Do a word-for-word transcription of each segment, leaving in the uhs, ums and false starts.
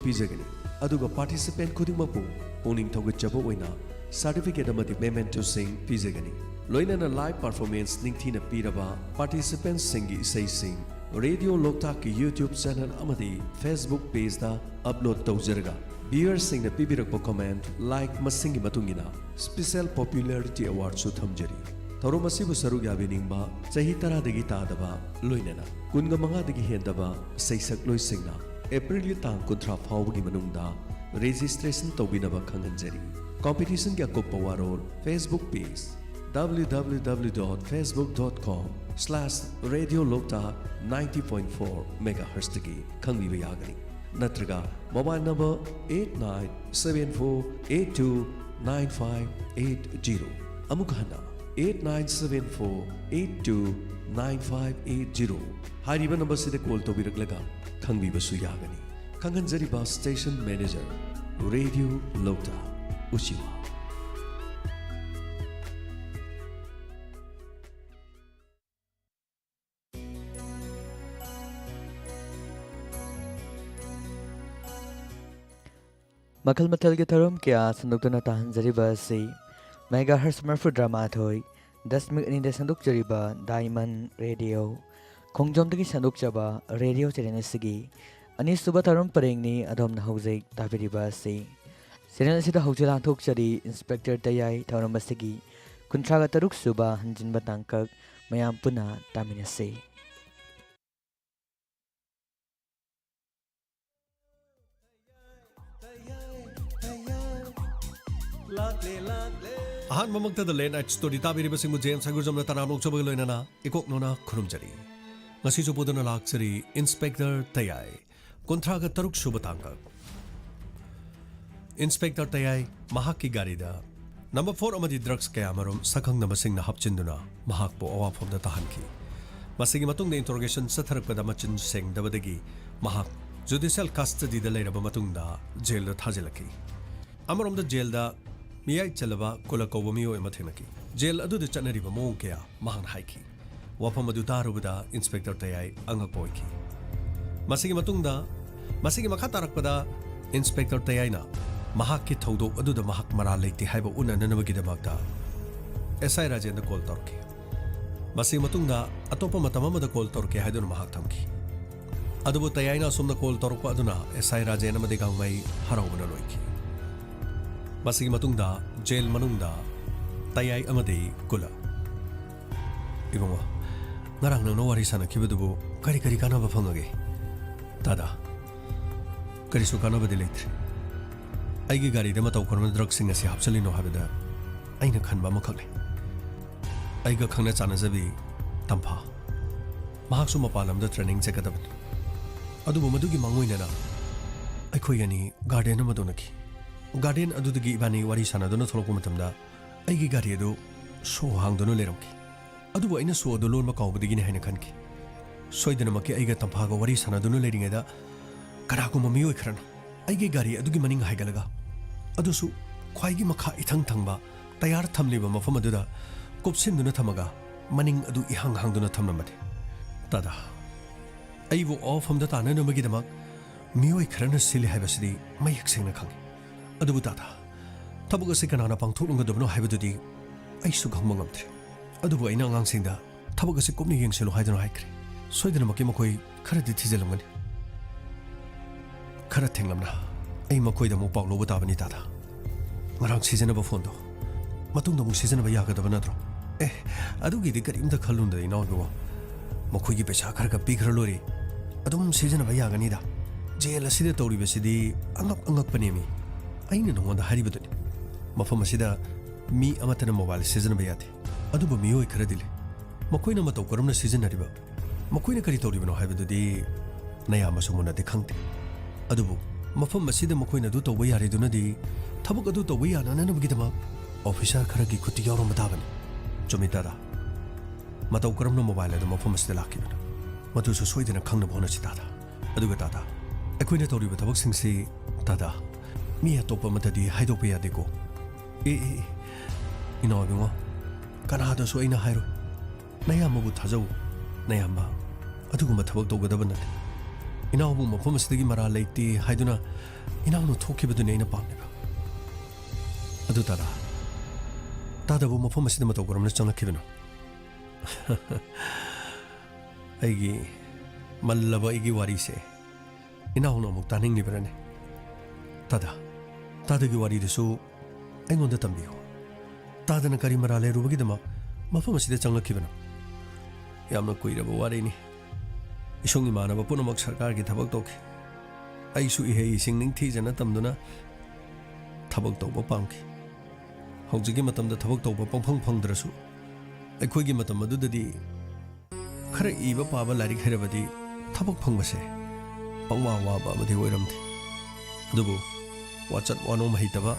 ꯄꯤꯖꯒꯅꯤ꯫ ꯑꯗꯨꯒ participant ꯈꯨꯗꯤꯡꯃꯛꯄꯨ ꯄꯨꯛꯅꯤꯡ ꯊꯧꯒꯠꯆꯕ ꯑꯣꯏꯅ certificate ꯑꯃꯗꯤ mementoꯁꯤꯡ ꯄꯤꯖꯒꯅꯤ꯫ ꯂꯣꯏꯅꯅ live performance ꯅꯤꯡꯊꯤꯅ ꯄꯤꯔꯕ participantꯁꯤꯡꯒꯤ ꯏꯁꯩꯁꯤꯡ ꯔꯦꯗꯤꯑꯣ ꯂꯣꯛꯇꯥꯛꯀꯤ YouTube channel ꯑꯃꯗꯤ Facebook pageꯇ upload ꯇꯧꯖꯔꯒ, viewerꯁꯤꯡꯅ ꯄꯤꯕꯤꯔꯛꯄ comment, like ꯃꯁꯤꯡꯒꯤ ꯃꯇꯨꯡ ꯏꯟꯅ special popularity awardꯁꯨ ꯊꯝꯖꯔꯤ꯫ ꯊꯧꯔꯝ ꯑꯁꯤꯕꯨ ꯁꯔꯨꯛ ꯌꯥꯕꯤꯅꯤꯡꯕ ꯆꯍꯤ ꯇꯔꯥꯗꯒꯤ ꯇꯥꯗꯕ, ꯂꯣꯏꯅꯅ ꯀꯨꯟꯒ ꯃꯉꯥꯗꯒꯤ ꯍꯦꯟꯗꯕ ꯏꯁꯩ ꯁꯛꯂꯣꯏꯁꯤꯡꯅ Aprilꯒꯤ ꯇꯥꯡ ꯀꯨꯟꯊ꯭ꯔꯥ ꯐꯥꯎꯕꯒꯤ ꯃꯅꯨꯡꯗ registration ꯇꯧꯕꯤꯅꯕ ꯈꯪꯍꯟꯖꯔꯤ꯫ Competitionꯒꯤ ꯑꯀꯨꯞꯄ ꯋꯥꯔꯣꯜ: Facebook page, www.facebook.com/radioloktak ninety point four megahertzꯇꯒꯤ ꯈꯪꯕꯤꯕ ꯌꯥꯒꯅꯤ꯫ ꯅꯠꯇ꯭ꯔꯒ mobile number eight nine seven four eight two nine five eight zero, ꯑꯃꯨꯛ ꯍꯟꯅ eight nine seven four eight two nine five eight zero ꯍꯥꯏꯔꯤꯕ numberꯁꯤꯗ call ꯇꯧꯕꯤꯔꯛꯂꯒ ꯈꯪꯕꯤꯕꯁꯨ ꯌꯥꯒꯅꯤ꯫ ꯈꯪꯍꯟꯖꯔꯤꯕ station manager, ꯔꯦꯗꯤꯑꯣ ꯂꯣꯛꯇꯥꯛ, ꯎꯆꯤꯋꯥ꯫ ꯃꯈꯜ ꯃꯊꯦꯜꯒꯤ ꯊꯧꯔꯝ ꯀꯌꯥ ꯁꯟꯗꯣꯛꯇꯨꯅ ꯇꯥꯍꯟꯖꯔꯤꯕ ꯑꯁꯤ megahertz ꯃꯔꯤꯐꯨꯇꯔꯥ ꯃꯥꯊꯣꯏ ꯗꯁꯃꯤꯛ ꯑꯅꯤꯗ ꯁꯟꯗꯣꯛꯆꯔꯤꯕ Diamond Radio, ꯈꯣꯡꯖꯣꯝꯗꯒꯤ ꯁꯟꯗꯣꯛꯆꯕ ꯔꯦꯗꯤꯑꯣ ꯆꯦꯅꯦꯜ ꯑꯁꯤꯒꯤ ꯑꯅꯤꯁꯨꯕ ꯊꯧꯔꯝ ꯄꯔꯦꯡꯅꯤ ꯑꯗꯣꯝꯅ ꯍꯧꯖꯤꯛ ꯇꯥꯕꯤꯔꯤꯕ ꯑꯁꯤ꯫ ꯆꯦꯅꯦꯜ ꯑꯁꯤꯗ ꯍꯧꯖꯤꯛ ꯂꯥꯟꯊꯣꯛꯆꯔꯤ ꯏꯟꯁꯄꯦꯛꯇꯔ ꯇꯌꯥꯏ ꯊꯧꯔꯝ ꯑꯁꯤꯒꯤ ꯀꯨꯟꯊ꯭ꯔꯥꯒ ꯇꯔꯨꯛ ꯁꯨꯕ ꯍꯟꯖꯤꯟꯕ ꯇꯥꯡꯀꯛ꯫ ꯃꯌꯥꯝ ꯄꯨꯟꯅ ꯇꯥꯃꯤꯟꯅꯁꯤ꯫ ꯑꯍꯥꯟꯕꯃꯛꯇꯗ late night story ꯇꯥꯕꯤꯔꯤꯕꯁꯤꯡꯕꯨ ꯖꯦꯝꯁ ꯍꯩꯒꯨꯖꯝꯅ ꯇꯔꯥꯝꯅ ꯑꯣꯛꯆꯕꯒ ꯂꯣꯏꯅꯅ ꯏꯀꯣꯛꯅꯧꯅ ꯈꯨꯔꯨꯝꯖꯔꯤ꯫ ꯉꯁꯤꯁꯨ ꯄꯨꯗꯨꯅ ꯂꯥꯛꯆꯔꯤ ꯏꯟꯁꯄꯦꯛꯇꯔ ꯇꯌꯥꯏ, ꯀꯨꯟꯊ꯭ꯔꯥꯒ ꯇꯔꯨꯛ ꯁꯨꯕ ꯇꯥꯡꯀꯛ꯫ ꯏꯟꯁꯄꯦꯛꯇꯔ ꯇꯌꯥꯏ ꯃꯍꯥꯛꯀꯤ ꯒꯥꯔꯤꯗ number four ꯑꯃꯗꯤ drugs ꯀꯌꯥꯃꯔꯨꯝ ꯁꯛꯈꯪꯅꯕꯁꯤꯡꯅ ꯍꯥꯞꯆꯤꯟꯗꯨꯅ ꯃꯍꯥꯛꯄꯨ ꯑꯋꯥꯐꯝꯗ ꯇꯥꯍꯟꯈꯤ꯫ ꯃꯁꯤꯒꯤ ꯃꯇꯨꯡꯗ interrogation ꯆꯠꯊꯔꯛꯄꯗ ꯃꯆꯤꯟ ꯁꯦꯡꯗꯕꯗꯒꯤ ꯃꯍꯥꯛ judicial custodyꯗ ꯂꯩꯔꯕ ꯃꯇꯨꯡꯗ ꯖꯦꯜꯗ ꯊꯥꯖꯤꯜꯂꯛꯈꯤ꯫ ꯑꯃꯔꯣꯝꯗ ꯖꯦꯜꯗ ꯃꯤꯌꯥꯏ ꯆꯜꯂꯕ ꯀꯨꯂ ꯀꯧꯕ ꯃꯤꯑꯣꯏ ꯑꯃ ꯊꯦꯡꯅꯈꯤ꯫ ꯖꯦꯜ ꯑꯗꯨꯗ ꯆꯠꯅꯔꯤꯕ ꯃꯑꯣꯡ ꯀꯌꯥ ꯃꯍꯥꯛꯅ ꯍꯥꯏꯈꯤ꯫ ꯋꯥꯐꯝ ꯑꯗꯨ ꯇꯥꯔꯨꯕꯗ ꯏꯟꯁꯄꯦꯛꯇꯔ ꯇꯌꯥꯏ ꯑꯉꯛꯄ ꯑꯣꯏꯈꯤ꯫ ꯃꯁꯤꯒꯤ ꯃꯇꯨꯡꯗ ꯃꯁꯤꯒꯤ ꯃꯈꯥ ꯇꯥꯔꯛꯄꯗ ꯏꯟꯁꯄꯦꯛꯇꯔ ꯇꯌꯥꯏꯅ ꯃꯍꯥꯛꯀꯤ ꯊꯧꯗꯣꯛ ꯑꯗꯨꯗ ꯃꯍꯥꯛ ꯃꯔꯥꯜ ꯂꯩꯇꯦ ꯍꯥꯏꯕ ꯎꯠꯅꯅꯕꯒꯤꯗꯃꯛꯇ ꯑꯦꯁ ꯑꯥꯏ ꯔꯥꯖꯦꯟꯗ ꯀꯣꯜ ꯇꯧꯔꯛꯈꯤ꯫ ꯃꯁꯤꯒꯤ ꯃꯇꯨꯡꯗ ꯑꯇꯣꯞꯄ ꯃꯇꯝ ꯑꯃꯗ ꯀꯣꯜ ꯇꯧꯔꯛꯀꯦ ꯍꯥꯏꯗꯨꯅ ꯃꯍꯥꯛ ꯊꯝꯈꯤ꯫ ꯑꯗꯨꯕꯨ ꯇꯌꯥꯏꯅ ꯑꯁꯣꯝꯗ ꯀꯣꯜ ꯇꯧꯔꯛꯄ ꯑꯗꯨꯅ ꯑꯦꯁ ꯑꯥꯏ ꯔꯥꯖꯦꯟ ꯑꯃꯗꯤ ꯒꯥꯡꯃꯩ ꯍꯔꯥꯎꯕꯅ ꯂꯣꯏꯈꯤ꯫ ꯃꯁꯤꯒꯤ ꯃꯇꯨꯡꯗ ꯖꯦꯜ ꯃꯅꯨꯡꯗ ꯇꯌꯥꯏ ꯑꯃꯗꯤ ꯀꯨꯂ꯫ ꯏꯕꯨꯡꯉꯣ, ꯉꯔꯥꯡ ꯅꯪꯅ ꯋꯥꯔꯤ ꯁꯥꯟꯅꯈꯤꯕꯗꯨꯕꯨ ꯀꯔꯤ ꯀꯔꯤ ꯀꯥꯟꯅꯕ ꯐꯪꯉꯒꯦ? ꯇꯥꯗꯥ, ꯀꯔꯤꯁꯨ ꯀꯥꯟꯅꯕꯗꯤ ꯂꯩꯇ꯭ꯔꯦ꯫ ꯑꯩꯒꯤ ꯒꯥꯔꯤꯗ ꯃꯇꯧ ꯀꯔꯝꯅ ꯗ꯭ꯔꯒꯁꯤꯡ ꯑꯁꯤ ꯍꯥꯞꯆꯤꯜꯂꯤꯅꯣ ꯍꯥꯏꯕꯗ ꯑꯩꯅ ꯈꯟꯕ ꯑꯃꯈꯛ ꯂꯩ꯫ ꯑꯩꯒ ꯈꯪꯅ ꯆꯥꯟꯅꯖꯕꯤ ꯇꯝꯐꯥ, ꯃꯍꯥꯛꯁꯨ ꯃꯄꯥꯟ ꯂꯝꯗ ꯇ꯭ꯔꯦꯅꯤꯡ ꯆꯠꯀꯗꯕꯅꯤ꯫ ꯑꯗꯨꯕꯨ ꯃꯗꯨꯒꯤ ꯃꯥꯡꯑꯣꯏꯅꯅ ꯑꯩꯈꯣꯏ ꯑꯅꯤ ꯒꯥꯔꯗꯦꯟ ꯑꯃꯗ ꯎꯅꯈꯤ꯫ ꯒꯥꯔꯗꯦꯟ ꯑꯗꯨꯗꯒꯤ ꯏꯕꯥꯅꯤ ꯋꯥꯔꯤ ꯁꯥꯟꯅꯗꯨꯅ ꯊꯣꯛꯂꯛꯄ ꯃꯇꯝꯗ ꯑꯩꯒꯤ ꯒꯥꯔꯤ ꯑꯗꯨ ꯁꯣ ꯍꯥꯡꯗꯨꯅ ꯂꯩꯔꯝꯈꯤ꯫ ꯑꯗꯨꯕꯨ ꯑꯩꯅ ꯁꯣ ꯑꯗꯨ ꯂꯣꯟꯕ ꯀꯥꯎꯕꯗꯒꯤꯅꯤ ꯍꯥꯏꯅ ꯈꯟꯈꯤ꯫ ꯁꯣꯏꯗꯅꯃꯛꯀꯤ ꯑꯩꯒ ꯇꯝꯐꯥꯒ ꯋꯥꯔꯤ ꯁꯥꯟꯅꯗꯨꯅ ꯂꯩꯔꯤꯉꯩꯗ ꯀꯅꯥꯒꯨꯝꯕ ꯃꯤꯑꯣꯏ ꯈꯔꯅ ꯑꯩꯒꯤ ꯒꯥꯔꯤ ꯑꯗꯨꯒꯤ ꯃꯅꯤꯡ ꯍꯥꯏꯒꯠꯂꯒ, ꯑꯗꯨꯁꯨ ꯈ꯭ꯋꯥꯏꯒꯤ ꯃꯈꯥ ꯏꯊꯪ ꯊꯪꯕ ꯇꯌꯥꯔ ꯊꯝꯂꯤꯕ ꯃꯐꯝ ꯑꯗꯨꯗ ꯀꯨꯞꯁꯤꯟꯗꯨꯅ ꯊꯝꯃꯒ, ꯃꯅꯤꯡ ꯑꯗꯨ ꯏꯍꯥꯡ ꯍꯥꯡꯗꯨꯅ ꯊꯝꯂꯝꯕꯅꯤ꯫ ꯇꯥꯗꯥ, ꯑꯩꯕꯨ ꯋꯥꯐꯝꯗ ꯇꯥꯅꯅꯕꯒꯤꯗꯃꯛ ꯃꯤꯑꯣꯏ ꯈꯔꯅ ꯁꯤꯜꯂꯤ ꯍꯥꯏꯕꯁꯤꯗꯤ ꯃꯌꯦꯛ ꯁꯦꯡꯅ ꯈꯪꯏ꯫ ꯑꯗꯨꯕꯨ ꯇꯥꯗꯥ, ꯊꯕꯛ ꯑꯁꯤ ꯀꯅꯥꯅ ꯄꯥꯡꯊꯣꯛꯂꯝꯒꯗꯕꯅꯣ ꯍꯥꯏꯕꯗꯨꯗꯤ ꯑꯩꯁꯨ ꯈꯪꯕ ꯉꯝꯗ꯭ꯔꯦ꯫ ꯑꯗꯨꯕꯨ ꯑꯩꯅ ꯑꯉꯥꯡꯁꯤꯡꯗ ꯊꯕꯛ ꯑꯁꯤ ꯀꯨꯞꯅ ꯌꯦꯡꯁꯤꯜꯂꯨ ꯍꯥꯏꯗꯨꯅ ꯍꯥꯏꯈ꯭ꯔꯦ꯫ ꯁꯣꯏꯗꯅꯃꯛꯀꯤ ꯃꯈꯣꯏ ꯈꯔꯗꯤ ꯊꯤꯖꯤꯜꯂꯝꯒꯅꯤ꯫ ꯈꯔ ꯊꯦꯡꯂꯞꯅ ꯑꯩ ꯃꯈꯣꯏꯗ ꯑꯃꯨꯛ ꯄꯥꯎ ꯂꯧꯕ ꯇꯥꯕꯅꯤ, ꯇꯥꯗꯥ꯫ ꯉꯔꯥꯡ ꯁꯤꯖꯤꯟꯅꯕ ꯐꯣꯟꯗꯣ ꯃꯇꯨꯡꯗ ꯑꯃꯨꯛ ꯁꯤꯖꯤꯟꯅꯕ ꯌꯥꯒꯗꯕ ꯅꯠꯇ꯭ꯔꯣ? ꯑꯦ, ꯑꯗꯨꯒꯤꯗꯤ ꯀꯔꯤꯝꯇ ꯈꯜꯂꯨꯅꯨꯗ, ꯏꯅꯥꯎ ꯏꯕꯨꯡꯉꯣ꯫ ꯃꯈꯣꯏꯒꯤ ꯄꯩꯁꯥ ꯈꯔ ꯈꯔ ꯄꯤꯈ꯭ꯔ ꯂꯣꯏꯔꯦ꯫ ꯑꯗꯨꯝ ꯁꯤꯖꯤꯟꯅꯕ ꯌꯥꯒꯅꯤꯗ꯫ ꯖꯦꯜ ꯑꯁꯤꯗ ꯇꯧꯔꯤꯕꯁꯤꯗꯤ ꯑꯉꯛ ꯑꯉꯛꯄꯅꯦꯃꯤ꯫ ꯑꯩꯅ ꯅꯉꯣꯟꯗ ꯍꯥꯏꯔꯤꯕꯗꯨꯅꯤ꯫ ꯃꯐꯝ ꯑꯁꯤꯗ ꯃꯤ ꯑꯃꯠꯇꯅ ꯃꯣꯕꯥꯏꯜ ꯁꯤꯖꯤꯟꯅꯕ ꯌꯥꯗꯦ꯫ ꯑꯗꯨꯕꯨ ꯃꯤꯑꯣꯏ ꯈꯔꯗꯤ ꯂꯩ꯫ ꯃꯈꯣꯏꯅ ꯃꯇꯧ ꯀꯔꯝꯅ ꯁꯤꯖꯤꯟꯅꯔꯤꯕ, ꯃꯈꯣꯏꯅ ꯀꯔꯤ ꯇꯧꯔꯤꯕꯅꯣ ꯍꯥꯏꯕꯗꯨꯗꯤ ꯅꯌꯥꯝꯕꯁꯨ ꯃꯨꯟꯅꯗꯤ ꯈꯪꯗꯦ꯫ ꯑꯗꯨꯕꯨ ꯃꯐꯝ ꯑꯁꯤꯗ ꯃꯈꯣꯏꯅ ꯑꯗꯨ ꯇꯧꯕ ꯌꯥꯔꯤꯗꯨꯅꯗꯤ ꯊꯕꯛ ꯑꯗꯨ ꯇꯧꯕ ꯌꯥꯅꯅꯕꯒꯤꯗꯃꯛ ꯑꯣꯐꯤꯁꯥꯔ ꯈꯔꯒꯤ ꯈꯨꯠꯇꯤ ꯌꯥꯎꯔꯝꯕ ꯇꯥꯕꯅꯤ꯫ ꯆꯨꯝꯃꯤ, ꯇꯥꯗꯥ꯫ ꯃꯇꯧ ꯀꯔꯝꯅ ꯃꯣꯕꯥꯏꯜ ꯑꯗꯨ ꯃꯐꯝ ꯑꯁꯤꯗ ꯂꯥꯛꯈꯤꯕꯅꯣ? ꯃꯗꯨꯁꯨ ꯁꯣꯏꯗꯅ ꯈꯪꯅꯕ ꯍꯣꯠꯅꯁꯤ, ꯇꯥꯗꯥ꯫ ꯑꯗꯨꯒ ꯇꯥꯗꯥ, ꯑꯩꯈꯣꯏꯅ ꯇꯧꯔꯤꯕ ꯊꯕꯛꯁꯤꯡꯁꯤ, ꯇꯥꯗꯥ, ꯃꯤ ꯑꯇꯣꯞꯄ ꯑꯃꯗꯗꯤ ꯍꯥꯏꯗꯣꯛꯄ ꯌꯥꯗꯦꯀꯣ꯫ ꯑꯦ, ꯑꯦ, ꯑꯦ, ꯏꯅꯥꯎ ꯏꯕꯨꯡꯉꯣ, ꯀꯅꯥꯗꯁꯨ ꯑꯩꯅ ꯍꯥꯏꯔꯣꯏ꯫ ꯅꯌꯥꯝꯕꯕꯨ ꯊꯥꯖꯧ꯫ ꯅꯌꯥꯝꯕ ꯑꯗꯨꯒꯨꯝꯕ ꯊꯕꯛ ꯇꯧꯒꯗꯕ ꯅꯠꯇꯦ꯫ ꯏꯅꯥꯎꯕꯨ ꯃꯐꯝ ꯑꯁꯤꯗꯒꯤ ꯃꯔꯥꯜ ꯂꯩꯇꯦ ꯍꯥꯏꯗꯨꯅ ꯏꯅꯥꯎꯅ ꯊꯣꯛꯈꯤꯕꯗꯨꯅꯤ ꯑꯩꯅ ꯄꯥꯝꯂꯤꯕ꯫ ꯑꯗꯨ ꯇꯥꯗꯥ, ꯇꯥꯗꯕꯨ ꯃꯐꯝ ꯑꯁꯤꯗ ꯃꯇꯧ ꯀꯔꯝꯅ ꯆꯪꯂꯛꯈꯤꯕꯅꯣ? ꯑꯩꯒꯤ ꯃꯜꯂꯕ ꯑꯩꯒꯤ ꯋꯥꯔꯤꯁꯦ ꯏꯅꯥꯎꯅ ꯑꯃꯨꯛ ꯇꯥꯅꯤꯡꯂꯤꯕ꯭ꯔꯥꯅꯦ? ꯇꯥꯗꯥ, ꯇꯥꯗꯒꯤ ꯋꯥꯔꯤꯗꯨꯁꯨ ꯑꯩꯉꯣꯟꯗ ꯇꯝꯕꯤꯌꯨ꯫ ꯇꯥꯗꯅ ꯀꯔꯤ ꯃꯔꯥꯜ ꯂꯩꯔꯨꯕꯒꯤꯗꯃꯛ ꯃꯐꯝ ꯑꯁꯤꯗ ꯆꯪꯂꯛꯈꯤꯕꯅꯣ? ꯌꯥꯝꯅ ꯀꯨꯏꯔꯕ ꯋꯥꯔꯤꯅꯤ꯫ ꯏꯁꯨꯡ ꯏꯃꯥꯟꯅꯕ ꯄꯨꯝꯅꯃꯛ ꯁꯔꯀꯥꯔꯒꯤ ꯊꯕꯛ ꯇꯧꯈꯤ꯫ ꯑꯩꯁꯨ ꯏꯍꯩ ꯏꯁꯤꯡ ꯅꯤꯡꯊꯤꯖꯅ ꯇꯝꯗꯨꯅ ꯊꯕꯛ ꯇꯧꯕ ꯄꯥꯝꯈꯤ꯫ ꯍꯧꯖꯤꯛꯀꯤ ꯃꯇꯝꯗ ꯊꯕꯛ ꯇꯧꯕ ꯄꯪꯐꯪ ꯐꯪꯗ꯭ꯔꯁꯨ, ꯑꯩꯈꯣꯏꯒꯤ ꯃꯇꯝ ꯑꯗꯨꯗꯗꯤ ꯈꯔ ꯏꯕ ꯄꯥꯕ, ꯂꯥꯏꯔꯤꯛ ꯍꯩꯔꯕꯗꯤ ꯊꯕꯛ ꯐꯪꯕꯁꯦ ꯄꯪꯋꯥ ꯋꯥꯕ ꯑꯃꯗꯤ ꯑꯣꯏꯔꯝꯗꯦ꯫ ꯑꯗꯨꯕꯨ ꯋꯥꯆꯠ ꯋꯥꯅꯣꯝ ꯍꯩꯇꯕ,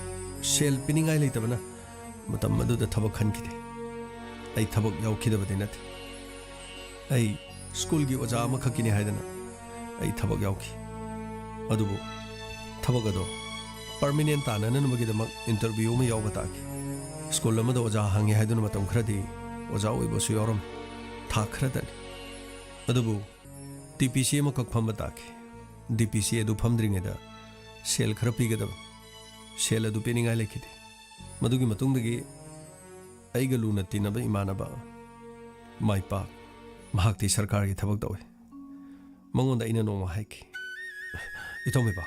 ꯁꯦꯜ ꯄꯤꯅꯤꯡꯉꯥꯏ ꯂꯩꯇꯕꯅ ꯃꯇꯝ ꯑꯗꯨꯗ ꯊꯕꯛ ꯈꯟꯈꯤꯗꯦ꯫ ꯑꯩ ꯊꯕꯛ ꯌꯥꯎꯈꯤꯗꯕꯗꯤ ꯅꯠꯇꯦ꯫ ꯑꯩ ꯁ꯭ꯀꯨꯜꯒꯤ ꯑꯣꯖꯥ ꯑꯃꯈꯛꯀꯤꯅꯤ ꯍꯥꯏꯗꯅ ꯑꯩ ꯊꯕꯛ ꯌꯥꯎꯈꯤ꯫ ꯑꯗꯨꯕꯨ ꯊꯕꯛ ꯑꯗꯣ ꯄꯔꯃꯤꯅꯦꯟ ꯇꯥꯅꯅꯕꯒꯤꯗꯃꯛ ꯏꯟꯇꯔꯚ꯭ꯌꯨ ꯑꯃ ꯌꯥꯎꯕ ꯇꯥꯈꯤ꯫ ꯁ꯭ꯀꯨꯜ ꯑꯃꯗ ꯑꯣꯖꯥ ꯍꯥꯡꯉꯤ ꯍꯥꯏꯗꯨꯅ ꯃꯇꯝ ꯈꯔꯗꯤ ꯑꯣꯖꯥ ꯑꯣꯏꯕꯁꯨ ꯌꯥꯎꯔꯝꯃꯤ, ꯊꯥ ꯈꯔꯗꯅꯤ꯫ ꯑꯗꯨꯕꯨ ꯗꯤ ꯄꯤ ꯁꯤ ꯑꯃꯈꯛ ꯐꯝꯕ ꯇꯥꯈꯤ꯫ ꯗꯤ ꯄꯤ ꯁꯤ ꯑꯗꯨ ꯐꯝꯗ꯭ꯔꯤꯉꯩꯗ ꯁꯦꯜ ꯈꯔ ꯄꯤꯒꯗꯕ, ꯁꯦꯜ ꯑꯗꯨ ꯄꯤꯅꯤꯡꯉꯥꯏ ꯂꯩꯈꯤꯗꯦ꯫ ꯃꯗꯨꯒꯤ ꯃꯇꯨꯡꯗꯒꯤ ꯑꯩꯒ ꯂꯨꯅ ꯇꯤꯟꯅꯕ ꯏꯃꯥꯟꯅꯕ ꯃꯥꯏ ꯄꯥꯛ, ꯃꯍꯥꯛꯇꯤ ꯁꯔꯀꯥꯔꯒꯤ ꯊꯕꯛ ꯇꯧꯏ꯫ ꯃꯉꯣꯟꯗ ꯑꯩꯅ ꯅꯣꯡꯃ ꯍꯥꯏꯈꯤ, "ꯏꯇꯥꯎ ꯃꯩꯕ,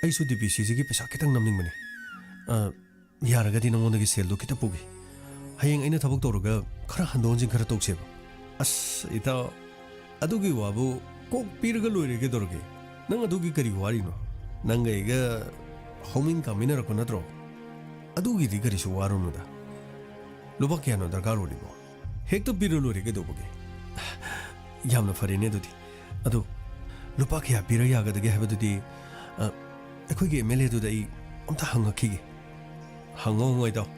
ꯑꯩꯁꯨ ꯗꯤ ꯄꯤ ꯁꯤꯁꯤꯒꯤ ꯄꯩꯁꯥ ꯈꯤꯇꯪ ꯅꯝꯅꯤꯡꯕꯅꯤ꯫ ꯑ, ꯌꯥꯔꯒꯗꯤ ꯅꯉꯣꯟꯗꯒꯤ ꯁꯦꯜꯗꯨ ꯈꯤꯇ ꯄꯨꯒꯦ꯫ ꯍꯌꯦꯡ ꯑꯩꯅ ꯊꯕꯛ ꯇꯧꯔꯒ ꯈꯔ ꯍꯟꯗꯣꯛ ꯍꯟꯖꯤꯟ ꯈꯔ ꯇꯧꯁꯦꯕ꯫" "ꯑꯁ, ꯏꯇꯥꯎ, ꯑꯗꯨꯒꯤ ꯋꯥꯕꯨ ꯀꯣꯛ ꯄꯤꯔꯒ ꯂꯣꯏꯔꯦ ꯀꯩꯗꯧꯔꯒꯦ? ꯅꯪ ꯑꯗꯨꯒꯤ ꯀꯔꯤ ꯋꯥꯔꯤꯅꯣ? ꯅꯪꯒ ꯑꯩꯒ ꯍꯧꯃꯤꯟ ꯀꯥꯃꯤꯟꯅꯔꯛꯄ ꯅꯠꯇ꯭ꯔꯣ? ꯑꯗꯨꯒꯤꯗꯤ ꯀꯔꯤꯁꯨ ꯋꯥꯔꯨꯅꯨꯗ꯫ ꯂꯨꯄꯥ ꯀꯌꯥꯅꯣ ꯗꯔꯀꯥꯔ ꯑꯣꯏꯔꯤꯕꯣ? ꯍꯦꯛꯇ ꯄꯤꯔ ꯂꯣꯏꯔꯦ ꯀꯩꯗꯧꯕꯒꯦ?" "ꯌꯥꯝꯅ ꯐꯔꯦꯅꯦ ꯑꯗꯨꯗꯤ꯫ ꯑꯗꯨ ꯂꯨꯄꯥ ꯀꯌꯥ ꯄꯤꯔ ꯌꯥꯒꯗꯒꯦ ꯍꯥꯏꯕꯗꯨꯗꯤ, ꯑ, ꯑꯩꯈꯣꯏꯒꯤ ꯑꯦꯝ ꯑꯦꯜ ꯑꯦꯗꯨꯗ ꯑꯩ ꯑꯝꯇ ꯍꯪꯉꯛꯈꯤꯒꯦ꯫" "ꯍꯪꯉꯣ, ꯍꯪꯉꯣ ꯏꯇꯥꯎ꯫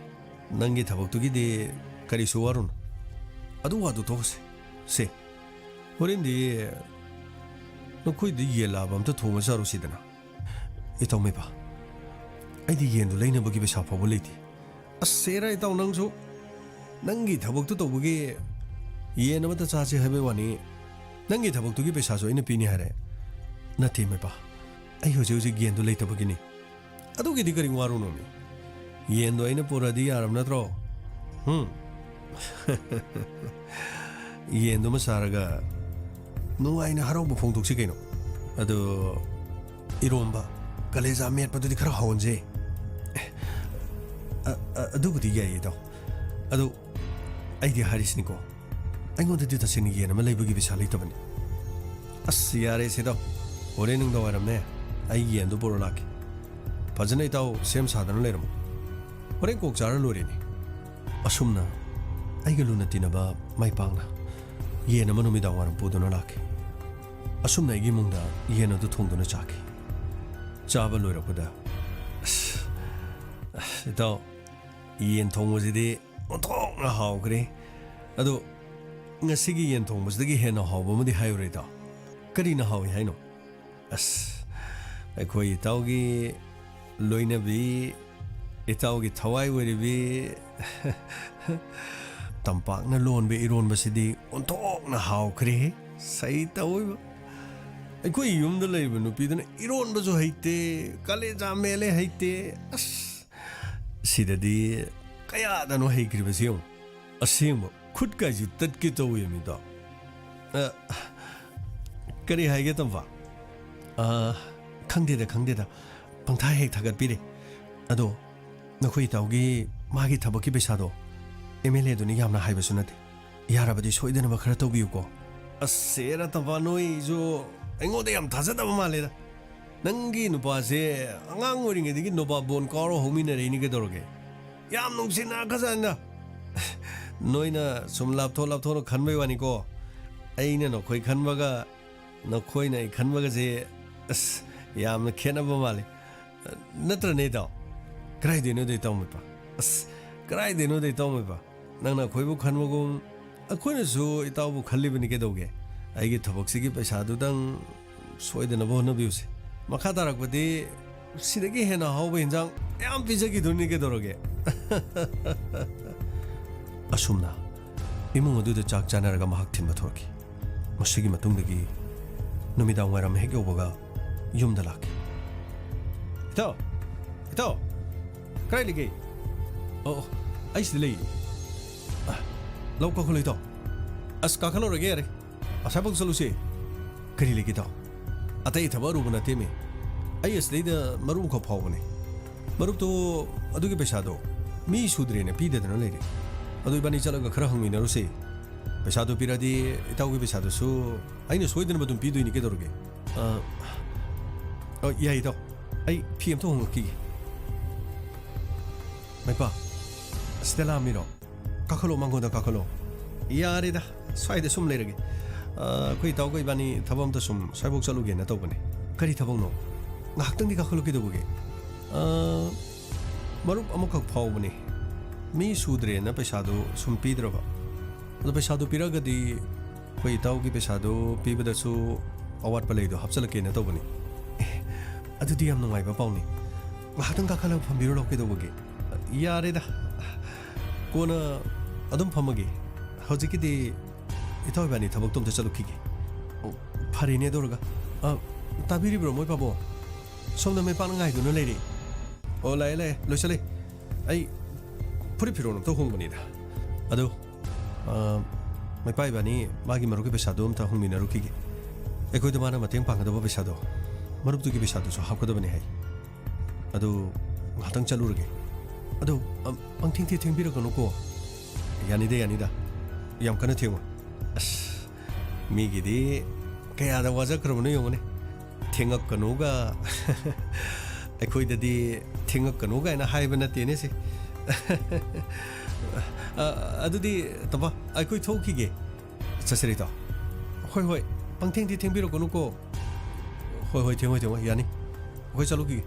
ꯅꯪꯒꯤ ꯊꯕꯛꯇꯨꯒꯤꯗꯤ ꯀꯔꯤꯁꯨ ꯋꯥꯔꯨꯅꯨ꯫ ꯑꯗꯨ ꯋꯥꯗꯨ ꯇꯣꯛꯑꯁꯦ꯫ ꯁꯦ, ꯍꯣꯔꯦꯟꯗꯤ ꯅꯈꯣꯏꯗ ꯌꯦꯟ ꯂꯥꯕ ꯑꯝꯇ ꯊꯣꯡꯉ ꯆꯥꯔꯨꯁꯤꯗꯅ꯫" "ꯏꯇꯥꯎ ꯃꯩꯕ, ꯑꯩꯗꯤ ꯌꯦꯟꯗꯨ ꯂꯩꯅꯕꯒꯤ ꯄꯩꯁꯥ ꯐꯥꯎꯕ ꯂꯩꯇꯦ꯫" "ꯑꯁ, ꯁꯦꯔꯥ ꯏꯇꯥꯎ, ꯅꯪꯁꯨ ꯅꯪꯒꯤ ꯊꯕꯛꯇꯨ ꯇꯧꯕꯒꯤ ꯌꯦꯟ ꯑꯃꯇ ꯆꯥꯁꯦ ꯍꯥꯏꯕꯩ ꯋꯥꯅꯤ꯫ ꯅꯪꯒꯤ ꯊꯕꯛꯇꯨꯒꯤ ꯄꯩꯁꯥꯁꯨ ꯑꯩꯅ ꯄꯤꯅꯤ ꯍꯥꯏꯔꯦ꯫ ꯅꯠꯇꯦ ꯃꯩꯄꯥ, ꯑꯩ ꯍꯧꯖꯤꯛ ꯍꯧꯖꯤꯛ ꯌꯦꯟꯗꯣ ꯂꯩꯇꯕꯒꯤꯅꯤ꯫ ꯑꯗꯨꯒꯤꯗꯤ ꯀꯔꯤ ꯋꯥꯔꯨꯅꯣꯃꯤ? ꯌꯦꯟꯗꯣ ꯑꯩꯅ ꯄꯨꯔꯛꯑꯗꯤ ꯌꯥꯔꯕ ꯅꯠꯇ꯭ꯔꯣ? ꯍꯨꯝ? ꯌꯦꯟꯗꯨꯃ ꯆꯥꯔꯒ ꯅꯨꯡꯉꯥꯏꯅ ꯍꯔꯥꯎꯕ ꯐꯣꯡꯗꯣꯛꯁꯤ ꯀꯩꯅꯣ꯫ ꯑꯗꯣ ꯏꯔꯣꯝꯕ, ꯀꯂꯦꯖꯥ ꯃꯦꯠꯄꯗꯨꯗꯤ ꯈꯔ ꯍꯥꯎꯍꯟꯁꯦ꯫ ꯑꯦ, ꯑ-, ꯑ-, ꯑꯗꯨꯕꯨꯗꯤ ꯌꯥꯏꯌꯦ ꯏꯇꯥꯎ꯫ ꯑꯗꯨ ꯑꯩꯗꯤ ꯍꯥꯏꯔꯤꯁꯤꯅꯤꯀꯣ, ꯑꯩꯉꯣꯟꯗꯗꯤ ꯇꯁꯦꯡꯅ ꯌꯦꯟ ꯑꯃ ꯂꯩꯕꯒꯤ ꯄꯩꯁꯥ ꯂꯩꯇꯕꯅꯤ꯫ ꯑꯁ, ꯌꯥꯔꯦ ꯁꯦꯗꯣ, ꯍꯣꯔꯦꯟ ꯅꯨꯡꯗꯥꯡ ꯋꯥꯏꯔꯝꯅꯦ, ꯑꯩ ꯌꯦꯟꯗꯨ ꯄꯨꯔ ꯂꯥꯛꯀꯦ꯫ ꯐꯖꯅ ꯏꯇꯥꯎ ꯁꯦꯝ ꯁꯥꯗꯅ ꯂꯩꯔꯝꯃꯨ꯫ ꯍꯣꯔꯦꯟ ꯀꯣꯛ ꯆꯥꯔ ꯂꯣꯏꯔꯦꯅꯦ꯫ ꯑꯁꯨꯝꯅ ꯑꯩꯒ ꯂꯨꯅ ꯇꯤꯟꯅꯕ ꯃꯥꯏ ꯄꯥꯛꯅ ꯌꯦꯟ ꯑꯃ ꯅꯨꯃꯤꯗꯥꯡ ꯋꯥꯏꯔꯝ ꯄꯨꯗꯨꯅ ꯂꯥꯛꯈꯤ꯫ ꯑꯁꯨꯝꯅ ꯑꯩꯒꯤ ꯏꯃꯨꯡꯗ ꯌꯦꯟ ꯑꯗꯨ ꯊꯣꯡꯗꯨꯅ ꯆꯥꯈꯤ꯫ ꯆꯥꯕ ꯂꯣꯏꯔꯛꯄꯗ, ꯑꯁ, ꯑꯁ, ꯏꯇꯥꯎ, ꯌꯦꯟ ꯊꯣꯡꯕꯁꯤꯗꯤ ꯑꯣꯟꯊꯣꯛꯅ ꯍꯥꯎꯈ꯭ꯔꯦ꯫ ꯑꯗꯣ ꯉꯁꯤꯒꯤ ꯌꯦꯟ ꯊꯣꯡꯕꯁꯤꯗꯒꯤ ꯍꯦꯟꯅ ꯍꯥꯎꯕ ꯑꯃꯗꯤ ꯍꯥꯏꯔꯨꯔꯦ ꯏꯇꯥꯎ꯫ ꯀꯔꯤꯅ ꯍꯥꯎꯏ ꯍꯥꯏꯅꯣ? ꯑꯁ, ꯑꯩꯈꯣꯏ ꯏꯇꯥꯎꯒꯤ ꯂꯣꯏꯅꯕꯤ, ꯏꯇꯥꯎꯒꯤ ꯊꯋꯥꯏ ꯑꯣꯏꯔꯤꯕꯤ, ꯇꯝꯄꯥꯛꯅ ꯂꯣꯟꯕ ꯏꯔꯣꯟꯕꯁꯤꯗꯤ ꯑꯣꯟꯊꯣꯛꯅ ꯍꯥꯎꯈ꯭ꯔꯦꯍꯦ꯫ ꯁꯩ ꯇꯧꯏꯕ꯫ ꯑꯩꯈꯣꯏ ꯌꯨꯝꯗ ꯂꯩꯔꯤꯕ ꯅꯨꯄꯤꯗꯨꯅ ꯏꯔꯣꯟꯕꯁꯨ ꯍꯩꯇꯦ, ꯀꯥꯂꯦꯖꯥ ꯃꯦꯠꯂꯦ ꯍꯩꯇꯦ꯫ ꯑꯁ, ꯁꯤꯗꯗꯤ ꯀꯌꯥꯗꯅꯣ ꯍꯩꯈ꯭ꯔꯤꯕꯁꯤ ꯌꯦꯡꯉꯨ꯫ ꯑꯁꯦꯡꯕ ꯈꯨꯠꯀꯥꯏꯁꯤ ꯇꯠꯀꯦ ꯇꯧꯋꯦ ꯃꯤꯗꯣ꯫ ꯑ, ꯀꯔꯤ ꯍꯥꯏꯒꯦ ꯇꯝꯐꯥ? ꯑ, ꯈꯪꯗꯦꯗ, ꯈꯪꯗꯦꯗ꯫ ꯄꯪꯊꯥ ꯍꯦꯛ ꯊꯥꯒꯠꯄꯤꯔꯦ꯫ ꯑꯗꯣ ꯅꯈꯣꯏ ꯏꯇꯥꯎꯒꯤ ꯃꯥꯒꯤ ꯊꯕꯛꯀꯤ ꯄꯩꯁꯥꯗꯣ ꯑꯦꯝ ꯑꯦꯜ ꯑꯦꯗꯨꯅ ꯌꯥꯝꯅ ꯍꯥꯏꯕꯁꯨ ꯅꯠꯇꯦ꯫ ꯌꯥꯔꯕꯗꯤ ꯁꯣꯏꯗꯅꯕ ꯈꯔ ꯇꯧꯕꯤꯌꯨꯀꯣ꯫ ꯑꯁ, ꯁꯦ ꯔꯇꯟꯄꯥ, ꯅꯣꯏꯁꯨ ꯑꯩꯉꯣꯟꯗ ꯌꯥꯝ ꯊꯥꯖꯗꯕ ꯃꯥꯜꯂꯦꯗ꯫ ꯅꯪꯒꯤ ꯅꯨꯄꯥꯁꯦ ꯑꯉꯥꯡ ꯑꯣꯏꯔꯤꯉꯩꯗꯒꯤ ꯅꯣꯕꯥꯞ ꯕꯣꯟ ꯀꯥꯎꯔ ꯍꯧꯃꯤꯟꯅꯔꯛꯏꯅꯤ ꯀꯩꯗꯧꯔꯒꯦ? ꯌꯥꯝ ꯅꯨꯡꯁꯤꯅꯈ꯭ꯔꯖꯥꯠꯅꯤꯗ꯫ ꯅꯣꯏꯅ ꯁꯨꯝ ꯂꯥꯞꯊꯣꯛ ꯂꯥꯞꯊꯣꯛꯅ ꯈꯟꯕꯩ ꯋꯥꯅꯤꯀꯣ꯫ ꯑꯩꯅ ꯅꯈꯣꯏ ꯈꯟꯕꯒ ꯅꯈꯣꯏꯅ ꯑꯩ ꯈꯟꯕꯒꯁꯦ, ꯑꯁ, ꯌꯥꯝꯅ ꯈꯦꯠꯅꯕ ꯃꯥꯜꯂꯤ꯫ ꯅꯠꯇ꯭ꯔꯅꯦ ꯏꯇꯥꯎ? ꯀꯗꯥꯏꯗꯩꯅꯣꯗ ꯏꯇꯥꯎ ꯃꯩꯄꯥ? ꯑꯁ, ꯀꯗꯥꯏꯗꯩꯅꯣꯗ ꯏꯇꯥꯎ ꯃꯩꯄꯥ? ꯅꯪꯅ ꯑꯩꯈꯣꯏꯕꯨ ꯈꯟꯕꯒꯨꯝ, ꯑꯩꯈꯣꯏꯅꯁꯨ ꯏꯇꯥꯎꯕꯨ ꯈꯜꯂꯤꯕꯅꯤ ꯀꯩꯗꯧꯒꯦ? ꯑꯩꯒꯤ ꯊꯕꯛꯁꯤꯒꯤ ꯄꯩꯁꯥꯗꯨꯗꯪ ꯁꯣꯏꯗꯅꯕ ꯍꯣꯠꯅꯕꯤꯌꯨꯁꯦ꯫ ꯃꯈꯥ ꯇꯥꯔꯛꯄꯗꯤ ꯁꯤꯗꯒꯤ ꯍꯦꯟꯅ ꯑꯍꯥꯎꯕ ꯍꯦꯟꯖꯥꯡ ꯃꯌꯥꯝ ꯄꯤꯖꯈꯤꯗꯣꯏꯅꯤ ꯀꯩꯗꯧꯔꯒꯦ? ꯑꯁꯨꯝꯅ ꯏꯃꯨꯡ ꯑꯗꯨꯗ ꯆꯥꯛ ꯆꯥꯅꯔꯒ ꯃꯍꯥꯛ ꯊꯤꯟꯕ ꯊꯣꯛꯂꯛꯈꯤ꯫ ꯃꯁꯤꯒꯤ ꯃꯇꯨꯡꯗꯒꯤ ꯅꯨꯃꯤꯗꯥꯡ ꯋꯥꯏꯔꯝ ꯍꯦꯛ ꯌꯧꯕꯒ ꯌꯨꯝꯗ ꯂꯥꯛꯀꯦ꯫ ꯏꯇꯥꯎ! ꯏꯇꯥꯎ! ꯀꯗꯥꯏ ꯂꯩꯒꯦ? ꯑꯣ, ꯑꯣ, ꯑꯩ ꯁꯤꯗ ꯂꯩꯌꯦ꯫ ꯑ, ꯂꯧ ꯀꯥꯈꯠꯂꯣ ꯏꯇꯥꯎ꯫ ꯑꯁ, ꯀꯥꯈꯠꯂꯨꯔꯒꯦ ꯌꯥꯔꯦ꯫ ꯑꯁꯥꯏꯐꯥꯎ ꯆꯠꯂꯨꯁꯦ꯫ ꯀꯔꯤ ꯂꯩꯒꯦ ꯏꯇꯥꯎ? ꯑꯇꯩ ꯊꯕꯛ ꯑꯔꯨꯕ ꯅꯠꯇꯦꯃꯤ꯫ ꯑꯩ ꯑꯁꯤꯗꯩꯗ ꯃꯔꯨꯞ ꯑꯃꯈꯛ ꯐꯥꯎꯕꯅꯦ꯫ ꯃꯔꯨꯞꯇꯣ ꯑꯗꯨꯒꯤ ꯄꯩꯁꯥꯗꯣ ꯃꯤ ꯁꯨꯗ꯭ꯔꯦꯅ ꯄꯤꯗꯗꯅ ꯂꯩꯔꯦ꯫ ꯑꯗꯨ ꯏꯕꯥꯅꯤ ꯆꯠꯂꯒ ꯈꯔ ꯍꯪꯃꯤꯟꯅꯔꯨꯁꯦ꯫ ꯄꯩꯁꯥꯗꯣ ꯄꯤꯔꯗꯤ ꯏꯇꯥꯎꯒꯤ ꯄꯩꯁꯥꯗꯨꯁꯨ ꯑꯩꯅ ꯁꯣꯏꯗꯅꯕ ꯑꯗꯨꯝ ꯄꯤꯗꯣꯏꯅꯤ ꯀꯩꯗꯧꯔꯒꯦ꯫ ꯑ, ꯑ, ꯌꯥꯏ ꯏꯇꯥꯎ꯫ ꯑꯩ ꯐꯤ ꯑꯝꯇ ꯍꯣꯡꯉꯛꯈꯤꯒꯦ꯫ ꯃꯩꯄꯥ, ꯁꯤꯗ ꯂꯥꯛꯑꯝꯃꯤꯔꯣ? ꯀꯥꯈꯠꯂꯣ, ꯃꯉꯣꯟꯗ ꯀꯥꯈꯠꯂꯣ꯫ ꯌꯥꯔꯦꯗ, ꯁ꯭ꯋꯥꯏꯗ ꯁꯨꯝ ꯂꯩꯔꯒꯦ꯫ ꯑ, ꯑꯩꯈꯣꯏ ꯏꯇꯥꯎꯒ ꯏꯕꯥꯅꯤ ꯊꯕꯛ ꯑꯝꯇ ꯁꯨꯝ ꯁ꯭ꯋꯥꯏꯐꯥꯎ ꯆꯠꯂꯨꯒꯦꯅ ꯇꯧꯕꯅꯦ꯫ ꯀꯔꯤ ꯊꯕꯛꯅꯣ? ꯉꯥꯏꯍꯥꯛꯇꯪꯗꯤ ꯀꯥꯈꯠꯂꯨ ꯀꯩꯗꯧꯕꯒꯦ? ꯑ, ꯃꯔꯨꯞ ꯑꯃꯈꯛ ꯐꯥꯎꯕꯅꯦ꯫ ꯃꯤ ꯁꯨꯗ꯭ꯔꯦꯅ ꯄꯩꯁꯥꯗꯨ ꯁꯨꯝ ꯄꯤꯗ꯭ꯔꯕ꯫ ꯑꯗꯣ ꯄꯩꯁꯥꯗꯨ ꯄꯤꯔꯒꯗꯤ ꯑꯩꯈꯣꯏ ꯏꯇꯥꯎꯒꯤ ꯄꯩꯁꯥꯗꯨ ꯄꯤꯕꯗꯁꯨ ꯑꯋꯥꯠꯄ ꯂꯩꯗꯣ ꯍꯥꯞꯆꯤꯜꯂꯛꯀꯦꯅ ꯇꯧꯕꯅꯤ꯫ ꯑꯦ, ꯑꯗꯨꯗꯤ ꯌꯥꯝ ꯅꯨꯡꯉꯥꯏꯕ ꯄꯥꯎꯅꯤ꯫ ꯉꯥꯏꯍꯥꯛꯇꯪ ꯀꯥꯈꯠꯂꯒ ꯐꯝꯕꯤꯔꯨ ꯂꯥꯎ ꯀꯩꯗꯧꯕꯒꯦ? ꯌꯥꯔꯦꯗ, ꯀꯣꯟꯅ ꯑꯗꯨꯝ ꯐꯝꯃꯒꯦ꯫ ꯍꯧꯖꯤꯛꯀꯤꯗꯤ ꯏꯇꯥꯎ ꯏꯕꯥꯅꯤ ꯊꯕꯛꯇꯣ ꯑꯝꯇ ꯆꯠꯂꯨꯈꯤꯒꯦ꯫ ꯑꯣ, ꯐꯔꯦꯅꯦ ꯑꯗꯨ ꯑꯣꯏꯔꯒ꯫ ꯑ, ꯇꯥꯕꯤꯔꯤꯕ꯭ꯔꯣ ꯃꯣꯏ ꯄꯥꯕꯣ? ꯁꯣꯝꯗ ꯃꯩꯄꯥꯛꯅ ꯉꯥꯏꯗꯨꯅ ꯂꯩꯔꯦ꯫ ꯑꯣ, ꯂꯥꯛꯑꯦ, ꯂꯥꯛꯑꯦ, ꯂꯣꯏꯁꯜꯂꯦ꯫ ꯑꯩ ꯐꯨꯔꯤꯠ ꯐꯤꯔꯣꯜ ꯑꯝꯇ ꯍꯣꯡꯕꯅꯤꯗ꯫ ꯑꯗꯣ, ꯑ, ꯃꯩꯄꯥ ꯏꯕꯥꯅꯤ ꯃꯥꯒꯤ ꯃꯔꯨꯞꯀꯤ ꯄꯩꯁꯥꯗꯣ ꯑꯝꯇ ꯍꯣꯡꯃꯤꯟꯅꯔꯨꯈꯤꯒꯦ꯫ ꯑꯩꯈꯣꯏꯗ ꯃꯥꯅ ꯃꯇꯦꯡ ꯄꯥꯡꯒꯗꯕ ꯄꯩꯁꯥꯗꯣ, ꯃꯔꯨꯞꯇꯨꯒꯤ ꯄꯩꯁꯥꯗꯨꯁꯨ ꯍꯥꯞꯀꯗꯕꯅꯤ ꯍꯥꯏ꯫ ꯑꯗꯨ ꯉꯥꯏꯍꯥꯛꯇꯪ ꯆꯠꯂꯨꯔꯒꯦ꯫ ꯑꯗꯣ, ꯑ, ꯄꯪꯊꯦꯡ ꯊꯦꯡ-, ꯊꯦꯡꯕꯤꯔꯛꯀꯅꯨꯀꯣ꯫ ꯌꯥꯅꯤꯗ, ꯌꯥꯅꯤꯗ꯫ ꯌꯥꯝ ꯀꯟꯅ ꯊꯦꯡꯉꯣꯏ꯫ ꯑꯁ, ꯃꯤꯒꯤꯗꯤ ꯀꯌꯥꯗ ꯋꯥꯖꯈ꯭ꯔꯕꯅꯣ ꯌꯦꯡꯉꯨꯅꯦ꯫ ꯊꯦꯡꯉꯛꯀꯅꯨꯒ꯫ ꯑꯩꯈꯣꯏꯗꯗꯤ ꯊꯦꯡꯉꯛꯀꯅꯨ ꯀꯥꯏꯅ ꯍꯥꯏꯕ ꯅꯠꯇꯦꯅꯦ ꯁꯦ꯫ ꯑ, ꯑꯗꯨꯗꯤ ꯇꯄꯥ, ꯑꯩꯈꯣꯏ ꯊꯣꯛꯈꯤꯒꯦ꯫ ꯆꯠꯁꯤꯔ ꯏꯇꯥꯎ? ꯍꯣꯏ, ꯍꯣꯏ, ꯄꯪꯊꯦꯡꯗꯤ ꯊꯦꯡꯕꯤꯔꯛꯀꯅꯨꯀꯣ꯫ ꯍꯣꯏ, ꯍꯣꯏ, ꯊꯦꯡꯉꯣꯏ, ꯊꯦꯡꯉꯣꯏ, ꯌꯥꯅꯤ꯫ ꯑꯩꯈꯣꯏ ꯆꯠꯂꯨꯈꯤꯒꯦ꯫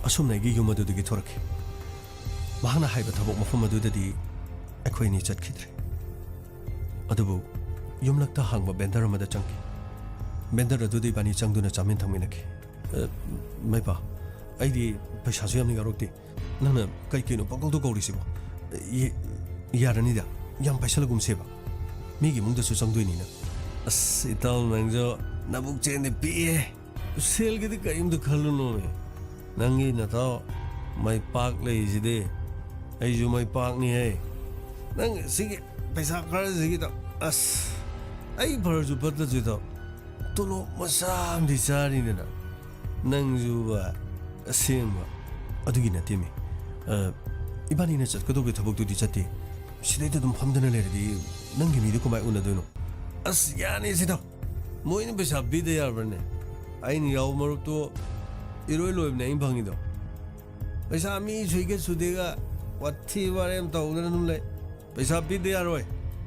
ꯑꯁꯨꯝꯅ ꯑꯩꯒꯤ ꯌꯨꯝ ꯑꯗꯨꯗꯒꯤ ꯊꯣꯔꯛꯈꯤ꯫ ꯃꯍꯥꯛꯅ ꯍꯥꯏꯕ ꯊꯕꯛ ꯃꯐꯝ ꯑꯗꯨꯗꯗꯤ ꯑꯩꯈꯣꯏ ꯑꯅꯤ ꯆꯠꯈꯤꯗ꯭ꯔꯦ꯫ ꯑꯗꯨꯕꯨ ꯌꯨꯝꯂꯛꯇ ꯍꯥꯡꯕ ꯕꯦꯟꯗꯔ ꯑꯃꯗ ꯆꯪꯈꯤ꯫ ꯕꯦꯟꯗꯔ ꯑꯗꯨꯗ ꯏꯕꯥꯅꯤ ꯆꯪꯗꯨꯅ ꯆꯥꯃꯤꯟ ꯊꯛꯃꯤꯟꯅꯈꯤ꯫ ꯑ, ꯃꯩꯄꯥ, ꯑꯩꯗꯤ ꯄꯩꯁꯥꯁꯨ ꯌꯥꯝꯅ ꯌꯥꯎꯔꯛꯇꯦ꯫ ꯅꯪꯅ ꯀꯩ ꯀꯩꯅꯣ ꯄꯪꯀꯧꯗ ꯀꯧꯔꯤꯁꯤꯕꯣ? ꯌꯦ-, ꯌꯥꯔꯅꯤꯗ, ꯌꯥꯝ ꯄꯥꯏꯁꯜꯂꯒꯨꯝꯁꯦꯕ꯫ ꯃꯤꯒꯤ ꯏꯃꯨꯡꯗꯁꯨ ꯆꯪꯗꯣꯏꯅꯤꯅ꯫ ꯑꯁ, ꯏꯇꯥꯎ ꯅꯪꯁꯨ ꯅꯕꯨꯛ ꯆꯦꯟꯗꯤ ꯄꯤꯛꯑꯦ꯫ ꯁꯦꯜꯒꯤꯗꯤ ꯀꯔꯤꯝꯇ ꯈꯜꯂꯨꯅꯣꯃꯦ꯫ ꯅꯪꯒꯤ ꯅꯇꯥꯎ ꯃꯩꯄꯥꯛ ꯂꯩꯔꯤꯁꯤꯗꯤ꯫ ꯑꯩꯁꯨ ꯃꯩꯄꯥꯛꯅꯤꯍꯦ꯫ ꯅꯪ ꯁꯤꯒꯤ ꯄꯩꯁꯥ ꯈꯔꯁꯤꯒꯤꯗꯣ, ꯑꯁ, ꯑꯩ ꯐꯔꯁꯨ ꯐꯠꯇ꯭ꯔꯁꯨ ꯏꯇꯥꯎ, ꯇꯣꯂꯣꯞ ꯃꯆꯥ ꯑꯃꯗꯤ ꯆꯥꯔꯤꯗꯅ꯫ ꯅꯪꯁꯨꯕ, ꯑꯁꯦꯡꯕ꯫ ꯑꯗꯨꯒꯤ ꯅꯠꯇꯦꯃꯤ꯫ ꯑ, ꯏꯕꯥꯅꯤꯅ ꯆꯠꯀꯗꯧꯒꯤ ꯊꯕꯛꯇꯨꯗꯤ ꯆꯠꯇꯦ꯫ ꯁꯤꯗꯩꯗ ꯑꯗꯨꯝ ꯐꯝꯗꯅ ꯂꯩꯔꯗꯤ ꯅꯪꯒꯤ ꯃꯤꯗꯨ ꯀꯃꯥꯏ ꯎꯅꯗꯣꯏꯅꯣ? ꯑꯁ, ꯌꯥꯅꯤ ꯁꯤꯗ꯫ ꯃꯣꯏꯅ ꯄꯩꯁꯥ ꯄꯤꯗ ꯌꯥꯕ꯭ꯔꯅꯦ? ꯑꯩꯅ ꯌꯥꯎꯕ ꯃꯔꯨꯞꯇꯣ ꯏꯔꯣꯏ ꯂꯣꯏꯕꯅꯦ ꯑꯩꯅ ꯐꯪꯉꯤꯗꯣ꯫ ꯄꯩꯁꯥ ꯃꯤ ꯁꯨꯏꯒ ꯁꯨꯗꯦꯒ ꯋꯥꯊꯤ ꯋꯥꯔꯦꯝ ꯇꯧꯗꯅ ꯑꯗꯨꯝ ꯂꯩ꯫ ꯄꯩꯁꯥ ꯄꯤꯗ ꯌꯥꯔꯣꯏ꯫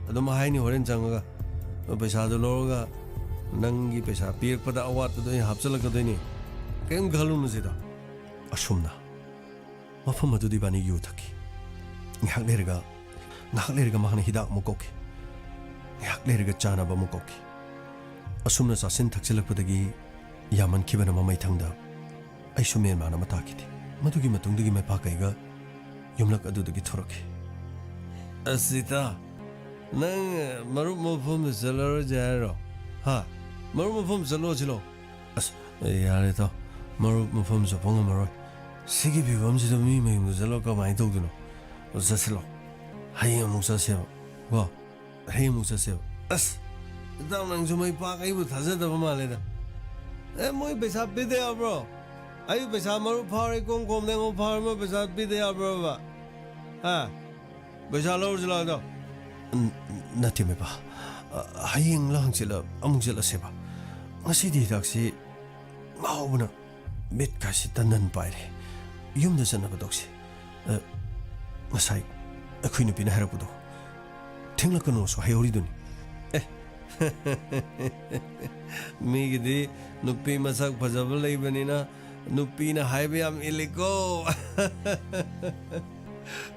ꯑꯗꯨꯝ ꯍꯥꯏꯅꯤ ꯍꯣꯔꯦꯟ ꯆꯪꯉꯒ꯫ ꯄꯩꯁꯥꯗꯣ ꯂꯧꯔꯒ ꯅꯪꯒꯤ ꯄꯩꯁꯥ ꯄꯤꯔꯛꯄꯗ ꯑꯋꯥꯠꯄꯗꯣ ꯑꯩꯅ ꯍꯥꯞꯆꯤꯜꯂꯛꯀꯗꯣꯏꯅꯤ꯫ ꯀꯔꯤꯝ ꯈꯜꯂꯨꯅꯨ ꯁꯤꯗ꯫ ꯑꯁꯨꯝꯅ ꯃꯐꯝ ꯑꯗꯨꯗ ꯏꯕꯥꯅꯤ ꯌꯨ ꯊꯛꯈꯤ꯫ ꯉꯥꯏꯍꯥꯛ ꯂꯩꯔꯒ, ꯉꯥꯏꯍꯥꯛ ꯂꯩꯔꯒ ꯃꯍꯥꯛꯅ ꯍꯤꯗꯥꯛ ꯑꯃꯨꯛ ꯀꯧꯈꯤ꯫ ꯉꯥꯏꯍꯥꯛ ꯂꯩꯔꯒ ꯆꯥꯅꯕ ꯑꯃꯨꯛ ꯀꯧꯈꯤ꯫ ꯑꯁꯨꯝꯅ ꯆꯥꯁꯤꯟ ꯊꯛꯆꯤꯜꯂꯛꯄꯗꯒꯤ ꯌꯥꯝꯃꯟꯈꯤꯕꯅ ꯃꯃꯩꯊꯪꯗ ꯑꯩꯁꯨ ꯃꯦꯟ ꯃꯥꯟ ꯑꯃ ꯇꯥꯈꯤꯗꯦ꯫ ꯃꯗꯨꯒꯤ ꯃꯇꯨꯡꯗꯒꯤ ꯃꯥꯏ ꯄꯥꯛꯀꯩꯒ ꯌꯨꯝꯂꯛ ꯑꯗꯨꯗꯒꯤ ꯊꯣꯔꯛꯈꯤ꯫ ꯑꯁ ꯏꯇꯥꯎ, ꯅꯪ ꯃꯔꯨꯞ ꯃꯐꯝꯗ ꯆꯠꯂꯔꯣꯏꯁꯦ ꯍꯥꯏꯔꯣ? ꯍꯥ? ꯃꯔꯨꯞ ꯃꯐꯝ ꯆꯠꯂꯣ ꯁꯤꯂꯣ꯫ ꯑꯁ, ꯌꯥꯔꯦ ꯏꯇꯥꯎ, ꯃꯔꯨꯞ ꯃꯐꯝ ꯆꯠꯄ ꯉꯝꯃꯔꯣꯏ꯫ ꯁꯤꯒꯤ ꯐꯤꯕꯝꯁꯤꯗ ꯃꯤ ꯃꯌꯨꯝꯗ ꯆꯠꯂꯒ ꯀꯃꯥꯏꯅ ꯇꯧꯗꯣꯏꯅꯣ? ꯆꯠꯁꯤꯂꯣ꯫ ꯍꯌꯦꯡ ꯑꯃꯨꯛ ꯆꯠꯁꯦꯕ ꯀꯣ꯫ ꯍꯌꯦꯡ ꯑꯃꯨꯛ ꯆꯠꯁꯦꯕ꯫ ꯑꯁ, ꯏꯇꯥꯎ ꯅꯪꯁꯨ ꯃꯩ ꯄꯥꯛ ꯑꯩꯕꯨ ꯊꯥꯖꯗꯕ ꯃꯥꯜꯂꯦꯗ꯫ ꯑꯦ, ꯃꯣꯏ ꯄꯩꯁꯥ ꯄꯤꯗ ꯌꯥꯕ꯭ꯔꯣ? ꯑꯩ ꯄꯩꯁꯥ ꯃꯔꯨꯞ ꯐꯥꯎꯔꯦ, ꯏꯀꯣꯝ ꯀꯣꯝꯗ ꯑꯩꯉꯣꯟꯗ ꯐꯥꯎꯔꯦ, ꯃꯣꯏ ꯄꯩꯁꯥ ꯄꯤꯗ ꯌꯥꯕ꯭ꯔꯣꯕ? ꯍꯥ? ꯄꯩꯁꯥ ꯂꯧꯔꯨꯁꯤ ꯂꯥꯛꯑꯣ ꯏꯇꯥꯎ꯫ ꯅꯠꯇꯦ ꯃꯩꯄꯥ, ꯍꯌꯦꯡꯂ ꯍꯪꯆꯤꯠꯂ ꯑꯃꯨꯛ ꯆꯠꯂꯁꯦꯕ꯫ ꯉꯁꯤꯗꯤ ꯍꯤꯗꯥꯛꯁꯤ ꯉꯥꯎꯕꯅ ꯃꯤꯠꯀꯥꯁꯤ ꯇꯟꯗꯟ ꯄꯥꯏꯔꯦ꯫ ꯌꯨꯝꯗ ꯆꯠꯅꯕ ꯇꯧꯁꯤ꯫ ꯑ, ꯉꯁꯥꯏ ꯑꯩꯈꯣꯏ ꯅꯨꯄꯤꯅ ꯍꯥꯏꯔꯛꯄꯗꯣ ꯊꯦꯡꯂꯛꯀꯅꯣꯁꯨ ꯍꯥꯏꯍꯧꯔꯤꯗꯨꯅꯤ꯫ ꯑꯦ, ꯃꯤꯒꯤꯗꯤ ꯅꯨꯄꯤ ꯃꯁꯛ ꯐꯖꯕ ꯂꯩꯕꯅꯤꯅ ꯅꯨꯄꯤꯅ ꯍꯥꯏꯕ ꯌꯥꯝ ꯏꯜꯂꯤꯀꯣ꯫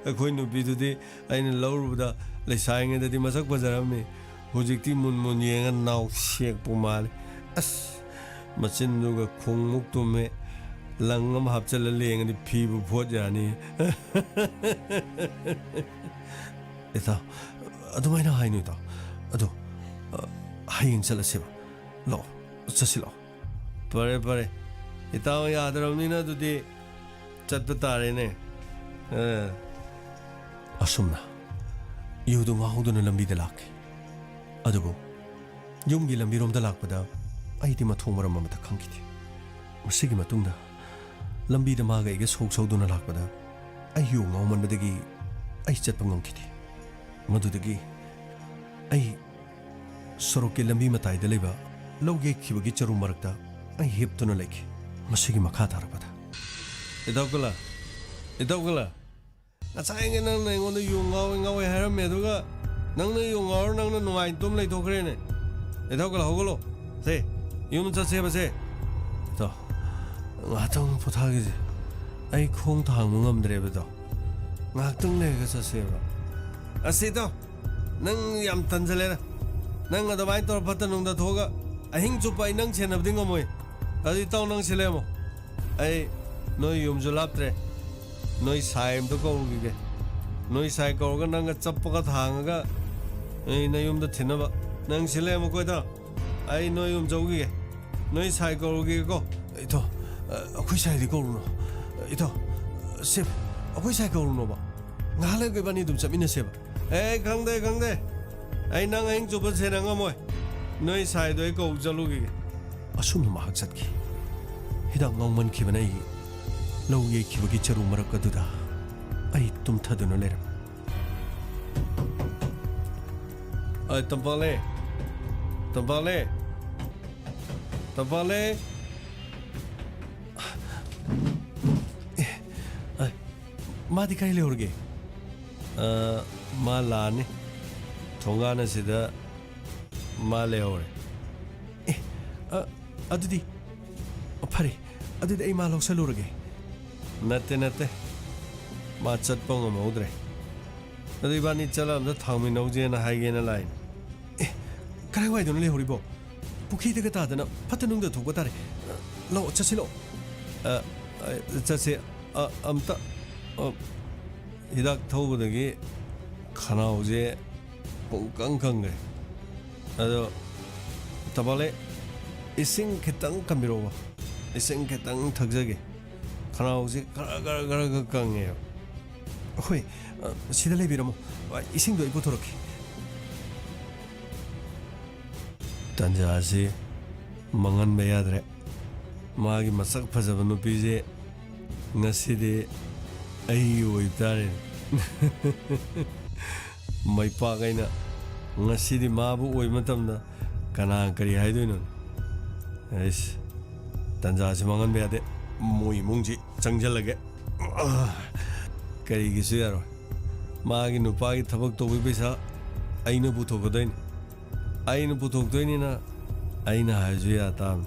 ꯑꯩꯈꯣꯏ ꯅꯨꯄꯤꯗꯨꯗꯤ ꯑꯩꯅ ꯂꯧꯔꯨꯕꯗ ꯂꯩꯁꯥꯔꯤꯉꯩꯗꯗꯤ ꯃꯁꯛ ꯐꯖꯔꯝꯃꯤ꯫ ꯍꯧꯖꯤꯛꯇꯤ ꯃꯨꯟ ꯃꯨꯟ ꯌꯦꯡꯉ ꯅꯥꯎꯁꯦꯛꯄꯨ ꯃꯥꯜꯂꯤ꯫ ꯑꯁ, ꯃꯆꯤꯟꯗꯨꯒ ꯈꯣꯡꯃꯨꯛ ꯇꯨꯝꯃꯦ꯫ ꯂꯪ ꯑꯃ ꯍꯥꯞꯆꯤꯜꯂ ꯂꯦꯡꯉꯗꯤ ꯐꯤꯕꯨ ꯐꯣꯠ ꯌꯥꯅꯤ꯫ ꯏꯇꯥꯎ, ꯑꯗꯨꯃꯥꯏꯅ ꯍꯥꯏꯅꯨ ꯏꯇꯥꯎ꯫ ꯑꯗꯣ, ꯑ, ꯍꯌꯦꯡ ꯆꯠꯂꯁꯦꯕ꯫ ꯂꯥꯛꯑꯣ꯫ ꯆꯠꯁꯤꯜꯂꯣ꯫ ꯐꯔꯦ, ꯐꯔꯦ꯫ ꯏꯇꯥꯎ ꯌꯥꯗ꯭ꯔꯕꯅꯤꯅ ꯑꯗꯨꯗꯤ ꯆꯠꯄ ꯇꯥꯔꯦꯅꯦ꯫ ꯑ꯫ ꯑꯁꯨꯝꯅ ꯌꯨꯗꯨ ꯉꯥꯎꯗꯨꯅ ꯂꯝꯕꯤꯗ ꯂꯥꯛꯈꯤ꯫ ꯑꯗꯨꯕꯨ ꯌꯨꯝꯒꯤ ꯂꯝꯕꯤꯔꯣꯝꯗ ꯂꯥꯛꯄꯗ ꯑꯩꯗꯤ ꯃꯊꯣꯡ ꯃꯔꯝ ꯑꯃꯠꯇ ꯈꯪꯈꯤꯗꯦ꯫ ꯃꯁꯤꯒꯤ ꯃꯇꯨꯡꯗ ꯂꯝꯕꯤꯗ ꯃꯥꯒ ꯑꯩꯒ ꯁꯧ ꯁꯧꯗꯨꯅ ꯂꯥꯛꯄꯗ ꯑꯩ ꯌꯨ ꯉꯥꯎꯃꯟꯕꯗꯒꯤ ꯑꯩ ꯆꯠꯄ ꯉꯝꯈꯤꯗꯦ꯫ ꯃꯗꯨꯗꯒꯤ ꯑꯩ ꯁꯣꯔꯣꯛꯀꯤ ꯂꯝꯕꯤ ꯃꯇꯥꯏꯗ ꯂꯩꯕ ꯂꯧ ꯌꯩꯈꯤꯕꯒꯤ ꯆꯔꯨ ꯃꯔꯛꯇ ꯑꯩ ꯍꯤꯞꯇꯨꯅ ꯂꯩꯈꯤ꯫ ꯃꯁꯤꯒꯤ ꯃꯈꯥ ꯇꯥꯔꯛꯄꯗ ꯏꯇꯥꯎ ꯀꯂꯥ, ꯏꯇꯥꯎ ꯀꯂꯥ, ꯉꯁꯥꯏꯒꯤ ꯅꯪꯅ ꯑꯩꯉꯣꯟꯗ ꯌꯨ ꯉꯥꯎꯋꯦ ꯉꯥꯎꯋꯦ ꯍꯥꯏꯔꯝꯃꯦ, ꯑꯗꯨꯒ ꯅꯪꯅ ꯌꯨ ꯉꯥꯎꯔ ꯅꯪꯅ ꯅꯨꯡꯉꯥꯏꯅ ꯇꯨꯝ ꯂꯩꯊꯣꯛꯈ꯭ꯔꯦꯅꯦ꯫ ꯏꯇꯥꯎ ꯀꯂꯥ, ꯍꯧꯒꯠꯂꯣ꯫ ꯁꯦ, ꯌꯨꯝ ꯆꯠꯁꯦꯕ ꯁꯦ꯫ ꯏꯇꯥꯎ, ꯉꯥꯏꯍꯥꯛꯇꯪ ꯄꯣꯊꯥꯈꯤꯁꯦ꯫ ꯑꯩ ꯈꯣꯡ ꯊꯥꯡꯕ ꯉꯝꯗ꯭ꯔꯦꯕ ꯏꯇꯥꯎ꯫ ꯉꯥꯏꯍꯥꯛꯇꯪ ꯂꯩꯔꯒ ꯆꯠꯁꯦꯕ꯫ ꯑꯁ ꯏꯇꯥꯎ, ꯅꯪ ꯌꯥꯝ ꯇꯟꯖꯜꯂꯦꯗ꯫ ꯅꯪ ꯑꯗꯨꯃꯥꯏꯅ ꯇꯧꯔ ꯐꯠꯇ ꯅꯨꯡꯗ ꯊꯣꯛꯑꯒ ꯑꯍꯤꯡ ꯆꯨꯞꯄ ꯑꯩ ꯅꯪ ꯁꯦꯟꯅꯕꯗꯤ ꯉꯝꯃꯣꯏ꯫ ꯑꯗꯨ ꯏꯇꯥꯎ ꯅꯪ ꯁꯤꯜꯂꯦꯃꯣ꯫ ꯑꯩ ꯅꯣꯏ ꯌꯨꯝꯁꯨ ꯂꯥꯞꯇ꯭ꯔꯦ꯫ ꯅꯣꯏ ꯁꯥꯏ ꯑꯝꯇ ꯀꯧꯔꯨꯈꯤꯒꯦ꯫ ꯅꯣꯏ ꯁꯥꯏ ꯀꯧꯔꯒ ꯅꯪꯒ ꯆꯞꯄꯒ ꯊꯥꯡꯉꯒ ꯑꯩ ꯅꯌꯨꯝꯗ ꯊꯤꯟꯅꯕ꯫ ꯅꯪ ꯁꯤꯜꯂꯦꯃꯣ ꯀꯣꯏꯗ꯫ ꯑꯩ ꯅꯣꯏ ꯌꯨꯝ ꯆꯧꯈꯤꯒꯦ꯫ ꯅꯣꯏ ꯁꯥꯏ ꯀꯧꯔꯨꯈꯤꯒꯦꯀꯣ꯫ ꯏꯇꯥꯎ, ꯑ, ꯑꯩꯈꯣꯏ ꯁꯥꯏꯗꯤ ꯀꯧꯔꯨꯅꯣ꯫ ꯏꯇꯥꯎ, ꯁꯦ, ꯑꯩꯈꯣꯏ ꯁꯥꯏ ꯀꯧꯔꯨꯅꯣꯕ꯫ ꯉꯥꯏꯍꯥꯛ ꯂꯩꯔꯒ ꯏꯕꯥꯅꯤ ꯑꯗꯨꯝ ꯆꯠꯃꯤꯟꯅꯁꯦꯕ꯫ ꯑꯦ, ꯈꯪꯗꯦ, ꯈꯪꯗꯦ꯫ ꯑꯩ ꯅꯪ ꯑꯍꯤꯡ ꯆꯨꯞꯄ ꯁꯦꯟꯅ ꯉꯝꯃꯣꯏ꯫ ꯅꯣꯏ ꯁꯥꯏꯗꯣ ꯑꯩ ꯀꯧ ꯆꯠꯂꯨꯈꯤꯒꯦ꯫ ꯑꯁꯨꯝꯅ ꯃꯍꯥꯛ ꯆꯠꯈꯤ꯫ ꯍꯤꯗꯥꯛ ꯉꯥꯎꯃꯟꯈꯤꯕꯅ ꯑꯩ ꯂꯧ ꯌꯩꯈꯤꯕꯒꯤ ꯆꯔꯨ ꯃꯔꯛ ꯑꯗꯨꯗ ꯑꯩ ꯇꯨꯝꯊꯗꯨꯅ ꯂꯩꯔꯝꯃꯤ꯫ ꯑꯩ ꯇꯝꯄꯥꯛꯂꯦ, ꯇꯝꯄꯥꯛꯂꯦ, ꯇꯝꯄꯥꯛꯂꯦ꯫ ꯑꯦ, ꯑ, ꯃꯥꯗꯤ ꯀꯥꯏ ꯂꯩꯍꯧꯔꯒꯦ? ꯑ, ꯃꯥ ꯂꯥꯛꯑꯅꯤ꯫ ꯊꯣꯡꯒꯥꯟ ꯑꯁꯤꯗ ꯃꯥ ꯂꯩꯍꯧꯔꯦ꯫ ꯑꯦ, ꯑ, ꯑꯗꯨꯗꯤ ꯐꯔꯦ꯫ ꯑꯗꯨꯗꯤ ꯑꯩ ꯃꯥ ꯂꯧꯁꯜꯂꯨꯔꯒꯦ꯫ ꯅꯠꯇꯦ, ꯅꯠꯇꯦ꯫ ꯃꯥ ꯆꯠꯄ ꯉꯝꯍꯧꯗ꯭ꯔꯦ꯫ ꯑꯗꯨ ꯏꯕꯥꯅꯤ ꯆꯠꯂ ꯑꯝꯇ ꯊꯥꯡꯃꯤꯟꯅꯧꯁꯦꯅ ꯍꯥꯏꯒꯦꯅ ꯂꯥꯛꯏꯅꯤ꯫ ꯑꯦ, ꯀꯗꯥꯏꯋꯥꯏꯗꯅꯣ ꯂꯩꯍꯧꯔꯤꯕꯣ? ꯄꯨꯈ꯭ꯔꯤꯗꯒ ꯇꯥꯗꯅ ꯐꯠꯇ ꯅꯨꯡꯗ ꯊꯣꯛꯄ ꯇꯥꯔꯦ꯫ ꯂꯥꯛꯑꯣ, ꯆꯠꯁꯤ ꯂꯥꯛꯑꯣ꯫ ꯑ, ꯑ, ꯆꯠꯁꯦ꯫ ꯑ, ꯑꯝꯇ, ꯑ, ꯍꯤꯗꯥꯛ ꯊꯧꯕꯗꯒꯤ ꯈꯅꯥꯎꯁꯦ ꯄꯨꯡꯀꯪ ꯀꯪꯈ꯭ꯔꯦ꯫ ꯑꯗꯣ, ꯇꯄꯥꯂꯦ, ꯏꯁꯤꯡ ꯈꯤꯇꯪ ꯀꯟꯕꯤꯔꯛꯑꯣꯕ꯫ ꯏꯁꯤꯡ ꯈꯤꯇꯪ ꯊꯛꯆꯒꯦ꯫ ꯈꯅꯥꯎꯁꯦ ꯈꯔ, ꯈꯔ, ꯈꯔ, ꯈꯔ ꯀꯪꯉꯦꯕ꯫ ꯍꯣꯏ, ꯑ, ꯁꯤꯗ ꯂꯩꯕꯤꯔꯝꯃꯣ꯫ ꯑ, ꯏꯁꯤꯡꯗꯣ ꯑꯩ ꯄꯨꯊꯣꯔꯛꯀꯦ꯫ ꯇꯟꯖꯥꯁꯤ ꯃꯥꯡꯍꯟꯕ ꯌꯥꯗ꯭ꯔꯦ꯫ ꯃꯥꯒꯤ ꯃꯁꯛ ꯐꯖꯕ ꯅꯨꯄꯤꯁꯦ ꯉꯁꯤꯗꯤ ꯑꯩꯒꯤ ꯑꯣꯏꯕ ꯇꯥꯔꯦꯅꯦ꯫ ꯃꯩꯄꯥꯛ ꯑꯩꯅ ꯉꯁꯤꯗꯤ ꯃꯥꯕꯨ ꯑꯣꯏꯕ ꯃꯇꯝꯗ ꯀꯅꯥ ꯀꯔꯤ ꯍꯥꯏꯗꯣꯏꯅꯣ? ꯑꯩꯁ, ꯇꯟꯖꯥꯁꯤ ꯃꯥꯡꯍꯟꯕ ꯌꯥꯗꯦ꯫ ꯃꯣꯏ ꯏꯃꯨꯡꯁꯤ ꯆꯪꯁꯤꯜꯂꯒꯦ꯫ ꯀꯔꯤꯒꯤꯁꯨ ꯌꯥꯔꯣꯏ꯫ ꯃꯥꯒꯤ ꯅꯨꯄꯥꯒꯤ ꯊꯕꯛ ꯇꯧꯕꯒꯤ ꯄꯩꯁꯥ ꯑꯩꯅ ꯄꯨꯊꯣꯛꯀꯗꯣꯏꯅꯤ꯫ ꯑꯩꯅ ꯄꯨꯊꯣꯛꯇꯣꯏꯅꯤꯅ ꯑꯩꯅ ꯍꯥꯏꯔꯁꯨ ꯌꯥ ꯇꯥꯕꯅꯤ꯫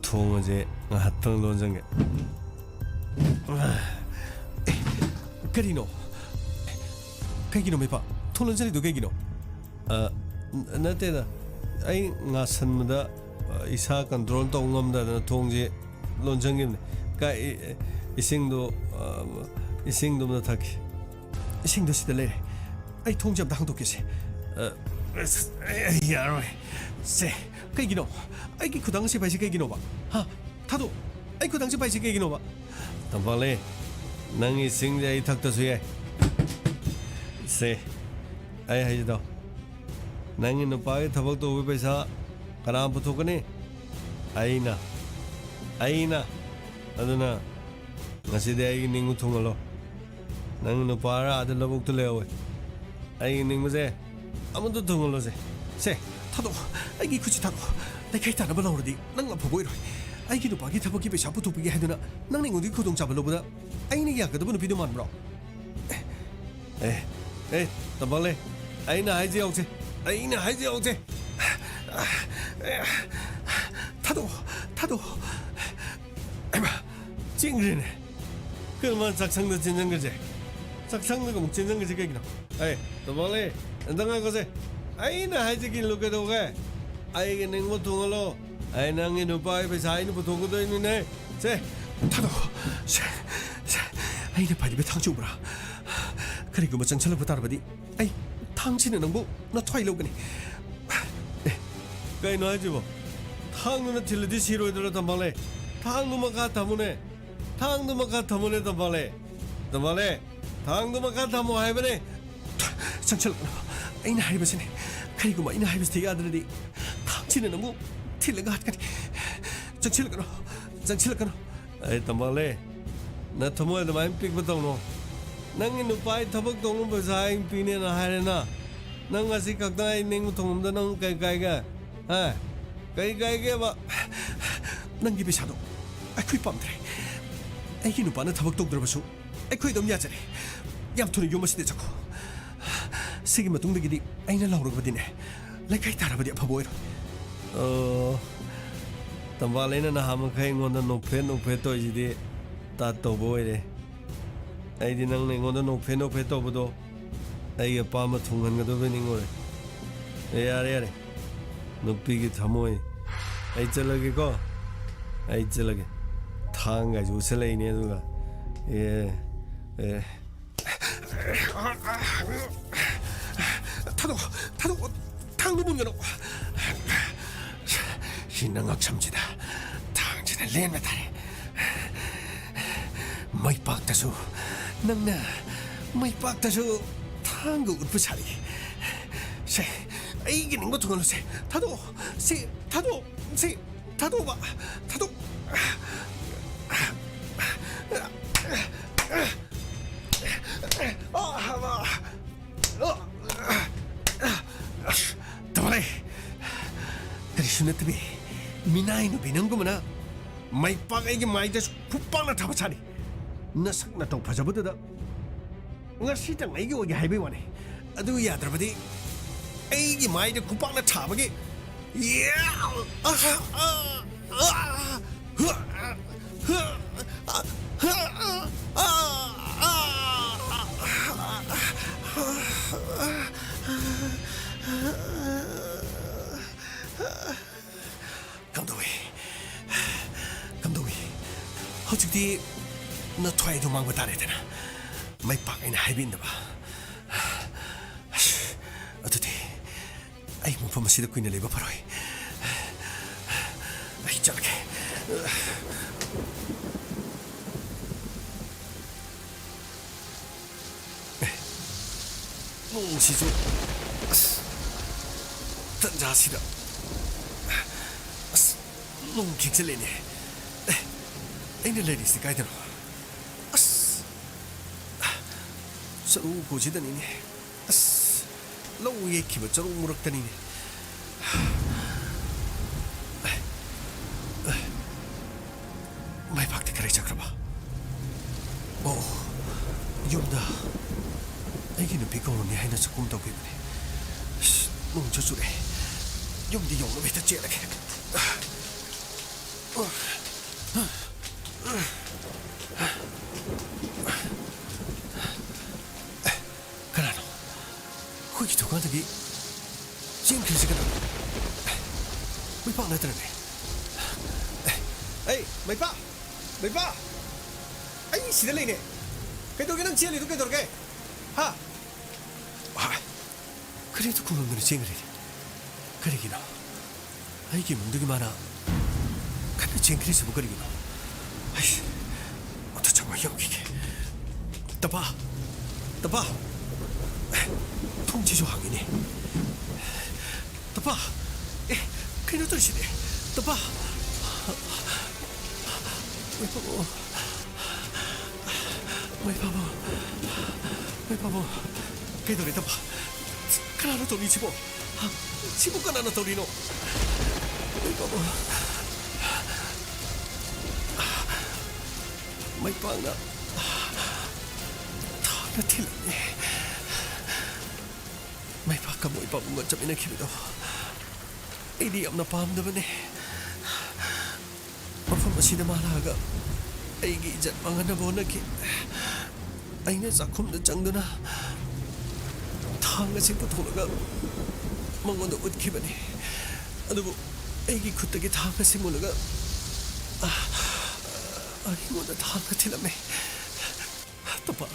ꯊꯣꯡ ꯑꯁꯦ ꯉꯥꯏꯍꯥꯛꯇꯪ ꯂꯣꯟꯁꯤꯟꯒꯦ꯫ ꯑꯦ, ꯀꯔꯤꯅꯣ? ꯀꯩꯒꯤꯅꯣ ꯃꯩꯄꯥ? ꯊꯣꯡ ꯂꯣꯟꯁꯤꯜꯂꯤꯗꯣ ꯀꯩꯒꯤꯅꯣ? ꯑ, ꯅ-, ꯅꯠꯇꯦꯗ꯫ ꯑꯩ ꯉꯥꯁꯟꯕꯗ, ꯑ, ꯏꯁꯥ control ꯇꯧ ꯉꯝꯗꯗꯅ ꯊꯣꯡꯁꯦ ꯂꯣꯟꯁꯤꯟꯈꯤꯕꯅꯦ꯫ ꯀꯥꯏ, ꯏ-, ꯏꯁꯤꯡꯗꯣ, ꯑ, ꯏꯁꯤꯡꯗꯣ ꯑꯝꯇ ꯊꯛꯀꯦ꯫ ꯏꯁꯤꯡꯗꯣ ꯁꯤꯗ ꯂꯩꯔꯦ꯫ ꯑꯩ ꯊꯣꯡꯁꯦ ꯑꯝꯇ ꯍꯥꯡꯗꯣꯛꯀꯦꯁꯦ꯫ ꯑ, ꯑꯁ, ꯑꯩ, ꯑꯩ ꯌꯥꯔꯣꯏ꯫ ꯁꯦ, ꯀꯩꯒꯤꯅꯣ? ꯑꯩꯒꯤ ꯈꯨꯗꯥꯡ ꯑꯁꯤ ꯄꯥꯏꯁꯤ ꯀꯩꯒꯤꯅꯣꯕ? ꯍꯥ? ꯊꯥꯗꯣꯛ! ꯑꯩ ꯈꯨꯗꯥꯡꯁꯤ ꯄꯥꯏꯁꯤ ꯀꯩꯒꯤꯅꯣꯕ? ꯇꯝꯐꯥꯂꯦ, ꯅꯪꯒꯤ ꯏꯁꯤꯡꯁꯦ ꯑꯩ ꯊꯛꯇꯁꯨ ꯌꯥꯏ꯫ ꯁꯦ, ꯑꯩ ꯍꯥꯏꯁꯤꯗꯣ, ꯅꯪꯒꯤ ꯅꯨꯄꯥꯒꯤ ꯊꯕꯛ ꯇꯧꯕꯒꯤ ꯄꯩꯁꯥ ꯀꯅꯥ ꯄꯨꯊꯣꯛꯀꯅꯤ? ꯑꯩꯅ꯫ ꯑꯩꯅ꯫ ꯑꯗꯨꯅ ꯉꯁꯤꯗꯤ ꯑꯩꯒꯤ ꯅꯤꯡꯕ ꯊꯨꯡꯍꯜꯂꯣ꯫ ꯅꯪ ꯅꯨꯄꯥꯔ ꯑꯥꯗ ꯂꯧꯕꯨꯛꯇ ꯂꯩꯍꯧꯋꯦ꯫ ꯑꯩꯒꯤ ꯅꯤꯡꯕꯁꯦ ꯑꯃꯇ ꯊꯨꯡꯍꯜꯂꯣꯁꯦ꯫ ꯁꯦ, ꯊꯥꯗꯣꯛꯑꯣ꯫ ꯑꯩꯒꯤ ꯈꯨꯠꯁꯤ ꯊꯥꯗꯣꯛꯑꯣ꯫ ꯂꯩꯈꯥꯏ ꯇꯥꯅꯕ ꯂꯥꯎꯔꯗꯤ ꯅꯪ ꯑꯐꯕ ꯑꯣꯏꯔꯣꯏ꯫ ꯑꯩꯒꯤ ꯅꯨꯄꯥꯒꯤ ꯊꯕꯛꯀꯤ ꯄꯩꯁꯥ ꯄꯨꯊꯣꯛꯄꯤꯒꯦ ꯍꯥꯏꯗꯨꯅ ꯅꯪꯅ ꯑꯩꯉꯣꯟꯗꯒꯤ ꯈꯨꯗꯣꯡꯆꯥꯕ ꯂꯧꯕꯗ ꯑꯩꯅ ꯌꯥꯒꯗꯕ ꯅꯨꯄꯤꯗꯨ ꯃꯥꯟꯕ꯭ꯔꯣ? ꯑꯦ, ꯑꯦ, ꯇꯝꯐꯥꯂꯦ, ꯑꯩꯅ ꯍꯥꯏꯁꯦ ꯌꯥꯎꯁꯦ꯫ ꯑꯩꯅ ꯍꯥꯏꯁꯦ ꯌꯥꯎꯁꯦ꯫ ꯊꯥꯗꯣꯛꯑꯣ, ꯊꯥꯗꯣꯛꯑꯣ꯫ ꯍꯩꯃꯥ, ꯆꯦꯟꯈ꯭ꯔꯦꯅꯦ꯫ ꯀꯩꯅꯣ ꯃꯥ ꯆꯥꯛꯁꯪꯗ ꯆꯦꯟꯁꯤꯟꯈ꯭ꯔꯤꯁꯦ? ꯆꯥꯛꯁꯪꯗꯒ ꯑꯃꯨꯛ ꯆꯦꯟꯁꯤꯟꯈ꯭ꯔꯤꯁꯦ ꯀꯩꯒꯤꯅꯣ? ꯑꯦ, ꯇꯝꯐꯥꯂꯦ, ꯑꯝꯇ ꯉꯥꯏꯈꯣꯁꯦ꯫ ꯑꯩꯅ ꯍꯥꯏꯖꯒꯤꯜꯂꯨ ꯀꯩꯗꯧꯒꯦ? ꯑꯩꯒꯤ ꯅꯤꯡꯕ ꯊꯨꯡꯍꯜꯂꯣ꯫ ꯑꯩ ꯅꯪꯒꯤ ꯅꯨꯄꯥꯒꯤ ꯄꯩꯁꯥ ꯑꯩꯅ ꯄꯨꯊꯣꯛꯀꯗꯣꯏꯅꯤꯅꯦ꯫ ꯁꯦ꯫ ꯊꯥꯗꯣꯛꯑꯣ꯫ ꯁꯦ, ꯁꯦ, ꯑꯩꯅ ꯄꯥꯏꯔꯤꯕ ꯊꯥꯡꯁꯤ ꯎꯕ꯭ꯔꯥ? ꯀꯔꯤꯒꯨꯝꯕ ꯆꯪꯁꯤꯜꯂꯛꯄ ꯇꯥꯔꯕꯗꯤ ꯑꯩ ꯊꯥꯡꯁꯤꯅ ꯅꯪꯕꯨ ꯅꯊ꯭ꯋꯥꯏ ꯂꯧꯒꯅꯤ꯫ ꯑꯦ, ꯀꯩꯅꯣ ꯍꯥꯏꯁꯤꯕꯣ? ꯊꯥꯡꯗꯨꯅ ꯊꯤꯜꯂꯗꯤ ꯁꯤꯔꯣꯏꯗ꯭ꯔꯣ, ꯇꯝꯕꯥꯂꯦ? ꯊꯥꯡꯗꯨ ꯃꯈꯥ ꯊꯝꯃꯨꯅꯦ꯫ ꯊꯥꯡꯗꯨ ꯃꯈꯥ ꯊꯝꯃꯨꯅꯦ, ꯇꯝꯕꯥꯂꯦ꯫ ꯇꯝꯕꯥꯂꯦ, ꯊꯥꯡꯗꯨ ꯃꯈꯥ ꯊꯝꯃꯣ ꯍꯥꯏꯕꯅꯦ꯫ ꯆꯪꯁꯤꯜꯂꯛꯀꯅꯨ꯫ ꯑꯩꯅ ꯍꯥꯏꯔꯤꯕꯁꯤꯅꯤ꯫ ꯀꯔꯤꯒꯨꯝꯕ ꯑꯩꯅ ꯍꯥꯏꯕꯁꯤꯗ ꯌꯥꯗ꯭ꯔꯗꯤ ꯊꯥꯡꯁꯤꯅ ꯅꯪꯕꯨ ꯊꯤꯜꯂꯒ ꯍꯥꯠꯀꯅꯤ꯫ ꯆꯪꯁꯤꯜꯂꯛꯀꯅꯨ꯫ ꯆꯪꯁꯤꯜꯂꯛꯀꯅꯨ꯫ ꯑꯩ ꯇꯝꯕꯥꯂꯦ, ꯅꯊꯃꯣꯏ ꯑꯗꯨꯃꯥꯏꯅ ꯄꯤꯛꯄ ꯇꯧꯅꯣ꯫ ꯅꯪꯒꯤ ꯅꯨꯄꯥꯒꯤ ꯊꯕꯛ ꯇꯧꯅꯕ ꯄꯩꯁꯥ ꯑꯩꯅ ꯄꯤꯅꯦꯅ ꯍꯥꯏꯔꯦꯅ꯫ ꯅꯪ ꯉꯁꯤ ꯈꯛꯇꯪ ꯑꯩ ꯅꯤꯡꯕ ꯊꯨꯡꯉꯝꯗ ꯅꯪ ꯀꯩ ꯀꯥꯏꯒꯦ? ꯍꯥ? ꯀꯩ ꯀꯥꯏꯒꯦꯕ? ꯅꯪꯒꯤ ꯄꯩꯁꯥꯗꯣ ꯑꯩꯈꯣꯏ ꯄꯥꯝꯗ꯭ꯔꯦ꯫ ꯑꯩꯒꯤ ꯅꯨꯄꯥꯅ ꯊꯕꯛ ꯇꯧꯗ꯭ꯔꯕꯁꯨ ꯑꯩꯈꯣꯏ ꯑꯗꯨꯝ ꯌꯥꯖꯔꯦ꯫ ꯌꯥꯝ ꯊꯨꯅ ꯌꯨꯝ ꯑꯁꯤꯗ ꯆꯠꯈꯣ꯫ ꯁꯤꯒꯤ ꯃꯇꯨꯡꯗꯒꯤꯗꯤ ꯑꯩꯅ ꯂꯥꯎꯔꯒꯗꯤꯅꯦ, ꯂꯩꯀꯥꯏ ꯇꯥꯔꯕꯗꯤ ꯑꯐꯕ ꯑꯣꯏꯔꯣꯏ꯫ ꯑꯣ, ꯇꯝꯕꯥꯂꯦꯅ ꯅꯍꯥ ꯃꯈꯩ ꯑꯩꯉꯣꯟꯗ ꯅꯣꯛꯐꯦꯠ ꯅꯣꯛꯐꯦꯠ ꯇꯧꯔꯤꯁꯤꯗꯤ ꯇꯥꯠ ꯇꯧꯕ ꯑꯣꯏꯔꯦ꯫ ꯑꯩꯗꯤ ꯅꯪꯅ ꯑꯩꯉꯣꯟꯗ ꯅꯣꯛꯐꯦꯠ ꯅꯣꯛꯐꯦꯠ ꯇꯧꯕꯗꯣ ꯑꯩꯒꯤ ꯑꯄꯥꯝꯕ ꯊꯨꯡꯍꯟꯒꯗꯕ ꯅꯤꯡꯉꯨꯔꯦ꯫ ꯑꯦ, ꯌꯥꯔꯦ, ꯌꯥꯔꯦ꯫ ꯅꯨꯄꯤꯒꯤ ꯊꯃꯣꯏ꯫ ꯑꯩ ꯆꯠꯂꯒꯦꯀꯣ꯫ ꯑꯩ ꯆꯠꯂꯒꯦ꯫ ꯊꯥꯡꯒꯥꯏꯁꯨ ꯎꯠꯁꯜꯂꯛꯏꯅꯦ ꯑꯗꯨꯒ꯫ ꯑꯦ, ꯑꯦ꯫ ꯊꯥꯗꯣꯛꯑꯣ, ꯊꯥꯗꯣꯛꯑꯣ, ꯊꯥꯡꯗꯣ ꯃꯨꯟꯒꯅꯨ꯫ ꯁꯤ ꯅꯪ ꯉꯛꯁꯝꯁꯤꯗ ꯊꯥꯡꯁꯤꯅ ꯂꯦꯟꯕ ꯇꯥꯔꯦ꯫ ꯃꯩꯄꯥꯛꯇꯁꯨ, ꯅꯪꯅ ꯃꯩꯄꯥꯛꯇꯁꯨ ꯊꯥꯡꯒ ꯎꯠꯄ ꯁꯥꯔꯤ꯫ ꯁꯦ, ꯑꯩꯒꯤ ꯅꯤꯡꯕ ꯊꯨꯡꯍꯜꯂꯨꯁꯦ꯫ ꯊꯥꯗꯣꯛꯑꯣ, ꯁꯤ, ꯊꯥꯗꯣꯛꯑꯣ, ꯁꯤ꯫ ꯊꯥꯗꯣꯛꯑꯣꯕ꯫ ꯊꯥꯗꯣꯛ꯫ ꯇꯧꯔꯦ꯫ ꯀꯔꯤꯁꯨ ꯅꯠꯇꯕꯤ, ꯃꯤꯅꯥꯏ ꯅꯨꯄꯤ ꯅꯪꯒꯨꯝꯕꯅ ꯃꯩꯄꯥꯛ ꯑꯩꯒꯤ ꯃꯥꯏꯗ ꯈꯨꯄꯥꯛꯅ ꯊꯥꯕ ꯁꯥꯔꯤ꯫ ꯅꯁꯛ ꯅꯇꯧ ꯐꯖꯕꯗꯨꯗ ꯉꯁꯤꯇꯪ ꯑꯩꯒꯤ ꯑꯣꯏꯒꯦ ꯍꯥꯏꯕꯒꯤ ꯋꯥꯅꯤ꯫ ꯑꯗꯨ ꯌꯥꯗ꯭ꯔꯕꯗꯤ ꯑꯩꯒꯤ ꯃꯥꯏꯗ ꯈꯨꯄꯥꯛꯅ ꯊꯥꯕꯒꯤ꯫ ꯀꯝꯗꯧꯏ? ꯀꯝꯗꯧꯏ? ꯍꯧꯖꯤꯛꯇꯤ ꯅꯊ꯭ꯋꯥꯏꯗꯣ ꯃꯥꯡꯕ ꯇꯥꯔꯦꯗꯅ꯫ ꯃꯩꯄꯥꯛ ꯑꯩꯅ ꯍꯥꯏꯕ ꯏꯟꯗꯕ꯫ ꯑꯁ, ꯑꯗꯨꯗꯤ ꯑꯩ ꯃꯐꯝ ꯑꯁꯤꯗ ꯀꯨꯏꯅ ꯂꯩꯕ ꯐꯔꯣꯏ꯫ ꯆꯠꯂꯒꯦ꯫ ꯑꯦ, ꯅꯣꯡꯁꯤꯁꯨ, ꯑꯁ, ꯇꯟꯖꯥꯁꯤꯗ, ꯑꯁ, ꯅꯣꯡ ꯈꯤꯛꯆꯜꯂꯦꯅꯦ꯫ ꯑꯦ, ꯑꯩꯅ ꯂꯩꯔꯤꯁꯤ ꯀꯥꯏꯗꯅꯣ? ꯑꯁ, ꯆꯔꯨ ꯎꯀꯨꯁꯤꯗꯅꯤꯅꯦ꯫ ꯑꯁ, ꯂꯧ ꯌꯩꯈꯤꯕ ꯆꯔꯨ ꯃꯔꯛꯇꯅꯤꯅꯦ꯫ ꯃꯥꯏꯕꯥꯛꯇꯤ ꯀꯔꯥꯏ ꯆꯠꯈ꯭ꯔꯕ? ꯑꯣ, ꯌꯨꯝꯗ ꯑꯩꯒꯤ ꯅꯨꯄꯤ ꯀꯧꯔꯨꯅꯤ ꯍꯥꯏꯅ ꯆꯥꯛꯈꯨꯝ ꯇꯧꯈꯤꯕꯅꯤ꯫ ꯑꯁ, ꯅꯣꯡꯁꯨ ꯆꯨꯔꯛꯑꯦ꯫ ꯌꯨꯝꯗꯤ ꯌꯧꯅꯕ ꯍꯦꯛꯇ ꯆꯦꯜꯂꯒꯦ꯫ ꯀꯅꯥꯅꯣ? ꯑꯩꯈꯣꯏꯒꯤ ꯊꯣꯡꯒꯥꯟꯗꯒꯤ ꯆꯦꯟꯈ꯭ꯔꯤꯁꯤ ꯀꯅꯥꯅꯣ? ꯃꯩꯄꯥꯛ ꯅꯠꯇ꯭ꯔꯅꯦ? ꯑꯩ, ꯃꯩꯄꯥꯛ! ꯃꯩꯄꯥꯛ! ꯑꯩ ꯁꯤꯗ ꯂꯩꯅꯦ꯫ ꯀꯩꯗꯧꯔꯒꯦ? ꯅꯪ ꯆꯦꯜꯂꯤꯗꯨ ꯀꯩꯗꯧꯔꯒꯦ? ꯍꯥ? ꯍꯥ? ꯀꯔꯤꯗ ꯈꯨꯡꯒꯪꯗꯅ ꯆꯦꯟꯈ꯭ꯔꯤꯅꯤ? ꯀꯔꯤꯒꯤꯅꯣ? ꯑꯩꯒꯤ ꯏꯃꯨꯡꯗꯒꯤ ꯃꯥꯅ ꯀꯟꯅ ꯆꯦꯟꯈ꯭ꯔꯤꯁꯤꯕꯨ ꯀꯔꯤꯒꯤꯅꯣ? ꯑꯩꯁ, ꯑꯝꯇ ꯆꯪꯉ ꯌꯦꯡꯈꯤꯒꯦ꯫ ꯇꯄꯥ! ꯇꯄꯥ! ꯑꯦ, ꯊꯣꯡꯁꯤꯁꯨ ꯍꯥꯡꯉꯤꯅꯦ꯫ ꯇꯄꯥ! ꯑꯦ, ꯀꯩꯅꯣ ꯇꯧꯔꯤꯁꯤꯗꯤ? ꯇꯄꯥ! ꯃꯩ ꯄꯥꯕꯨ! ꯃꯩ ꯄꯥꯕꯨ! ꯃꯩ ꯄꯥꯕꯨ! ꯀꯩꯗꯧꯔꯦ, ꯇꯄꯥ? ꯀꯅꯥꯅꯣ ꯇꯧꯔꯤꯁꯤꯕꯣ? ꯁꯤꯕꯨ ꯀꯅꯥꯅ ꯇꯧꯔꯤꯅꯣ? ꯃꯩ ꯄꯥꯕꯨ! ꯃꯩꯄꯥꯛꯅ ꯊꯥꯡꯅ ꯊꯤꯜꯂꯝꯃꯤ꯫ ꯃꯩꯄꯥꯛꯀ ꯃꯣꯏ ꯄꯥꯕꯨꯡꯒ ꯆꯠꯃꯤꯟꯅꯈꯤꯕꯗꯣ ꯑꯩꯗꯤ ꯌꯥꯝꯅ ꯄꯥꯝꯗꯕꯅꯦ꯫ ꯃꯐꯝ ꯑꯁꯤꯗ ꯃꯥ ꯂꯥꯛꯑꯒ ꯑꯩꯒꯤ ꯏꯖꯠ ꯃꯥꯡꯍꯟꯅꯕ ꯍꯣꯠꯅꯈꯤ꯫ ꯑꯩꯅ ꯆꯥꯛꯈꯨꯝꯗ ꯆꯪꯗꯨꯅ ꯊꯥꯡ ꯑꯁꯤ ꯄꯨꯊꯣꯛꯂꯒ ꯃꯉꯣꯟꯗ ꯎꯠꯈꯤꯕꯅꯤ꯫ ꯑꯗꯨꯕꯨ ꯑꯩꯒꯤ ꯈꯨꯠꯇꯒꯤ ꯊꯥꯡ ꯑꯁꯤ ꯃꯨꯜꯂꯒ, ꯑ, ꯑꯩꯉꯣꯟꯗ ꯊꯥꯡꯅ ꯊꯤꯜꯂꯝꯃꯦ꯫ ꯇꯝꯄꯥ,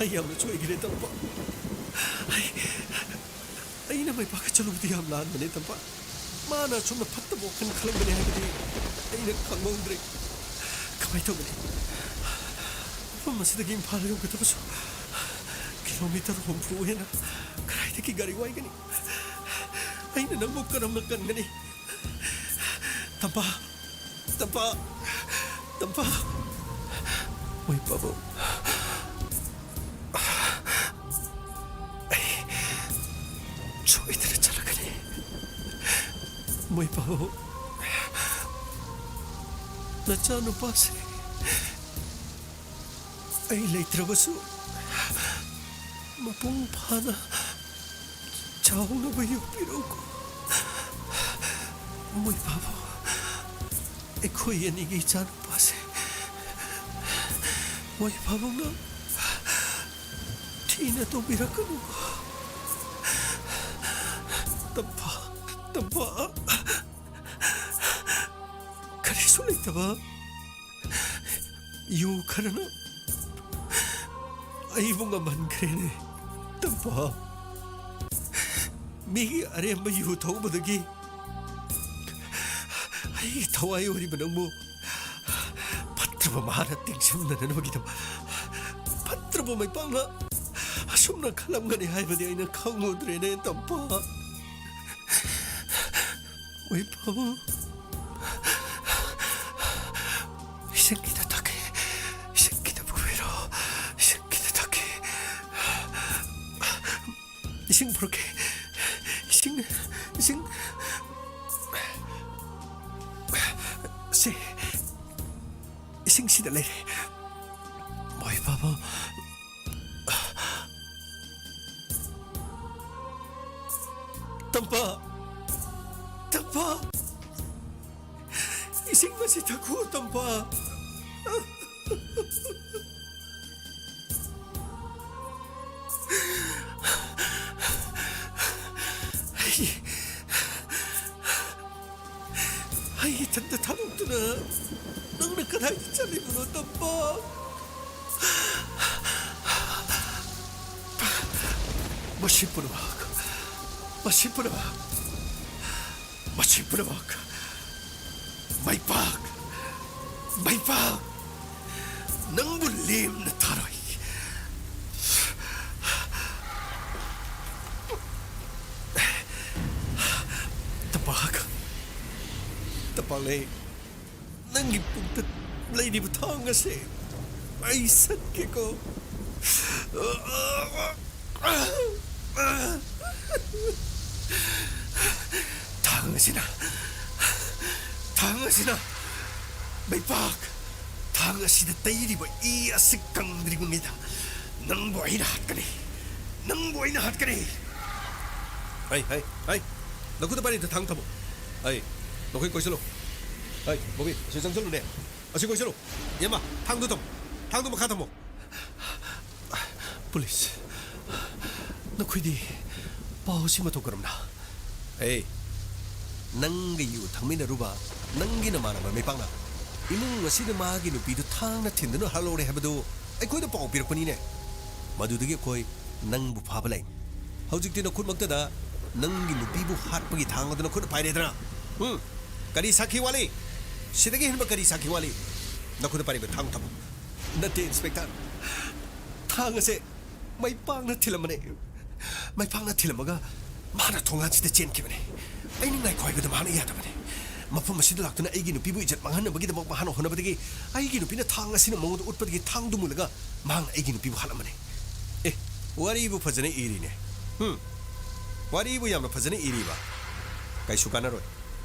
ꯑꯩ ꯌꯥꯝꯅ ꯁꯣꯏꯈ꯭ꯔꯦ, ꯇꯝꯄꯥ꯫ ꯑꯩ, ꯑꯩꯅ ꯃꯩꯄꯥꯛꯀ ꯆꯠꯂꯨꯕꯗꯤ ꯌꯥꯝ ꯂꯥꯟꯕꯅꯦ, ꯇꯝꯄꯥ꯫ ꯃꯥꯅ ꯑꯁꯨꯝꯅ ꯐꯠꯇꯕ ꯋꯥꯈꯜ ꯈꯜꯂꯝꯒꯅꯤ ꯍꯥꯏꯕꯗꯤ ꯑꯩꯅ ꯈꯪꯍꯧꯗ꯭ꯔꯦ꯫ ꯀꯃꯥꯏꯅ ꯇꯧꯒꯅꯤ? ꯃꯐꯝ ꯑꯁꯤꯗꯒꯤ ꯏꯝꯐꯥꯜ ꯌꯧꯒꯗꯕꯁꯨ ꯀꯤꯂꯣꯃꯤꯇꯔ ꯍꯨꯝꯐꯨ ꯍꯦꯟꯅ꯫ ꯀꯗꯥꯏꯗꯒꯤ ꯒꯥꯔꯤ ꯋꯥꯏꯒꯅꯤ? ꯑꯩꯅ ꯅꯪꯕꯨ ꯀꯔꯝꯅ ꯀꯟꯒꯅꯤ? ꯇꯝꯄꯥ, ꯇꯝꯄꯥ, ꯇꯝꯄꯥ꯫ ꯃꯣꯏ ꯄꯥꯕꯨꯡ꯫ ꯑꯩ ꯁꯣꯏꯗꯅ ꯆꯠꯂꯛꯀꯅꯤ꯫ ꯃꯣꯏ ꯄꯥꯕꯨꯡ꯫ ꯅꯆꯥꯅꯨꯄꯥꯁꯦ ꯑꯩ ꯂꯩꯇ꯭ꯔꯕꯁꯨ ꯃꯄꯨꯡ ꯐꯥꯅ ꯆꯥꯎꯅꯕ ꯌꯣꯛꯄꯤꯔꯛꯎꯀꯣ꯫ ꯃꯣꯏ ꯄꯥꯕꯨꯡ, ꯑꯩꯈꯣꯏ ꯑꯅꯤꯒꯤ ꯏꯆꯥꯅꯨꯄꯥꯁꯦ ꯃꯣꯏ ꯄꯥꯕꯨꯡꯅ ꯊꯤꯅ ꯇꯧꯕꯤꯔꯛꯀꯅꯨꯀꯣ꯫ ꯇꯝꯄꯥ, ꯇꯝꯄꯥ꯫ ꯀꯔꯤꯁꯨ ꯂꯩꯇꯕ ꯌꯨ ꯈꯔꯅ ꯑꯩꯕꯨ ꯉꯝꯍꯟꯈ꯭ꯔꯦꯅꯦ, ꯇꯝꯄꯥ꯫ ꯃꯤꯒꯤ ꯑꯔꯦꯝꯕ ꯌꯨ ꯊꯧꯕꯗꯒꯤ ꯑꯩꯒꯤ ꯊꯋꯥꯏ ꯑꯣꯏꯔꯤꯕ ꯅꯪꯕꯨ ꯐꯠꯇ꯭ꯔꯕ ꯃꯍꯥꯛꯅ ꯇꯦꯡꯁꯤꯟꯅꯅꯕꯒꯤꯗꯃꯛ ꯐꯠꯇ꯭ꯔꯕ ꯃꯩꯄꯥꯛꯅ ꯑꯁꯨꯝꯅ ꯈꯜꯂꯝꯒꯅꯤ ꯍꯥꯏꯕꯗꯤ ꯑꯩꯅ ꯈꯪꯂꯨꯗ꯭ꯔꯦꯅꯦ, ꯇꯝꯄꯥ꯫ ꯃꯣꯏ ꯄꯥꯕꯨꯡ, ꯏꯁꯤꯡ ꯈꯤꯇ ꯊꯛꯀꯦ, ꯏꯁꯤꯡ ꯈꯤꯇ ꯄꯨꯕꯤꯔꯣ, ꯏꯁꯤꯡ ꯈꯤꯇ ꯊꯛꯀꯦ꯫ ꯏꯁꯤꯡ ꯄꯨꯔꯛꯀꯦ, ꯏꯁꯤꯡ, ꯏꯁꯤꯡ꯫ ꯁꯦ, ꯏꯁꯤꯡ ꯁꯤꯗ ꯂꯩꯔꯦ꯫ ꯃꯣꯏ ꯄꯥꯕꯨꯡ꯫ ꯇꯝꯄꯥ! ꯇꯝꯄꯥ! ꯏꯁꯤꯡ ꯑꯁꯤ ꯊꯛꯈꯣ, ꯇꯝꯄꯥ! ꯑꯩ ꯑꯩ ꯏꯊꯟꯇ ꯊꯥꯗꯣꯛꯇꯨꯅ ꯅꯪꯅ ꯀꯗꯥꯏꯗ ꯆꯠꯂꯤꯕꯅꯣ, ꯇꯝꯄꯥ? ꯃꯁꯤ ꯄꯨꯝꯅꯃꯛ, ꯃꯁꯤ ꯄꯨꯝꯅꯃꯛ ꯃꯁꯤ ꯄꯨꯝꯅꯃꯛ ꯃꯥꯏꯄꯥꯛ, ꯃꯥꯏꯄꯥꯛ ꯅꯪꯕꯨ ꯂꯦꯝꯅ ꯊꯥꯔꯣꯏ꯫ ꯇꯝꯄꯥꯛ, ꯇꯝꯄꯥꯛꯂꯩ, ꯅꯪꯒꯤ ꯄꯨꯛꯇ ꯂꯩꯔꯤꯕ ꯊꯥꯡ ꯑꯁꯦ ꯑꯩ ꯁꯠꯀꯦꯀꯣ꯫ ꯊꯥꯡ ꯑꯁꯤꯅ, ꯊꯥꯡ ꯑꯁꯤꯅ ꯃꯩꯄꯥꯛ, ꯊꯥꯡ ꯑꯁꯤꯗ ꯇꯩꯔꯤꯕ ꯏ ꯑꯁꯤ ꯀꯪꯗ꯭ꯔꯤꯉꯩꯗ ꯅꯪꯕꯨ ꯑꯩꯅ ꯍꯥꯠꯀꯅꯤ, ꯅꯪꯕꯨ ꯑꯩꯅ ꯍꯥꯠꯀꯅꯤ꯫ ꯍꯩ, ꯍꯩ, ꯍꯩ, ꯅꯈꯨꯠꯇ ꯄꯥꯏꯔꯤꯗ ꯊꯥꯡ ꯊꯝꯃꯨ꯫ ꯍꯩ, ꯅꯈꯣꯏ ꯀꯣꯏꯁꯜꯂꯨ꯫ ꯍꯩ, ꯕꯣꯕꯤ, ꯑꯁꯤ ꯆꯪꯁꯜꯂꯨꯅꯦ꯫ ꯑꯁꯤ ꯀꯣꯏꯁꯜꯂꯨ꯫ ꯏꯌꯥꯝꯕ, ꯊꯥꯡꯗꯨ ꯊꯝꯃꯨ꯫ ꯊꯥꯡꯗꯨ ꯃꯈꯥ ꯊꯝꯃꯨ꯫ ꯄꯨꯂꯤꯁ, ꯅꯈꯣꯏꯗꯤ ꯄꯥꯎ ꯑꯁꯤ ꯃꯇꯧ ꯀꯔꯝꯅ? ꯑꯦ, ꯅꯪꯒ ꯌꯨ ꯊꯛꯃꯤꯟꯅꯔꯨꯕ ꯅꯪꯒꯤ ꯅꯃꯥꯟꯅꯕ ꯃꯩꯄꯥꯛꯅ ꯏꯃꯨꯡ ꯑꯁꯤꯗ ꯃꯥꯒꯤ ꯅꯨꯄꯤꯗꯨ ꯊꯥꯡꯅ ꯊꯤꯟꯗꯨꯅ ꯍꯥꯠꯍꯧꯔꯦ ꯍꯥꯏꯕꯗꯨ ꯑꯩꯈꯣꯏꯗ ꯄꯥꯎ ꯄꯤꯔꯛꯄꯅꯤꯅꯦ꯫ ꯃꯗꯨꯗꯒꯤ ꯑꯩꯈꯣꯏ ꯅꯪꯕꯨ ꯐꯥꯕ ꯂꯥꯛꯏ꯫ ꯍꯧꯖꯤꯛꯇꯤ ꯅꯈꯨꯠꯃꯛꯇꯗ ꯅꯪꯒꯤ ꯅꯨꯄꯤꯕꯨ ꯍꯥꯠꯄꯒꯤ ꯊꯥꯡ ꯑꯗꯨ ꯅꯈꯨꯠꯅ ꯄꯥꯏꯔꯦꯗꯅ꯫ ꯎꯝ, ꯀꯔꯤ ꯁꯥꯈꯤ ꯋꯥꯠꯂꯤ? ꯁꯤꯗꯒꯤ ꯍꯦꯟꯕ ꯀꯔꯤ ꯁꯥꯈꯤ ꯋꯥꯠꯂꯤ? ꯅꯈꯨꯠꯇ ꯄꯥꯏꯔꯤꯕ ꯊꯥꯡ ꯊꯝꯃꯨ꯫ ꯅꯠꯇꯦ, ꯏꯟꯁꯄꯦꯛꯇꯔ꯫ ꯊꯥꯡ ꯑꯁꯦ ꯃꯩꯄꯥꯛꯅ ꯊꯤꯜꯂꯝꯕꯅꯦ꯫ ꯃꯩꯄꯥꯛꯅ ꯊꯤꯜꯂꯝꯃꯒ ꯃꯥꯅ ꯊꯣꯡꯒꯥꯟꯁꯤꯗ ꯆꯦꯟꯈꯤꯕꯅꯦ꯫ ꯑꯩꯅ ꯉꯥꯏꯈꯣ ꯍꯥꯏꯕꯗ ꯃꯥꯅ ꯌꯥꯗꯕꯅꯦ꯫ ꯃꯐꯝ ꯑꯁꯤꯗ ꯂꯥꯛꯇꯨꯅ ꯑꯩꯒꯤ ꯅꯨꯄꯤꯕꯨ ꯏꯖꯠ ꯃꯥꯡꯍꯟꯅꯕꯒꯤꯗꯃꯛ ꯃꯍꯥꯛꯅ ꯍꯣꯠꯅꯕꯗꯒꯤ ꯑꯩꯒꯤ ꯅꯨꯄꯤꯅ ꯊꯥꯡ ꯑꯁꯤꯅ ꯃꯉꯣꯟꯗ ꯎꯠꯄꯗꯒꯤ ꯊꯥꯡꯗꯨ ꯃꯨꯜꯂꯒ ꯃꯍꯥꯛꯅ ꯑꯩꯒꯤ ꯅꯨꯄꯤꯕꯨ ꯍꯥꯠꯂꯝꯕꯅꯦ꯫ ꯑꯦ, ꯋꯥꯔꯤꯕꯨ ꯐꯖꯅ ꯏꯔꯤꯅꯦ꯫ ꯍꯨꯝ, ꯋꯥꯔꯤꯕꯨ ꯌꯥꯝꯅ ꯐꯖꯅ ꯏꯔꯤꯕ꯫ ꯀꯩꯁꯨ ꯀꯥꯟꯅꯔꯣꯏ꯫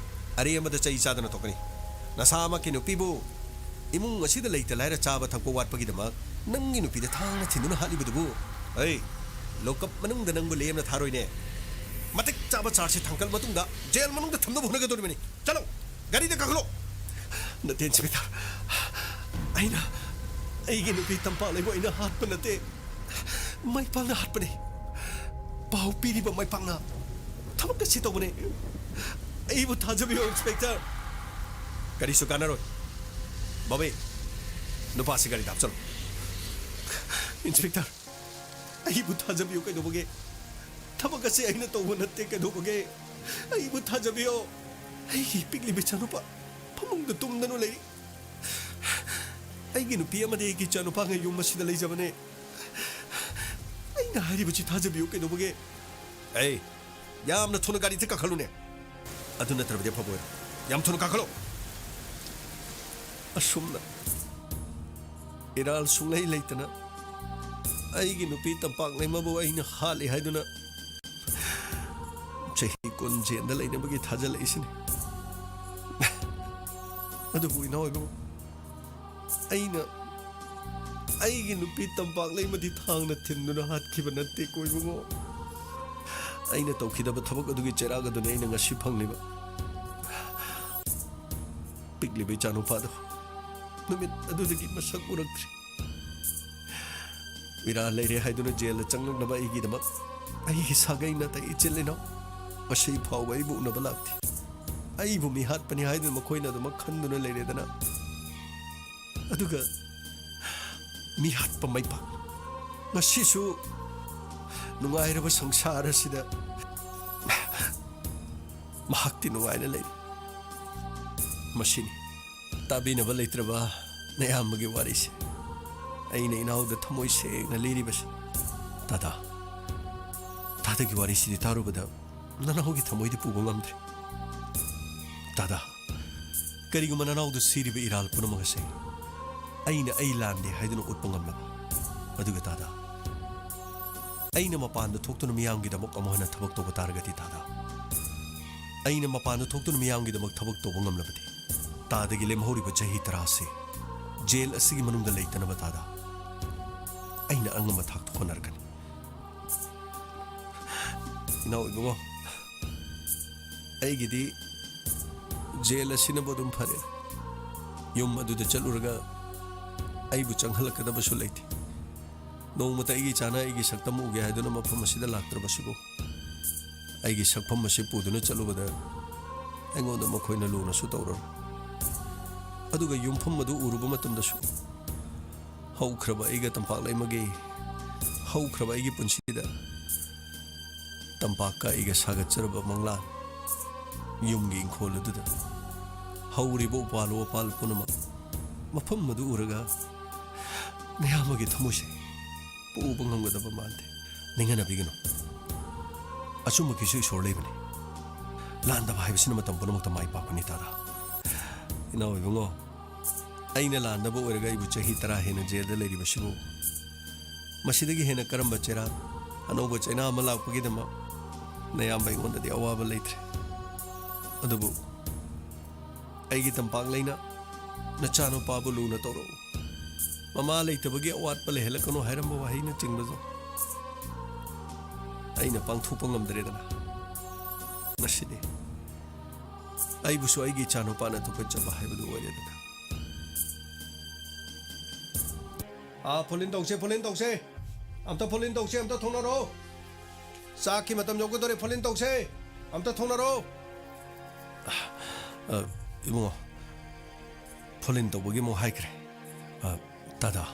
ꯑꯔꯦꯝꯕꯗ ꯆꯩ ꯆꯥꯗꯅ ꯊꯣꯛꯀꯅꯤ꯫ ꯅꯁꯥꯃꯛꯀꯤ ꯅꯨꯄꯤꯕꯨ ꯏꯃꯨꯡ ꯑꯁꯤꯗ ꯂꯩꯇ ꯂꯥꯏꯔ ꯆꯥꯕ ꯊꯛꯄ ꯋꯥꯠꯄꯒꯤꯗꯃꯛ ꯅꯪꯒꯤ ꯅꯨꯄꯤꯗ ꯊꯥꯡꯅ ꯊꯤꯟꯗꯨꯅ ꯍꯥꯠꯂꯤꯕꯗꯨꯕꯨ, ꯑꯩ ꯂꯣꯀꯞ ꯃꯅꯨꯡꯗ ꯅꯪꯕꯨ ꯂꯦꯝꯅ ꯊꯥꯔꯣꯏꯅꯦ꯫ ꯃꯇꯤꯛ ꯆꯥꯕ ꯆꯥꯔꯖꯁꯤ ꯊꯥꯡꯀꯠ ꯃꯇꯨꯡꯗ ꯖꯦꯜ ꯃꯅꯨꯡꯗ ꯊꯝꯅꯕ ꯍꯣꯠꯅꯒꯗꯧꯔꯤꯕꯅꯤ꯫ ꯆꯠꯂꯣ, ꯒꯥꯔꯤꯗ ꯀꯥꯈꯠꯂꯣ꯫ ꯅꯠꯇꯦ, ꯏꯟꯁꯄꯦꯛꯇꯔ, ꯑꯩꯅ ꯑꯩꯒꯤ ꯅꯨꯄꯤ ꯇꯝꯄꯥꯛꯂꯩꯕꯨ ꯑꯩꯅ ꯍꯥꯠꯄ ꯅꯠꯇꯦ, ꯃꯩꯄꯥꯛꯅ ꯍꯥꯠꯄꯅꯦ꯫ ꯄꯥꯎ ꯄꯤꯔꯤꯕ ꯃꯩꯄꯥꯛꯅ ꯊꯕꯛ ꯑꯁꯤ ꯇꯧꯕꯅꯦ꯫ ꯑꯩꯕꯨ ꯊꯥꯖꯕꯤꯌꯨ, ꯏꯟꯁꯄꯦꯛꯇꯔ꯫ ꯀꯔꯤꯁꯨ ꯀꯥꯟꯅꯔꯣꯏ꯫ ꯕꯣꯕꯤ, ꯅꯨꯄꯥꯁꯤ ꯒꯥꯔꯤꯗ ꯍꯥꯞꯆꯜꯂꯨ꯫ ꯏꯟꯁꯄꯦꯛꯇꯔ, ꯑꯩꯕꯨ ꯊꯥꯖꯕꯤꯌꯨ ꯀꯩꯗꯧꯕꯒꯦ? ꯊꯕꯛ ꯑꯁꯤ ꯑꯩꯅ ꯇꯧꯕ ꯅꯠꯇꯦ ꯀꯩꯗꯧꯕꯒꯦ? ꯑꯩꯕꯨ ꯊꯥꯖꯕꯤꯌꯣ꯫ ꯑꯩꯒꯤ ꯄꯤꯛꯂꯤꯕ ꯏꯆꯥꯅꯨꯄꯥ ꯐꯃꯨꯡꯗ ꯇꯨꯝꯗꯅ ꯂꯩꯔꯤ꯫ ꯑꯩꯒꯤ ꯅꯨꯄꯤ ꯑꯃꯗꯤ ꯑꯩꯒꯤ ꯏꯆꯥꯅꯨꯄꯥꯒ ꯌꯨꯝ ꯑꯁꯤꯗ ꯂꯩꯖꯕꯅꯦ꯫ ꯑꯩꯅ ꯍꯥꯏꯔꯤꯕꯁꯤ ꯊꯥꯖꯕꯤꯌꯨ ꯀꯩꯗꯧꯕꯒꯦ? ꯑꯩ, ꯌꯥꯝꯅ ꯊꯨꯅ ꯒꯥꯔꯤꯁꯦ ꯀꯥꯈꯠꯂꯨꯅꯦ꯫ ꯑꯗꯨ ꯅꯠꯇ꯭ꯔꯕꯗꯤ ꯑꯐꯕ ꯑꯣꯏꯔꯣꯏ꯫ ꯌꯥꯝ ꯊꯨꯅ ꯀꯥꯈꯠꯂꯣ꯫ ꯑꯁꯨꯝꯅ ꯏꯔꯥꯜ ꯁꯨꯡꯂꯩ ꯂꯩꯇꯅ ꯑꯩꯒꯤ ꯅꯨꯄꯤ ꯇꯝꯄꯥꯛ ꯂꯩꯃꯕꯨ ꯑꯩꯅ ꯍꯥꯠꯂꯤ ꯍꯥꯏꯗꯨꯅ ꯆꯍꯤ ꯀꯨꯟ ꯖꯦꯜꯗ ꯂꯩꯅꯕꯒꯤ ꯊꯥꯖꯤꯜꯂꯛꯏꯁꯤꯅꯤ꯫ ꯑꯗꯨꯕꯨ ꯏꯅꯥꯎ ꯏꯕꯨꯡꯉꯣ, ꯑꯩꯅ ꯑꯩꯒꯤ ꯅꯨꯄꯤ ꯇꯝꯄꯥꯛ ꯂꯩꯃꯗꯤ ꯊꯥꯡꯅ ꯊꯤꯟꯗꯨꯅ ꯍꯥꯠꯈꯤꯕ ꯅꯠꯇꯦ ꯀꯣ ꯏꯕꯨꯡꯉꯣ꯫ ꯑꯩꯅ ꯇꯧꯈꯤꯗꯕ ꯊꯕꯛ ꯑꯗꯨꯒꯤ ꯆꯩꯔꯥꯛ ꯑꯗꯨꯅꯤ ꯑꯩꯅ ꯉꯁꯤ ꯐꯪꯂꯤꯕ꯫ ꯄꯤꯛꯂꯤꯕ ꯏꯆꯥꯅꯨꯄꯥꯗꯣ ꯅꯨꯃꯤꯠ ꯑꯗꯨꯗꯒꯤ ꯃꯁꯛ ꯎꯔꯛꯇ꯭ꯔꯤ꯫ ꯃꯤꯔꯥ ꯂꯩꯔꯦ ꯍꯥꯏꯗꯨꯅ ꯖꯦꯜꯗ ꯆꯪꯂꯛꯅꯕ ꯑꯩꯒꯤꯗꯃꯛ ꯑꯩꯒꯤ ꯁꯥꯒꯩ ꯅꯥꯇꯩ ꯏꯆꯤꯜ ꯏꯅꯥꯎ ꯉꯁꯤ ꯐꯥꯎꯕ ꯑꯩꯕꯨ ꯎꯅꯕ ꯂꯥꯛꯇꯦ꯫ ꯑꯩꯕꯨ ꯃꯤꯍꯥꯠꯄꯅꯤ ꯍꯥꯏꯗꯨꯅ ꯃꯈꯣꯏꯅ ꯑꯗꯨꯃꯛ ꯈꯟꯗꯨꯅ ꯂꯩꯔꯦꯗꯅ꯫ ꯑꯗꯨꯒ ꯃꯤꯍꯥꯠꯄ ꯃꯩꯄꯥꯛ ꯉꯁꯤꯁꯨ ꯅꯨꯡꯉꯥꯏꯔꯕ ꯁꯪꯁꯥꯔ ꯑꯁꯤꯗ ꯃꯍꯥꯛꯇꯤ ꯅꯨꯡꯉꯥꯏꯅ ꯂꯩꯔꯤ꯫ ꯃꯁꯤꯅꯤ ꯇꯥꯕꯤꯅꯕ ꯂꯩꯇ꯭ꯔꯕ ꯅꯌꯥꯝꯕꯒꯤ ꯋꯥꯔꯤꯁꯦ꯫ ꯑꯩꯅ ꯏꯅꯥꯎꯗ ꯊꯃꯣꯏ ꯁꯦꯡꯅ ꯂꯤꯔꯤꯕꯁꯤ꯫ ꯇꯥꯗꯥ, ꯇꯥꯗꯒꯤ ꯋꯥꯔꯤꯁꯤꯗꯤ ꯇꯥꯔꯨꯕꯗ ꯅꯅꯥꯎꯒꯤ ꯊꯃꯣꯏꯗꯤ ꯄꯨꯕ ꯉꯝꯗ꯭ꯔꯦ꯫ ꯇꯥꯗꯥ, ꯀꯔꯤꯒꯨꯝꯕ ꯅꯅꯥꯎꯗ ꯁꯤꯔꯤꯕ ꯏꯔꯥꯜ ꯄꯨꯝꯅꯃꯛ ꯑꯁꯦ ꯑꯩꯅ ꯑꯩ ꯂꯥꯟꯗꯦ ꯍꯥꯏꯗꯨꯅ ꯎꯠꯄ ꯉꯝꯂꯕ, ꯑꯗꯨꯒ ꯇꯥꯗꯥ, ꯑꯩꯅ ꯃꯄꯥꯟꯗ ꯊꯣꯛꯇꯨꯅ ꯃꯤꯌꯥꯝꯒꯤꯗꯃꯛ ꯑꯃꯨꯛ ꯍꯟꯅ ꯊꯕꯛ ꯇꯧꯕ ꯇꯥꯔꯒꯗꯤ ꯇꯥꯗꯥ, ꯑꯩꯅ ꯃꯄꯥꯟꯗ ꯊꯣꯛꯇꯨꯅ ꯃꯤꯌꯥꯝꯒꯤꯗꯃꯛ ꯊꯕꯛ ꯇꯧꯕ ꯉꯝꯂꯕꯗꯤ, ꯇꯥꯗꯒꯤ ꯂꯦꯝꯍꯧꯔꯤꯕ ꯆꯍꯤ ꯇꯔꯥꯁꯤ ꯖꯦꯜ ꯑꯁꯤꯒꯤ ꯃꯅꯨꯡꯗ ꯂꯩꯇꯅꯕ ꯇꯥꯗꯥ, ꯑꯩꯅ ꯑꯉꯝꯕ ꯊꯥꯛꯇ ꯍꯣꯠꯅꯔꯛꯀꯅꯤ꯫ ꯏꯅꯥꯎ ꯏꯕꯨꯡꯉꯣ, ꯑꯩꯒꯤꯗꯤ ꯖꯦꯜ ꯑꯁꯤꯅꯕꯨ ꯑꯗꯨꯝ ꯐꯔꯦ꯫ ꯌꯨꯝ ꯑꯗꯨꯗ ꯆꯠꯂꯨꯔꯒ ꯑꯩꯕꯨ ꯆꯪꯍꯜꯂꯛꯀꯗꯕꯁꯨ ꯂꯩꯇꯦ꯫ ꯅꯣꯡꯃꯇ ꯑꯩꯒꯤ ꯏꯆꯥꯅ ꯑꯩꯒꯤ ꯁꯛꯇꯝ ꯎꯒꯦ ꯍꯥꯏꯗꯨꯅ ꯃꯐꯝ ꯑꯁꯤꯗ ꯂꯥꯛꯇ꯭ꯔꯕꯁꯤꯕꯨ, ꯑꯩꯒꯤ ꯁꯛꯐꯝ ꯑꯁꯤ ꯄꯨꯗꯨꯅ ꯆꯠꯂꯨꯕꯗ ꯑꯩꯉꯣꯟꯗ ꯃꯈꯣꯏꯅ ꯂꯨꯅꯁꯨ ꯇꯧꯔꯔꯣꯏ꯫ ꯑꯗꯨꯒ ꯌꯨꯝꯐꯝ ꯑꯗꯨ ꯎꯔꯨꯕ ꯃꯇꯝꯗꯁꯨ, ꯍꯧꯈ꯭ꯔꯕ ꯑꯩꯒ ꯇꯝꯄꯥꯛ ꯂꯩꯃꯒꯤ, ꯍꯧꯈ꯭ꯔꯕ ꯑꯩꯒꯤ ꯄꯨꯟꯁꯤꯗ ꯇꯝꯄꯥꯛꯀ ꯑꯩꯒ ꯁꯥꯒꯠꯆꯔꯕ ꯃꯪꯂꯥꯟ, ꯌꯨꯝꯒꯤ ꯏꯪꯈꯣꯜ ꯑꯗꯨꯗ ꯍꯧꯔꯤꯕ ꯎꯄꯥꯜ ꯋꯥꯄꯥꯜ ꯄꯨꯝꯅꯃꯛ ꯃꯐꯝ ꯑꯗꯨ ꯎꯔꯒ ꯅꯌꯥꯝꯕꯒꯤ ꯊꯃꯣꯏꯁꯦ ꯄꯨꯕ ꯉꯝꯒꯗꯕ ꯃꯥꯟꯗꯦ꯫ ꯅꯤꯡꯍꯟꯅꯕꯤꯒꯅꯨ꯫ ꯑꯆꯨꯝꯕꯒꯤꯁꯨ ꯏꯁꯣꯔ ꯂꯩꯕꯅꯤ꯫ ꯂꯥꯟꯗꯕ ꯍꯥꯏꯕꯁꯤꯅ ꯃꯇꯝ ꯄꯨꯝꯅꯃꯛꯇ ꯃꯥꯏ ꯄꯥꯛꯄꯅꯤ, ꯇꯥꯗ꯫ ꯏꯅꯥꯎ ꯏꯕꯨꯡꯉꯣ, ꯑꯩꯅ ꯂꯥꯟꯗꯕ ꯑꯣꯏꯔꯒ ꯑꯩꯕꯨ ꯆꯍꯤ ꯇꯔꯥ ꯍꯦꯟꯅ ꯖꯦꯜꯗ ꯂꯩꯔꯤꯕꯁꯤꯕꯨ, ꯃꯁꯤꯗꯒꯤ ꯍꯦꯟꯅ ꯀꯔꯝꯕ ꯆꯩꯔꯥꯛ, ꯑꯅꯧꯕ ꯆꯩꯅꯥ ꯑꯃ ꯂꯥꯛꯄꯒꯤꯗꯃꯛ ꯅꯌꯥꯝꯕ ꯑꯩꯉꯣꯟꯗꯗꯤ ꯑꯋꯥꯕ ꯂꯩꯇ꯭ꯔꯦ꯫ ꯑꯗꯨꯕꯨ ꯑꯩꯒꯤ ꯇꯝꯄꯥꯛ ꯂꯩꯅ ꯅꯆꯥꯅꯨꯄꯥꯕꯨ ꯂꯨꯅ ꯇꯧꯔꯛꯎ, ꯃꯃꯥ ꯂꯩꯇꯕꯒꯤ ꯑꯋꯥꯠꯄ ꯂꯩꯍꯜꯂꯛꯀꯅꯨ ꯍꯥꯏꯔꯝꯕ ꯋꯥꯍꯩꯅꯆꯤꯡꯕꯗꯣ ꯑꯩꯅ ꯄꯥꯡꯊꯣꯛꯄ ꯉꯝꯗ꯭ꯔꯦꯗꯅ꯫ ꯉꯁꯤꯗꯤ ꯑꯩꯕꯨꯁꯨ ꯑꯩꯒꯤ ꯏꯆꯥꯅꯨꯄꯥꯅ ꯊꯨꯀꯠꯆꯕ ꯍꯥꯏꯕꯗꯨ ꯑꯣꯏꯔꯦꯗꯅ꯫ ꯑꯥ, ꯐꯣꯟ ꯏꯟ ꯇꯧꯁꯦ, ꯐꯣꯟ ꯏꯟ ꯇꯧꯁꯦ꯫ ꯑꯝꯇ ꯐꯣꯟ ꯏꯟ ꯇꯧꯁꯦ, ꯑꯝꯇ ꯊꯣꯡꯅꯔꯣ꯫ ꯆꯥꯛꯀꯤ ꯃꯇꯝ ꯌꯧꯒꯗꯧꯔꯦ, ꯐꯣꯟ ꯏꯟ ꯇꯧꯁꯦ꯫ ꯑꯝꯇ ꯊꯣꯡꯅꯔꯣ꯫ ꯑ, ꯏꯕꯨꯡꯉꯣ, ꯐꯣꯟ ꯏꯟ ꯇꯧꯕꯒꯤ ꯑꯃꯨꯛ ꯍꯥꯏꯈ꯭ꯔꯦ꯫ ꯑ, ꯇꯥꯗ,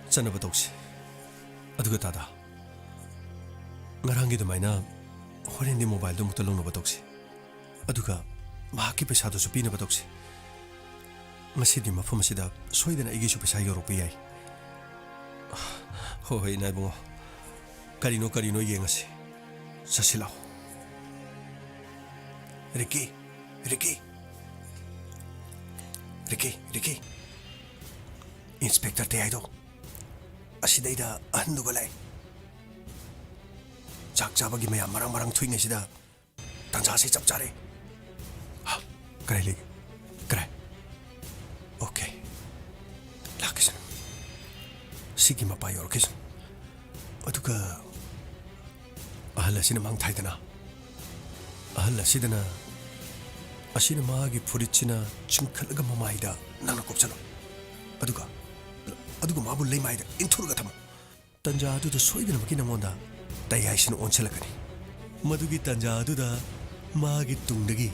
ꯆꯠꯅꯕ ꯇꯧꯁꯤ꯫ ꯑꯗꯨꯒ ꯇꯥꯗ, ꯉꯔꯥꯡꯒꯤ ꯑꯗꯨꯃꯥꯏꯅ ꯍꯣꯔꯦꯟꯗꯤ ꯃꯣꯕꯥꯏꯜꯗꯣ ꯑꯃꯨꯛꯇ ꯂꯧꯅꯕ ꯇꯧꯁꯤ꯫ ꯑꯗꯨꯒ ꯃꯍꯥꯛꯀꯤ ꯄꯩꯁꯥꯗꯨꯁꯨ ꯄꯤꯅꯕ ꯇꯧꯁꯤ꯫ ꯉꯁꯤꯗꯤ ꯃꯐꯝ ꯑꯁꯤꯗ ꯁꯣꯏꯗꯅ ꯑꯩꯒꯤꯁꯨ ꯄꯩꯁꯥ ꯌꯧꯔꯛꯄ ꯌꯥꯏ꯫ ꯍꯣꯏ, ꯍꯣꯏ, ꯏꯅꯥ ꯏꯕꯨꯡꯉꯣ꯫ ꯀꯔꯤꯅꯣ, ꯀꯔꯤꯅꯣ ꯌꯦꯡꯉꯁꯤ꯫ ꯆꯠꯁꯤ ꯂꯥꯛꯑꯣ꯫ ꯔꯤꯀꯤ, ꯔꯤꯀꯤ꯫ ꯔꯤꯀꯤ, ꯔꯤꯀꯤ꯫ ꯏꯟꯁꯄꯦꯛꯇꯔ ꯇꯌꯥꯏꯗꯣ ꯑꯁꯤꯗꯩꯗ ꯑꯍꯟꯗꯨꯒ ꯂꯥꯛꯑꯦ꯫ ꯆꯥꯛ ꯆꯥꯕꯒꯤ ꯃꯌꯥꯝ ꯃꯔꯥꯡ ꯃꯔꯥꯡ ꯊꯣꯛꯏꯉꯩꯁꯤꯗ ꯇꯥꯟꯖꯥꯁꯤ ꯆꯞ ꯆꯥꯔꯦ꯫ ꯍꯥ, ꯀꯔꯥꯏ ꯂꯩꯒꯦ? ꯀꯔꯥꯏ? ꯑꯣꯀꯦ꯫ ꯂꯥꯛꯀꯦꯁꯅꯨ꯫ ꯁꯤꯒꯤ ꯃꯄꯥ ꯌꯧꯔꯛꯀꯦꯁꯅꯨ꯫ ꯑꯗꯨꯒ ꯑꯍꯜ ꯑꯁꯤꯅ ꯃꯥꯡ ꯊꯥꯏꯗꯅ, ꯑꯍꯜ ꯑꯁꯤꯗꯅ, ꯑꯁꯤꯅ ꯃꯥꯒꯤ ꯐꯨꯔꯤꯠꯁꯤꯅ ꯆꯤꯡꯈꯠꯂꯒ ꯃꯃꯥꯏꯗ ꯅꯪꯅ ꯀꯨꯞꯁꯜꯂꯣ꯫ ꯑꯗꯨꯒ, ꯑꯗꯨꯒ ꯃꯥꯕꯨ ꯂꯩꯃꯥꯏꯗ ꯏꯟꯊꯨꯔꯒ ꯊꯝꯃꯨ꯫ ꯇꯟꯖꯥ ꯑꯗꯨꯗ ꯁꯣꯏꯗꯅꯃꯛꯀꯤ ꯅꯪꯉꯣꯟꯗ ꯇꯌꯥꯏꯁꯤꯅ ꯑꯣꯟꯁꯤꯜꯂꯛꯀꯅꯤ꯫ ꯃꯗꯨꯒꯤ ꯇꯟꯖꯥ ꯑꯗꯨꯗ ꯃꯥꯒꯤ ꯇꯨꯡꯗꯒꯤ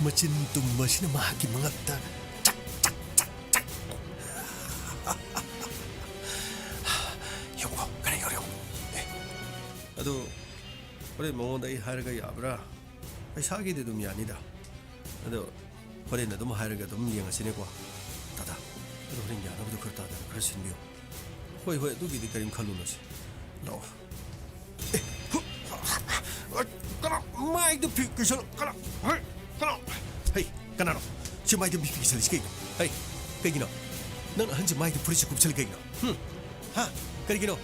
ꯃꯆꯤꯟ ꯇꯨꯝꯕ ꯑꯁꯤꯅ ꯃꯍꯥꯛꯀꯤ ꯃꯉꯛꯇ ꯆꯛ, ꯆꯛ, ꯆꯛ, ꯆꯛ꯫ ꯌꯦꯡꯉꯨꯀꯣ, ꯀꯔꯤ ꯌꯧꯔꯦ ꯌꯦꯡꯉꯨ꯫ ꯑꯦ꯫ ꯑꯗꯨ ꯍꯣꯔꯦꯟ ꯃꯉꯣꯟꯗ ꯑꯩ ꯍꯥꯏꯔꯒ ꯌꯥꯕ꯭ꯔꯥ? ꯄꯩꯁꯥꯒꯤꯗꯤ ꯑꯗꯨꯝ ꯌꯥꯅꯤꯗ꯫ ꯑꯗꯣ ꯍꯣꯔꯦꯟ ꯑꯗꯨꯝ ꯍꯥꯏꯔꯒ ꯑꯗꯨꯝ ꯌꯦꯡꯉꯁꯤꯅꯦꯀꯣ꯫ ꯇꯥꯗꯥ, ꯑꯗꯣ ꯍꯣꯔꯦꯟ ꯌꯥꯅꯕꯗꯣ ꯈꯔ ꯇꯥꯗꯅ ꯈꯔ ꯁꯤꯟꯕꯤꯌꯨ꯫ ꯍꯣꯏ, ꯍꯣꯏ, ꯑꯗꯨꯒꯤꯗꯤ ꯀꯔꯤꯝ ꯈꯜꯂꯨꯅꯨꯁꯦ꯫ ꯂꯥꯛꯑꯣ꯫ ꯑꯦ, ꯍꯨ, ꯀꯅꯥ? ꯃꯥꯏꯗ ꯐꯤ ꯀꯤꯁꯜ-, ꯀꯅꯥ? ꯍꯩ, ꯀꯅꯥ? ꯍꯩ, ꯀꯅꯥꯅꯣ? ꯁꯤ ꯃꯥꯏꯗ ꯐꯤ ꯀꯤꯁꯜꯂꯤꯁꯤ ꯀꯩꯅꯣ? ꯍꯩ, ꯀꯩꯒꯤꯅꯣ? ꯅꯪ ꯑꯍꯟꯁꯤ ꯃꯥꯏꯗ ꯐꯨꯔꯤꯠꯁꯤ ꯀꯨꯞꯁꯜꯂꯤ ꯀꯩꯒꯤꯅꯣ? ꯍꯨꯝ? ꯍꯥ? ꯀꯔꯤꯒꯤꯅꯣ?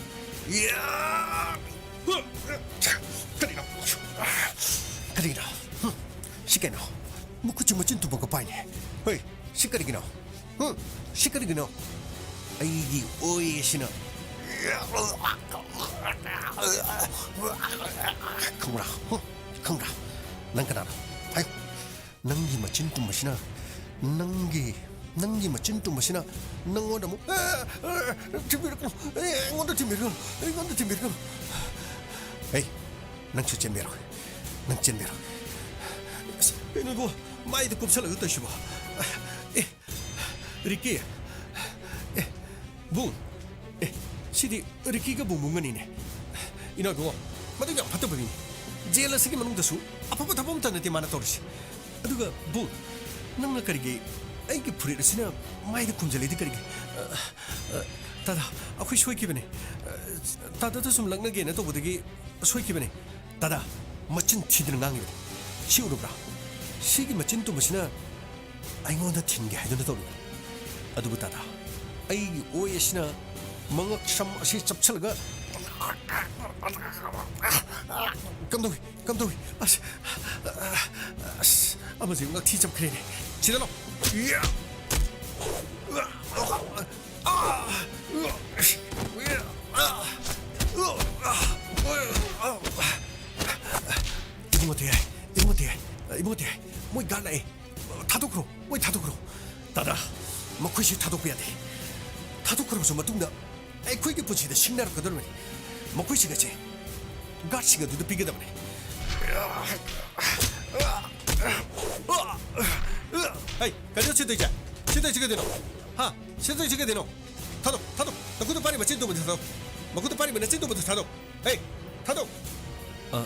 ꯌꯥ! ꯀꯔꯤꯅꯣ? ꯀꯔꯤꯅꯣ? ꯍꯨꯝ? ꯁꯤ ꯀꯩꯅꯣ? ꯃꯈꯨꯠꯁꯤ ꯃꯆꯤꯟ ꯇꯨꯝꯕꯒ ꯄꯥꯏꯅꯦ꯫ ꯍꯣꯏ, ꯁꯤ ꯀꯔꯤꯒꯤꯅꯣ? ꯍꯨꯝ? ꯁꯤ ꯀꯔꯤꯒꯤꯅꯣ? ꯑꯩꯒꯤ ꯑꯣꯏ ꯑꯁꯤꯅ꯫ ꯈꯪꯕ꯭ꯔꯥ? ꯍꯨꯝ? ꯈꯪꯕ꯭ꯔꯥ? ꯅꯪ ꯀꯅꯥꯅꯣ? ꯍꯥꯏꯌꯨ꯫ ꯅꯪꯒꯤ ꯃꯆꯤꯟ ꯇꯨꯝꯕꯁꯤꯅ, ꯅꯪꯒꯤ, ꯅꯪꯒꯤ ꯃꯆꯤꯟ ꯇꯨꯝꯕꯁꯤꯅ ꯅꯪꯉꯣꯟꯗ ꯑꯃꯨꯛ, ꯑꯦ, ꯑꯦ, ꯊꯤꯟꯕꯤꯔꯛꯀꯅꯨ, ꯑꯦ, ꯑꯩꯉꯣꯟꯗ ꯊꯤꯟꯕꯤꯔꯛꯀꯅꯨ, ꯑꯩꯉꯣꯟꯗ ꯊꯤꯟꯕꯤꯔꯛꯀꯅꯨ꯫ ꯍꯩ, ꯅꯪꯁꯨ ꯆꯦꯟꯕꯤꯔꯣ, ꯅꯪ ꯆꯦꯟꯕꯤꯔꯣ꯫ ꯑꯁ, ꯀꯩꯅꯣ ꯏꯕꯣ, ꯃꯥꯏꯗ ꯀꯨꯞꯁꯜꯂꯒ ꯇꯧꯏꯁꯤꯕꯣ? ꯑꯦ, ꯔꯤꯀꯤ, ꯑꯦ, ꯕꯨꯡ, ꯑꯦ, ꯁꯤꯗꯤ ꯔꯤꯀꯤꯒ ꯕꯨꯡꯕꯨꯡꯒꯅꯤꯅꯦ꯫ ꯏꯅꯥꯎ ꯏꯕꯨꯡꯉꯣ, ꯃꯗꯨ ꯌꯥꯝ ꯐꯠꯇꯕ ꯃꯤꯅꯤ꯫ ꯖꯦꯜ ꯑꯁꯤꯒꯤ ꯃꯅꯨꯡꯗꯁꯨ ꯑꯐꯕ ꯊꯕꯛ ꯑꯝꯇ ꯅꯠꯇꯦ ꯃꯥꯅ ꯇꯧꯔꯤꯁꯤ꯫ ꯑꯗꯨꯒ ꯕꯨꯡ, ꯅꯪꯅ ꯀꯔꯤꯒꯤ ꯑꯩꯒꯤ ꯐꯨꯔꯤꯠ ꯑꯁꯤꯅ ꯃꯥꯏꯗ ꯈꯨꯝꯖꯤꯜꯂꯤꯗꯤ ꯀꯔꯤꯒꯤ? ꯑ, ꯑ, ꯇꯥꯗꯥ, ꯑꯩꯈꯣꯏ ꯁꯣꯏꯈꯤꯕꯅꯦ꯫ ꯑ, ꯇꯥꯗꯥꯗ ꯁꯨꯝ ꯂꯛꯅꯒꯦꯅ ꯇꯧꯕꯗꯒꯤ ꯁꯣꯏꯈꯤꯕꯅꯦ꯫ ꯇꯥꯗꯥ, ꯃꯆꯤꯟ ꯊꯤꯗꯅ ꯉꯥꯡꯉꯤꯕꯅꯤ꯫ ꯁꯤ ꯎꯔꯕ꯭ꯔꯥ? ꯁꯤꯒꯤ ꯃꯆꯤꯟ ꯇꯨꯝꯕꯁꯤꯅ ꯑꯩꯉꯣꯟꯗ ꯊꯤꯟꯒꯦ ꯍꯥꯏꯗꯨꯅ ꯇꯧꯔꯤꯕꯅꯤ꯫ ꯑꯗꯨꯕꯨ ꯇꯥꯗꯥ, ꯑꯩꯒꯤ ꯑꯣꯏ ꯑꯁꯤꯅ ꯃꯉꯛ ꯁꯝ ꯑꯁꯤ ꯆꯞꯁꯤꯜꯂꯒ, ꯀꯝꯗꯧꯏ? ꯀꯝꯗꯧꯏ? ꯑꯁ, ꯑꯁ, ꯑꯃꯁꯤ ꯉꯛꯊꯤ ꯆꯞꯈ꯭ꯔꯦꯅꯦ꯫ ꯁꯤꯗ ꯂꯥꯎ꯫ ꯌꯥ! ꯏꯕꯨꯡꯉꯣ ꯇꯌꯥꯏ, ꯏꯕꯨꯡꯉꯣ ꯇꯌꯥꯏ, ꯏꯕꯨꯡꯉꯣ ꯇꯌꯥꯏ, ꯃꯣꯏ ꯒꯥꯔꯗ ꯂꯥꯛꯑꯦ꯫ ꯊꯥꯗꯣꯛꯈ꯭ꯔꯣ, ꯃꯣꯏ ꯊꯥꯗꯣꯛꯈ꯭ꯔꯣ꯫ ꯇꯥꯗꯥ, ꯃꯈꯣꯏꯁꯤ ꯊꯥꯗꯣꯛꯄ ꯌꯥꯗꯦ꯫ ꯊꯥꯗꯣꯛꯈ꯭ꯔꯕꯁꯨ ꯃꯇꯨꯡꯗ ꯑꯩꯈꯣꯏꯒꯤ ꯄꯨꯟꯁꯤꯗ ꯁꯤꯡꯅꯔꯛꯀꯗꯧꯔꯤꯕꯅꯤ꯫ ꯃꯈꯣꯏꯁꯤꯡ ꯑꯁꯦ ꯒꯥꯔꯗꯁꯤꯡ ꯑꯗꯨꯗ ꯄꯤꯒꯗꯕꯅꯤ꯫ ꯍꯩ, ꯀꯩꯅꯣ ꯁꯤ ꯇꯧꯏꯁꯦ? ꯁꯤ ꯇꯧꯏꯁꯦ ꯀꯩꯗꯩꯅꯣ? ꯍꯥ? ꯁꯤ ꯇꯧꯏꯁꯦ ꯀꯩꯗꯩꯅꯣ? ꯊꯥꯗꯣꯛ, ꯊꯥꯗꯣꯛ꯫ ꯅꯈꯨꯠꯇ ꯄꯥꯏꯔꯤꯕ ꯃꯆꯤꯟ ꯇꯨꯝꯕꯗꯣ ꯊꯥꯗꯣꯛ꯫ ꯃꯈꯨꯠꯇ ꯄꯥꯏꯔꯤꯕ ꯅꯆꯤꯟ ꯇꯨꯝꯕꯗꯣ ꯊꯥꯗꯣꯛ꯫ ꯍꯦ, ꯊꯥꯗꯣꯛ꯫ ꯑ,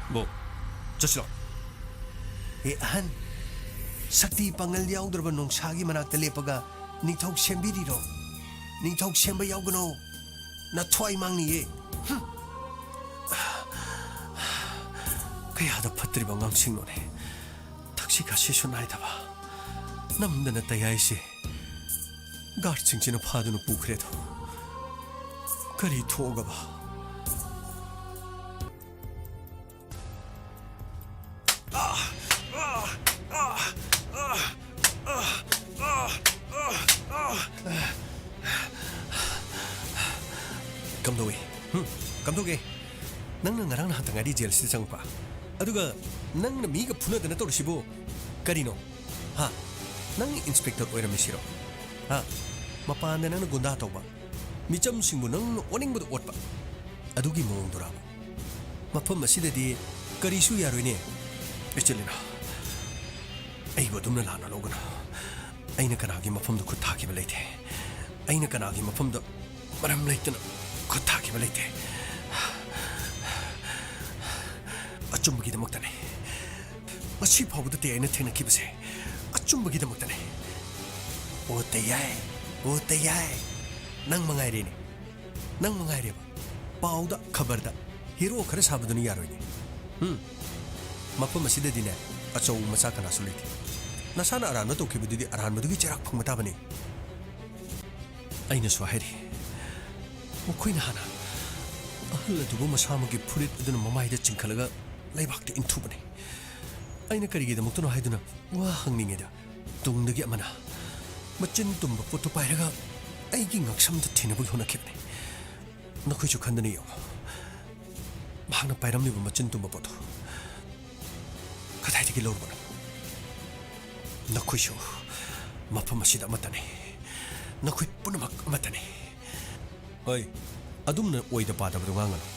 ꯕꯣ, ꯆꯠꯁꯤꯔꯣ? ꯑꯦ ꯑꯍꯟ, ꯁꯛꯇꯤ ꯄꯥꯡꯒꯜ ꯌꯥꯎꯗ꯭ꯔꯕ ꯅꯣꯡꯁꯥꯒꯤ ꯃꯅꯥꯛꯇ ꯂꯦꯞꯄꯒ ꯅꯤꯡꯊꯧ ꯁꯦꯝꯕꯤꯔꯤꯔꯣ? ꯅꯤꯡꯊꯧ ꯁꯦꯝꯕ ꯌꯥꯎꯒꯅꯣ, ꯅꯊ꯭ꯋꯥꯏ ꯃꯥꯡꯅꯤꯌꯦ꯫ ꯍꯨꯝ꯫ ꯀꯌꯥꯗ ꯐꯠꯇ꯭ꯔꯤꯕ ꯑꯉꯥꯡꯁꯤꯡꯅꯣꯅꯦ꯫ ꯊꯛꯁꯤ ꯈꯥꯁꯤꯁꯨ ꯅꯥꯏꯗꯕ, ꯅꯝꯗꯅ ꯇꯌꯥꯏꯁꯦ ꯒꯥꯔꯗꯁꯤꯡꯁꯤꯅ ꯐꯥꯗꯨꯅ ꯄꯨꯈ꯭ꯔꯦꯗꯣ꯫ ꯀꯔꯤ ꯊꯣꯛꯑꯒꯕ? ꯀꯝꯗꯧꯏ? ꯍꯨꯝ? ꯀꯝꯗꯧꯒꯦ? ꯅꯪꯅ ꯉꯔꯥꯡ ꯅꯍꯥꯟꯇ ꯉꯥꯏꯔꯤ ꯖꯦꯜꯁꯤꯗ ꯆꯪꯉꯛꯄ꯫ ꯑꯗꯨꯒ ꯅꯪꯅ ꯃꯤꯒ ꯐꯨꯅꯗꯅ ꯇꯧꯔꯤꯁꯤꯕꯨ ꯀꯔꯤꯅꯣ? ꯍꯥ? ꯅꯪ ꯏꯟꯁꯄꯦꯛꯇꯔ ꯑꯣꯏꯔꯝꯃꯤꯁꯤꯔꯣ? ꯍꯥ? ꯃꯄꯥꯟꯗ ꯅꯪꯅ ꯒꯨꯟꯗꯥ ꯇꯧꯕ, ꯃꯤꯆꯝꯁꯤꯡꯕꯨ ꯅꯪꯅ ꯑꯣꯠꯅꯤꯡꯕꯗ ꯑꯣꯠꯄ, ꯑꯗꯨꯒꯤ ꯃꯑꯣꯡꯗꯨꯔꯕ? ꯃꯐꯝ ꯑꯁꯤꯗꯗꯤ ꯀꯔꯤꯁꯨ ꯌꯥꯔꯣꯏꯅꯦ꯫ ꯏꯆꯦ ꯂꯤꯅꯥ, ꯑꯩꯕꯨ ꯑꯗꯨꯝꯅ ꯂꯥꯟꯅ ꯂꯧꯒꯅꯨ꯫ ꯑꯩꯅ ꯀꯅꯥꯒꯤ ꯃꯐꯝꯗ ꯈꯨꯠ ꯊꯥꯈꯤꯕ ꯂꯩꯇꯦ꯫ ꯑꯩꯅ ꯀꯅꯥꯒꯤ ꯃꯐꯝꯗ ꯃꯔꯝ ꯂꯩꯇꯅ ꯈꯨꯠ ꯊꯥꯈꯤꯕ ꯂꯩꯇꯦ꯫ ꯑꯆꯨꯝꯕꯒꯤꯗꯃꯛꯇꯅꯤ꯫ ꯉꯁꯤ ꯐꯥꯎꯕꯗ ꯇꯦ ꯑꯩꯅ ꯊꯦꯡꯅꯈꯤꯕꯁꯦ ꯑꯆꯨꯝꯕꯒꯤꯗꯃꯛꯇꯅꯤ꯫ ꯑꯣ ꯇꯌꯥꯏ, ꯑꯣ ꯇꯌꯥꯏ, ꯅꯪ ꯃꯉꯥꯏꯔꯦꯅꯦ, ꯅꯪ ꯃꯉꯥꯏꯔꯦꯕ꯫ ꯄꯥꯎꯗ, ꯈꯕꯔꯗ ꯍꯤꯔꯣ ꯈꯔ ꯁꯥꯕꯗꯨꯅ ꯌꯥꯔꯣꯏꯅꯦ꯫ ꯎꯝ, ꯃꯐꯝ ꯑꯁꯤꯗꯗꯤꯅꯦ, ꯑꯆꯧ ꯃꯆꯥ ꯀꯅꯥꯁꯨ ꯂꯩꯇꯦ꯫ ꯅꯁꯥꯅ ꯑꯔꯥꯟꯕ ꯇꯧꯈꯤꯕꯗꯨꯗꯤ ꯑꯔꯥꯟꯕꯗꯨꯒꯤ ꯆꯩꯔꯥꯛ ꯐꯪꯕ ꯇꯥꯕꯅꯤ꯫ ꯑꯩꯅꯁꯨ ꯍꯥꯏꯔꯤ, ꯃꯈꯣꯏꯅ ꯍꯥꯟꯅ ꯑꯍꯜ ꯑꯗꯨꯕꯨ ꯃꯁꯥꯃꯛꯀꯤ ꯐꯨꯔꯤꯠ ꯑꯗꯨꯅ ꯃꯃꯥꯏꯗ ꯆꯤꯡꯈꯠꯂꯒ ꯂꯩꯕꯥꯛꯇ ꯏꯟꯊꯨꯕꯅꯤ꯫ ꯑꯩꯅ ꯀꯔꯤꯒꯤꯗꯃꯛꯇꯅꯣ ꯍꯥꯏꯗꯨꯅ ꯋꯥ ꯍꯪꯂꯤꯉꯩꯗ, ꯇꯨꯡꯗꯒꯤ ꯑꯃꯅ ꯃꯆꯤꯟ ꯇꯨꯝꯕ ꯄꯣꯠꯇꯨ ꯄꯥꯏꯔꯒ ꯑꯩꯒꯤ ꯉꯛꯁꯝꯗ ꯊꯤꯅꯕꯒꯤ ꯍꯣꯠꯅꯈꯤꯕꯅꯤ꯫ ꯅꯈꯣꯏꯁꯨ ꯈꯟꯗꯨꯅ ꯌꯦꯡꯉꯨ, ꯃꯍꯥꯛꯅ ꯄꯥꯏꯔꯝꯂꯤꯕ ꯃꯆꯤꯟ ꯇꯨꯝꯕ ꯄꯣꯠꯇꯨ ꯀꯗꯥꯏꯗꯒꯤ ꯂꯧꯔꯨꯕꯅꯣ? ꯅꯈꯣꯏꯁꯨ ꯃꯐꯝ ꯑꯁꯤꯗ ꯑꯃꯠꯇꯅꯤ꯫ ꯅꯈꯣꯏ ꯄꯨꯝꯅꯃꯛ ꯑꯃꯠꯇꯅꯤ꯫ ꯍꯣꯏ, ꯑꯗꯨꯝꯅ ꯑꯣꯏꯗ ꯄꯥꯗꯕꯗꯨ ꯉꯥꯡꯒꯅꯨ꯫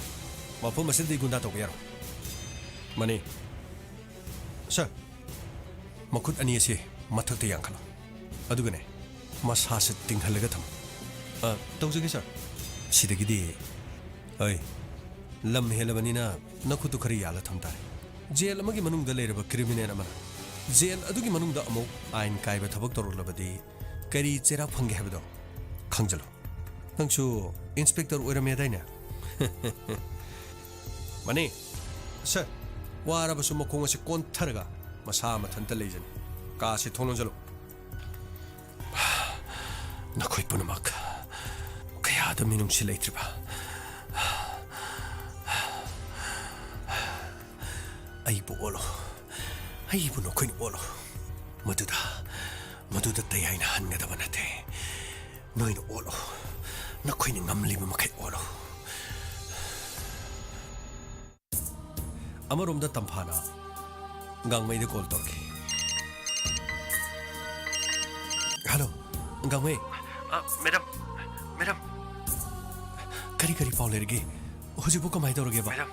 ꯃꯐꯝ ꯑꯁꯤꯗꯗꯤ ꯒꯨꯟꯗꯥ ꯇꯧꯕ ꯌꯥꯔꯣꯏ꯫ ꯃꯅꯤ꯫ ꯁꯥꯔ, ꯃꯈꯨꯠ ꯑꯅꯤ ꯑꯁꯤ ꯃꯊꯛꯇ ꯌꯥꯡꯈꯠꯂꯣ꯫ ꯑꯗꯨꯒꯅꯦ, ꯃꯁꯥꯁꯦ ꯇꯤꯡꯍꯜꯂꯒ ꯊꯝꯃꯨ꯫ ꯑ, ꯇꯧꯖꯒꯦ, ꯁꯥꯔ꯫ ꯁꯤꯗꯒꯤꯗꯤ, ꯑꯩ, ꯂꯝ ꯍꯦꯜꯂꯕꯅꯤꯅ ꯅꯈꯨꯠꯇꯨ ꯈꯔ ꯌꯥꯜꯂ ꯊꯝ ꯇꯥꯔꯦ꯫ ꯖꯦꯜ ꯑꯃꯒꯤ ꯃꯅꯨꯡꯗ ꯂꯩꯔꯕ ꯀ꯭ꯔꯤꯃꯤꯅꯦꯜ ꯑꯃꯅ ꯖꯦꯜ ꯑꯗꯨꯒꯤ ꯃꯅꯨꯡꯗ ꯑꯃꯨꯛ ꯑꯥꯏꯟ ꯀꯥꯏꯕ ꯊꯕꯛ ꯇꯧꯔꯛꯂꯕꯗꯤ ꯀꯔꯤ ꯆꯩꯔꯥꯛ ꯐꯪꯒꯦ ꯍꯥꯏꯕꯗꯣ ꯈꯪꯖꯜꯂꯨ꯫ ꯅꯪꯁꯨ ꯏꯟꯁꯄꯦꯛꯇꯔ ꯑꯣꯏꯔꯝꯃꯦꯗꯥꯏꯅꯦ? ꯃꯅꯤ, ꯁꯔ, ꯋꯥꯔꯕꯁꯨ ꯃꯈꯣꯡ ꯑꯁꯤ ꯀꯣꯟꯊꯔꯒ ꯃꯁꯥ ꯃꯊꯟꯇ ꯂꯩꯖꯅꯤ꯫ ꯀꯥꯁꯤ ꯊꯣꯡ ꯂꯣꯟꯖꯜꯂꯨ꯫ ꯅꯈꯣꯏ ꯄꯨꯝꯅꯃꯛ ꯀꯌꯥꯗ ꯃꯤꯅꯨꯡꯁꯤ ꯂꯩꯇ꯭ꯔꯤꯕ꯫ ꯑꯩꯕꯨ ꯑꯣꯠꯂꯣ, ꯑꯩꯕꯨ ꯅꯈꯣꯏꯅ ꯑꯣꯠꯂꯣ꯫ ꯃꯗꯨꯗ, ꯃꯗꯨꯗ ꯇꯌꯥꯏꯅ ꯍꯟꯒꯗꯕ ꯅꯠꯇꯦ꯫ ꯅꯣꯏꯅ ꯑꯣꯠꯂꯣ, ꯅꯈꯣꯏꯅ ꯉꯝꯂꯤꯕ ꯃꯈꯩ ꯑꯣꯠꯂꯣ꯫ ꯑꯃꯔꯣꯝꯗ ꯇꯝꯐꯥꯅ ꯒꯥꯡꯃꯩꯗ ꯀꯣꯜ ꯇꯧꯔꯛꯈꯤ꯫ ꯍꯜꯂꯣ, ꯒꯥꯡꯃꯩ꯫ ꯑ, ꯃꯦꯗꯥꯝ, ꯃꯦꯗꯥꯝ꯫ ꯀꯔꯤ, ꯀꯔꯤ ꯄꯥꯎ ꯂꯩꯔꯒꯦ? ꯍꯧꯖꯤꯛꯄꯨ ꯀꯃꯥꯏ ꯇꯧꯔꯒꯦꯕ? ꯃꯦꯗꯥꯝ,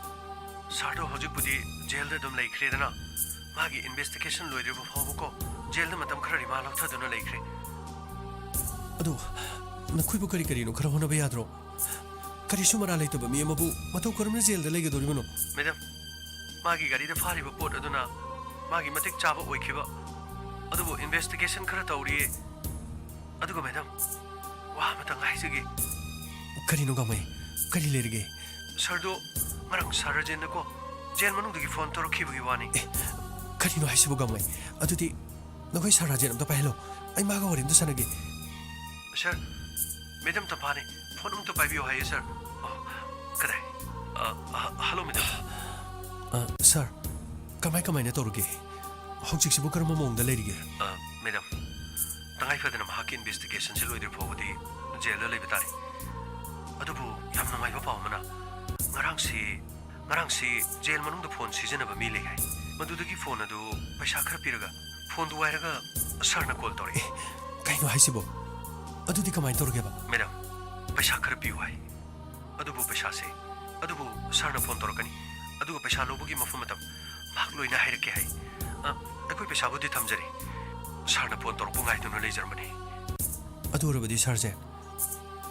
ꯁꯥꯔꯗꯣ ꯍꯧꯖꯤꯛꯄꯨꯗꯤ ꯖꯦꯜꯗ ꯑꯗꯨꯝ ꯂꯩꯈ꯭ꯔꯦꯗꯅ, ꯃꯥꯒꯤ ꯏꯟꯚꯦꯁꯇꯤꯒꯦꯁꯟ ꯂꯣꯏꯗ꯭ꯔꯤꯕ ꯐꯥꯎꯕꯀꯣ, ꯖꯦꯜꯗ ꯃꯇꯝ ꯈꯔ ꯔꯤꯃꯥꯟ ꯂꯧꯊꯗꯨꯅ ꯂꯩꯈ꯭ꯔꯦ꯫ ꯑꯗꯣ ꯅꯈꯣꯏꯕꯨ ꯀꯔꯤ ꯀꯔꯤꯅꯣ ꯈꯔ ꯍꯣꯠꯅꯕ ꯌꯥꯗ꯭ꯔꯣ? ꯀꯔꯤꯁꯨ ꯃꯔꯥ ꯂꯩꯇꯕ ꯃꯤ ꯑꯃꯕꯨ ꯃꯇꯧ ꯀꯔꯝꯅ ꯖꯦꯜꯗ ꯂꯩꯒꯗꯧꯔꯤꯕꯅꯣ? ꯃꯦꯗꯥꯝ, ꯃꯥꯒꯤ ꯒꯥꯔꯤꯗ ꯐꯥꯔꯤꯕ ꯄꯣꯠ ꯑꯗꯨꯅ ꯃꯥꯒꯤ ꯃꯇꯤꯛ ꯆꯥꯕ ꯑꯣꯏꯈꯤꯕ꯫ ꯑꯗꯨꯕꯨ ꯏꯟꯚꯦꯁꯇꯤꯒꯦꯁꯟ ꯈꯔ ꯇꯧꯔꯤꯌꯦ꯫ ꯑꯗꯨꯒ ꯃꯦꯗꯥꯝ, ꯋꯥ ꯑꯃꯇꯪ ꯍꯥꯏꯖꯒꯦ꯫ ꯀꯔꯤꯅꯣ ꯒꯥꯡꯃꯩ? ꯀꯔꯤ ꯂꯩꯔꯒꯦ? ꯁꯥꯔꯗꯣ ꯉꯔꯥꯡ ꯁꯥꯔ ꯔꯥꯖꯦꯟꯅꯀꯣ ꯖꯦꯜ ꯃꯅꯨꯡꯗꯒꯤ ꯐꯣꯟ ꯇꯧꯔꯛꯈꯤꯕꯒꯤ ꯋꯥꯅꯤ꯫ ꯑꯦ, ꯀꯔꯤꯅꯣ ꯍꯥꯏꯁꯤꯕꯨ ꯒꯥꯡꯃꯩ? ꯑꯗꯨꯗꯤ ꯅꯈꯣꯏ ꯁꯥꯔ ꯔꯥꯖꯦꯟ ꯑꯝꯇ ꯄꯥꯏꯍꯜꯂꯣ꯫ ꯑꯩ ꯃꯥꯒ ꯋꯥꯔꯤ ꯑꯝꯇ ꯁꯥꯟꯅꯒꯦ꯫ ꯁꯥꯔ, ꯃꯦꯗꯥꯝ ꯇꯝꯐꯥꯅꯦ꯫ ꯐꯣꯟ ꯑꯝꯇ ꯄꯥꯏꯕꯤꯌꯨ ꯍꯥꯏꯌꯦ, ꯁꯥꯔ꯫ ꯑꯣ, ꯀꯗꯥꯏ? ꯑ, ꯑ, ꯍꯜꯂꯣ, ꯃꯦꯗꯥꯝ꯫ ꯑ, ꯁꯥꯔ, ꯀꯃꯥꯏ ꯀꯃꯥꯏꯅ ꯇꯧꯔꯒꯦ? ꯍꯧꯖꯤꯛꯁꯤꯕꯨ ꯀꯔꯝꯕ ꯃꯑꯣꯡꯗ ꯂꯩꯔꯤꯒꯦ? ꯑ, ꯃꯦꯗꯥꯝ, ꯇꯉꯥꯏ ꯐꯗꯅ ꯃꯍꯥꯛꯀꯤ ꯏꯟꯚꯦꯁꯇꯤꯒꯦꯁꯟꯁꯤ ꯂꯣꯏꯗ꯭ꯔꯤ ꯐꯥꯎꯕꯗꯤ ꯖꯦꯜꯗ ꯂꯩꯕ ꯇꯥꯔꯦ꯫ ꯑꯗꯨꯕꯨ ꯌꯥꯝ ꯅꯨꯡꯉꯥꯏꯕ ꯄꯥꯎ ꯑꯃꯅ, ꯉꯔꯥꯡꯁꯤ, ꯉꯔꯥꯡꯁꯤ ꯖꯦꯜ ꯃꯅꯨꯡꯗ ꯐꯣꯟ ꯁꯤꯖꯤꯟꯅꯕ ꯃꯤ ꯂꯩ ꯍꯥꯏ꯫ ꯃꯗꯨꯗꯒꯤ ꯐꯣꯟ ꯑꯗꯨ ꯄꯩꯁꯥ ꯈꯔ ꯄꯤꯔꯒ ꯐꯣꯟꯗꯨ ꯋꯥꯏꯔꯒ ꯁꯥꯔꯅ ꯀꯣꯜ ꯇꯧꯔꯛꯑꯦ꯫ ꯀꯩꯅꯣ ꯍꯥꯏꯁꯤꯕꯣ? ꯑꯗꯨꯗꯤ ꯀꯃꯥꯏꯅ ꯇꯧꯔꯒꯦꯕ? ꯃꯦꯗꯥꯝ, ꯄꯩꯁꯥ ꯈꯔ ꯄꯤꯌꯨ ꯍꯥꯏ꯫ ꯑꯗꯨꯕꯨ ꯄꯩꯁꯥꯁꯦ, ꯑꯗꯨꯕꯨ ꯁꯥꯔꯅ ꯐꯣꯟ ꯇꯧꯔꯛꯀꯅꯤ, ꯑꯗꯨꯒ ꯄꯩꯁꯥ ꯂꯧꯕꯒꯤ ꯃꯐꯝ ꯃꯇꯝ ꯃꯍꯥꯛ ꯂꯣꯏꯅ ꯍꯥꯏꯔꯛꯀꯦ ꯍꯥꯏ꯫ ꯑ, ꯑꯩꯈꯣꯏ ꯄꯩꯁꯥꯕꯨꯗꯤ ꯊꯝꯖꯔꯦ꯫ ꯁꯥꯔꯅ ꯐꯣꯟ ꯇꯧꯔꯛꯄ ꯉꯥꯏꯗꯨꯅ ꯂꯩꯖꯔꯝꯕꯅꯤ꯫ ꯑꯗꯨ ꯑꯣꯏꯔꯕꯗꯤ ꯁꯥꯔꯁꯦ,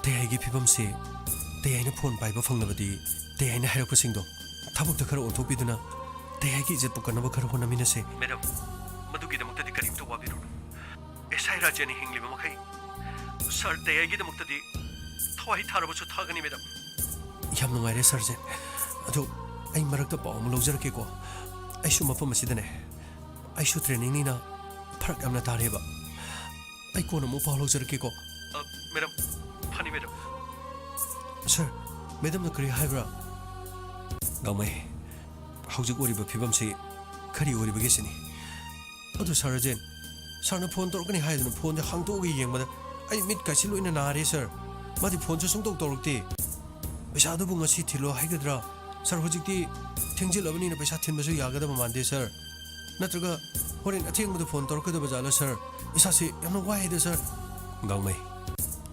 ꯇꯌꯥꯏꯒꯤ ꯐꯤꯕꯝꯁꯦ, ꯇꯌꯥꯏꯅ ꯐꯣꯟ ꯄꯥꯏꯕ ꯐꯪꯂꯕꯗꯤ ꯇꯌꯥꯏꯅ ꯍꯥꯏꯔꯛꯄꯁꯤꯡꯗꯣ ꯊꯕꯛꯇ ꯈꯔ ꯑꯣꯟꯊꯣꯛꯄꯤꯗꯨꯅ ꯇꯌꯥꯏꯒꯤ ꯏꯖꯠꯄꯨ ꯀꯟꯅꯕ ꯈꯔ ꯍꯣꯠꯅꯃꯤꯟꯅꯁꯦ꯫ ꯃꯦꯗꯥꯝ, ꯃꯗꯨꯒꯤꯗꯃꯛꯇꯗꯤ ꯀꯔꯤꯝꯇ ꯋꯥꯕꯤꯔꯨꯅꯨ꯫ ꯑꯦꯁ ꯑꯥꯏ ꯔꯥꯖꯦꯟꯅ ꯍꯤꯡꯂꯤꯕ ꯃꯈꯩ ꯁꯥꯔ ꯇꯌꯥꯏꯒꯤꯗꯃꯛꯇꯗꯤ ꯊꯋꯥꯏ ꯊꯥꯔꯕꯁꯨ ꯊꯥꯒꯅꯤ, ꯃꯦꯗꯥꯝ꯫ ꯌꯥꯝ ꯅꯨꯡꯉꯥꯏꯔꯦ, ꯁꯥꯔꯖꯦꯟ꯫ ꯑꯗꯨ ꯑꯩ ꯃꯔꯛꯇ ꯄꯥꯎ ꯑꯃ ꯂꯧꯖꯔꯛꯀꯦꯀꯣ꯫ ꯑꯩꯁꯨ ꯃꯐꯝ ꯑꯁꯤꯗꯅꯦ꯫ ꯑꯩꯁꯨ ꯇ꯭ꯔꯦꯅꯤꯡꯅꯤꯅ ꯐꯔꯛ ꯌꯥꯝꯅ ꯇꯥꯔꯦꯕ꯫ ꯑꯩ ꯀꯣꯟꯅ ꯑꯃꯨꯛ ꯄꯥꯎ ꯂꯧꯖꯔꯛꯀꯦꯀꯣ꯫ ꯑ, ꯃꯦꯗꯥꯝ, ꯐꯅꯤ, ꯃꯦꯗꯥꯝ꯫ ꯁꯥꯔ, ꯃꯦꯗꯥꯝꯅ ꯀꯔꯤ ꯍꯥꯏꯕ꯭ꯔꯥ? ꯒꯥꯡꯃꯩ, ꯍꯧꯖꯤꯛ ꯑꯣꯏꯔꯤꯕ ꯐꯤꯕꯝꯁꯤ ꯀꯔꯤ ꯑꯣꯏꯔꯤꯕꯒꯦ ꯁꯤꯅꯤ꯫ ꯑꯗꯨ ꯁꯥꯔ ꯔꯥꯖꯦꯟ, ꯁꯥꯔꯅ ꯐꯣꯟ ꯇꯧꯔꯛꯀꯅꯤ ꯍꯥꯏꯗꯨꯅ ꯐꯣꯟꯁꯦ ꯍꯥꯡꯗꯣꯛꯑꯒ ꯌꯦꯡꯕꯗ ꯑꯩ ꯃꯤꯠ ꯀꯥꯏꯁꯤ ꯂꯣꯏꯅ ꯅꯥꯔꯦ, ꯁꯥꯔ꯫ ꯃꯥꯗꯤ ꯐꯣꯟꯁꯨ ꯁꯨꯡꯇꯧ ꯇꯧꯔꯛꯇꯦ꯫ ꯄꯩꯁꯥꯗꯨꯕꯨ ꯉꯁꯤ ꯊꯤꯜꯂꯣ ꯍꯥꯏꯒꯗ꯭ꯔꯥ? ꯁꯥꯔ, ꯍꯧꯖꯤꯛꯇꯤ ꯊꯦꯡꯖꯤꯜꯂꯕꯅꯤꯅ ꯄꯩꯁꯥ ꯊꯤꯟꯕꯁꯨ ꯌꯥꯒꯗꯕ ꯃꯥꯟꯗꯦ, ꯁꯥꯔ꯫ ꯅꯠꯇ꯭ꯔꯒ ꯍꯣꯔꯦꯟ ꯑꯊꯦꯡꯕꯗ ꯐꯣꯟ ꯇꯧꯔꯛꯀꯗꯕ ꯖꯥꯠꯂ, ꯁꯥꯔ? ꯏꯁꯥꯁꯤ ꯌꯥꯝꯅ ꯋꯥꯏꯗ, ꯁꯥꯔ꯫ ꯒꯥꯡꯃꯩ,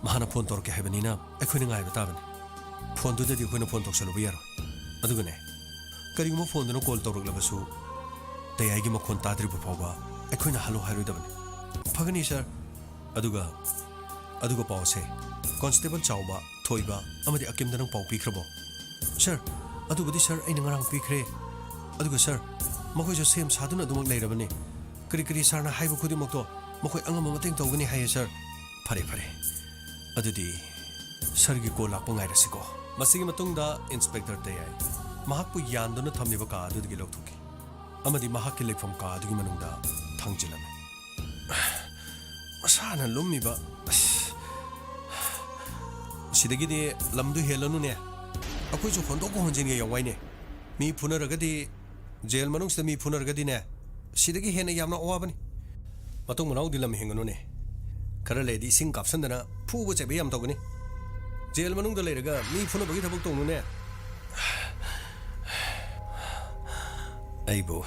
ꯃꯍꯥꯛꯅ ꯐꯣꯟ ꯇꯧꯔꯛꯀꯦ ꯍꯥꯏꯕꯅꯤꯅ ꯑꯩꯈꯣꯏꯅ ꯉꯥꯏꯕ ꯇꯥꯕꯅꯤ꯫ ꯐꯣꯟꯗꯨꯗꯗꯤ ꯑꯩꯈꯣꯏꯅ ꯐꯣꯟ ꯇꯧꯁꯜꯂꯨꯕ ꯌꯥꯔꯣꯏ꯫ ꯑꯗꯨꯒꯅꯦ, ꯀꯔꯤꯒꯨꯝꯕ ꯐꯣꯟꯗꯨꯅ ꯀꯣꯜ ꯇꯧꯔꯛꯂꯕꯁꯨ ꯇꯌꯥꯏꯒꯤ ꯃꯈꯣꯟ ꯇꯥꯗ꯭ꯔꯤꯕ ꯐꯥꯎꯕ ꯑꯩꯈꯣꯏꯅ ꯍꯜꯂꯣ ꯍꯥꯏꯔꯣꯏꯗꯕꯅꯤ꯫ ꯐꯒꯅꯤ, ꯁꯥꯔ꯫ ꯑꯗꯨꯒ, ꯑꯗꯨꯒ ꯄꯥꯎꯁꯦ, ꯀꯣꯟꯁꯇꯦꯕꯜ ꯆꯥꯎꯕ, ꯊꯣꯏꯕ ꯑꯃꯗꯤ ꯑꯀꯤꯝꯗ ꯅꯪ ꯄꯥꯎ ꯄꯤꯈ꯭ꯔꯕꯣ? ꯁꯥꯔ, ꯑꯗꯨꯕꯨꯗꯤ ꯁꯥꯔ, ꯑꯩꯅ ꯉꯔꯥꯡ ꯄꯤꯈ꯭ꯔꯦ꯫ ꯑꯗꯨꯒ ꯁꯥꯔ, ꯃꯈꯣꯏꯁꯨ ꯁꯦꯝ ꯁꯥꯗꯨꯅ ꯑꯗꯨꯃꯛ ꯂꯩꯔꯕꯅꯤ꯫ ꯀꯔꯤ ꯀꯔꯤ ꯁꯥꯔꯅ ꯍꯥꯏꯕ ꯈꯨꯗꯤꯡꯃꯛꯇꯣ ꯃꯈꯣꯏ ꯑꯉꯝꯕ ꯃꯇꯦꯡ ꯇꯧꯒꯅꯤ ꯍꯥꯏꯌꯦ, ꯁꯥꯔ꯫ ꯐꯔꯦ, ꯐꯔꯦ꯫ ꯑꯗꯨꯗꯤ ꯁꯥꯔꯒꯤ ꯀꯣꯜ ꯂꯥꯛꯄ ꯉꯥꯏꯔꯁꯤꯀꯣ꯫ ꯃꯁꯤꯒꯤ ꯃꯇꯨꯡꯗ ꯏꯟꯁꯄꯦꯛꯇꯔ ꯇꯌꯥꯏ ꯃꯍꯥꯛꯄꯨ ꯌꯥꯟꯗꯨꯅ ꯊꯝꯂꯤꯕ ꯀꯥ ꯑꯗꯨꯗꯒꯤ ꯂꯧꯊꯣꯛꯈꯤ ꯑꯃꯗꯤ ꯃꯍꯥꯛꯀꯤ ꯂꯩꯐꯝ ꯀꯥ ꯑꯗꯨꯒꯤ ꯃꯅꯨꯡꯗ ꯊꯥꯡꯖꯤꯜꯂꯝꯃꯤ꯫ ꯃꯁꯥꯅ ꯂꯨꯝꯃꯤꯕ, ꯑꯁ, ꯁꯤꯗꯒꯤꯗꯤ ꯂꯝꯗꯨ ꯍꯦꯜꯂꯅꯨꯅꯦ꯫ ꯑꯩꯈꯣꯏꯁꯨ ꯍꯣꯟꯗꯣꯛꯀ ꯍꯣꯟꯖꯤꯟꯒ ꯌꯥꯝ ꯋꯥꯏꯅꯦ꯫ ꯃꯤ ꯐꯨꯅꯔꯒꯗꯤ, ꯖꯦꯜ ꯃꯅꯨꯡꯁꯤꯗ ꯃꯤ ꯐꯨꯅꯔꯒꯗꯤꯅꯦ, ꯁꯤꯗꯒꯤ ꯍꯦꯟꯅ ꯌꯥꯝꯅ ꯑꯋꯥꯕꯅꯤ꯫ ꯃꯇꯨꯡ ꯃꯅꯥꯎꯗꯤ ꯂꯝ ꯍꯦꯟꯒꯅꯨꯅꯦ꯫ ꯈꯔ ꯂꯩꯔꯗꯤ ꯏꯁꯤꯡ ꯀꯥꯞꯁꯟꯗꯅ ꯐꯨꯕ ꯆꯩꯕ ꯌꯥꯝ ꯇꯧꯒꯅꯤ꯫ ꯖꯦꯜ ꯃꯅꯨꯡꯗ ꯂꯩꯔꯒ ꯃꯤ ꯐꯨꯅꯕꯒꯤ ꯊꯕꯛ ꯇꯧꯅꯨꯅꯦ꯫ ꯑꯩꯕꯨ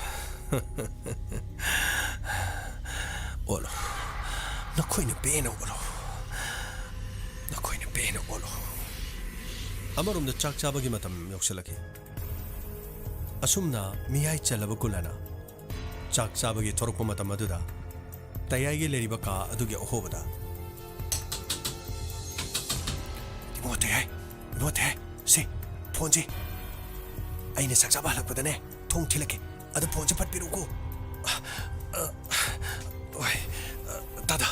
ꯑꯣꯠꯂꯣ꯫ ꯅꯈꯣꯏꯅ ꯄꯦꯟꯅ ꯑꯣꯠꯂꯣ꯫ ꯅꯈꯣꯏꯅ ꯄꯦꯟꯅ ꯑꯣꯠꯂꯣ꯫ ꯑꯃꯔꯣꯝꯗ ꯆꯥꯛ ꯆꯥꯕꯒꯤ ꯃꯇꯝ ꯌꯧꯁꯤꯜꯂꯛꯈꯤ꯫ ꯑꯁꯨꯝꯅ ꯃꯤꯌꯥꯏ ꯆꯜꯂꯕ ꯀꯨꯂꯥꯅ ꯆꯥꯛ ꯆꯥꯕꯒꯤ ꯊꯣꯔꯛꯄ ꯃꯇꯝ ꯑꯗꯨꯗ ꯇꯌꯥꯏꯒꯤ ꯂꯩꯔꯤꯕ ꯀꯥ ꯑꯗꯨꯒꯤ ꯑꯍꯣꯕꯗ, "ꯏꯕꯨꯡꯉꯣ ꯇꯌꯥꯏ, ꯏꯕꯨꯡꯉꯣ ꯇꯌꯥꯏ, ꯁꯤ ꯐꯣꯟꯁꯤ ꯑꯩꯅ ꯆꯥꯛ ꯆꯥꯕ ꯍꯜꯂꯛꯄꯗꯅꯦ, ꯊꯣꯡ ꯊꯤꯜꯂꯛꯀꯦ꯫ ꯑꯗꯨ ꯐꯣꯟꯁꯦ ꯐꯠ ꯄꯤꯔꯛꯎꯀꯣ꯫ ꯑ, ꯑ, ꯍꯣꯏ꯫ ꯑ, ꯇꯥꯗ,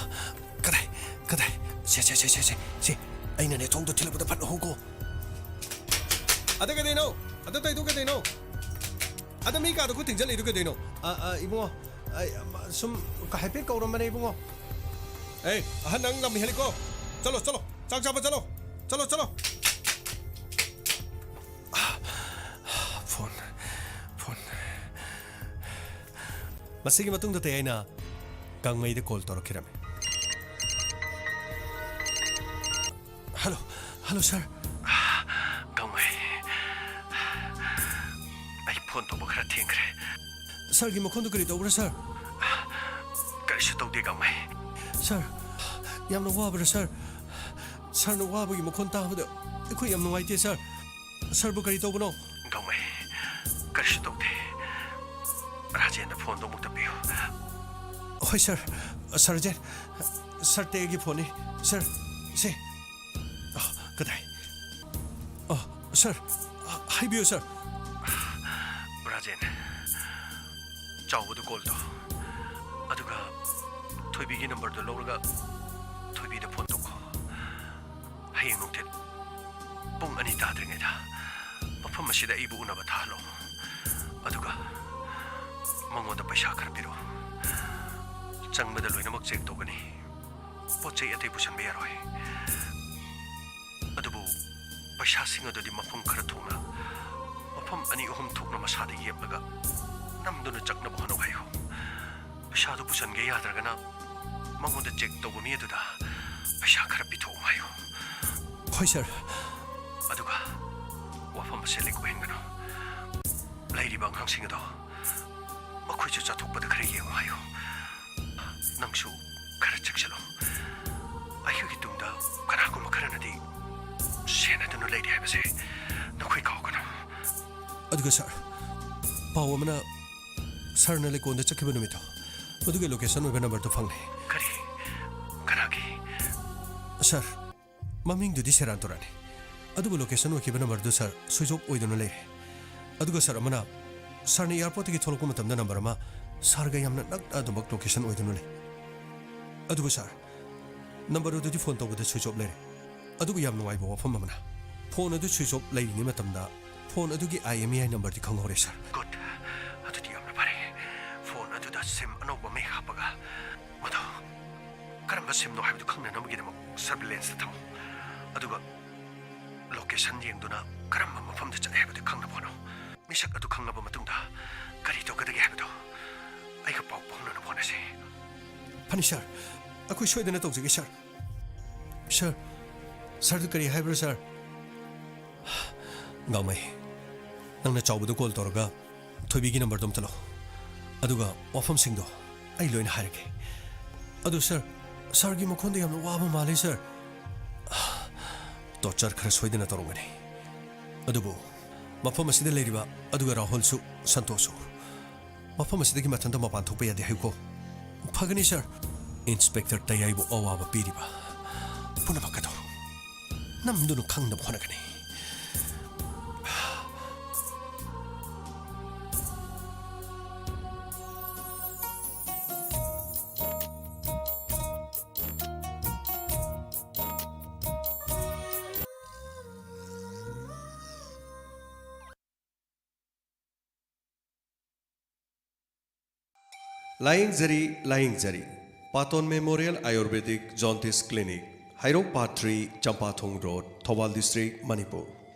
ꯀꯗꯥꯏ, ꯀꯗꯥꯏ? ꯁꯦ, ꯁꯦ, ꯁꯦ, ꯁꯦ, ꯁꯦ, ꯁꯦ꯫ ꯑꯩꯅꯅꯦ, ꯊꯣꯡꯗꯣ ꯊꯤꯜꯂꯛꯄꯗ ꯐꯠ ꯂꯧꯍꯧꯀꯣ꯫ ꯑꯗ ꯀꯩꯗꯩꯅꯣ? ꯑꯗ ꯇꯧꯏꯗꯣ ꯀꯩꯗꯩꯅꯣ? ꯑꯗ ꯃꯤ ꯀꯥꯗ ꯈꯨꯠ ꯊꯤꯡꯖꯜꯂꯤꯗꯣ ꯀꯩꯗꯩꯅꯣ? ꯑ, ꯑ, ꯏꯕꯨꯡꯉꯣ, ꯑꯩ, ꯑ, ꯁꯨꯝ ꯍꯥꯏꯐꯦꯠ ꯀꯧꯔꯝꯕꯅꯦ, ꯏꯕꯨꯡꯉꯣ꯫ ꯑꯦ, ꯑꯍꯟ, ꯅꯪ ꯂꯝ ꯍꯦꯜꯂꯤꯀꯣ꯫ ꯆꯠꯂꯣ, ꯆꯠꯂꯣ, ꯆꯥꯛ ꯆꯥꯕ ꯆꯠꯂꯣ꯫ ꯆꯠꯂꯣ, ꯆꯠꯂꯣ꯫ Phone, phone. ꯃꯁꯤꯒꯤ ꯃꯇꯨꯡꯗꯗꯤ ꯑꯩꯅ ꯒꯥꯡꯃꯩꯗ ꯀꯣꯜ ꯇꯧꯔꯛꯈꯤꯔꯝꯃꯤ꯫ ꯍꯜꯂꯣ, ꯍꯜꯂꯣ, ꯁꯥꯔ꯫ ꯒꯥꯡꯃꯩ, ꯑꯩ ꯐꯣꯟ ꯇꯧꯕ ꯈꯔ ꯊꯦꯡꯈ꯭ꯔꯦ꯫ ꯁꯥꯔꯒꯤ ꯃꯈꯣꯟꯗꯨ ꯀꯔꯤ ꯇꯧꯕ꯭ꯔꯥ, ꯁꯥꯔ? ꯀꯔꯤꯁꯨ ꯇꯧꯗꯦ, ꯒꯥꯡꯃꯩ꯫ ꯁꯥꯔ, ꯌꯥꯝꯅ ꯋꯥꯕ꯭ꯔꯥ, ꯁꯥꯔ? ꯁꯥꯔꯅ ꯋꯥꯕꯒꯤ ꯃꯈꯣꯟ ꯇꯥꯕꯗ ꯑꯩꯈꯣꯏ ꯌꯥꯝ ꯅꯨꯡꯉꯥꯏꯇꯦ, ꯁꯥꯔ꯫ ꯁꯥꯔꯕꯨ ꯀꯔꯤ ꯇꯧꯕꯅꯣ? ꯒꯥꯡꯃꯩ, ꯀꯔꯤꯁꯨ ꯇꯧꯗꯦ꯫ ꯔꯥꯖꯦꯟꯗ ꯐꯣꯟꯗꯣ ꯑꯃꯨꯛꯇ ꯄꯤꯌꯨ꯫ ꯍꯣꯏ, ꯁꯥꯔ꯫ ꯁꯥꯔ ꯔꯥꯖꯦꯟ, ꯁꯥꯔ ꯇꯦꯒꯤ ꯐꯣꯟꯅꯤ꯫ ꯁꯥꯔ, ꯁꯦ꯫ ꯑ, ꯀꯗꯥꯏ? ꯑ, ꯁꯥꯔ, ꯍꯥꯏꯕꯤꯌꯨ, ꯁꯥꯔ꯫ ꯔꯥꯖꯦꯟ, ꯆꯥꯎꯕꯗꯨ ꯀꯣꯜ ꯇꯧ꯫ ꯑꯗꯨꯒ ꯊꯣꯏꯕꯤꯒꯤ ꯅꯝꯕꯔꯗꯨ ꯂꯧꯔꯒ ꯊꯣꯏꯕꯤꯗ ꯐꯣꯟ ꯇꯧꯈꯣ꯫ ꯍꯌꯦꯡ ꯅꯨꯡꯊꯤꯜ ꯄꯨꯡ ꯑꯅꯤ ꯇꯥꯗ꯭ꯔꯤꯉꯩꯗ ꯃꯐꯝ ꯑꯁꯤꯗ ꯑꯩꯕꯨ ꯎꯅꯕ ꯊꯥꯍꯜꯂꯣ꯫ ꯑꯗꯨꯒ ꯃꯉꯣꯟꯗ ꯄꯩꯁꯥ ꯈꯔ ꯄꯤꯔꯛꯎ꯫ ꯆꯪꯕꯗ ꯂꯣꯏꯅꯃꯛ ꯆꯦꯛ ꯇꯧꯒꯅꯤ꯫ ꯄꯣꯠ ꯆꯩ ꯑꯇꯩ ꯄꯨꯁꯟꯕ ꯌꯥꯔꯣꯏ꯫ ꯑꯗꯨꯕꯨ ꯄꯩꯁꯥꯁꯤꯡ ꯑꯗꯨꯗꯤ ꯃꯐꯝ ꯈꯔ ꯊꯣꯛꯅ, ꯃꯐꯝ ꯑꯅꯤ ꯑꯍꯨꯝ ꯊꯣꯛꯅ ꯃꯁꯥꯗ ꯌꯦꯞꯂꯒ ꯅꯝꯗꯨꯅ ꯆꯠꯅꯕ ꯍꯣꯠꯅꯧ ꯍꯥꯏꯌꯨ꯫ ꯄꯩꯁꯥꯗꯨ ꯄꯨꯁꯟꯒꯦ ꯌꯥꯗ꯭ꯔꯒꯅ ꯃꯉꯣꯟꯗ ꯆꯦꯛ ꯇꯧꯕ ꯃꯤ ꯑꯗꯨꯗ ꯄꯩꯁꯥ ꯈꯔ ꯄꯤꯊꯣꯛꯎ ꯍꯥꯏꯌꯨ꯫ ꯍꯣꯏ, ꯁꯥꯔ꯫ ꯑꯗꯨꯒ ꯋꯥꯐꯝ ꯑꯁꯤ ꯂꯤꯛ ꯑꯣꯏꯍꯟꯒꯅꯨ꯫ ꯂꯩꯔꯤꯕ ꯑꯉꯥꯡꯁꯤꯡ ꯑꯗꯣ ꯃꯈꯣꯏꯁꯨ ꯆꯠꯊꯣꯛꯄꯗ ꯈꯔ ꯌꯦꯡꯉꯨ ꯍꯥꯏꯌꯨ꯫ ꯅꯪꯁꯨ ꯈꯔ ꯆꯦꯛꯁꯤꯜꯂꯨ꯫ ꯑꯩꯈꯣꯏꯒꯤ ꯇꯨꯡꯗ ꯀꯅꯥꯒꯨꯝꯕ ꯈꯔꯅꯗꯤ ꯁꯦꯟꯅꯗꯨꯅ ꯂꯩꯔꯤ ꯍꯥꯏꯕꯁꯦ ꯅꯈꯣꯏ ꯀꯥꯎꯒꯅꯨ꯫ ꯑꯗꯨꯒ ꯁꯥꯔ, ꯄꯥꯎ ꯑꯃꯅ ꯁꯥꯔꯅ ꯂꯩꯀꯣꯜꯗ ꯆꯠꯈꯤꯕ ꯅꯨꯃꯤꯠꯇꯣ, ꯃꯗꯨꯒꯤ ꯂꯣꯀꯦꯁꯟ ꯑꯣꯏꯕ ꯅꯝꯕꯔꯗꯨ ꯐꯪꯂꯦ꯫ ꯀꯔꯤ? ꯀꯅꯥꯒꯤ? ꯁꯥꯔ, ꯃꯃꯤꯡꯗꯨꯗꯤ ꯁꯦꯔꯥꯟ ꯇꯨꯔꯥꯟꯅꯤ꯫ ꯑꯗꯨꯕꯨ ꯂꯣꯀꯦꯁꯟ ꯑꯣꯏꯈꯤꯕ ꯅꯝꯕꯔꯗꯨ, ꯁꯥꯔ, ꯁ꯭ꯋꯤꯆ ꯑꯣꯐ ꯑꯣꯏꯗꯨꯅ ꯂꯩꯔꯦ꯫ ꯑꯗꯨꯒ ꯁꯥꯔ, ꯑꯃꯅ ꯁꯥꯔꯅ ꯑꯦꯌꯥꯔꯄꯣꯔꯠꯇꯒꯤ ꯊꯣꯛꯂꯛꯄ ꯃꯇꯝꯗ ꯅꯝꯕꯔ ꯑꯃ ꯁꯥꯔꯒ ꯌꯥꯝꯅ ꯅꯛꯅ ꯑꯗꯨꯃꯛ ꯂꯣꯀꯦꯁꯟ ꯑꯣꯏꯗꯨꯅ ꯂꯩ꯫ ꯑꯗꯨꯕꯨ ꯁꯥꯔ, ꯅꯝꯕꯔ ꯑꯗꯨꯗꯤ ꯐꯣꯟ ꯇꯧꯕꯗ ꯁ꯭ꯋꯤꯆ ꯑꯣꯐ ꯂꯩꯔꯦ꯫ ꯑꯗꯨꯕꯨ ꯌꯥꯝ ꯅꯨꯡꯉꯥꯏꯕ ꯋꯥꯐꯝ ꯑꯃꯅ, ꯐꯣꯟ ꯑꯗꯨ ꯁ꯭ꯋꯤꯆ ꯑꯣꯐ ꯂꯩꯔꯤꯉꯩ ꯃꯇꯝꯗ ꯐꯣꯟ ꯑꯗꯨꯒꯤ IMEI ꯅꯝꯕꯔꯗꯤ ꯈꯪꯍꯧꯔꯦ ꯁꯥꯔ꯫ ꯒꯨꯗ, ꯑꯗꯨꯗꯤ ꯌꯥꯝꯅ ꯐꯔꯦ꯫ ꯐꯣꯟ ꯑꯗꯨꯗ ꯁꯤꯝ ꯑꯅꯧꯕ ꯑꯃ ꯍꯦꯛ ꯍꯥꯞꯄꯒ, ꯃꯗꯨ ꯀꯔꯝꯕ ꯁꯤꯝꯅꯣ ꯍꯥꯏꯕꯗꯨ ꯈꯪꯅꯅꯕꯒꯤꯗꯃꯛ ꯁꯔꯚꯤꯂꯦꯟꯁꯇ ꯊꯝꯃꯨ꯫ ꯑꯗꯨꯒ ꯂꯣꯀꯦꯁꯟ ꯌꯦꯡꯗꯨꯅ ꯀꯔꯝꯕ ꯃꯐꯝꯗ ꯆꯠꯂꯦ ꯍꯥꯏꯕꯗꯨ ꯈꯪꯅꯕ ꯍꯣꯠꯅꯧ꯫ ꯃꯤꯁꯛ ꯑꯗꯨ ꯈꯪꯂꯕ ꯃꯇꯨꯡꯗ ꯀꯔꯤ ꯇꯧꯒꯗꯒꯦ ꯍꯥꯏꯕꯗꯨ ꯑꯩꯒ ꯄꯥꯎ ꯐꯥꯎꯅꯅꯕ ꯍꯣꯠꯅꯁꯤ꯫ ꯐꯅꯤ ꯁꯥꯔ, ꯑꯩꯈꯣꯏ ꯁꯣꯏꯗꯅ ꯇꯧꯖꯒꯦ ꯁꯥꯔ꯫ ꯁꯥꯔ, ꯁꯥꯔꯗꯨ ꯀꯔꯤ ꯍꯥꯏꯕ꯭ꯔꯥ ꯁꯥꯔ? ꯒꯥꯡꯃꯩ, ꯅꯪꯅ ꯆꯥꯎꯕꯗ ꯀꯣꯜ ꯇꯧꯔꯒ ꯊꯣꯏꯕꯤꯒꯤ ꯅꯝꯕꯔꯗꯣ ꯑꯝꯇ ꯂꯧ꯫ ꯑꯗꯨꯒ ꯋꯥꯐꯝꯁꯤꯡꯗꯣ ꯑꯩ ꯂꯣꯏꯅ ꯍꯥꯏꯔꯒꯦ꯫ ꯑꯗꯨ ꯁꯥꯔ, ꯁꯥꯔꯒꯤ ꯃꯈꯣꯟꯗ ꯌꯥꯝꯅ ꯋꯥꯕ ꯃꯥꯜꯂꯤ ꯁꯥꯔ꯫ ꯇꯣꯔꯆꯔ ꯈꯔ ꯁꯣꯏꯗꯅ ꯇꯧꯔꯝꯒꯅꯤ꯫ ꯑꯗꯨꯕꯨ ꯃꯐꯝ ꯑꯁꯤꯗ ꯂꯩꯔꯤꯕ ꯑꯗꯨꯒ ꯔꯥꯍꯨꯜꯁꯨ, ꯁꯟꯇꯣꯁꯁꯨ ꯃꯐꯝ ꯑꯁꯤꯗꯒꯤ ꯃꯊꯟꯇ ꯃꯄꯥꯟ ꯊꯣꯛꯄ ꯌꯥꯗꯦ ꯍꯥꯏꯌꯨꯀꯣ꯫ ꯐꯒꯅꯤ ꯁꯥꯔ꯫ ꯏꯟꯁꯄꯦꯛꯇꯔ ꯇꯌꯥꯏꯕꯨ ꯑꯋꯥꯕ ꯄꯤꯔꯤꯕ ꯄꯨꯝꯅꯃꯛ ꯑꯗꯨ ꯅꯝꯗꯨꯅ ꯈꯪꯅꯕ ꯍꯣꯠꯅꯒꯅꯤ꯫ ꯂꯥꯌꯦꯡꯖꯔꯤ, ꯂꯥꯌꯦꯡꯖꯔꯤ꯫ Paton memorial ayurvedic jaundice clinic, Heirok part three, Champathong road, Thoubal district, Manipur.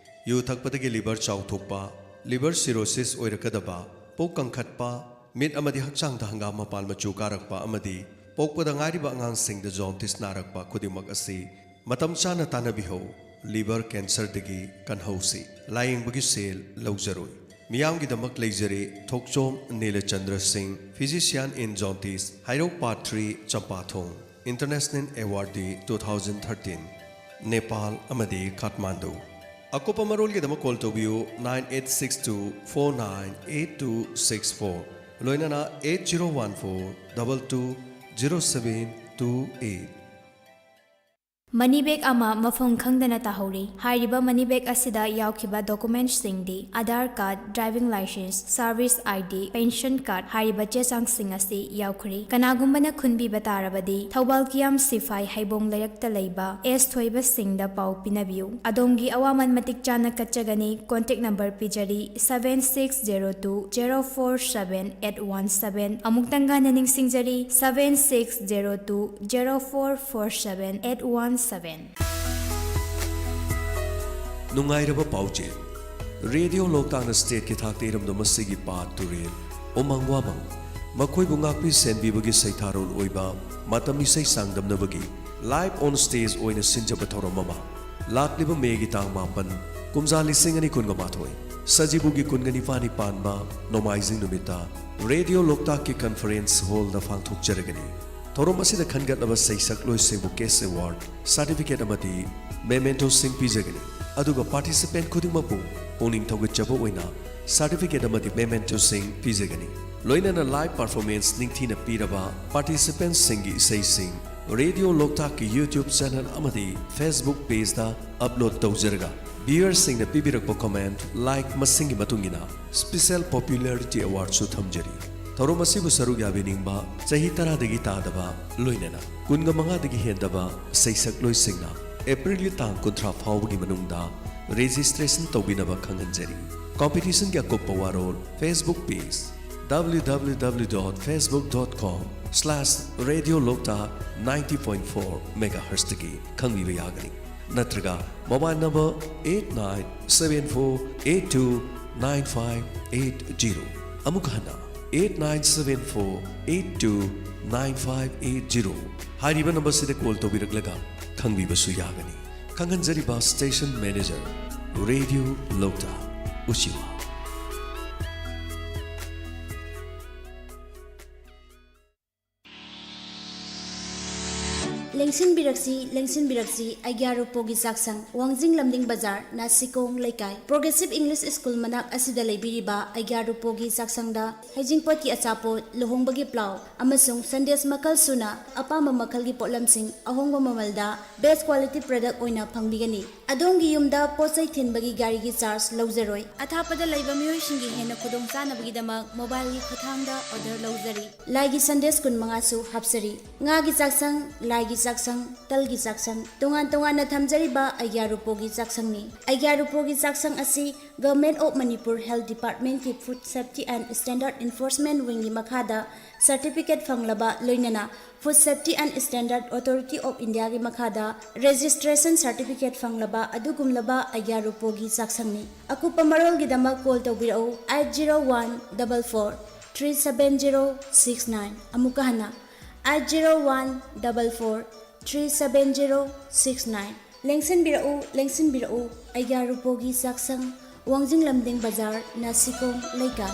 ꯌꯨ ꯊꯛꯄꯗꯒꯤ ꯂꯤꯚꯔ ꯆꯥꯎꯊꯣꯛꯄ, ꯂꯤꯚꯔ ꯁꯤꯔꯣꯁꯤꯁ ꯑꯣꯏꯔꯛꯀꯗꯕ, ꯄꯨꯛ ꯀꯪꯈꯠꯄ, ꯃꯤꯠ ꯑꯃꯗꯤ ꯍꯛꯆꯥꯡꯗ ꯍꯪꯒꯥꯝ ꯃꯄꯥꯟ ꯃꯆꯨ ꯀꯥꯔꯛꯄ ꯑꯃꯗꯤ ꯄꯣꯛꯄꯗ ꯉꯥꯏꯔꯤꯕ ꯑꯉꯥꯡꯁꯤꯡꯗ ꯖꯣꯟꯇꯤꯁ ꯅꯥꯔꯛꯄ ꯈꯨꯗꯤꯡꯃꯛ ꯑꯁꯤ ꯃꯇꯝ ꯆꯥꯅ ꯇꯥꯟꯅꯕꯤꯍꯧ꯫ ꯂꯤꯚꯔ ꯀꯦꯟꯁꯔꯗꯒꯤ ꯀꯟꯍꯧꯁꯤ꯫ ꯂꯥꯌꯦꯡꯕꯒꯤ ꯁꯦꯜ ꯂꯧꯖꯔꯣꯏ꯫ ꯃꯤꯌꯥꯝꯒꯤꯗꯃꯛ ꯂꯩꯖꯔꯦ ꯊꯣꯛꯆꯣꯝ ꯅꯤꯂꯆꯟꯗ꯭ꯔ ꯁꯤꯡ, physician in jaundice, Heirok part three, Champathong. International Awardee two thousand thirteen, Nepal ꯑꯃꯗꯤ ꯀꯥꯊꯃꯥꯟꯗꯨ꯫ ꯑꯀꯨꯞꯄ ꯃꯔꯣꯜꯒꯤꯗꯃꯛ ꯀꯣꯜ ꯇꯧꯕꯤꯌꯨ nine eight six two four nine eight two six four, ꯂꯣꯏꯅꯅ eight zero one four double two zero seven two eight꯫ Money bag ꯑꯃ ꯃꯐꯝ ꯈꯪꯗꯅ ꯇꯥꯍꯧꯔꯦ꯫ ꯍꯥꯏꯔꯤꯕ ꯃꯅꯤ ꯕꯦꯒ ꯑꯁꯤꯗ ꯌꯥꯎꯈꯤꯕ ꯗꯣꯀꯨꯃꯦꯟꯠꯁꯤꯡꯗꯤ Aadhaar card, driving licence, service I D, pension card ꯍꯥꯏꯔꯤꯕ ꯆꯦ ꯆꯥꯡꯁꯤꯡ ꯑꯁꯤ ꯌꯥꯎꯈ꯭ꯔꯦ꯫ ꯀꯅꯥꯒꯨꯝꯕꯅ ꯈꯨꯟꯕꯤꯕ ꯇꯥꯔꯕꯗꯤ ꯊꯧꯕꯥꯜ ꯀꯤꯌꯥꯝ ꯁꯤꯐꯥꯏ ꯍꯩꯕꯣꯡ ꯂꯩꯔꯛꯇ ꯂꯩꯕ ꯑꯦꯁ ꯊꯣꯏꯕ ꯁꯤꯡꯗ ꯄꯥꯎ ꯄꯤꯅꯕꯤꯌꯨ꯫ ꯑꯗꯣꯝꯒꯤ ꯑꯋꯥꯃꯟ ꯃꯇꯤꯛ ꯆꯥꯅ ꯀꯠꯆꯒꯅꯤ꯫ ꯀꯣꯟꯇꯦꯛ ꯅꯝꯕꯔ ꯄꯤꯖꯔꯤ, seven six zero two zero four seven eight one seven꯫ ꯑꯃꯨꯛꯇꯪ ꯍꯟꯅ ꯅꯤꯡꯁꯤꯡꯖꯔꯤ, seven six zero two zero four four seven eight one seven꯫ ꯅꯨꯡꯉꯥꯏꯔꯕ ꯄꯥꯎꯖꯦꯜ꯫ ꯔꯦꯗꯤꯑꯣ ꯂꯣꯛꯇꯥꯛꯅ ꯁ꯭ꯇꯦꯠꯀꯤ ꯊꯥꯛꯇ ꯏꯔꯝꯗꯝ ꯑꯁꯤꯒꯤ ꯄꯥꯠ ꯇꯨꯔꯦꯜ, ꯎꯃꯪ ꯋꯥꯃꯪ, ꯃꯈꯣꯏꯕꯨ ꯉꯥꯛꯄꯤ ꯁꯦꯟꯕꯤꯕꯒꯤ ꯁꯩꯊꯥꯔꯣꯜ ꯑꯣꯏꯕ ꯃꯇꯝ ꯏꯁꯩ ꯁꯥꯡꯗꯝꯅꯕꯒꯤ live on stage ꯑꯣꯏꯅ ꯁꯤꯟꯖꯕ ꯊꯧꯔꯝ ꯑꯃ ꯂꯥꯛꯂꯤꯕ ꯃꯦꯒꯤ ꯇꯥꯡ ꯃꯥꯄꯟ, ꯀꯨꯝꯖꯥ ꯂꯤꯁꯤꯡ ꯑꯅꯤ ꯀꯨꯟꯒ ꯃꯥꯊꯣꯏ, ꯁꯖꯤꯕꯨꯒꯤ ꯀꯨꯟꯒ ꯅꯤꯄꯥꯟꯅꯤ ꯄꯥꯟꯕ ꯅꯣꯡꯃꯥꯏꯖꯤꯡ ꯅꯨꯃꯤꯠꯇ ꯔꯦꯗꯤꯑꯣ ꯂꯣꯛꯇꯥꯛꯀꯤ ꯀꯟꯐꯔꯦꯟꯁ ꯍꯣꯜꯗ ꯄꯥꯡꯊꯣꯛꯆꯔꯒꯅꯤ꯫ ꯊꯧꯔꯝ ꯑꯁꯤꯗ ꯈꯟꯒꯠꯂꯕ ꯁꯩꯁꯛꯂꯣꯏꯁꯤꯡꯕꯨ cash award, certificate ꯑꯃꯗꯤ mementoꯁꯤꯡ ꯄꯤꯖꯒꯅꯤ꯫ ꯑꯗꯨꯒ participant ꯈꯨꯗꯤꯡꯃꯛꯄꯨ ꯄꯨꯛꯅꯤꯡ ꯊꯧꯒꯠꯆꯕ ꯑꯣꯏꯅ certificate ꯑꯃꯗꯤ mementoꯁꯤꯡ ꯄꯤꯖꯒꯅꯤ꯫ ꯂꯣꯏꯅꯅ live performance ꯅꯤꯡꯊꯤꯅ ꯄꯤꯔꯕ participantꯁꯤꯡꯒꯤ ꯏꯁꯩꯁꯤꯡ ꯔꯦꯗꯤꯑꯣ ꯂꯣꯛꯇꯥꯛꯀꯤ YouTube channel ꯑꯃꯗꯤ Facebook pageꯇ upload ꯇꯧꯖꯔꯒ viewerꯁꯤꯡꯅ ꯄꯤꯕꯤꯔꯛꯄ comment, like ꯃꯁꯤꯡꯒꯤ ꯃꯇꯨꯡ ꯏꯟꯅ special popularity awardꯁꯨ ꯊꯝꯖꯔꯤ꯫ ꯊꯧꯔꯝ ꯑꯁꯤꯕꯨ ꯁꯔꯨꯛ ꯌꯥꯕꯤꯅꯤꯡꯕ ꯆꯍꯤ ꯇꯔꯥꯗꯒꯤ ꯇꯥꯗꯕ, ꯂꯣꯏꯅꯅ ꯀꯨꯟꯒ ꯃꯉꯥꯗꯒꯤ ꯍꯦꯟꯗꯕ ꯁꯩꯁꯛꯂꯣꯏꯁꯤꯡꯅ Aprilꯒꯤ ꯇꯥꯡ ꯀꯨꯟꯊ꯭ꯔꯥ ꯐꯥꯎꯕꯒꯤ ꯃꯅꯨꯡꯗ registration ꯇꯧꯕꯤꯅꯕ ꯈꯪꯍꯟꯖꯔꯤ꯫ Competitionꯒꯤ ꯑꯀꯨꯞꯄ ꯋꯥꯔꯣꯜ, Facebook page, www.facebook.com/radiolokta ninety point four megahertzꯇꯒꯤ ꯈꯪꯕꯤꯕ ꯌꯥꯒꯅꯤ꯫ ꯅꯠꯇ꯭ꯔꯒ mobile number eight nine seven four eight two nine five eight zero꯫ ꯑꯃꯨꯛ ꯍꯟꯅ, eight nine seven four eight two nine five eight zero ꯍꯥꯏꯔꯤꯕ numberꯁꯤꯗ call ꯇꯧꯕꯤꯔꯛꯂꯒ ꯈꯪꯕꯤꯕꯁꯨ ꯌꯥꯒꯅꯤ꯫ ꯈꯪꯍꯟꯖꯔꯤꯕ station manager, ꯔꯦꯗꯤꯑꯣ ꯂꯣꯛꯇꯥꯛ, ꯎꯆꯤꯋꯥ꯫ ꯂꯦꯡꯁꯤꯟꯕꯤꯔꯛꯁꯤ, ꯂꯦꯡꯁꯤꯟꯕꯤꯔꯛꯁꯤ, ꯑꯩꯒ꯭ꯌꯥ ꯔꯨꯄꯣꯒꯤ ꯆꯥꯛꯁꯪ, ꯋꯥꯡꯖꯤꯡ ꯂꯝꯗꯤꯡ ꯕꯖꯥꯔ, ꯅꯥꯁꯤꯀꯣꯡ ꯂꯩꯀꯥꯏ, ꯄ꯭ꯔꯣꯒ꯭ꯔꯦꯁꯤꯞ ꯏꯪꯂꯤꯁ ꯁ꯭ꯀꯨꯜ ꯃꯅꯥꯛ ꯑꯁꯤꯗ ꯂꯩꯕꯤꯔꯤꯕ ꯑꯩꯒ꯭ꯌꯥ ꯔꯨꯄꯣꯒꯤ ꯆꯥꯛꯁꯪꯗ ꯍꯩꯖꯤꯡꯄꯣꯠꯀꯤ ꯑꯆꯥꯄꯣꯠ, ꯂꯨꯍꯣꯡꯕꯒꯤ ꯄ꯭ꯂꯥꯎ ꯑꯃꯁꯨꯡ ꯁꯟꯗꯦꯁ ꯃꯈꯜ ꯁꯨꯅ ꯑꯄꯥꯝꯕ ꯃꯈꯜꯒꯤ ꯄꯣꯠꯂꯝꯁꯤꯡ ꯑꯍꯣꯡꯕ ꯃꯃꯜꯗ best quality product ꯑꯣꯏꯅ ꯐꯪꯕꯤꯒꯅꯤ꯫ ꯑꯗꯣꯝꯒꯤ ꯌꯨꯝꯗ ꯄꯣꯠ ꯆꯩ ꯊꯤꯟꯕꯒꯤ ꯒꯥꯔꯤꯒꯤ ꯆꯥꯔꯖ ꯂꯧꯖꯔꯣꯏ꯫ ꯑꯊꯥꯞꯄꯗ ꯂꯩꯕ ꯃꯤꯑꯣꯏꯁꯤꯡꯒꯤ ꯍꯦꯟꯅ ꯈꯨꯗꯣꯡꯆꯥꯅꯕꯒꯤꯗꯃꯛ ꯃꯣꯕꯥꯏꯜꯒꯤ ꯈꯨꯠꯊꯥꯡꯗ ꯑꯣꯔꯗꯔ ꯂꯧꯖꯔꯤ꯫ ꯂꯥꯏꯒꯤ ꯁꯟꯗꯦꯁ ꯀꯨꯟ ꯃꯉꯥꯁꯨ ꯍꯥꯞꯆꯔꯤ꯫ ꯉꯥꯒꯤ ꯆꯥꯛꯁꯪ, ꯂꯥꯏꯒꯤ ꯆꯥꯛꯁꯪ, ꯇꯜꯒꯤ ꯆꯥꯛꯁꯪ, ꯇꯣꯉꯥꯟ ꯇꯣꯉꯥꯟꯅ ꯊꯝꯖꯔꯤꯕ ꯑꯩꯒ꯭ꯌꯥ ꯔꯨꯄꯣꯒꯤ ꯆꯥꯛꯁꯪꯅꯤ꯫ ꯑꯩꯒ꯭ꯌꯥ ꯔꯨꯄꯣꯒꯤ ꯆꯥꯛꯁꯪ ꯑꯁꯤ Government of Manipur Health Departmentꯀꯤ Food Safety and Standard Enforcement Wingꯒꯤ ꯃꯈꯥꯗ certificate ꯐꯪꯂꯕ, ꯂꯣꯏꯅꯅ Food Safety and Standard Authority of Indiaꯒꯤ ꯃꯈꯥꯗ registration certificate ꯐꯪꯂꯕ ꯑꯗꯨꯒꯨꯝꯂꯕ ꯑꯩꯒ꯭ꯌꯥ ꯔꯨꯄꯣꯒꯤ ꯆꯥꯛꯁꯪꯅꯤ꯫ ꯑꯀꯨꯞꯄ ꯃꯔꯣꯜꯒꯤꯗꯃꯛ call ꯇꯧꯕꯤꯔꯛꯎ eight zero one double four three seven zero six nine꯫ ꯑꯃꯨꯛꯀ ꯍꯟꯅ, eight zero one double four three seven zero six nine꯫ ꯂꯦꯡꯁꯤꯟꯕꯤꯔꯛꯎ, ꯂꯦꯡꯁꯤꯟꯕꯤꯔꯛꯎ, ꯑꯩꯒ꯭ꯌꯥ ꯔꯨꯄꯣꯒꯤ ꯆꯥꯛꯁꯪ, ꯋꯥꯡꯖꯤꯡ ꯂꯝꯗꯤꯡ ꯕꯖꯥꯔ, ꯅꯥꯁꯤꯀꯣꯡ ꯂꯩꯀꯥꯏ꯫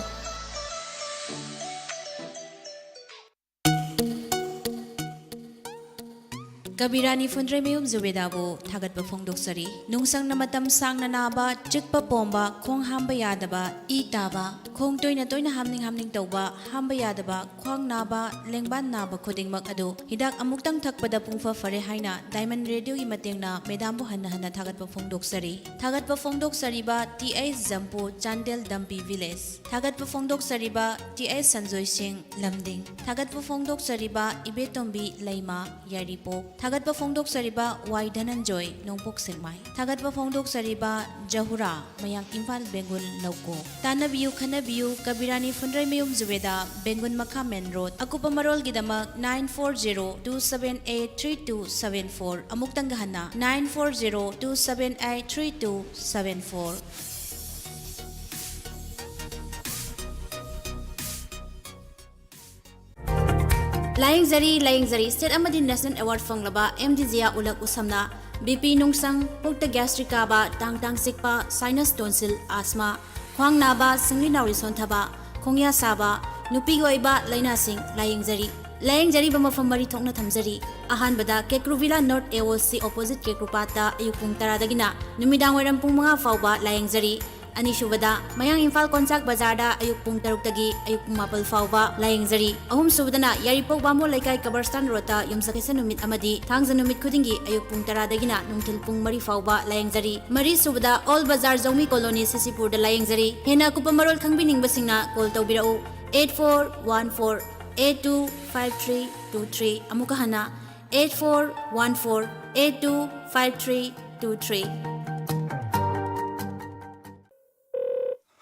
ꯀꯕꯤꯔꯥꯅꯤ ꯐꯨꯟꯗ꯭ꯔꯩꯃꯌꯨꯝ ꯖꯨꯕꯦꯗꯥꯕꯨ ꯊꯥꯒꯠꯄ ꯐꯣꯡꯗꯣꯛꯆꯔꯤ꯫ ꯅꯨꯡꯁꯪꯅ ꯃꯇꯝ ꯁꯥꯡꯅ ꯅꯥꯕ, ꯆꯤꯛꯄ ꯄꯣꯝꯕ, ꯈꯣꯡ ꯍꯥꯝꯕ ꯌꯥꯗꯕ, ꯏ ꯇꯥꯕ, ꯈꯣꯡ ꯇꯣꯏꯅ ꯇꯣꯏꯅ ꯍꯥꯝꯅꯤꯡ ꯍꯥꯝꯅꯤꯡ ꯇꯧꯕ, ꯍꯥꯝꯕ ꯌꯥꯗꯕ, ꯈ꯭ꯋꯥꯡ ꯅꯥꯕ, ꯂꯦꯡꯕꯥꯟ ꯅꯥꯕ ꯈꯨꯗꯤꯡꯃꯛ ꯑꯗꯨ ꯍꯤꯗꯥꯛ ꯑꯃꯨꯛꯇꯪ ꯊꯛꯄꯗ ꯄꯨꯡꯐ ꯐꯔꯦ ꯍꯥꯏꯅ Diamond Radioꯒꯤ ꯃꯇꯦꯡꯅ ꯃꯦꯗꯥꯝꯕꯨ ꯍꯟꯅ ꯍꯟꯅ ꯊꯥꯒꯠꯄ ꯐꯣꯡꯗꯣꯛꯆꯔꯤ꯫ ꯊꯥꯒꯠꯄ ꯐꯣꯡꯗꯣꯛꯆꯔꯤꯕ ꯇꯤ ꯑꯩꯆ ꯖꯝꯄꯨ, ꯆꯥꯟꯗꯦꯜ ꯗꯝꯄꯤ ꯚꯤꯂꯦꯖ꯫ ꯊꯥꯒꯠꯄ ꯐꯣꯡꯗꯣꯛꯆꯔꯤꯕ ꯇꯤ ꯑꯩꯆ ꯁꯟꯖꯣꯏ ꯁꯤꯡ, ꯂꯝꯗꯤꯡ꯫ ꯊꯥꯒꯠꯄ ꯐꯣꯡꯗꯣꯛꯆꯔꯤꯕ ꯏꯕꯦꯇꯣꯝꯕꯤ ꯂꯩꯃ, ꯌꯥꯏꯔꯤꯄꯣꯛ꯫ ꯊꯥꯒꯠꯄ ꯐꯣꯡꯗꯣꯛꯆꯔꯤꯕ ꯋꯥꯏ ꯙꯅꯟꯖꯣꯏ, ꯅꯣꯡꯄꯣꯛ ꯁꯦꯛꯃꯥꯏ꯫ ꯊꯥꯒꯠꯄ ꯐꯣꯡꯗꯣꯛꯆꯔꯤꯕ ꯖꯍꯨꯔꯥ, ꯃꯌꯥꯡ ꯏꯝꯐꯥꯜ ꯕꯦꯡꯒꯨꯜ ꯂꯧꯀꯣ꯫ ꯇꯥꯟꯅꯕꯤꯌꯨ, ꯈꯟꯅꯕꯤꯌꯨ, ꯀꯕꯤꯔꯥꯅꯤ ꯐꯨꯟꯗ꯭ꯔꯩꯃꯌꯨꯝ ꯖꯨꯕꯦꯗꯥ, ꯕꯦꯡꯒꯨꯜ ꯃꯈꯥ ꯃꯦꯟ ꯔꯣꯗ꯫ ꯑꯀꯨꯞꯄ ꯃꯔꯣꯜꯒꯤꯗꯃꯛ nine four zero two seven eight three two seven four꯫ ꯑꯃꯨꯛꯇꯪꯒ ꯍꯟꯅ, nine four zero two seven eight three two seven four꯫ ꯂꯥꯌꯦꯡꯖꯔꯤ, ꯂꯥꯌꯦꯡꯖꯔꯤ꯫ State ꯑꯃꯗꯤ National Award ꯐꯪꯂꯕ ꯑꯦꯝ ꯗꯤ ꯖꯤꯌꯥ ꯎꯂꯛ ꯎꯁꯝꯅ ꯕꯤ ꯄꯤ ꯅꯨꯡꯁꯪ, ꯄꯨꯛꯇ gastric ꯀꯥꯕ, ꯇꯥꯡ ꯇꯥꯡ ꯆꯤꯛꯄ, sinus tonsil, asthma, ꯈ꯭ꯋꯥꯡ ꯅꯥꯕ, ꯁꯤꯡꯂꯤ ꯅꯥꯎꯔꯤ ꯁꯣꯟꯊꯕ, ꯈꯣꯡꯌꯥ ꯁꯥꯕ, ꯅꯨꯄꯤꯒꯤ ꯑꯣꯏꯕ ꯂꯥꯏꯅꯥꯁꯤꯡ ꯂꯥꯌꯦꯡꯖꯔꯤ꯫ ꯂꯥꯌꯦꯡꯖꯔꯤꯕ ꯃꯐꯝ ꯃꯔꯤ ꯊꯣꯛꯅ ꯊꯝꯖꯔꯤ꯫ ꯑꯍꯥꯟꯕꯗ ꯀꯦꯀ꯭ꯔꯨ ꯚꯤꯂꯥ ꯅꯣꯔꯠ ꯑꯦ ꯑꯣ ꯁꯤ ꯑꯣꯄꯣꯖꯤꯠ ꯀꯦꯀ꯭ꯔꯨꯄꯥꯠꯇ ꯑꯌꯨꯛ ꯄꯨꯡ ꯇꯔꯥꯗꯒꯤꯅ ꯅꯨꯃꯤꯗꯥꯡ ꯋꯥꯏꯔꯝ ꯄꯨꯡ ꯃꯉꯥ ꯐꯥꯎꯕ ꯂꯥꯌꯦꯡꯖꯔꯤ꯫ ꯑꯅꯤꯁꯨꯕꯗ ꯃꯌꯥꯡ ꯏꯝꯐꯥꯜ ꯀꯣꯟꯆꯥꯛ ꯕꯖꯥꯔꯗ ꯑꯌꯨꯛ ꯄꯨꯡ ꯇꯔꯨꯛꯇꯒꯤ ꯑꯌꯨꯛ ꯄꯨꯡ ꯃꯥꯄꯜ ꯐꯥꯎꯕ ꯂꯥꯌꯦꯡꯖꯔꯤ꯫ ꯑꯍꯨꯝꯁꯨꯕꯗ ꯌꯥꯏꯔꯤꯄꯣꯛ ꯕꯥꯃꯣꯟ ꯂꯩꯀꯥꯏ ꯀꯕꯔꯁꯇꯥꯟ ꯔꯣꯗꯇ ꯌꯨꯝꯁꯀꯩꯁ ꯅꯨꯃꯤꯠ ꯑꯃꯗꯤ ꯊꯥꯡꯖ ꯅꯨꯃꯤꯠ ꯈꯨꯗꯤꯡꯒꯤ ꯑꯌꯨꯛ ꯄꯨꯡ ꯇꯔꯥꯗꯒꯤꯅ ꯅꯨꯡꯊꯤꯜ ꯄꯨꯡ ꯃꯔꯤ ꯐꯥꯎꯕ ꯂꯥꯌꯦꯡꯖꯔꯤ꯫ ꯃꯔꯤꯁꯨꯕꯗ ꯑꯣꯜ ꯕꯖꯥꯔ ꯖꯧꯃꯤ ꯀꯣꯂꯣꯅꯤ ꯁꯤ ꯁꯤ ꯄꯨꯔꯗ ꯂꯥꯌꯦꯡꯖꯔꯤ꯫ ꯍꯦꯟꯅ ꯑꯀꯨꯞꯄ ꯃꯔꯣꯜ ꯈꯪꯕꯤꯅꯤꯡꯕꯁꯤꯡꯅ ꯀꯣꯜ ꯇꯧꯕꯤꯔꯛꯎ, eight four one four eight two five three two three꯫ ꯑꯃꯨꯛꯀ ꯍꯟꯅ, eight four one four eight two five three two three꯫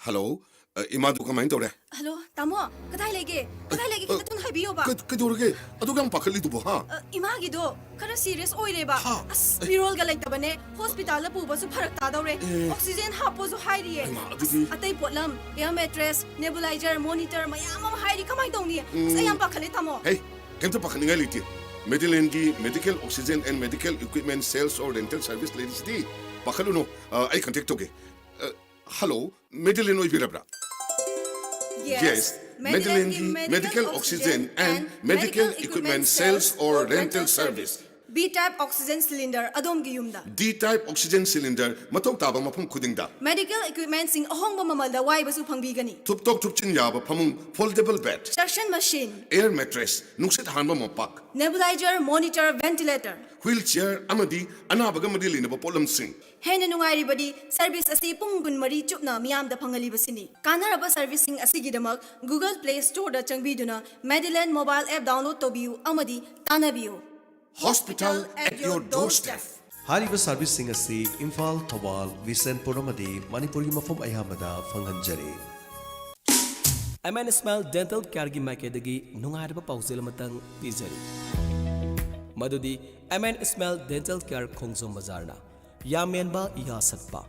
Hello. ꯑ, ꯏꯃꯥꯗꯨ ꯀꯃꯥꯏꯅ ꯇꯧꯔꯦ? ꯍꯜꯂꯣ, ꯇꯥꯃꯣ, ꯀꯗꯥꯏ ꯂꯩꯒꯦ? ꯀꯗꯥꯏ ꯂꯩꯒꯦ? ꯈꯤꯇ ꯊꯨꯅ ꯍꯥꯏꯕꯤꯌꯣꯕ꯫ ꯀꯩ- ꯀꯩꯗꯧꯔꯒꯦ? ꯑꯗꯨꯛ ꯌꯥꯝ ꯄꯥꯈꯠꯂꯤꯗꯨꯕꯣ, ꯍꯥ? ꯑ, ꯏꯃꯥꯒꯤꯗꯣ ꯈꯔ ꯁꯤꯔꯤꯌꯁ ꯑꯣꯏꯔꯦꯕ꯫ ꯍꯥ? ꯑꯁ, ꯃꯤꯔꯣꯜꯒ ꯂꯩꯇꯕꯅꯦ꯫ ꯍꯣꯁꯄꯤꯇꯥꯜꯗ ꯄꯨꯕꯁꯨ ꯐꯔꯛ ꯇꯥꯗꯧꯔꯦ꯫ ꯑꯦ꯫ ꯑꯣꯛꯁꯤꯖꯦꯟ ꯍꯥꯞꯄꯣꯁꯨ ꯍꯥꯏꯔꯤꯌꯦ꯫ ꯍꯩꯃꯥ, ꯑꯁ, ꯑꯗꯨꯗꯤ ꯑꯇꯩ ꯄꯣꯠꯂꯝ, ꯑꯦꯌꯔ ꯃꯦꯇ꯭ꯔꯦꯁ, ꯅꯦꯕꯨꯂꯥꯏꯖꯔ, ꯃꯣꯅꯤꯇꯔ ꯃꯌꯥꯝ ꯑꯃ ꯍꯥꯏꯔꯤ꯫ ꯀꯃꯥꯏꯅ ꯇꯧꯅꯤ? ꯑꯁ, ꯑꯩ ꯌꯥꯝ ꯄꯥꯈꯠꯂꯦ, ꯇꯥꯃꯣ꯫ ꯍꯦ, ꯀꯩꯝꯇ ꯄꯥꯈꯠꯅꯤꯡꯉꯥꯏ ꯂꯩꯇꯦ꯫ ꯃꯦꯗꯤꯂꯦꯟꯒꯤ medical oxygen and medical equipment sales or rental service ꯂꯩꯔꯤꯁꯤꯗꯤ꯫ ꯄꯥꯈꯠꯂꯨꯅꯨ, ꯑ, ꯑꯩ ꯀꯟꯇꯦꯛ ꯇꯧꯒꯦ꯫ ꯑ, ꯍꯜꯂꯣ, ꯃꯦꯗꯤꯂꯦꯟ ꯑꯣꯏꯕꯤꯔꯕ꯭ꯔꯥ? Yes, ꯃꯦꯗꯤꯂꯦꯟꯒꯤ medical oxygen and medical equipment sales or rental service꯫ B type oxygen cylinder ꯑꯗꯣꯝꯒꯤ ꯌꯨꯝꯗ꯫ D type oxygen cylinder ꯃꯊꯧ ꯇꯥꯕ ꯃꯐꯝ ꯈꯨꯗꯤꯡꯗ꯫ Medical equipmentꯁꯤꯡ ꯑꯍꯣꯡꯕ ꯃꯃꯜꯗ ꯋꯥꯏꯕꯁꯨ ꯐꯪꯕꯤꯒꯅꯤ꯫ ꯊꯨꯞꯇꯣꯛ ꯊꯨꯞꯆꯤꯟ ꯌꯥꯕ ꯐꯃꯨꯡ, foldable bed, Suction machine, air mattress, ꯅꯨꯡꯁꯤꯠ ꯍꯥꯟꯕ ꯃꯣꯝꯄꯥꯛ, nebulizer, monitor, ventilator꯫ wheelchair ꯑꯃꯗꯤ ꯑꯅꯥꯕꯒ ꯃꯔꯤ ꯂꯩꯅꯕ ꯄꯣꯠꯂꯝꯁꯤꯡ꯫ ꯍꯦꯟꯅ ꯅꯨꯡꯉꯥꯏꯔꯤꯕꯗꯤ ꯁꯔꯚꯤꯁ ꯑꯁꯤ ꯄꯨꯡ ꯀꯨꯟꯃꯔꯤ ꯆꯨꯞꯅ ꯃꯤꯌꯥꯝꯗ ꯐꯪꯍꯜꯂꯤꯕꯁꯤꯅꯤ꯫ ꯀꯥꯟꯅꯔꯕ ꯁꯔꯚꯤꯁꯁꯤꯡ ꯑꯁꯤꯒꯤꯗꯃꯛ Google Play Storeꯗ ꯆꯪꯕꯤꯗꯨꯅ Medilane mobile app download ꯇꯧꯕꯤꯌꯨ ꯑꯃꯗꯤ ꯇꯥꯟꯅꯕꯤꯌꯨ꯫ Hospital at your doorstep. ꯍꯥꯏꯔꯤꯕ ꯁꯔꯚꯤꯁꯁꯤꯡ ꯑꯁꯤ ꯏꯝꯐꯥꯜ, ꯊꯧꯕꯥꯜ, ꯕꯤꯁꯦꯟꯄꯨꯔ ꯑꯃꯗꯤ ꯃꯅꯤꯄꯨꯔꯒꯤ ꯃꯐꯝ ꯑꯌꯥꯝꯕꯗ ꯐꯪꯍꯟꯖꯔꯤ꯫ ꯑꯦꯝ ꯑꯦꯟ ꯏꯁꯃꯥꯏꯜ ꯗꯦꯟꯇꯦꯜ ꯀꯦꯌꯔꯒꯤ ꯃꯥꯏꯀꯩꯗꯒꯤ ꯅꯨꯡꯉꯥꯏꯔꯕ ꯄꯥꯎꯖꯦꯜ ꯑꯃꯇꯪ ꯄꯤꯖꯔꯤ꯫ ꯃꯗꯨꯗꯤ M N smile dental care Khongjom ꯕꯖꯥꯔꯅ ꯌꯥ ꯃꯦꯟꯕ, ꯌꯥ ꯁꯠꯄ,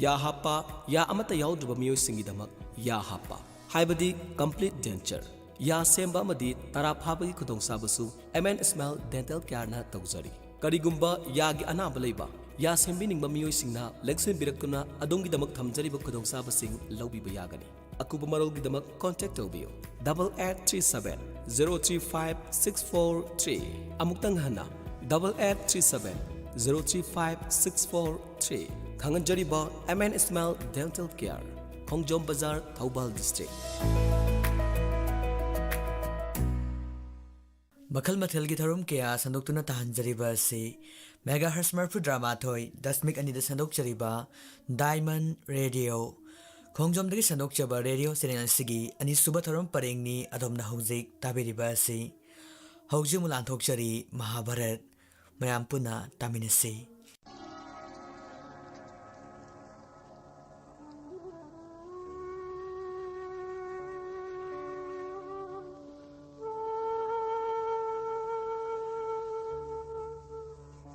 ꯌꯥ ꯍꯥꯞꯄ, ꯌꯥ ꯑꯃꯠꯇ ꯌꯥꯎꯗ꯭ꯔꯕ ꯃꯤꯑꯣꯏꯁꯤꯡꯒꯤꯗꯃꯛ ꯌꯥ ꯍꯥꯞꯄ, ꯍꯥꯏꯕꯗꯤ complete denture, ꯌꯥ ꯁꯦꯝꯕ ꯑꯃꯗꯤ ꯇꯔꯥ ꯐꯥꯕꯒꯤ ꯈꯨꯗꯣꯡꯆꯥꯕꯁꯨ ꯑꯦꯝ ꯑꯦꯟ ꯏꯁꯃꯥꯏꯜ ꯗꯦꯟꯇꯦꯜ ꯀꯦꯌꯔꯅ ꯇꯧꯖꯔꯤ꯫ ꯀꯔꯤꯒꯨꯝꯕ ꯌꯥꯒꯤ ꯑꯅꯥꯕ ꯂꯩꯕ, ꯌꯥ ꯁꯦꯝꯕꯤꯅꯤꯡꯕ ꯃꯤꯑꯣꯏꯁꯤꯡꯅ ꯂꯦꯡꯁꯤꯟꯕꯤꯔꯛꯇꯨꯅ ꯑꯗꯣꯝꯒꯤꯗꯃꯛ ꯊꯝꯖꯔꯤꯕ ꯈꯨꯗꯣꯡꯆꯥꯕꯁꯤꯡ ꯂꯧꯕꯤꯕ ꯌꯥꯒꯅꯤ꯫ ꯑꯀꯨꯞꯄ ꯃꯔꯣꯜꯒꯤꯗꯃꯛ contact ꯇꯧꯕꯤꯌꯨ, double eight three seven Zero three five six four three꯫ ꯑꯃꯨꯛꯇꯪ ꯍꯟꯅ, double eight three seven zero three five six four three꯫ ꯈꯪꯍꯟꯖꯔꯤꯕ M N Smile Dental Care, ꯈꯣꯡꯖꯣꯝ ꯕꯖꯥꯔ, ꯊꯧꯕꯥꯜ district꯫ ꯃꯈꯜ ꯃꯊꯦꯜꯒꯤ ꯊꯧꯔꯝ ꯀꯌꯥ ꯁꯟꯗꯣꯛꯇꯨꯅ ꯇꯥꯍꯟꯖꯔꯤꯕ ꯑꯁꯤ megahertz ꯃꯔꯤꯐꯨꯇꯔꯥ ꯃꯥꯊꯣꯏ ꯗꯁꯃꯤꯛ ꯑꯅꯤꯗ ꯁꯟꯗꯣꯛꯆꯔꯤꯕ Diamond Radio, ꯈꯣꯡꯖꯣꯝꯗꯒꯤ ꯁꯟꯗꯣꯛꯆꯕ radio channel ꯑꯁꯤꯒꯤ ꯑꯅꯤꯁꯨꯕ ꯊꯧꯔꯝ ꯄꯔꯦꯡꯅꯤ ꯑꯗꯣꯝꯅ ꯍꯧꯖꯤꯛ ꯇꯥꯕꯤꯔꯤꯕ ꯑꯁꯤ꯫ ꯍꯧꯖꯤꯛ ꯑꯃꯨꯛ ꯂꯥꯟꯊꯣꯛꯆꯔꯤ ꯃꯍꯥꯚꯥꯔꯠ꯫ ꯃꯌꯥꯝ ꯄꯨꯟꯅ ꯇꯥꯃꯤꯟꯅꯁꯤ꯫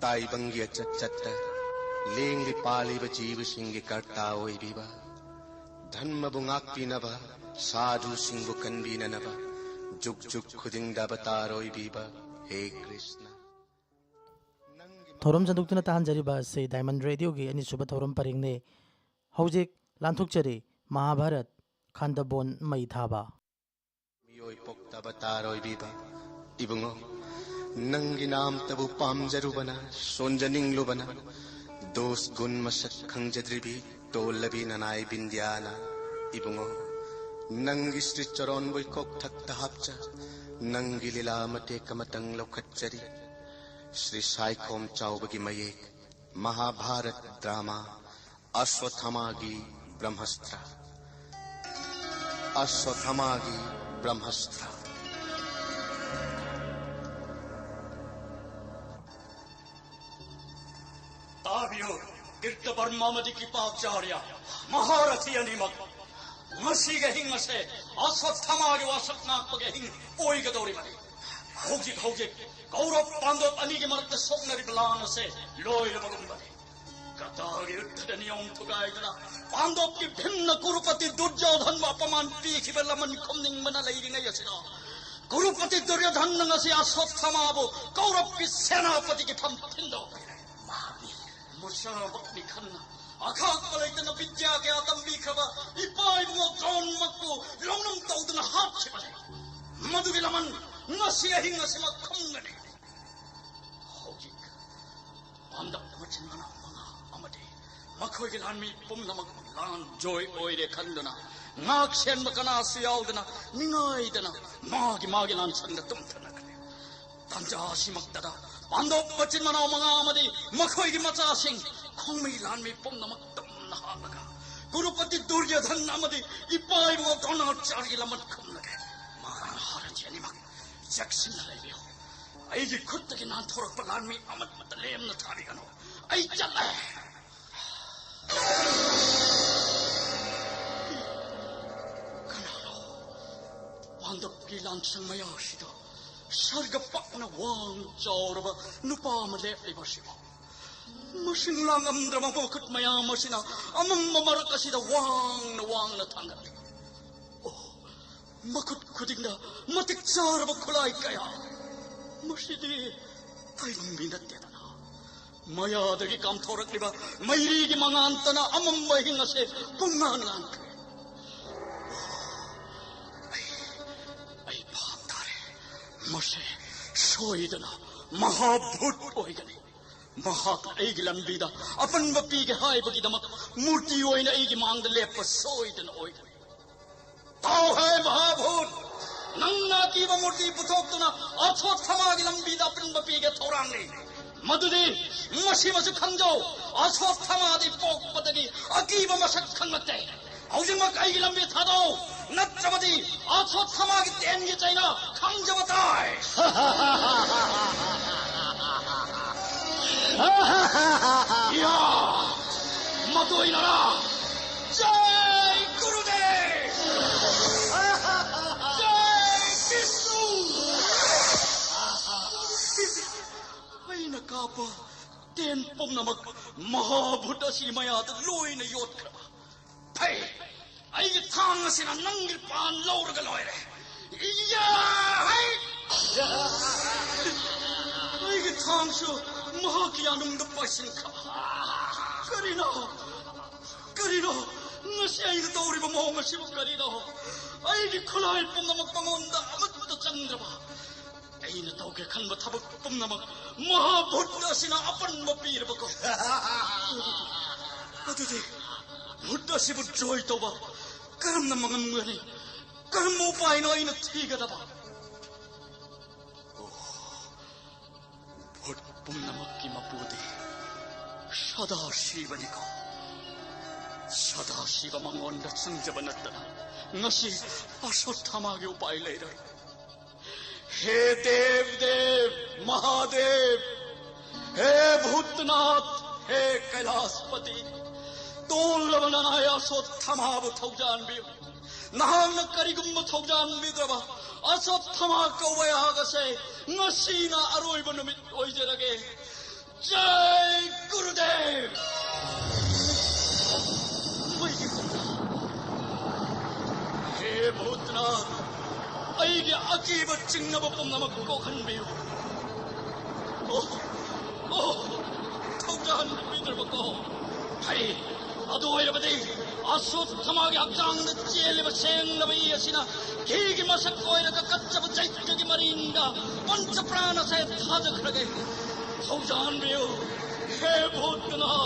ꯇꯥꯏꯕꯪꯒꯤ ꯑꯆꯠ ꯆꯠꯇ ꯂꯦꯡꯂꯤ ꯄꯥꯜꯂꯤꯕ ꯖꯤꯕꯁꯤꯡꯒꯤ ꯀꯔꯇꯥ ꯑꯣꯏꯕꯤꯕ, ꯙꯔꯃꯕꯨ ꯉꯥꯛꯄꯤꯅꯕ, ꯁꯥꯙꯨꯁꯤꯡꯕꯨ ꯀꯟꯕꯤꯅꯅꯕ, ꯖꯨꯛ ꯖꯨꯛ ꯈꯨꯗꯤꯡꯗ ꯑꯕꯇꯥꯔ ꯑꯣꯏꯕꯤꯕ ꯍꯦ ꯀ꯭ꯔꯤꯁꯅ꯫ ꯊꯧꯔꯝ ꯁꯟꯗꯣꯛꯇꯨꯅ ꯇꯥꯍꯟꯖꯔꯤꯕ ꯑꯁꯤ Diamond Radioꯒꯤ ꯑꯅꯤꯁꯨꯕ ꯊꯧꯔꯝ ꯄꯔꯦꯡꯅꯤ꯫ ꯍꯧꯖꯤꯛ ꯂꯥꯟꯊꯣꯛꯆꯔꯤ ꯃꯍꯥꯚꯥꯔꯠ, ꯈꯥꯟꯗꯕꯣꯟ ꯃꯩ ꯊꯥꯕ꯫ ꯃꯤꯑꯣꯏ ꯄꯣꯛꯇ ꯑꯕꯇꯥꯔ ꯑꯣꯏꯕꯤꯕ ꯏꯕꯨꯡꯉꯣ, ꯅꯪꯒꯤ ꯅꯥꯝꯇꯕꯨ ꯄꯥꯝꯖꯔꯨꯕꯅ, ꯁꯣꯟꯖꯅꯤꯡꯂꯨꯕꯅ, ꯗꯣꯁ ꯒꯨꯟ ꯃꯁꯛ ꯈꯪꯖꯗ꯭ꯔꯤꯕꯤ ꯇꯣꯜꯂꯕꯤ ꯅꯅꯥꯏ ꯕꯤꯟꯗ꯭ꯌꯥꯅ ꯏꯕꯨꯡꯉꯣ, ꯅꯪꯒꯤ ꯁ꯭ꯔꯤ ꯆꯔꯣꯟꯕꯨ ꯏꯀꯣꯛ ꯊꯛꯇ ꯍꯥꯞꯆ, ꯅꯪꯒꯤ ꯂꯤꯂꯥ ꯃꯇꯦꯛ ꯑꯃꯇꯪ ꯂꯧꯈꯠꯆꯔꯤ꯫ ꯁ꯭ꯔꯤ ꯁꯥꯏꯈꯣꯝ ꯆꯥꯎꯕꯒꯤ ꯃꯌꯦꯛ, ꯃꯍꯥꯚꯥꯔꯠ drama, ꯑꯁ꯭ꯋꯠꯊꯥꯃꯥꯒꯤ ꯕ꯭ꯔꯍ꯭ꯃꯁꯇ꯭ꯔ꯫ ꯑꯁ꯭ꯋꯠꯊꯥꯃꯥꯒꯤ ꯕ꯭ꯔꯍ꯭ꯃꯁꯇ꯭ꯔ꯫ ꯇꯥꯕꯤꯌꯨ, ꯀꯤꯔꯇꯕꯔꯃ ꯑꯃꯗꯤ ꯀ꯭ꯔꯤꯄꯥꯆꯥꯔ꯭ꯌ, ꯃꯍꯥꯔꯊꯤ ꯑꯅꯤꯃꯛ꯫ ꯉꯁꯤꯒꯤ ꯑꯍꯤꯡ ꯑꯁꯦ ꯑꯁ꯭ꯋꯠꯊꯥꯃꯥꯒꯤ ꯋꯥꯁꯛ ꯉꯥꯛꯄꯒꯤ ꯑꯍꯤꯡ ꯑꯣꯏꯒꯗꯧꯔꯤꯕꯅꯤ꯫ ꯍꯧꯖꯤꯛ ꯍꯧꯖꯤꯛ ꯀꯧꯔꯕ ꯄꯥꯟꯗꯕ ꯑꯅꯤꯒꯤ ꯃꯔꯛꯇ ꯁꯣꯛꯅꯔꯤꯕ ꯂꯥꯟ ꯑꯁꯦ ꯂꯣꯏꯔꯕꯒꯨꯝꯕꯅꯤ꯫ ꯒꯗꯥꯒꯤ ꯌꯨꯗ꯭ꯙꯗ ꯅꯤꯌꯣꯝ ꯊꯨꯒꯥꯏꯗꯨꯅ ꯄꯥꯟꯗꯕꯀꯤ ꯚꯤꯝꯅ ꯀꯨꯔꯨꯄꯇꯤ ꯗꯨꯔꯖꯣꯙꯟꯕꯨ ꯑꯄꯃꯥꯟ ꯄꯤꯈꯤꯕ ꯂꯃꯟ ꯈꯨꯝꯅꯤꯡꯕꯅ ꯂꯩꯔꯤꯉꯩ ꯑꯁꯤꯗ, ꯀꯨꯔꯨꯄꯇꯤ ꯗꯨꯔꯌꯣꯙꯟꯅ ꯉꯁꯤ ꯑꯁ꯭ꯋꯠꯊꯥꯃꯥꯕꯨ ꯀꯧꯔꯕꯀꯤ ꯁꯦꯅꯥꯄꯇꯤꯒꯤ ꯐꯝ ꯊꯤꯟꯗꯣꯛꯄꯤꯔꯦ꯫ ꯃꯍꯥꯕꯤꯔ꯫ ꯃꯁꯥꯃꯛꯅꯤ ꯈꯟꯅ ꯑꯈꯥꯛꯄ ꯂꯩꯇꯅ ꯕꯤꯗ꯭ꯌꯥ ꯀꯌꯥ ꯇꯝꯕꯤꯈ꯭ꯔꯕ ꯏꯄꯥ ꯏꯕꯨꯡꯉꯣ ꯗ꯭ꯔꯣꯟꯃꯛꯄꯨ ꯂꯧꯅꯝ ꯇꯧꯗꯨꯅ ꯍꯥꯠꯈꯤꯕꯅꯤ꯫ ꯃꯗꯨꯒꯤ ꯂꯃꯟ ꯉꯁꯤ ꯑꯍꯤꯡ ꯑꯁꯤꯃꯛ ꯈꯨꯝꯒꯅꯤ꯫ ꯍꯧꯖꯤꯛ ꯄꯥꯟꯗꯝ ꯃꯆꯤꯟ ꯃꯅꯥꯎ ꯃꯉꯥ ꯑꯃꯗꯤ ꯃꯈꯣꯏꯒꯤ ꯂꯥꯟꯃꯤ ꯄꯨꯝꯅꯃꯛ ꯂꯥꯟ ꯖꯣꯏ ꯑꯣꯏꯔꯦ ꯈꯟꯗꯨꯅ, ꯉꯥꯛ ꯁꯦꯟꯕ ꯀꯅꯥꯁꯨ ꯌꯥꯎꯗꯅ, ꯅꯤꯡꯉꯥꯏꯗꯅ ꯃꯥꯒꯤ ꯃꯥꯒꯤ ꯂꯥꯟꯁꯪꯗ ꯇꯨꯝꯊꯅꯈ꯭ꯔꯦ꯫ ꯇꯥꯟꯖꯥ ꯑꯁꯤꯃꯛꯇꯗ ꯄꯥꯟꯗꯝ ꯃꯆꯤꯟ ꯃꯅꯥꯎ ꯃꯉꯥ ꯑꯃꯗꯤ ꯃꯈꯣꯏꯒꯤ ꯃꯆꯥꯁꯤꯡ ꯈꯣꯡꯃꯩ ꯂꯥꯟꯃꯤ ꯄꯨꯝꯅꯃꯛ ꯇꯨꯝꯅ ꯍꯥꯠꯂꯒ ꯀꯨꯔꯨꯄꯇꯤ ꯗꯨꯔꯌꯣꯙꯟ ꯑꯃꯗꯤ ꯏꯄꯥ ꯏꯕꯨꯡ ꯗ꯭ꯔꯣꯅꯥꯆꯥꯔꯌꯒꯤ ꯂꯃꯟ ꯈꯨꯝꯂꯒꯦ꯫ ꯃꯍꯥꯔꯥꯅꯤ ꯑꯅꯤꯃꯛ ꯆꯦꯛꯁꯤꯟꯅ ꯂꯩꯕꯤꯌꯨ꯫ ꯑꯩꯒꯤ ꯈꯨꯠꯇꯒꯤ ꯅꯥꯟꯊꯣꯔꯛꯄ ꯂꯥꯟꯃꯤ ꯑꯃꯠꯇ ꯂꯦꯝꯅ ꯊꯥꯕꯤꯒꯅꯨ꯫ ꯑꯩ ꯆꯠꯂꯦ꯫ ꯀꯅꯥꯅꯣ ꯄꯥꯟꯗꯕꯒꯤ ꯂꯥꯟꯁꯪ ꯃꯌꯥꯁꯤꯗ ꯁꯔꯒ ꯄꯥꯛꯅ ꯋꯥꯡ ꯆꯥꯎꯔꯕ ꯅꯨꯄꯥ ꯑꯃ ꯂꯦꯞꯂꯤꯕꯁꯤꯕꯣ? ꯃꯁꯤꯡ ꯂꯥꯡꯉꯝꯗ꯭ꯔꯕ ꯃꯈꯨꯠ ꯃꯌꯥꯝ ꯑꯁꯤꯅ ꯑꯃꯝꯕ ꯃꯔꯛ ꯑꯁꯤꯗ ꯋꯥꯡꯅ ꯋꯥꯡꯅ ꯊꯥꯡꯒꯠꯂꯤ꯫ ꯑꯣ, ꯃꯈꯨꯠ ꯈꯨꯗꯤꯡꯗ ꯃꯇꯤꯛ ꯆꯥꯔꯕ ꯈꯨꯠꯂꯥꯏ ꯀꯌꯥ꯫ ꯃꯁꯤꯗꯤ ꯇꯥꯏꯕꯪ ꯃꯤ ꯅꯠꯇꯦꯗꯅ꯫ ꯃꯌꯥꯗꯒꯤ ꯀꯥꯝꯊꯣꯔꯛꯂꯤꯕ ꯃꯩꯔꯤꯒꯤ ꯃꯉꯥꯟꯇꯅ ꯑꯃꯝꯕ ꯑꯍꯤꯡ ꯑꯁꯦ ꯄꯨꯡꯉꯥꯟ ꯉꯥꯟꯈ꯭ꯔꯦ꯫ ꯑꯩ, ꯑꯩ ꯚꯥꯞ ꯇꯥꯔꯦ꯫ ꯃꯁꯦ ꯁꯣꯏꯗꯅ ꯃꯍꯥꯚꯨꯠ ꯑꯣꯏꯒꯅꯤ꯫ ꯃꯍꯥꯛꯅ ꯑꯩꯒꯤ ꯂꯝꯕꯤꯗ ꯑꯄꯟꯕ ꯄꯤꯒꯦ ꯍꯥꯏꯕꯒꯤꯗꯃꯛ ꯃꯨꯔꯇꯤ ꯑꯣꯏꯅ ꯑꯩꯒꯤ ꯃꯥꯡꯗ ꯂꯦꯞꯄ ꯁꯣꯏꯗꯅ ꯑꯣꯏꯒꯅꯤ꯫ ꯇꯥꯎꯍꯦ ꯃꯍꯥꯚꯨꯠ! ꯅꯪꯅ ꯑꯀꯤꯕ ꯃꯨꯔꯇꯤ ꯄꯨꯊꯣꯛꯇꯨꯅ ꯑꯁꯣꯠꯊꯃꯥꯒꯤ ꯂꯝꯕꯤꯗ ꯑꯄꯟꯕ ꯄꯤꯒꯦ ꯊꯧꯔꯥꯡꯅꯤ꯫ ꯃꯗꯨꯗꯤ ꯃꯁꯤꯃꯁꯨ ꯈꯪꯖꯧ, ꯑꯁꯣꯠꯊꯃꯥꯗꯤ ꯄꯣꯛꯄꯗꯒꯤ ꯑꯀꯤꯕ ꯃꯁꯛ ꯈꯪꯂꯛꯇꯦ꯫ ꯍꯧꯖꯤꯛꯃꯛ ꯑꯩꯒꯤ ꯂꯝꯕꯤ ꯊꯥꯗꯣꯛꯎ, ꯅꯠꯇ꯭ꯔꯕꯗꯤ ꯑꯁꯣꯠꯊꯃꯥꯒꯤ ꯇꯦꯟꯒꯤ ꯆꯩꯅ ꯈꯪꯖꯕ ꯇꯥꯏ꯫ ꯌꯥ! ꯃꯗꯨ ꯑꯣꯏꯅꯔꯥ? ꯖꯥꯏ ꯒꯨꯔꯨꯗꯦꯕ! ꯖꯥꯏ ꯕꯤꯁꯅꯨ! ꯑꯩꯅ ꯀꯥꯞꯄ ꯇꯦꯟ ꯄꯨꯝꯅꯃꯛ ꯃꯍꯥꯚꯨꯠ ꯑꯁꯤ ꯃꯌꯥꯗ ꯂꯣꯏꯅ ꯌꯣꯠꯈ꯭ꯔꯕ꯫ ꯐꯩ, ꯑꯩꯒꯤ ꯊꯥꯡ ꯑꯁꯤꯅ ꯅꯪꯒꯤ ꯄꯥꯟ ꯂꯧꯔꯒ ꯂꯣꯏꯔꯦ꯫ ꯏꯌꯥ! ꯍꯩ! ꯑꯩꯒꯤ ꯊꯥꯡꯁꯨ ꯃꯍꯥꯛꯀꯤ ꯌꯥꯅꯨꯡꯗ ꯄꯥꯏꯁꯤꯟꯈ꯭ꯔꯕ꯫ ꯀꯔꯤꯅꯣ? ꯀꯔꯤꯅꯣ? ꯉꯁꯤ ꯑꯩꯅ ꯇꯧꯔꯤꯕ ꯃꯑꯣꯡ ꯑꯁꯤꯕꯨ ꯀꯔꯤꯅꯣ? ꯑꯩꯒꯤ ꯈꯨꯠꯂꯥꯏ ꯄꯨꯝꯅꯃꯛ ꯃꯉꯣꯟꯗ ꯑꯃꯠꯇ ꯆꯪꯗ꯭ꯔꯕ? ꯑꯩꯅ ꯇꯧꯒꯦ ꯈꯟꯕ ꯊꯕꯛ ꯄꯨꯝꯅꯃꯛ ꯃꯍꯥꯚꯨꯠ ꯑꯁꯤꯅ ꯑꯄꯟꯕ ꯄꯤꯔꯕꯀꯣ꯫ ꯑꯗꯨꯗꯤ ꯚꯨꯠ ꯑꯁꯤꯕꯨ ꯖꯣꯏ ꯇꯧꯕ ꯀꯔꯝꯅ ꯃꯉꯝꯒꯅꯤ? ꯀꯔꯝꯕ ꯎꯄꯥꯏꯅꯣ ꯑꯩꯅ ꯊꯤꯒꯗꯕ? ꯑꯣ, ꯚꯨꯠ ꯄꯨꯝꯅꯃꯛꯀꯤ ꯃꯄꯨꯗꯤ ꯁꯗꯥ ꯁꯤꯕꯅꯤꯀꯣ꯫ ꯁꯗꯥ ꯁꯤꯕ ꯃꯉꯣꯟꯗ ꯆꯪꯖꯕ ꯅꯠꯇꯅ ꯉꯁꯤ ꯑꯁꯣꯠꯊꯃꯥꯒꯤ ꯎꯄꯥꯏ ꯂꯩꯔꯣꯏ꯫ ꯍꯦ ꯗꯦꯕ ꯗꯦꯕ ꯃꯍꯥꯗꯦꯕ, ꯍꯦ ꯚꯨꯠꯅꯥꯊ, ꯍꯦ ꯀꯩꯂꯥꯁꯄꯇꯤ, ꯇꯣꯜꯂꯕ ꯅꯅꯥꯏ ꯑꯁꯣꯠꯊꯃꯥꯕꯨ ꯊꯧꯖꯥꯟꯕꯤꯌꯨ꯫ ꯅꯍꯥꯛꯅ ꯀꯔꯤꯒꯨꯝꯕ ꯊꯧꯖꯥꯟꯕꯤꯗ꯭ꯔꯕ ꯑꯁꯣꯠꯊꯃꯥ ꯀꯧꯕ ꯑꯩꯍꯥꯛ ꯑꯁꯦ ꯉꯁꯤꯅ ꯑꯔꯣꯏꯕ ꯅꯨꯃꯤꯠ ꯑꯣꯏꯖꯔꯒꯦ꯫ ꯖꯥꯏ ꯒꯨꯔꯨꯗꯦꯕ! ꯃꯩꯒꯤ ꯀꯣꯝꯂꯥ! ꯍꯦ ꯚꯨꯠꯅꯥꯊ, ꯑꯩꯒꯤ ꯑꯀꯤꯕ ꯆꯤꯡꯅꯕ ꯄꯨꯝꯅꯃꯛ ꯀꯣꯛꯍꯟꯕꯤꯌꯨ꯫ ꯑꯣ, ꯑꯣ, ꯊꯧꯖꯥꯟꯕꯤꯗ꯭ꯔꯕꯀꯣ? ꯐꯩ, ꯑꯗꯨ ꯑꯣꯏꯔꯕꯗꯤ ꯑꯁꯣꯠꯊꯃꯥꯒꯤ ꯍꯛꯆꯥꯡꯗ ꯆꯦꯜꯂꯤꯕ ꯁꯦꯡꯂꯕ ꯏ ꯑꯁꯤꯅ ꯘꯤꯒꯤ ꯃꯁꯛ ꯑꯣꯏꯔꯒ ꯀꯠꯆꯕ ꯆꯩꯇ꯭ꯔꯒꯤ ꯃꯔꯤꯡꯗ ꯄꯟꯆ ꯄ꯭ꯔꯥꯟ ꯑꯁꯦ ꯊꯥꯖꯈ꯭ꯔꯒꯦ꯫ ꯊꯧꯖꯥꯟꯕꯤꯌꯨ, ꯍꯦ ꯚꯨꯠꯅꯥꯊ꯫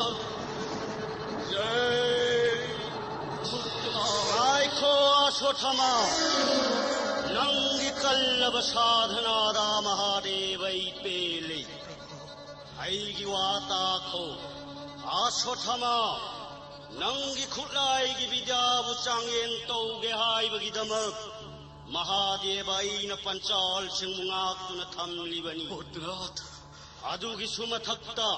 ꯖꯥꯏ ꯚꯨꯠꯅꯥꯊ꯫ ꯉꯥꯏꯈꯣ ꯑꯁꯣꯠꯊꯃꯥ, ꯅꯪꯒꯤ ꯀꯜꯂꯕ ꯁꯥꯙꯅꯥꯗ ꯃꯍꯥꯗꯦꯕ ꯑꯩ ꯄꯦꯜꯂꯤ꯫ ꯑꯩꯒꯤ ꯋꯥ ꯇꯥꯈꯣ꯫ ꯑꯁꯣꯠꯊꯃꯥ, ꯅꯪꯒꯤ ꯈꯨꯠꯂꯥꯏꯒꯤ ꯕꯤꯗ꯭ꯌꯥꯕꯨ ꯆꯥꯡꯌꯦꯡ ꯇꯧꯒꯦ ꯍꯥꯏꯕꯒꯤꯗꯃꯛ ꯃꯍꯥꯗꯦꯕ ꯑꯩꯅ ꯄꯟꯆꯥꯜꯁꯤꯡꯕꯨ ꯉꯥꯛꯇꯨꯅ ꯊꯝꯂꯤꯕꯅꯤ꯫ ꯚꯨꯠꯅꯥꯊ! ꯑꯗꯨꯒꯤꯁꯨ ꯃꯊꯛꯇ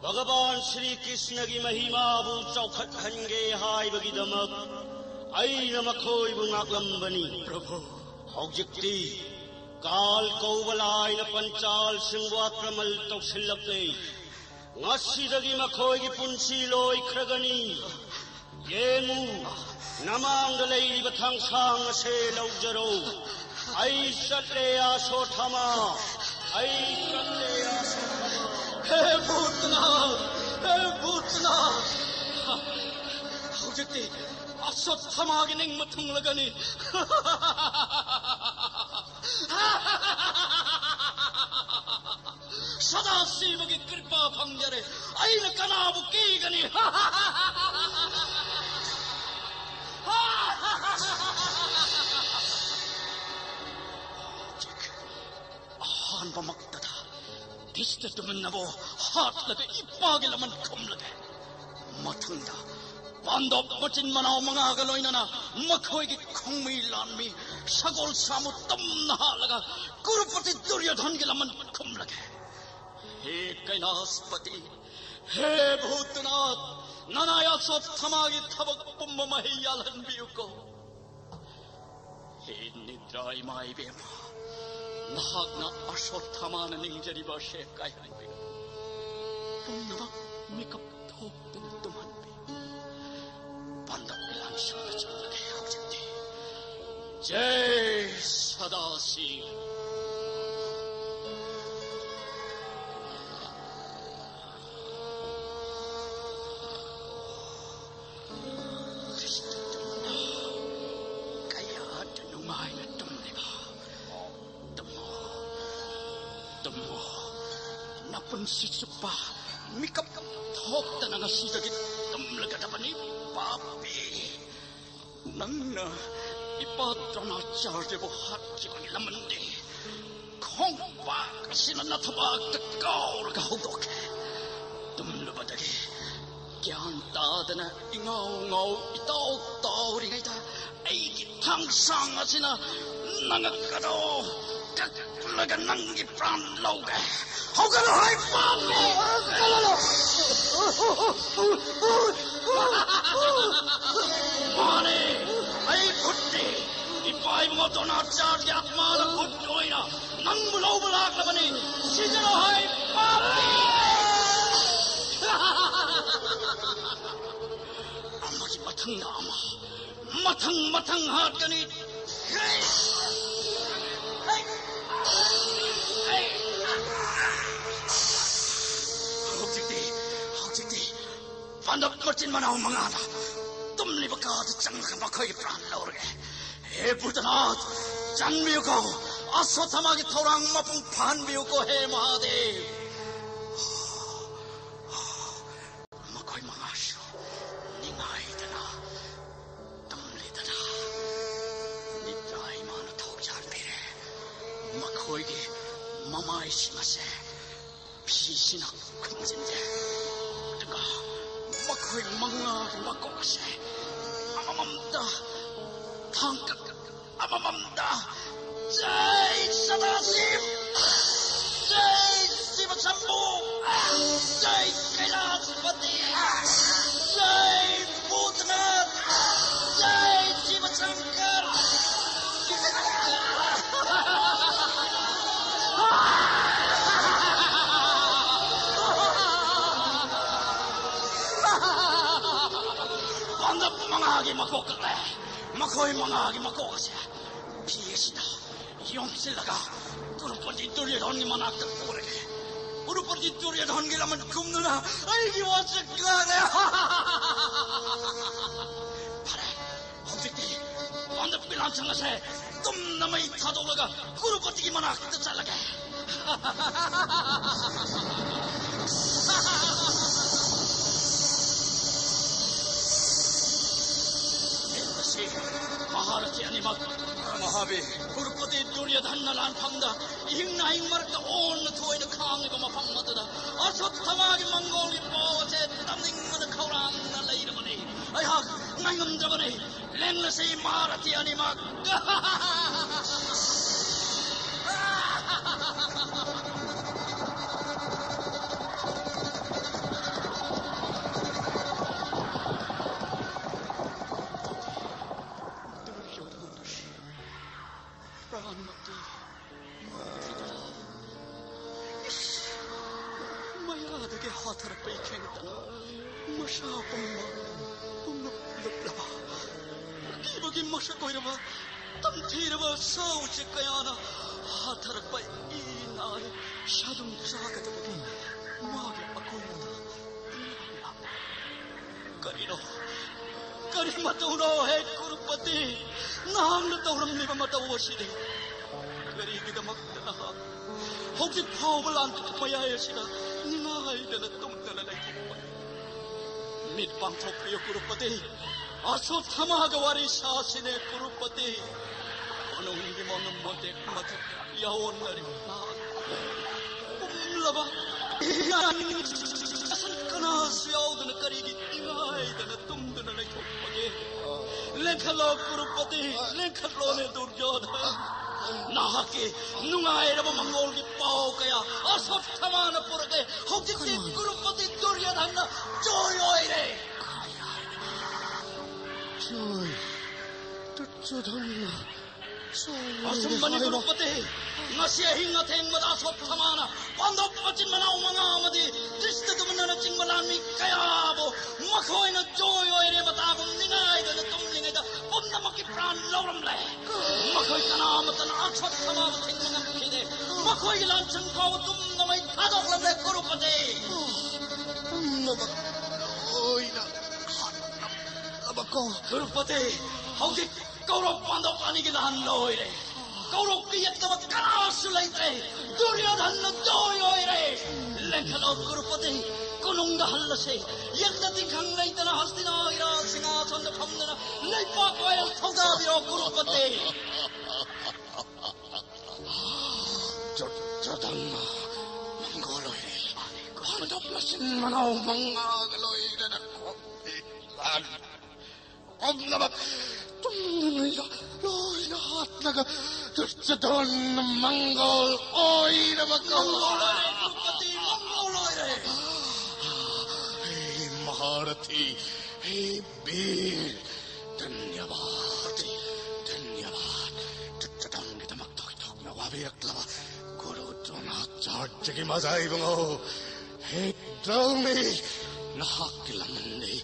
ꯚꯒꯕꯥꯟ ꯁ꯭ꯔꯤ ꯀ꯭ꯔꯤꯁꯅꯒꯤ ꯃꯍꯤꯃꯥꯕꯨ ꯆꯥꯎꯈꯠꯍꯟꯒꯦ ꯍꯥꯏꯕꯒꯤꯗꯃꯛ ꯑꯩꯅ ꯃꯈꯣꯏꯕꯨ ꯉꯥꯛꯂꯝꯕꯅꯤ꯫ ꯄ꯭ꯔꯚꯨ! ꯍꯧꯖꯤꯛꯇꯤ ꯀꯥꯜ ꯀꯧꯕ ꯂꯥꯏꯅ ꯄꯟꯆꯥꯜꯁꯤꯡꯕꯨ ꯑꯥꯀ꯭ꯔꯃꯜ ꯇꯧꯁꯤꯜꯂꯛꯂꯦ꯫ ꯉꯁꯤꯗꯒꯤ ꯃꯈꯣꯏꯒꯤ ꯄꯨꯟꯁꯤ ꯂꯣꯏꯈ꯭ꯔꯒꯅꯤ꯫ ꯌꯦꯡꯉꯨ, ꯅꯃꯥꯡꯗ ꯂꯩꯔꯤꯕ ꯊꯥꯡꯁꯥꯡ ꯑꯁꯦ ꯂꯧꯖꯔꯣ꯫ ꯑꯩ ꯆꯠꯂꯦ ꯑꯁꯣꯠꯊꯃꯥ, ꯑꯩ ꯆꯠꯂꯦ ꯑꯁꯣꯠꯊꯃꯥ꯫ ꯍꯦ ꯚꯨꯠꯅꯥꯊ! ꯍꯦ ꯚꯨꯠꯅꯥꯊ! ꯍꯧꯖꯤꯛꯇꯤ ꯑꯁ꯭ꯋꯠꯊꯥꯃꯥꯒꯤ ꯅꯤꯡꯕ ꯊꯨꯡꯂꯒꯅꯤ꯫ ꯁꯗꯥꯁꯤꯕꯒꯤ ꯀ꯭ꯔꯤꯄꯥ ꯐꯪꯖꯔꯦ꯫ ꯑꯩꯅ ꯀꯅꯥꯕꯨ ꯀꯤꯒꯅꯤ? ꯑꯍꯥꯟꯕꯃꯛꯇꯗ ꯚꯤꯁꯇ ꯇꯨꯃꯤꯟꯅꯕꯨ ꯍꯥꯠꯂꯒ ꯏꯄꯥꯒꯤ ꯂꯃꯟ ꯈꯨꯝꯂꯒꯦ꯫ ꯃꯊꯪꯗ ꯄꯥꯟꯗꯕ ꯃꯆꯤꯟ ꯃꯅꯥꯎ ꯃꯉꯥꯒ ꯂꯣꯏꯅꯅ ꯃꯈꯣꯏꯒꯤ ꯈꯣꯡꯃꯤ ꯂꯥꯟꯃꯤ ꯁꯒꯣꯜ ꯁꯥꯃꯨ ꯇꯝꯅ ꯍꯥꯠꯂꯒ ꯀꯨꯔꯨꯄꯇꯤ ꯗꯨꯔꯌꯣꯙꯟꯒꯤ ꯂꯃꯟ ꯈꯨꯝꯂꯒꯦ꯫ ꯍꯦ ꯀꯩꯂꯥꯁꯄꯇꯤ, ꯍꯦ ꯚꯨꯇꯅꯥꯊ, ꯅꯅꯥꯏ ꯑꯁ꯭ꯋꯠꯊꯥꯃꯥꯒꯤ ꯊꯕꯛ ꯄꯨꯝꯕ ꯃꯍꯩ ꯌꯥꯜꯍꯟꯕꯤꯌꯨꯀꯣ꯫ ꯍꯦ ꯅꯤꯗ꯭ꯔꯥ ꯏꯃꯥ ꯏꯕꯦꯝꯃ, ꯅꯍꯥꯛꯅ ꯑꯁ꯭ꯋꯠꯊꯥꯃꯥꯅ ꯅꯤꯡꯖꯔꯤꯕ ꯑꯁꯦ ꯀꯥꯏꯍꯟꯕꯤꯌꯨ꯫ ꯄꯨꯝꯅꯃꯛ ꯃꯤꯀꯞ ꯊꯣꯛꯇꯅ ꯇꯨꯝꯍꯟꯕꯤꯌꯨ꯫ ꯄꯥꯟꯗꯕ ꯂꯥꯟꯁꯪꯗ ꯆꯪꯂꯒꯦ ꯍꯧꯖꯤꯛꯇꯤ꯫ ꯖꯩ ꯁꯗꯥꯁꯤꯕ꯫ ꯀꯌꯥꯗ ꯅꯨꯡꯉꯥꯏꯅ ꯇꯨꯝꯂꯤꯕ꯫ ꯇꯨꯝꯃꯣ, ꯇꯨꯝꯃꯣ꯫ ꯅꯄꯨꯟꯁꯤ ꯆꯨꯞꯄ ꯃꯤꯀꯞ ꯊꯣꯛꯇꯅ ꯉꯁꯤꯗꯒꯤ ꯇꯨꯝꯂꯒꯗꯕꯅꯤ, ꯄꯥꯄꯤ꯫ ꯅꯪꯅ ꯏꯄꯥ ꯗ꯭ꯔꯣꯅꯥꯆꯥꯔꯌꯕꯨ ꯍꯥꯠꯈꯤꯕꯒꯤ ꯂꯃꯟꯗꯤ ꯈꯣꯡꯄꯥꯛ ꯑꯁꯤꯅ ꯅꯊꯕꯥꯛꯇ ꯀꯥꯎꯔꯒ ꯍꯧꯗꯣꯛꯈꯤ꯫ ꯇꯨꯝꯂꯨꯕꯗꯒꯤ ꯒ꯭ꯌꯥꯟ ꯇꯥꯗꯅ ꯏꯉꯥꯎ ꯉꯥꯎ ꯏꯇꯥꯎ ꯇꯥꯎꯔꯤꯉꯩꯗ ꯑꯩꯒꯤ ꯊꯥꯡꯁꯥꯡ ꯑꯁꯤꯅ ꯅꯪꯉꯛꯀꯗꯣ ꯀꯛꯂꯒ ꯅꯪꯒꯤ ꯄ꯭ꯔꯥꯟ ꯂꯧꯒꯦ꯫ ꯍꯧꯒꯠꯂꯣ ꯍꯥꯏ ꯄꯥꯝꯃꯤ꯫ ꯃꯥꯅꯦ, ꯑꯩ ꯚꯨꯠꯅꯤ꯫ ꯏꯄꯥ ꯏꯕꯨꯡꯉꯣ ꯗ꯭ꯔꯣꯅꯥꯆꯥꯔꯌꯒꯤ ꯑꯥꯠꯃꯥꯅ ꯚꯨꯠ ꯑꯣꯏꯅ ꯅꯪꯕꯨ ꯂꯧꯕ ꯂꯥꯛꯂꯕꯅꯤ꯫ ꯁꯤꯖꯔꯣ ꯍꯥꯏ ꯄꯥꯝꯃꯤ꯫ ꯑꯃꯒꯤ ꯃꯊꯪꯗ ꯑꯃ, ꯃꯊꯪ ꯃꯊꯪ ꯍꯥꯠꯀꯅꯤ꯫ ꯍꯧꯖꯤꯛꯇꯤ, ꯍꯧꯖꯤꯛꯇꯤ ꯄꯥꯟꯗꯕ ꯃꯆꯤꯟ ꯃꯅꯥꯎ ꯃꯉꯥꯗ ꯇꯨꯝꯂꯤꯕ ꯀꯥꯗ ꯆꯪꯂꯒ ꯃꯈꯣꯏꯒꯤ ꯄ꯭ꯔꯥꯟ ꯂꯧꯔꯒꯦ꯫ ꯍꯦ ꯚꯨꯇꯅꯥꯊ, ꯆꯪꯕꯤꯌꯨꯀꯣ꯫ ꯑꯁ꯭ꯋꯠꯊꯃꯥꯒꯤ ꯊꯧꯔꯥꯡ ꯃꯄꯨꯡ ꯐꯥꯍꯟꯕꯤꯌꯨꯀꯣ, ꯍꯦ ꯃꯍꯥꯗꯦꯕ꯫ ꯃꯈꯣꯏ ꯃꯉꯥꯁꯨ ꯅꯤꯡꯉꯥꯏꯗꯅ ꯇꯨꯝꯂꯤꯗꯅ ꯅꯤꯗ꯭ꯔꯥ ꯏꯃꯥꯅ ꯊꯧꯖꯥꯟꯕꯤꯔꯦ꯫ ꯃꯈꯣꯏꯒꯤ ꯃꯃꯥꯏꯁꯤꯡ ꯑꯁꯦ ꯐꯤꯁꯤꯅ ꯈꯨꯝꯖꯤꯟꯖꯩ꯫ ꯑꯗꯨꯒ ꯃꯈꯣꯏ ꯃꯉꯥꯒꯤ ꯃꯀꯣꯛ ꯑꯁꯦ ꯑꯃꯃꯝꯗ ꯊꯥꯡꯀꯠ ꯑꯃꯃꯝꯗ ꯖꯩ ꯁꯗꯥꯁꯤꯕ, ꯖꯩ ꯁꯤꯕ ꯁꯝꯕꯨ, ꯖꯩ ꯀꯩꯂꯥꯁꯄꯇꯤ, ꯖꯩ ꯚꯨꯇꯅꯥꯊ, ꯖꯩ ꯁꯤꯕ ꯁꯪꯀꯔ꯫ ꯄꯥꯟꯗꯕ ꯃꯉꯥꯒꯤ ꯃꯀꯣꯛ ꯀꯛꯂꯦ꯫ ꯃꯈꯣꯏ ꯃꯉꯥꯒꯤ ꯃꯀꯣꯛ ꯑꯁꯦ ꯐꯤ ꯑꯁꯤꯗ ꯌꯣꯝꯁꯤꯜꯂꯒ ꯀ꯭ꯔꯨꯄꯇꯤ ꯗꯨꯔꯌꯣꯙꯟꯒꯤ ꯃꯅꯥꯛꯇ ꯄꯨꯔꯒꯦ꯫ ꯀ꯭ꯔꯨꯄꯇꯤ ꯗꯨꯔꯌꯣꯙꯟꯒꯤ ꯂꯃꯟ ꯈꯨꯝꯗꯨꯅ ꯑꯩꯒꯤ ꯋꯥꯁꯛ ꯉꯥꯡꯂꯦ꯫ ꯐꯔꯦ, ꯍꯧꯖꯤꯛꯇꯤ ꯄꯥꯟꯗꯕꯒꯤ ꯂꯥꯟꯁꯪ ꯑꯁꯦ ꯇꯨꯝꯅ ꯃꯩ ꯊꯥꯗꯣꯛꯂꯒ ꯀ꯭ꯔꯨꯄꯇꯤꯒꯤ ꯃꯅꯥꯛꯇ ꯆꯠꯂꯒꯦ꯫ ꯃꯍꯥꯔꯊꯤ ꯑꯅꯤꯃꯛ, ꯃꯍꯥꯕꯤꯔ, ꯀ꯭ꯔꯨꯄꯇꯤ ꯗꯨꯔꯌꯣꯙꯟꯅ ꯂꯥꯟꯐꯝꯗ ꯏꯍꯤꯡ ꯅꯥꯍꯤꯡ ꯃꯔꯛꯇ ꯑꯣꯟꯅ ꯊꯣꯏꯅ ꯈꯥꯡꯂꯤꯕ ꯃꯐꯝ ꯑꯗꯨꯗ ꯑꯁ꯭ꯋꯠꯊꯃꯥꯒꯤ ꯃꯪꯒꯣꯜꯒꯤ ꯄꯥꯎ ꯑꯁꯦ ꯇꯝꯅꯤꯡꯕꯅ ꯈꯧꯔꯥꯡꯅ ꯂꯩꯔꯕꯅꯤ꯫ ꯑꯩꯍꯥꯛ ꯉꯥꯏꯉꯝꯗ꯭ꯔꯕꯅꯤ꯫ ꯂꯦꯡꯂꯁꯤ ꯃꯍꯥꯔꯊꯤ ꯑꯅꯤꯃꯛ꯫ ꯄ꯭ꯔꯥꯟꯃꯛꯇꯤ ꯃꯥꯡꯈꯤꯗꯅ ꯃꯌꯥꯗꯒꯤ ꯍꯥꯊꯔꯛꯄ ꯏꯈꯦꯡꯇꯅ ꯃꯁꯥ ꯄꯨꯝꯕ ꯄꯨꯡꯂꯨꯞ ꯂꯨꯞꯂꯕ ꯑꯀꯤꯕꯒꯤ ꯃꯁꯛ ꯑꯣꯏꯔꯕ ꯇꯝꯊꯤꯔꯕ ꯁꯥ ꯎꯆꯦꯛ ꯀꯌꯥꯅ ꯍꯥꯊꯔꯛꯄ ꯏ ꯅꯥꯔꯤ ꯁꯥꯗꯨꯝ ꯆꯥꯒꯗꯕꯒꯤ ꯃꯥꯒꯤ ꯑꯀꯣꯏꯕꯗ ꯏꯟꯅꯕ ꯂꯥꯛꯄ꯫ ꯀꯔꯤꯅꯣ? ꯀꯔꯤ ꯃꯇꯧꯅꯣ ꯍꯦ ꯀꯨꯔꯨꯄꯇꯤ? ꯅꯍꯥꯛꯅ ꯇꯧꯔꯝꯂꯤꯕ ꯃꯇꯧ ꯑꯁꯤꯗꯤ ꯀꯔꯤꯒꯤꯗꯃꯛꯇ ꯅꯍꯥꯛ ꯍꯧꯖꯤꯛ ꯐꯥꯎꯕ ꯂꯥꯟ ꯃꯌꯥꯏ ꯑꯁꯤꯗ ꯅꯤꯡꯉꯥꯏꯗꯅ ꯇꯨꯝꯗꯅ ꯂꯩꯊꯣꯛꯄꯅꯤ? ꯃꯤꯠ ꯄꯥꯡꯊꯣꯛꯄꯤꯌꯨ ꯀꯨꯔꯨꯄꯇꯤ꯫ ꯑꯁꯣꯊꯃꯥꯒ ꯋꯥꯔꯤ ꯁꯥꯁꯤꯅꯦ ꯀꯨꯔꯨꯄꯇꯤ꯫ ꯀꯣꯅꯨꯡꯒꯤ ꯃꯅꯨꯡ ꯃꯇꯦꯛ ꯃꯊꯛ ꯌꯥꯑꯣꯟꯅꯔꯤꯕ ꯅꯍꯥꯛ ꯄꯨꯝꯂꯕ ꯀꯅꯥꯁꯨ ꯌꯥꯎꯗꯅ ꯀꯔꯤꯒꯤ ꯅꯤꯡꯉꯥꯏꯗꯅ ꯇꯨꯝꯗꯨꯅ ꯂꯩꯊꯣꯛꯄꯒꯦ? ꯂꯦꯡꯈꯠꯂꯣ ꯀꯨꯔꯨꯄꯇꯤ, ꯂꯦꯡꯈꯠꯂꯣꯅꯦ ꯗꯨꯔꯌꯣꯙꯟ꯫ ꯅꯍꯥꯛꯀꯤ ꯅꯨꯡꯉꯥꯏꯔꯕ ꯃꯪꯒꯣꯜꯒꯤ ꯄꯥꯎ ꯀꯌꯥ ꯑꯁꯣꯊꯃꯥꯅ ꯄꯨꯔꯛꯂꯦ꯫ ꯍꯧꯖꯤꯛꯇꯤ ꯀꯨꯔꯨꯄꯇꯤ ꯗꯨꯔꯌꯣꯙꯟꯅ ꯖꯣꯏ ꯑꯣꯏꯔꯦ꯫ ꯖꯣꯏ? ꯗꯨꯔꯌꯣꯙꯟꯅ ꯖꯣꯏ ꯑꯣꯏꯔꯦ ꯑꯆꯨꯝꯕꯅꯤ ꯍꯥꯏꯕ? ꯀꯨꯔꯨꯄꯇꯤ꯫ ꯉꯁꯤ ꯑꯍꯤꯡ ꯑꯊꯦꯡꯕꯗ ꯑꯁꯣꯊꯃꯥꯅ ꯄꯥꯟꯗꯕ ꯃꯆꯤꯟ ꯃꯅꯥꯎ ꯃꯉꯥ ꯑꯃꯗꯤ ꯗ꯭ꯔꯤꯁꯇꯗꯨꯝꯅꯅꯆꯤꯡꯕ ꯂꯥꯟꯃꯤ ꯀꯌꯥꯕꯨ ꯃꯈꯣꯏꯅ ꯖꯣꯏ ꯑꯣꯏꯔꯦ ꯃꯇꯥꯒꯨꯝ ꯅꯤꯡꯉꯥꯏꯗꯅ ꯇꯨꯝꯂꯤꯉꯩꯗ ꯄꯨꯝꯅꯃꯛꯀꯤ ꯄ꯭ꯔꯥꯟ ꯂꯧꯔꯝꯂꯦ꯫ ꯃꯈꯣꯏ ꯀꯅꯥ ꯑꯃꯠꯇꯅ ꯑꯁꯣꯊꯃꯥꯕꯨ ꯊꯤꯡꯕ ꯉꯝꯈꯤꯗꯦ꯫ ꯃꯈꯣꯏꯒꯤ ꯂꯥꯟꯁꯪ ꯐꯥꯎꯕ ꯇꯨꯝꯅ ꯃꯩ ꯊꯥꯗꯣꯛꯂꯝꯂꯦ ꯀꯨꯔꯨꯄꯇꯤ꯫ ꯄꯨꯝꯅꯃꯛ ꯂꯣꯏꯅ ꯍꯥꯠꯂꯝꯂꯕꯀꯣ? ꯀꯨꯔꯨꯄꯇꯤ, ꯍꯧꯖꯤꯛ ꯀꯧꯔꯕ ꯄꯥꯟꯗꯕ ꯑꯅꯤꯒꯤ ꯂꯥꯟ ꯂꯣꯏꯔꯦ꯫ ꯀꯧꯔꯕ ꯌꯦꯠꯇꯕ ꯀꯅꯥꯁꯨ ꯂꯩꯇ꯭ꯔꯦ꯫ ꯗꯨꯔꯌꯣꯙꯟꯅ ꯖꯣꯏ ꯑꯣꯏꯔꯦ꯫ ꯂꯦꯡꯈꯠꯂꯣ ꯀꯨꯔꯨꯄꯇꯤ, ꯀꯣꯅꯨꯡꯗ ꯍꯜꯂꯁꯦ꯫ ꯌꯦꯠꯅ ꯇꯤꯡꯈꯪ ꯂꯩꯇꯅ ꯍꯁꯇꯤꯅꯥ ꯏꯔꯥ ꯁꯤꯡꯍꯥꯁꯟꯗ ꯐꯝꯗꯅ ꯂꯩꯄꯥꯛ ꯋꯥꯌꯦꯜ ꯊꯧꯖꯥꯕꯤꯔꯣ ꯀꯨꯔꯨꯄꯇꯤ꯫ ꯗꯨꯔꯌꯣꯙꯟꯅ ꯃꯪꯒꯣꯜ ꯑꯣꯏꯔꯦ꯫ ꯄꯥꯟꯗꯕ ꯃꯆꯤꯟ ꯃꯅꯥꯎ ꯃꯉꯥꯒ ꯂꯣꯏꯅꯅ ꯀꯣꯛꯄꯤ ꯂꯥꯟ ꯄꯨꯝꯅꯃꯛ ꯇꯨꯝꯗ꯭ꯔꯤꯉꯩꯗ ꯂꯣꯏꯅ ꯍꯥꯠꯂꯒ ꯗꯨꯔꯌꯣꯙꯟꯅ ꯃꯪꯒꯣꯜ ꯑꯣꯏꯔꯕ ꯀꯧ꯫ ꯃꯪꯒꯣꯜ ꯑꯣꯏꯔꯦ, ꯗ꯭ꯔꯧꯄꯗꯤ, ꯃꯪꯒꯣꯜ ꯑꯣꯏꯔꯦ꯫ ꯍꯦ ꯃꯍꯥꯔꯊꯤ, ꯍꯦ ꯕꯤꯔ, ꯙꯟꯌꯕꯥꯗ, ꯙꯟꯌꯕꯥꯗ꯫ ꯗꯨꯔꯌꯣꯙꯟꯒꯤꯗꯃꯛꯇ ꯑꯣꯏꯊꯣꯛꯅ ꯋꯥꯕꯤꯔꯛꯂꯕ ꯒꯨꯔꯨ ꯗ꯭ꯔꯣꯅꯥꯆꯥꯔꯌꯒꯤ ꯃꯖꯥ ꯏꯕꯨꯡꯉꯣ꯫ ꯍꯦ ꯗ꯭ꯔꯧꯃꯤ, ꯅꯍꯥꯛꯀꯤ ꯂꯃꯟꯗꯤ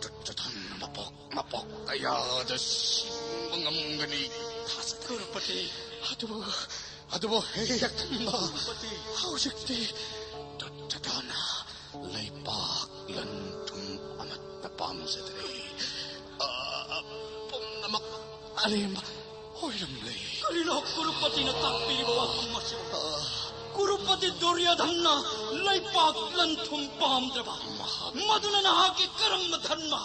ꯗꯨꯔꯌꯣꯙꯟꯅ ꯃꯄꯣꯛ ꯃꯄꯣꯛ ꯀꯌꯥꯗ ꯁꯤꯡꯕ ꯉꯝꯒꯅꯤ꯫ ꯊꯥꯖꯗꯦ꯫ ꯀꯨꯔꯨꯄꯇꯤ꯫ ꯑꯗꯨꯕꯨ, ꯑꯗꯨꯕꯨ ꯍꯦ ꯌꯥꯏꯐꯝꯕ, ꯀꯨꯔꯨꯄꯇꯤ꯫ ꯍꯧꯖꯤꯛꯇꯤ ꯗꯨꯔꯌꯣꯙꯅ ꯂꯩꯄꯥꯛ ꯂꯟ ꯊꯨꯝ ꯑꯃꯠꯇ ꯄꯥꯝꯖꯗ꯭ꯔꯦ꯫ ꯑꯔꯦꯝꯕ ꯑꯣꯏꯔꯝꯂꯦ꯫ ꯀꯔꯤꯅꯣ ꯀꯨꯔꯨꯄꯇꯤꯅ ꯇꯥꯛꯄꯤꯔꯤꯕ ꯋꯥꯐꯝ ꯑꯁꯤꯕꯨ? ꯀꯨꯔꯨꯄꯇꯤ ꯗꯨꯔꯌꯣꯙꯟꯅ ꯂꯩꯄꯥꯛ ꯂꯟ-ꯊꯨꯝ ꯄꯥꯝꯗ꯭ꯔꯕ, ꯃꯍꯥꯛ ꯃꯗꯨꯅ ꯅꯍꯥꯛꯀꯤ ꯀꯔꯝꯕ ꯙꯔꯃ?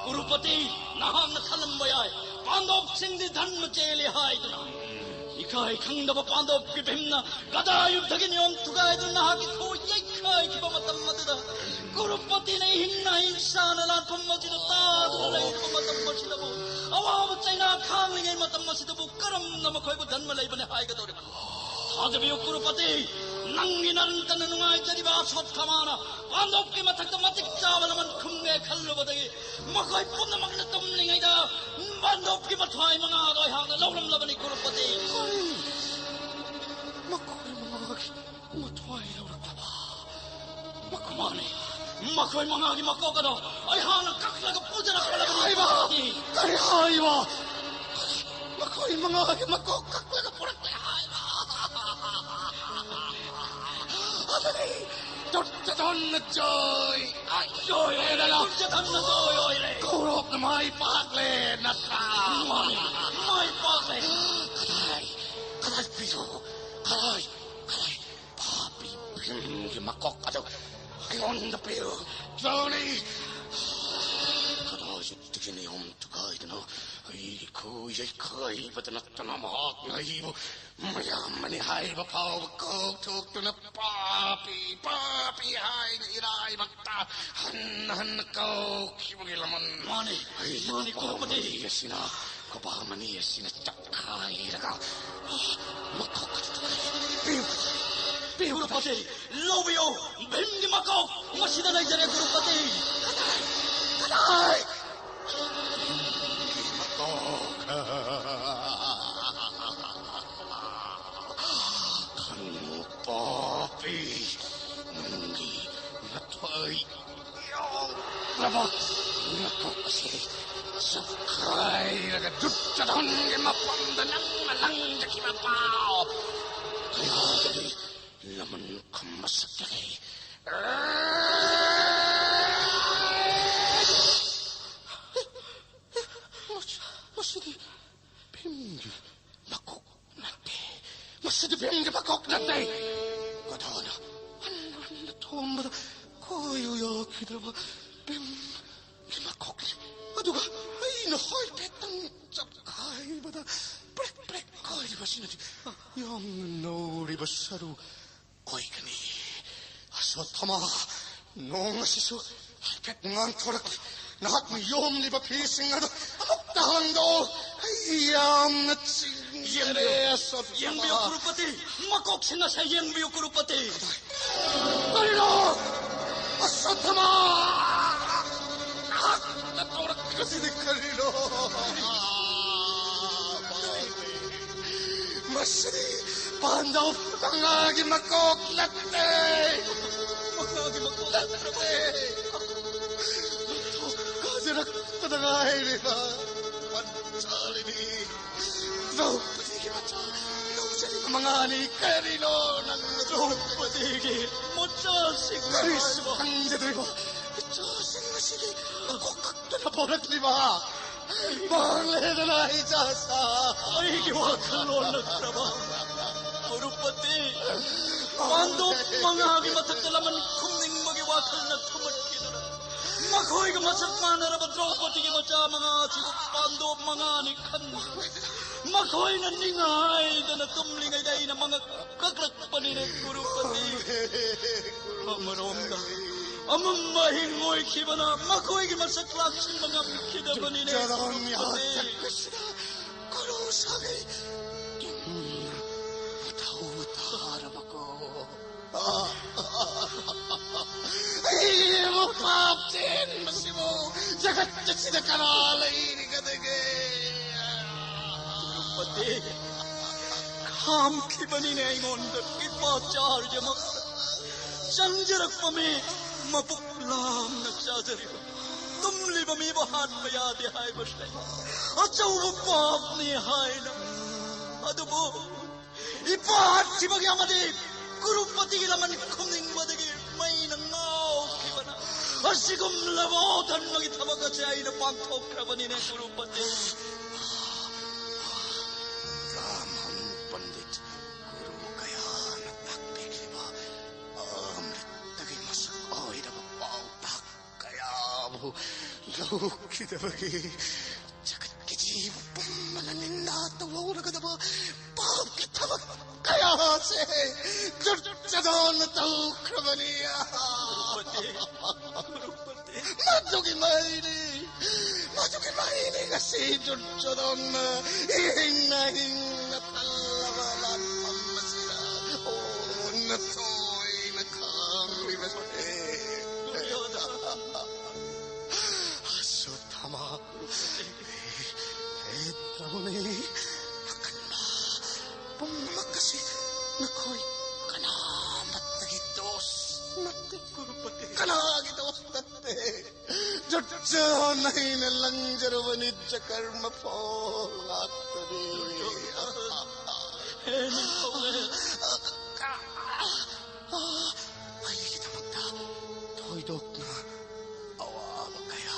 ꯀꯨꯔꯨꯄꯇꯤ, ꯅꯍꯥꯛꯅ ꯈꯜꯂꯝꯕ ꯌꯥꯏ, ꯄꯥꯟꯗꯣꯞꯁꯤꯡꯗꯤ ꯙꯔꯃ ꯆꯦꯜꯂꯤ ꯍꯥꯏꯗꯨꯅ꯫ ꯏꯀꯥꯏ ꯈꯪꯗꯕ ꯄꯥꯟꯗꯣꯞꯀꯤ ꯚꯤꯝꯅ ꯒꯗꯥ ꯌꯨꯗ꯭ꯙꯒꯤ ꯅꯤꯌꯣꯝ ꯊꯨꯒꯥꯏꯗꯨꯅ ꯅꯍꯥꯛꯀꯤ ꯈꯨ ꯌꯩꯈꯥꯏꯈꯤꯕ ꯃꯇꯝ ꯑꯗꯨꯗ, ꯀꯨꯔꯨꯄꯇꯤꯅ ꯏꯍꯤꯡ ꯅꯥꯍꯤꯡ ꯁꯥꯅ ꯂꯥꯟꯐꯝ ꯑꯁꯤꯗ ꯇꯥꯗꯨꯅ ꯂꯩꯔꯤꯕ ꯃꯇꯝ ꯑꯁꯤꯗꯕꯨ, ꯑꯋꯥꯕ ꯆꯩꯅꯥ ꯈꯥꯡꯂꯤꯉꯩ ꯃꯇꯝ ꯑꯁꯤꯗꯕꯨ ꯀꯔꯝꯅ ꯃꯈꯣꯏꯕꯨ ꯙꯔꯃ ꯂꯩꯕꯅꯤ ꯍꯥꯏꯒꯗꯧꯔꯤꯕꯅꯣ? ꯊꯥꯖꯕꯤꯌꯨ ꯀꯨꯔꯨꯄꯇꯤ, ꯅꯪꯒꯤ ꯅꯔꯟꯇꯅ ꯅꯨꯡꯉꯥꯏꯖꯔꯤꯕ ꯑꯁꯣꯠꯊꯃꯥꯅ ꯄꯥꯟꯗꯣꯞꯀꯤ ꯃꯊꯛꯇ ꯃꯇꯤꯛ ꯆꯥꯕ ꯂꯃꯟ ꯈꯨꯝꯒꯦ ꯈꯜꯂꯨꯕꯗꯒꯤ, ꯃꯈꯣꯏ ꯄꯨꯝꯅꯃꯛꯅ ꯇꯨꯝꯂꯤꯉꯩꯗ ꯄꯥꯟꯗꯣꯞꯀꯤ ꯃꯊ꯭ꯋꯥꯏ ꯃꯉꯥꯗꯣ ꯑꯩꯍꯥꯛꯅ ꯂꯧꯔꯝꯂꯕꯅꯤ ꯀꯨꯔꯨꯄꯇꯤ꯫ ꯃꯈꯣꯏ ꯃꯉꯥꯒꯤ ꯃꯊ꯭ꯋꯥꯏ ꯂꯧꯔꯛꯂꯕ? ꯃꯈꯣꯏ ꯃꯥꯅꯤ꯫ ꯃꯈꯣꯏ ꯃꯉꯥꯒꯤ ꯃꯀꯣꯛ ꯑꯗꯣ ꯑꯩꯍꯥꯛꯅ ꯀꯛꯂꯒ ꯄꯨꯖꯔꯛꯄꯅꯤ꯫ ꯍꯥꯏꯕ! ꯀꯔꯤ ꯍꯥꯏꯕ? ꯃꯈꯣꯏ ꯃꯉꯥꯒꯤ ꯃꯀꯣꯛ ꯀꯛꯂꯒ ꯄꯨꯔꯛꯂꯦ ꯍꯥꯏꯕ! ꯑꯗꯨꯗꯤ ꯗꯨꯔꯖꯣꯙꯟꯅ ꯖꯣꯏ! ꯑꯥꯏ! ꯖꯣꯏ ꯑꯣꯏꯔꯦ! ꯗꯨꯔꯖꯣꯙꯟꯅ ꯖꯣꯏ ꯑꯣꯏꯔꯦ! ꯀꯧꯔꯣꯞꯅ ꯃꯥꯏ ꯄꯥꯛꯂꯦ ꯅꯠꯇ꯭ꯔꯥ? ꯃꯥꯅꯤ, ꯃꯥꯏ ꯄꯥꯛꯂꯦ! ꯀꯗꯥꯏ? ꯀꯗꯥꯏ ꯄꯤꯌꯨ? ꯀꯗꯥꯏ? ꯀꯗꯥꯏ? ꯄꯥꯄꯤ ꯚꯤꯝꯒꯤ ꯃꯀꯣꯛ ꯑꯗꯨ ꯑꯩꯉꯣꯟꯗ ꯄꯤꯌꯨ꯫ ꯗ꯭ꯔꯣꯅꯤ! ꯀꯗꯥꯏꯗꯒꯤ ꯅꯤꯌꯣꯝ ꯊꯨꯒꯥꯏꯗꯨꯅ ꯑꯩꯒꯤ ꯈꯨ ꯌꯩꯈꯥꯏꯕꯇ ꯅꯠꯇꯅ ꯃꯍꯥꯛꯅ ꯑꯩꯕꯨ ꯃꯌꯥꯝꯕꯅꯤ ꯍꯥꯏꯕ ꯐꯥꯎꯕ ꯀꯥꯎꯊꯣꯛꯇꯨꯅ ꯄꯥꯄꯤ, ꯄꯥꯄꯤ ꯍꯥꯏꯅ ꯏꯔꯥꯏꯕꯛꯇ ꯍꯟꯅ ꯍꯟꯅ ꯀꯥꯎꯈꯤꯕꯒꯤ ꯂꯃꯟ꯫ ꯃꯥꯅꯤ, ꯑꯩꯅ ꯃꯥꯅꯤ, ꯈꯨꯄꯥꯛ ꯀꯨꯔꯨꯄꯇꯤ꯫ ꯃꯅꯤ ꯑꯁꯤꯅ, ꯈꯨꯄꯥꯛ ꯃꯅꯤ ꯑꯁꯤꯅ ꯆꯞꯈꯥꯏꯔꯒ ꯃꯀꯣꯛ ꯑꯗꯨ ꯊꯨꯒꯥꯏ꯫ ꯄꯤꯌꯨ, ꯄꯤꯌꯨ꯫ ꯀꯨꯔꯨꯄꯇꯤ, ꯂꯧꯕꯤꯌꯨ꯫ ꯚꯤꯝꯒꯤ ꯃꯀꯣꯛ ꯃꯁꯤꯗ ꯂꯩꯖꯔꯦ, ꯀꯨꯔꯨꯄꯇꯤ꯫ ꯀꯗꯥꯏ? ꯀꯗꯥꯏ? ꯚꯤꯝꯒꯤ ꯃꯀꯣꯛ꯫ ꯈꯪꯉꯨ ꯄꯥꯄꯤ, ꯅꯪꯒꯤ ꯅꯊ꯭ꯋꯥꯏ ꯌꯥꯎꯗ꯭ꯔꯕ ꯅꯀꯣꯛ ꯑꯁꯤ ꯆꯞꯈꯥꯏꯔꯒ ꯗꯨꯔꯖꯣꯙꯟꯒꯤ ꯃꯐꯝꯗ ꯅꯪꯅ ꯂꯪꯖꯈꯤꯕ ꯄꯥꯞ ꯀꯌꯥꯗꯒꯤ ꯂꯃꯟ ꯈꯨꯝꯕ ꯁꯛꯆꯒꯦ꯫ ꯃꯁꯤ, ꯃꯁꯤꯗꯤ ꯅꯠꯇꯦ꯫ ꯀꯗꯥꯅ ꯍꯟꯅ ꯍꯟꯅ ꯊꯣꯝꯕꯗ ꯀꯣꯏꯌꯨ ꯌꯥꯈꯤꯗ꯭ꯔꯕ ꯕꯤꯝꯒꯤ ꯃꯀꯣꯛꯅꯤ꯫ ꯑꯗꯨꯒ ꯑꯩꯅ ꯍꯥꯏꯐꯦꯠꯇꯪ ꯆꯞꯈꯥꯏꯕꯗ ꯄ꯭ꯔꯦꯛ ꯄ꯭ꯔꯦꯛ ꯀꯥꯏꯔꯤꯕꯁꯤꯅꯗꯤ ꯌꯥꯝꯅ ꯅꯧꯔꯤꯕ ꯁꯔꯨ ꯑꯣꯏꯒꯅꯤ꯫ ꯑꯁ꯭ꯋꯠꯊꯃꯥ, ꯅꯣꯡ ꯑꯁꯤꯁꯨ ꯍꯥꯏꯐꯦꯠ ꯉꯥꯟꯊꯣꯔꯛꯂꯤ꯫ ꯅꯍꯥꯛꯅ ꯌꯣꯝꯂꯤꯕ ꯐꯤꯁꯤꯡ ꯑꯗꯨ ꯑꯃꯨꯛꯇ ꯍꯥꯡꯗꯣꯛꯎ꯫ ꯑꯩ ꯌꯥꯝꯅ ꯆꯤꯡꯅꯔꯦ, ꯌꯦꯡꯕꯤꯌꯨ꯫ ꯑꯁ꯭ꯋꯠꯊꯃꯥ꯫ ꯌꯦꯡꯕꯤꯌꯨ, ꯀ꯭ꯔꯨꯄꯇꯤ, ꯃꯀꯣꯛꯁꯤꯡ ꯑꯁꯦ ꯌꯦꯡꯕꯤꯌꯨ, ꯀ꯭ꯔꯨꯄꯇꯤ꯫ ꯀꯔꯤꯅꯣ? ꯑꯁ꯭ꯋꯠꯊꯃꯥ! ꯅꯍꯥꯛꯅ ꯇꯧꯔꯛꯂꯤꯕꯁꯤꯗꯤ ꯀꯔꯤꯅꯣ? ꯃꯁꯤꯗꯤ ꯄꯥꯟꯗꯧ ꯃꯉꯥꯒꯤ ꯃꯀꯣꯛ ꯅꯠꯇꯦ꯫ ꯃꯉꯥꯒꯤ ꯃꯀꯣꯛ ꯅꯠꯇ꯭ꯔꯕ? ꯀꯥꯖꯔꯛꯄꯗ ꯉꯥꯏꯔꯤꯕ ꯄꯟꯆꯥꯂꯤꯅꯤ꯫ ꯗ꯭ꯔꯧꯄꯗꯤꯒꯤ ꯃꯆꯥ ꯂꯧꯖꯔꯤꯕ ꯃꯉꯥꯅꯤ꯫ ꯀꯔꯤꯅꯣ ꯅꯪꯅ ꯗ꯭ꯔꯧꯄꯗꯤꯒꯤ ꯃꯆꯥꯁꯤꯡ ꯀꯔꯤꯁꯨ ꯍꯥꯏꯕ? ꯈꯪꯖꯗ꯭ꯔꯤꯕ ꯏꯆꯥꯁꯤꯡ ꯑꯁꯤꯒꯤ ꯃꯀꯣꯛ ꯈꯛꯇꯅ ꯄꯣꯔꯛꯂꯤꯕ? ꯃꯥꯡꯂꯦꯗꯅ ꯏꯆꯥꯁꯥ꯫ ꯑꯩꯒꯤ ꯋꯥꯈꯜꯂꯣꯟ ꯅꯠꯇ꯭ꯔꯕ? ꯀ꯭ꯔꯨꯄꯇꯤ, ꯄꯥꯟꯗꯣꯞ ꯃꯉꯥꯒꯤ ꯃꯊꯛꯇ ꯂꯃꯟ ꯈꯨꯝꯅꯤꯡꯕꯒꯤ ꯋꯥꯈꯜꯅ ꯊꯨꯝꯍꯠꯈꯤꯗꯨꯅ ꯃꯈꯣꯏꯒ ꯃꯁꯛ ꯃꯥꯟꯅꯔꯕ ꯗ꯭ꯔꯧꯄꯗꯤꯒꯤ ꯃꯆꯥ ꯃꯉꯥ ꯑꯁꯤꯕꯨ ꯄꯥꯟꯗꯣꯞ ꯃꯉꯥꯅꯤ ꯈꯟꯗꯨꯅ ꯃꯈꯣꯏꯅ ꯅꯤꯡꯉꯥꯏꯗꯅ ꯇꯨꯝꯂꯤꯉꯩꯗ ꯑꯩꯅ ꯃꯉꯛ ꯀꯛꯂꯛꯄꯅꯤꯅꯦ, ꯀ꯭ꯔꯨꯄꯇꯤ꯫ ꯑꯃꯔꯣꯝꯗ ꯑꯃꯝꯕ ꯑꯍꯤꯡ ꯑꯣꯏꯈꯤꯕꯅ ꯃꯈꯣꯏꯒꯤ ꯃꯁꯛ ꯂꯥꯛꯁꯤꯟꯕ ꯉꯝꯈꯤꯗꯕꯅꯤꯅꯦ, ꯀ꯭ꯔꯨꯄꯇꯤ꯫ ꯀꯔꯨ ꯁꯥꯒꯩ ꯃꯊꯧ ꯇꯥꯔꯕꯀꯣ꯫ ꯑꯩꯕꯨ ꯄꯥꯞ ꯆꯦꯟꯕꯁꯤꯕꯨ ꯖꯒꯠ ꯑꯁꯤꯗ ꯀꯅꯥ ꯂꯩꯔꯤꯒꯗꯒꯦ? ꯀ꯭ꯔꯨꯄꯇꯤ, ꯈꯥꯝꯈꯤꯕꯅꯤꯅꯦ ꯑꯩꯉꯣꯟꯗ ꯀ꯭ꯔꯤꯄꯥꯆꯥꯔꯌꯃꯛꯇ꯫ ꯆꯪꯖꯔꯛꯄ ꯃꯤ ꯃꯄꯨꯛ ꯂꯥꯝꯅ ꯆꯥꯖꯔꯤꯕ, ꯇꯨꯝꯂꯤꯕ ꯃꯤꯕꯨ ꯍꯥꯠꯄ ꯌꯥꯗꯦ ꯍꯥꯏꯕꯁꯦ ꯑꯆꯧꯕ ꯄꯥꯞꯅꯤ ꯍꯥꯏꯅ꯫ ꯑꯗꯨꯕꯨ ꯏꯄꯥ ꯍꯥꯠꯈꯤꯕꯒꯤ ꯑꯃꯗꯤ ꯀ꯭ꯔꯨꯄꯇꯤꯒꯤ ꯂꯃꯟ ꯈꯨꯝꯅꯤꯡꯕꯗꯒꯤ ꯃꯩꯅ ꯉꯥꯎꯈꯤꯕꯅ ꯑꯁꯤꯒꯨꯝꯂꯕ ꯑꯣꯊꯟꯕꯒꯤ ꯊꯕꯛ ꯑꯁꯦ ꯑꯩꯅ ꯄꯥꯡꯊꯣꯛꯈ꯭ꯔꯕꯅꯤꯅꯦ, ꯀ꯭ꯔꯨꯄꯇꯤ꯫ ꯕ꯭ꯔꯥꯍꯃꯟ ꯄꯟꯗꯤꯠ ꯒꯨꯔꯨ ꯀꯌꯥ ꯂꯧꯈꯤꯗꯕꯒꯤ ꯖꯒꯠꯀꯤ ꯖꯤꯕ ꯄꯨꯝꯕꯅ ꯅꯤꯟꯗꯥ ꯇꯧꯍꯧꯔꯒꯗꯕ ꯄꯥꯞꯀꯤ ꯊꯕꯛ ꯀꯌꯥ ꯑꯁꯦ ꯗꯨꯔꯖꯣꯙꯅ ꯇꯧꯈ꯭ꯔꯕꯅꯤ꯫ ꯃꯗꯨꯒꯤ ꯃꯍꯩꯅꯤ, ꯃꯗꯨꯒꯤ ꯃꯍꯩꯅꯤ ꯉꯁꯤ ꯗꯨꯔꯖꯣꯙꯅ ꯍꯤꯡꯅ ꯍꯤꯡꯅ ꯇꯜꯂꯕ ꯂꯥꯟꯐꯝ ꯑꯁꯤꯗ ꯑꯣꯟꯅ ꯇꯣꯏꯅ ꯈꯥꯡꯂꯤꯕꯁꯦ꯫ ꯑꯁ꯭ꯋꯠꯊꯥꯃ, ꯍꯦ ꯗ꯭ꯔꯣꯅꯤ, ꯑꯀꯟꯕ ꯄꯨꯝꯅꯃꯛ ꯑꯁꯤ ꯅꯈꯣꯏ ꯀꯅꯥꯃꯠꯇꯒꯤ ꯗꯣꯁ ꯅꯠꯇꯦ꯫ ꯀꯅꯥꯒꯤ ꯗꯣꯁ ꯅꯠꯇꯦ꯫ ꯗꯨꯔꯖꯣꯙꯅ ꯑꯩꯅ ꯂꯪꯖꯔꯨꯕ ꯅꯤꯖ ꯀꯔꯃ ꯐꯣꯜ ꯉꯥꯛꯇꯅꯤ꯫ ꯍꯦ ꯅꯤꯡꯊꯧ꯫ ꯑꯩꯒꯤꯗꯃꯛꯇ ꯊꯣꯏꯗꯣꯛꯅ ꯑꯋꯥꯕ ꯀꯌꯥ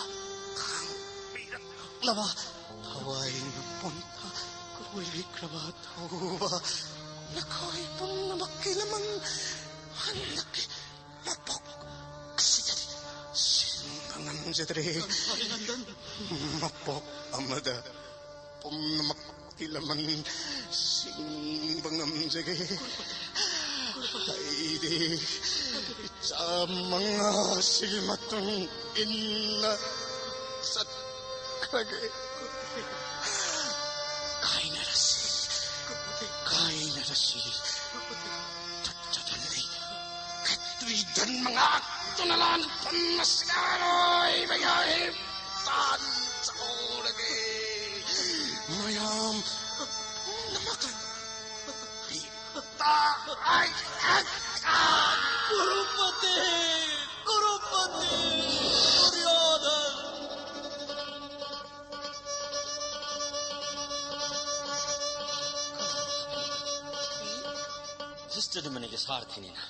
ꯈꯥꯡꯕꯤꯔꯛꯂꯕ ꯊꯋꯥꯏ ꯅꯄꯣꯟꯊ ꯀꯣꯏꯕꯤꯈ꯭ꯔꯕ ꯊꯧꯕ ꯅꯈꯣꯏ ꯄꯨꯝꯅꯃꯛꯀꯤ ꯂꯃꯟ ꯍꯟꯗꯛꯀꯤ ꯃꯄꯣꯛ ꯑꯁꯤꯗꯗꯤ ꯁꯤꯟꯕ ꯉꯝꯖꯗ꯭ꯔꯦ꯫ ꯃꯄꯣꯛ ꯑꯃꯗ ꯄꯨꯝꯅꯃꯛꯀꯤ ꯂꯃꯟ ꯁꯤꯡꯕ ꯉꯝꯖꯒꯦ꯫ ꯑꯩꯗꯤ ꯏꯆꯥ ꯃꯉꯥꯁꯤꯒꯤ ꯃꯇꯨꯡ ꯏꯟꯅ ꯆꯠꯈ꯭ꯔꯒꯦ꯫ ꯀꯥꯏꯅꯔꯁꯤ, ꯀꯥꯏꯅꯔꯁꯤ꯫ ꯆꯠꯆꯗꯅꯤ꯫ ꯈꯇ꯭ꯔꯤ ꯙꯔꯃ ꯉꯥꯛꯇꯨꯅ ꯂꯥꯟꯐꯝ ꯑꯁꯤꯗ ꯑꯔꯣꯏꯕ ꯌꯥꯏ꯫ ꯇꯥꯟ ꯆꯥꯍꯧꯔꯒꯦ꯫ ꯃꯌꯥꯝ ꯄꯨꯝꯅꯃꯛ ꯇꯥ-, ꯑꯥꯏ-, ꯑꯥꯏ-, ꯑꯥ! ꯀ꯭ꯔꯨꯄꯇꯤ! ꯀ꯭ꯔꯨꯄꯇꯤ! ꯗꯨꯔꯌꯣꯙꯟ! ꯙ꯭ꯔꯤꯁꯇꯗ꯭ꯌꯨꯝꯅꯒꯤ ꯁꯥꯔꯊꯤꯅꯤꯅ꯫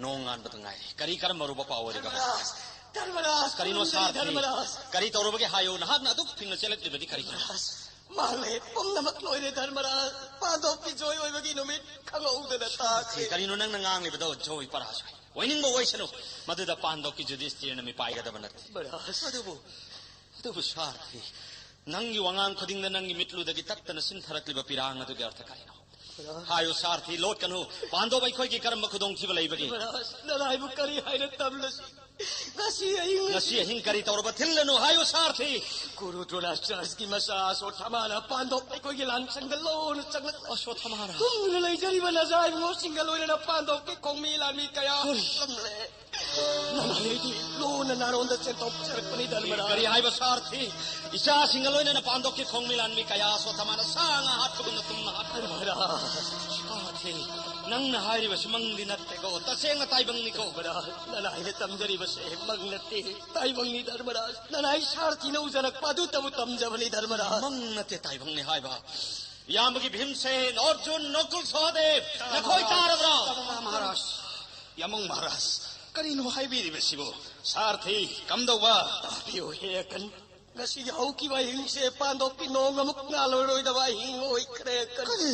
ꯅꯣꯡ ꯉꯥꯟꯕꯗ ꯉꯥꯏꯔꯦ꯫ ꯀꯔꯤ ꯀꯔꯝꯕ ꯑꯔꯨꯕ ꯄꯥꯎ ꯑꯣꯏꯔꯤꯕ? ꯙꯔꯃꯔꯥꯖ! ꯙꯔꯃꯔꯥꯖ! ꯀꯔꯤꯅꯣ ꯈꯨꯔꯨꯝꯖꯔꯤ, ꯁꯥꯔꯊꯤ? ꯙꯔꯃꯔꯥꯖ! ꯀꯔꯤ ꯇꯧꯔꯕꯒꯦ ꯍꯥꯏꯌꯨ? ꯅꯍꯥꯛꯅ ꯑꯗꯨꯛ ꯊꯤꯡꯅ ꯆꯦꯜꯂꯛꯂꯤꯕꯗꯤ ꯀꯔꯤꯒꯤꯅꯣ? ꯙꯔꯃꯔꯥꯖ! ꯃꯥꯡꯂꯦ꯫ ꯄꯨꯝꯅꯃꯛ ꯂꯣꯏꯔꯦ, ꯙꯔꯃꯔꯥꯖ꯫ ꯄꯥꯟꯗꯣꯞꯀꯤ ꯖꯣꯏ ꯑꯣꯏꯕꯒꯤ ꯅꯨꯃꯤꯠ ꯈꯪꯍꯧꯗꯅ ꯇꯥꯈ꯭ꯔꯦ꯫ ꯀꯔꯤꯅꯣ ꯅꯪꯅ ꯉꯥꯡꯂꯤꯕꯗꯣ, ꯖꯣꯏ ꯄꯔꯥꯖꯣꯏ? ꯑꯣꯏꯅꯤꯡꯕ ꯑꯣꯏꯁꯅꯨ, ꯃꯗꯨꯗ ꯄꯥꯟꯗꯣꯞꯀꯤ ꯖꯨꯗꯤꯁꯇꯤꯔꯅ ꯃꯤꯄꯥꯏꯒꯗꯕ ꯅꯠꯇꯦ꯫ ꯃꯍꯥꯔꯥꯖ꯫ ꯑꯗꯨꯕꯨ ꯑꯗꯨꯕꯨ ꯁꯥꯔꯊꯤ, ꯅꯪꯒꯤ ꯋꯥꯉꯥꯡ ꯈꯨꯗꯤꯡꯗ ꯅꯪꯒꯤ ꯃꯤꯠꯂꯨꯗꯒꯤ ꯇꯠꯇꯅ ꯁꯤꯟꯊꯔꯛꯂꯤꯕ ꯄꯤꯔꯥꯡ ꯑꯗꯨꯒꯤ ꯑꯔꯊ ꯀꯔꯤꯅꯣ? ꯍꯥꯏꯌꯨ ꯁꯥꯔꯊꯤ, ꯂꯣꯠꯀꯅꯨ꯫ ꯄꯥꯟꯗꯣꯞ ꯑꯩꯈꯣꯏꯒꯤ ꯀꯔꯝꯕ ꯈꯨꯗꯣꯡꯊꯤꯕ ꯂꯩꯕꯒꯦ? ꯃꯍꯥꯔꯥꯖ, ꯅꯅꯥꯏꯕꯨ ꯀꯔꯤ ꯍꯥꯏꯅ ꯇꯝꯂꯁꯤ? ꯉꯁꯤ ꯑꯍꯤꯡ ꯉꯁꯤ ꯑꯍꯤꯡ ꯀꯔꯤ ꯇꯧꯔꯕ ꯊꯤꯜꯂꯅꯨ ꯍꯥꯏꯌꯨ ꯁꯥꯔꯊꯤ꯫ ꯒꯨꯔꯨ ꯗ꯭ꯔꯣꯅꯥꯆꯥꯔꯖꯒꯤ ꯃꯆꯥ ꯑꯁꯣꯊꯃꯥꯅ ꯄꯥꯟꯗꯣꯞ ꯑꯩꯈꯣꯏꯒꯤ ꯂꯥꯟꯁꯪꯗ ꯂꯣꯟꯅ ꯆꯪꯂꯛꯂ ꯑꯁꯣꯊꯃꯥꯅ? ꯇꯨꯝꯗꯨꯅ ꯂꯩꯖꯔꯤꯕ ꯅꯖꯥꯏꯕꯨꯡꯉꯣꯁꯤꯡꯒ ꯂꯣꯏꯅꯅ ꯄꯥꯟꯗꯣꯞꯀꯤ ꯈꯣꯡꯃꯤ ꯂꯥꯟꯃꯤ ꯀꯌꯥ ꯍꯨꯜꯂꯝꯂꯦ꯫ ꯅꯅꯥꯏꯗꯤ ꯂꯣꯟꯅ ꯅꯥꯔꯣꯟꯗ ꯆꯦꯟꯊꯣꯛꯆꯔꯛꯄꯅꯤ ꯙꯔꯃꯔꯥꯖ꯫ ꯀꯔꯤ ꯍꯥꯏꯕ ꯁꯥꯔꯊꯤ? ꯏꯆꯥꯁꯤꯡꯒ ꯂꯣꯏꯅꯅ ꯄꯥꯟꯗꯣꯞꯀꯤ ꯈꯣꯡꯃꯤ ꯂꯥꯟꯃꯤ ꯀꯌꯥ ꯑꯁꯣꯊꯃꯥꯅ ꯁꯥ ꯉꯥ ꯍꯥꯠꯄꯒꯨꯝꯅ ꯇꯨꯝꯅ ꯍꯥꯠꯄ꯫ ꯙꯔꯃꯔꯥꯖ꯫ ꯁꯥꯔꯊꯤ, ꯅꯪꯅ ꯍꯥꯏꯔꯤꯕꯁꯤ ꯃꯪꯗꯤ ꯅꯠꯇꯦꯀꯣ, ꯇꯁꯦꯡꯅ ꯇꯥꯏꯕꯪꯅꯤꯀꯣ꯫ ꯙꯔꯃꯔꯥꯖ, ꯅꯅꯥꯏꯅ ꯇꯝꯖꯔꯤꯕꯁꯦ ꯃꯪ ꯅꯠꯇꯦ, ꯇꯥꯏꯕꯪꯅꯤ ꯙꯔꯃꯔꯥꯖ꯫ ꯅꯅꯥꯏ ꯁꯥꯔꯊꯤꯅ ꯎꯖꯔꯛꯄ ꯑꯗꯨꯇꯕꯨ ꯇꯝꯖꯕꯅꯤ ꯙꯔꯃꯔꯥꯖ꯫ ꯃꯪ ꯅꯠꯇꯦ, ꯇꯥꯏꯕꯪꯅꯤ ꯍꯥꯏꯕ꯫ ꯏꯌꯥꯝꯕꯒꯤ ꯚꯤꯝꯁꯦꯟ, ꯑꯔꯖꯨꯟ, ꯅꯀꯨꯜ, ꯁꯍꯗꯦꯕ, ꯅꯈꯣꯏ ꯇꯥꯔꯕ꯭ꯔꯥ? ꯃꯍꯥꯔꯥꯖ, ꯌꯥꯃꯪ ꯃꯍꯥꯔꯥꯖ, ꯀꯔꯤꯅꯣ ꯍꯥꯏꯕꯤꯔꯤꯕꯁꯤꯕꯨ? ꯁꯥꯔꯊꯤ, ꯀꯝꯗꯧꯕ? ꯇꯥꯕꯤꯌꯨ ꯍꯦ ꯑꯀꯟ, ꯉꯁꯤꯒꯤ ꯍꯧꯈꯤꯕ ꯑꯍꯤꯡꯁꯦ ꯄꯥꯟꯗꯣꯞꯀꯤ ꯅꯣꯡ ꯑꯃꯨꯛ ꯉꯥꯜꯂꯔꯣꯏꯗꯕ ꯑꯍꯤꯡ ꯑꯣꯏꯈ꯭ꯔꯦ ꯑꯀꯟ꯫ ꯀꯔꯤ?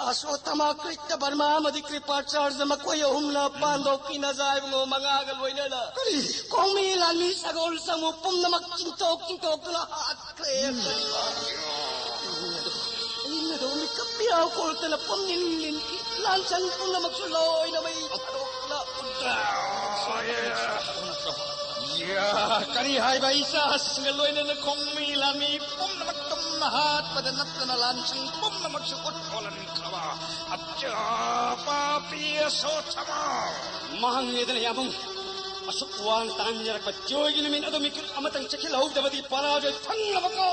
ꯑꯁꯣꯊꯃꯥ, ꯀ꯭ꯔꯤꯇ ꯕꯔꯃꯥ ꯑꯃꯗꯤ ꯀ꯭ꯔꯤꯄꯥꯆꯥꯔꯖ ꯃꯈꯣꯏ ꯑꯍꯨꯝꯅ ꯄꯥꯟꯗꯣꯞꯀꯤ ꯅꯖꯥꯏꯕꯨꯡꯉꯣ ꯃꯉꯥꯒ ꯂꯣꯏꯅꯅ ꯀꯔꯤ? ꯈꯣꯡꯃꯤ ꯂꯥꯟꯃꯤ ꯁꯒꯣꯜ ꯁꯃꯨ ꯄꯨꯝꯅꯃꯛ ꯆꯤꯡꯊꯣꯛ ꯆꯤꯡꯊꯣꯛꯇꯨꯅ ꯍꯥꯠꯈ꯭ꯔꯦ ꯑꯀꯟ꯫ ꯑꯍꯤꯡ ꯑꯗꯨ, ꯑꯍꯤꯡ ꯑꯗꯨ ꯃꯤꯀꯞ ꯃꯤꯔꯥꯎ ꯀꯣꯜꯂꯛꯇꯅ ꯄꯨꯝꯅꯤꯡ ꯅꯤꯡꯈꯤ꯫ ꯂꯥꯟꯁꯪ ꯄꯨꯝꯅꯃꯛꯁꯨ ꯂꯣꯏꯅ ꯃꯩ ꯊꯥꯗꯣꯛꯇꯨꯅ ꯌꯥ, ꯀꯔꯤ ꯍꯥꯏꯕ ꯏꯆꯥꯁꯤꯡꯒ ꯂꯣꯏꯅꯅ ꯈꯣꯡꯃꯤ ꯂꯥꯟꯃꯤ ꯄꯨꯝꯅꯃꯛ ꯇꯨꯝꯅ ꯍꯥꯠꯄꯗ ꯅꯠꯇꯅ ꯂꯥꯟꯁꯪ ꯄꯨꯝꯅꯃꯛꯁꯨ ꯎꯠꯊꯣꯛꯍꯟꯈ꯭ꯔꯕ ꯑꯆꯥ ꯄꯥꯄꯤ ꯑꯁꯣꯊꯃꯥ꯫ ꯃꯥꯡꯂꯦꯗꯅ ꯌꯥꯝꯕꯨꯡ, ꯑꯁꯨꯛ ꯋꯥꯅ ꯇꯥꯟꯖꯔꯛꯄ ꯖꯣꯏꯒꯤ ꯅꯨꯃꯤꯠ ꯑꯗꯨ ꯃꯤꯀꯨꯞ ꯑꯃꯇꯪ ꯆꯦꯛꯁꯤꯜꯍꯧꯗꯕꯗꯤ ꯄꯔꯥꯖꯣꯏ ꯐꯪꯂꯕꯀꯣ꯫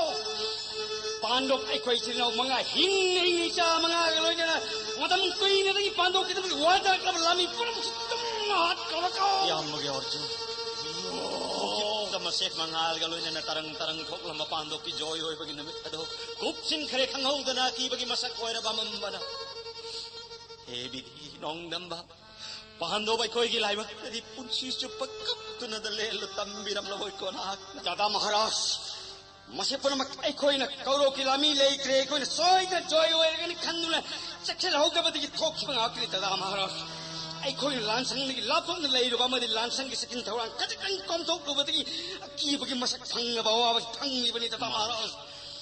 ꯄꯥꯟꯗꯣꯞ ꯑꯩꯈꯣꯏ ꯏꯆꯤꯜ ꯏꯅꯥꯎ ꯃꯉꯥ ꯍꯤꯡꯅ ꯍꯤꯡꯅ ꯏꯆꯥ ꯃꯉꯥꯒ ꯂꯣꯏꯅꯅ ꯃꯇꯝ ꯀꯨꯏꯅꯗꯒꯤ ꯄꯥꯟꯗꯣꯞꯀꯤꯗꯃꯛ ꯋꯥꯖꯔꯛꯂꯕ ꯂꯥꯟꯃꯤ ꯄꯨꯝꯅꯃꯛꯁꯨ ꯇꯨꯝꯅ ꯍꯥꯠꯈ꯭ꯔꯕꯀꯣ꯫ ꯏꯌꯥꯝꯕꯒꯤ ꯑꯔꯖꯨꯟ, ꯃꯁꯦꯛ ꯃꯉꯥꯜꯒ ꯂꯣꯏꯅꯅ ꯇꯔꯪ ꯇꯔꯪ ꯊꯣꯛꯂꯝꯕ ꯄꯥꯟꯗꯣꯞꯀꯤ ꯖꯣꯏ ꯑꯣꯏꯕꯒꯤ ꯅꯨꯃꯤꯠ ꯑꯗꯨ ꯀꯨꯞꯁꯤꯟꯈ꯭ꯔꯦ, ꯈꯪꯍꯧꯗꯅ ꯑꯀꯤꯕꯒꯤ ꯃꯁꯛ ꯑꯣꯏꯔꯕ ꯑꯃꯝꯕꯅ꯫ ꯍꯦ ꯕꯤꯙꯤ ꯅꯣꯡꯗꯝꯕ, ꯄꯥꯟꯗꯣꯞ ꯑꯩꯈꯣꯏꯒꯤ ꯂꯥꯏꯕꯛꯇꯗꯤ ꯄꯨꯟꯁꯤ ꯆꯨꯞꯄ ꯀꯞꯇꯨꯅꯗ ꯂꯦꯜꯂꯨ ꯇꯝꯕꯤꯔꯝꯂꯕꯣꯏꯀꯣ ꯅꯍꯥꯛꯅ? ꯗꯥꯗꯥ ꯃꯍꯥꯔꯥꯖ, ꯃꯁꯤ ꯄꯨꯝꯅꯃꯛ ꯑꯩꯈꯣꯏꯅ ꯀꯧꯔꯣꯛꯀꯤ ꯂꯥꯟꯃꯤ ꯂꯩꯈ꯭ꯔꯦ, ꯑꯩꯈꯣꯏꯅ ꯁꯣꯏꯗꯅ ꯖꯣꯏ ꯑꯣꯏꯔꯒꯅꯤ ꯈꯟꯗꯨꯅ ꯆꯦꯛꯁꯤꯜꯍꯧꯗꯕꯗꯒꯤ ꯊꯣꯛꯈꯤꯕ ꯉꯥꯛꯇꯅꯤ ꯗꯥꯗꯥ ꯃꯍꯥꯔꯥꯖ꯫ ꯑꯩꯈꯣꯏꯅ ꯂꯥꯟꯁꯪꯗꯒꯤ ꯂꯥꯞꯊꯣꯛꯅ ꯂꯩꯔꯨꯕ ꯑꯃꯗꯤ ꯂꯥꯟꯁꯪꯒꯤ ꯆꯦꯛꯁꯤꯟ ꯊꯧꯔꯥꯡ ꯈꯖꯤꯛꯇꯪ ꯀꯣꯝꯊꯣꯛꯂꯨꯕꯗꯒꯤ ꯑꯀꯤꯕꯒꯤ ꯃꯁꯛ ꯐꯪꯂꯕ ꯑꯋꯥꯕ ꯐꯪꯂꯤꯕꯅꯤ, ꯇꯥꯇꯥ ꯃꯍꯥꯔꯥꯖ꯫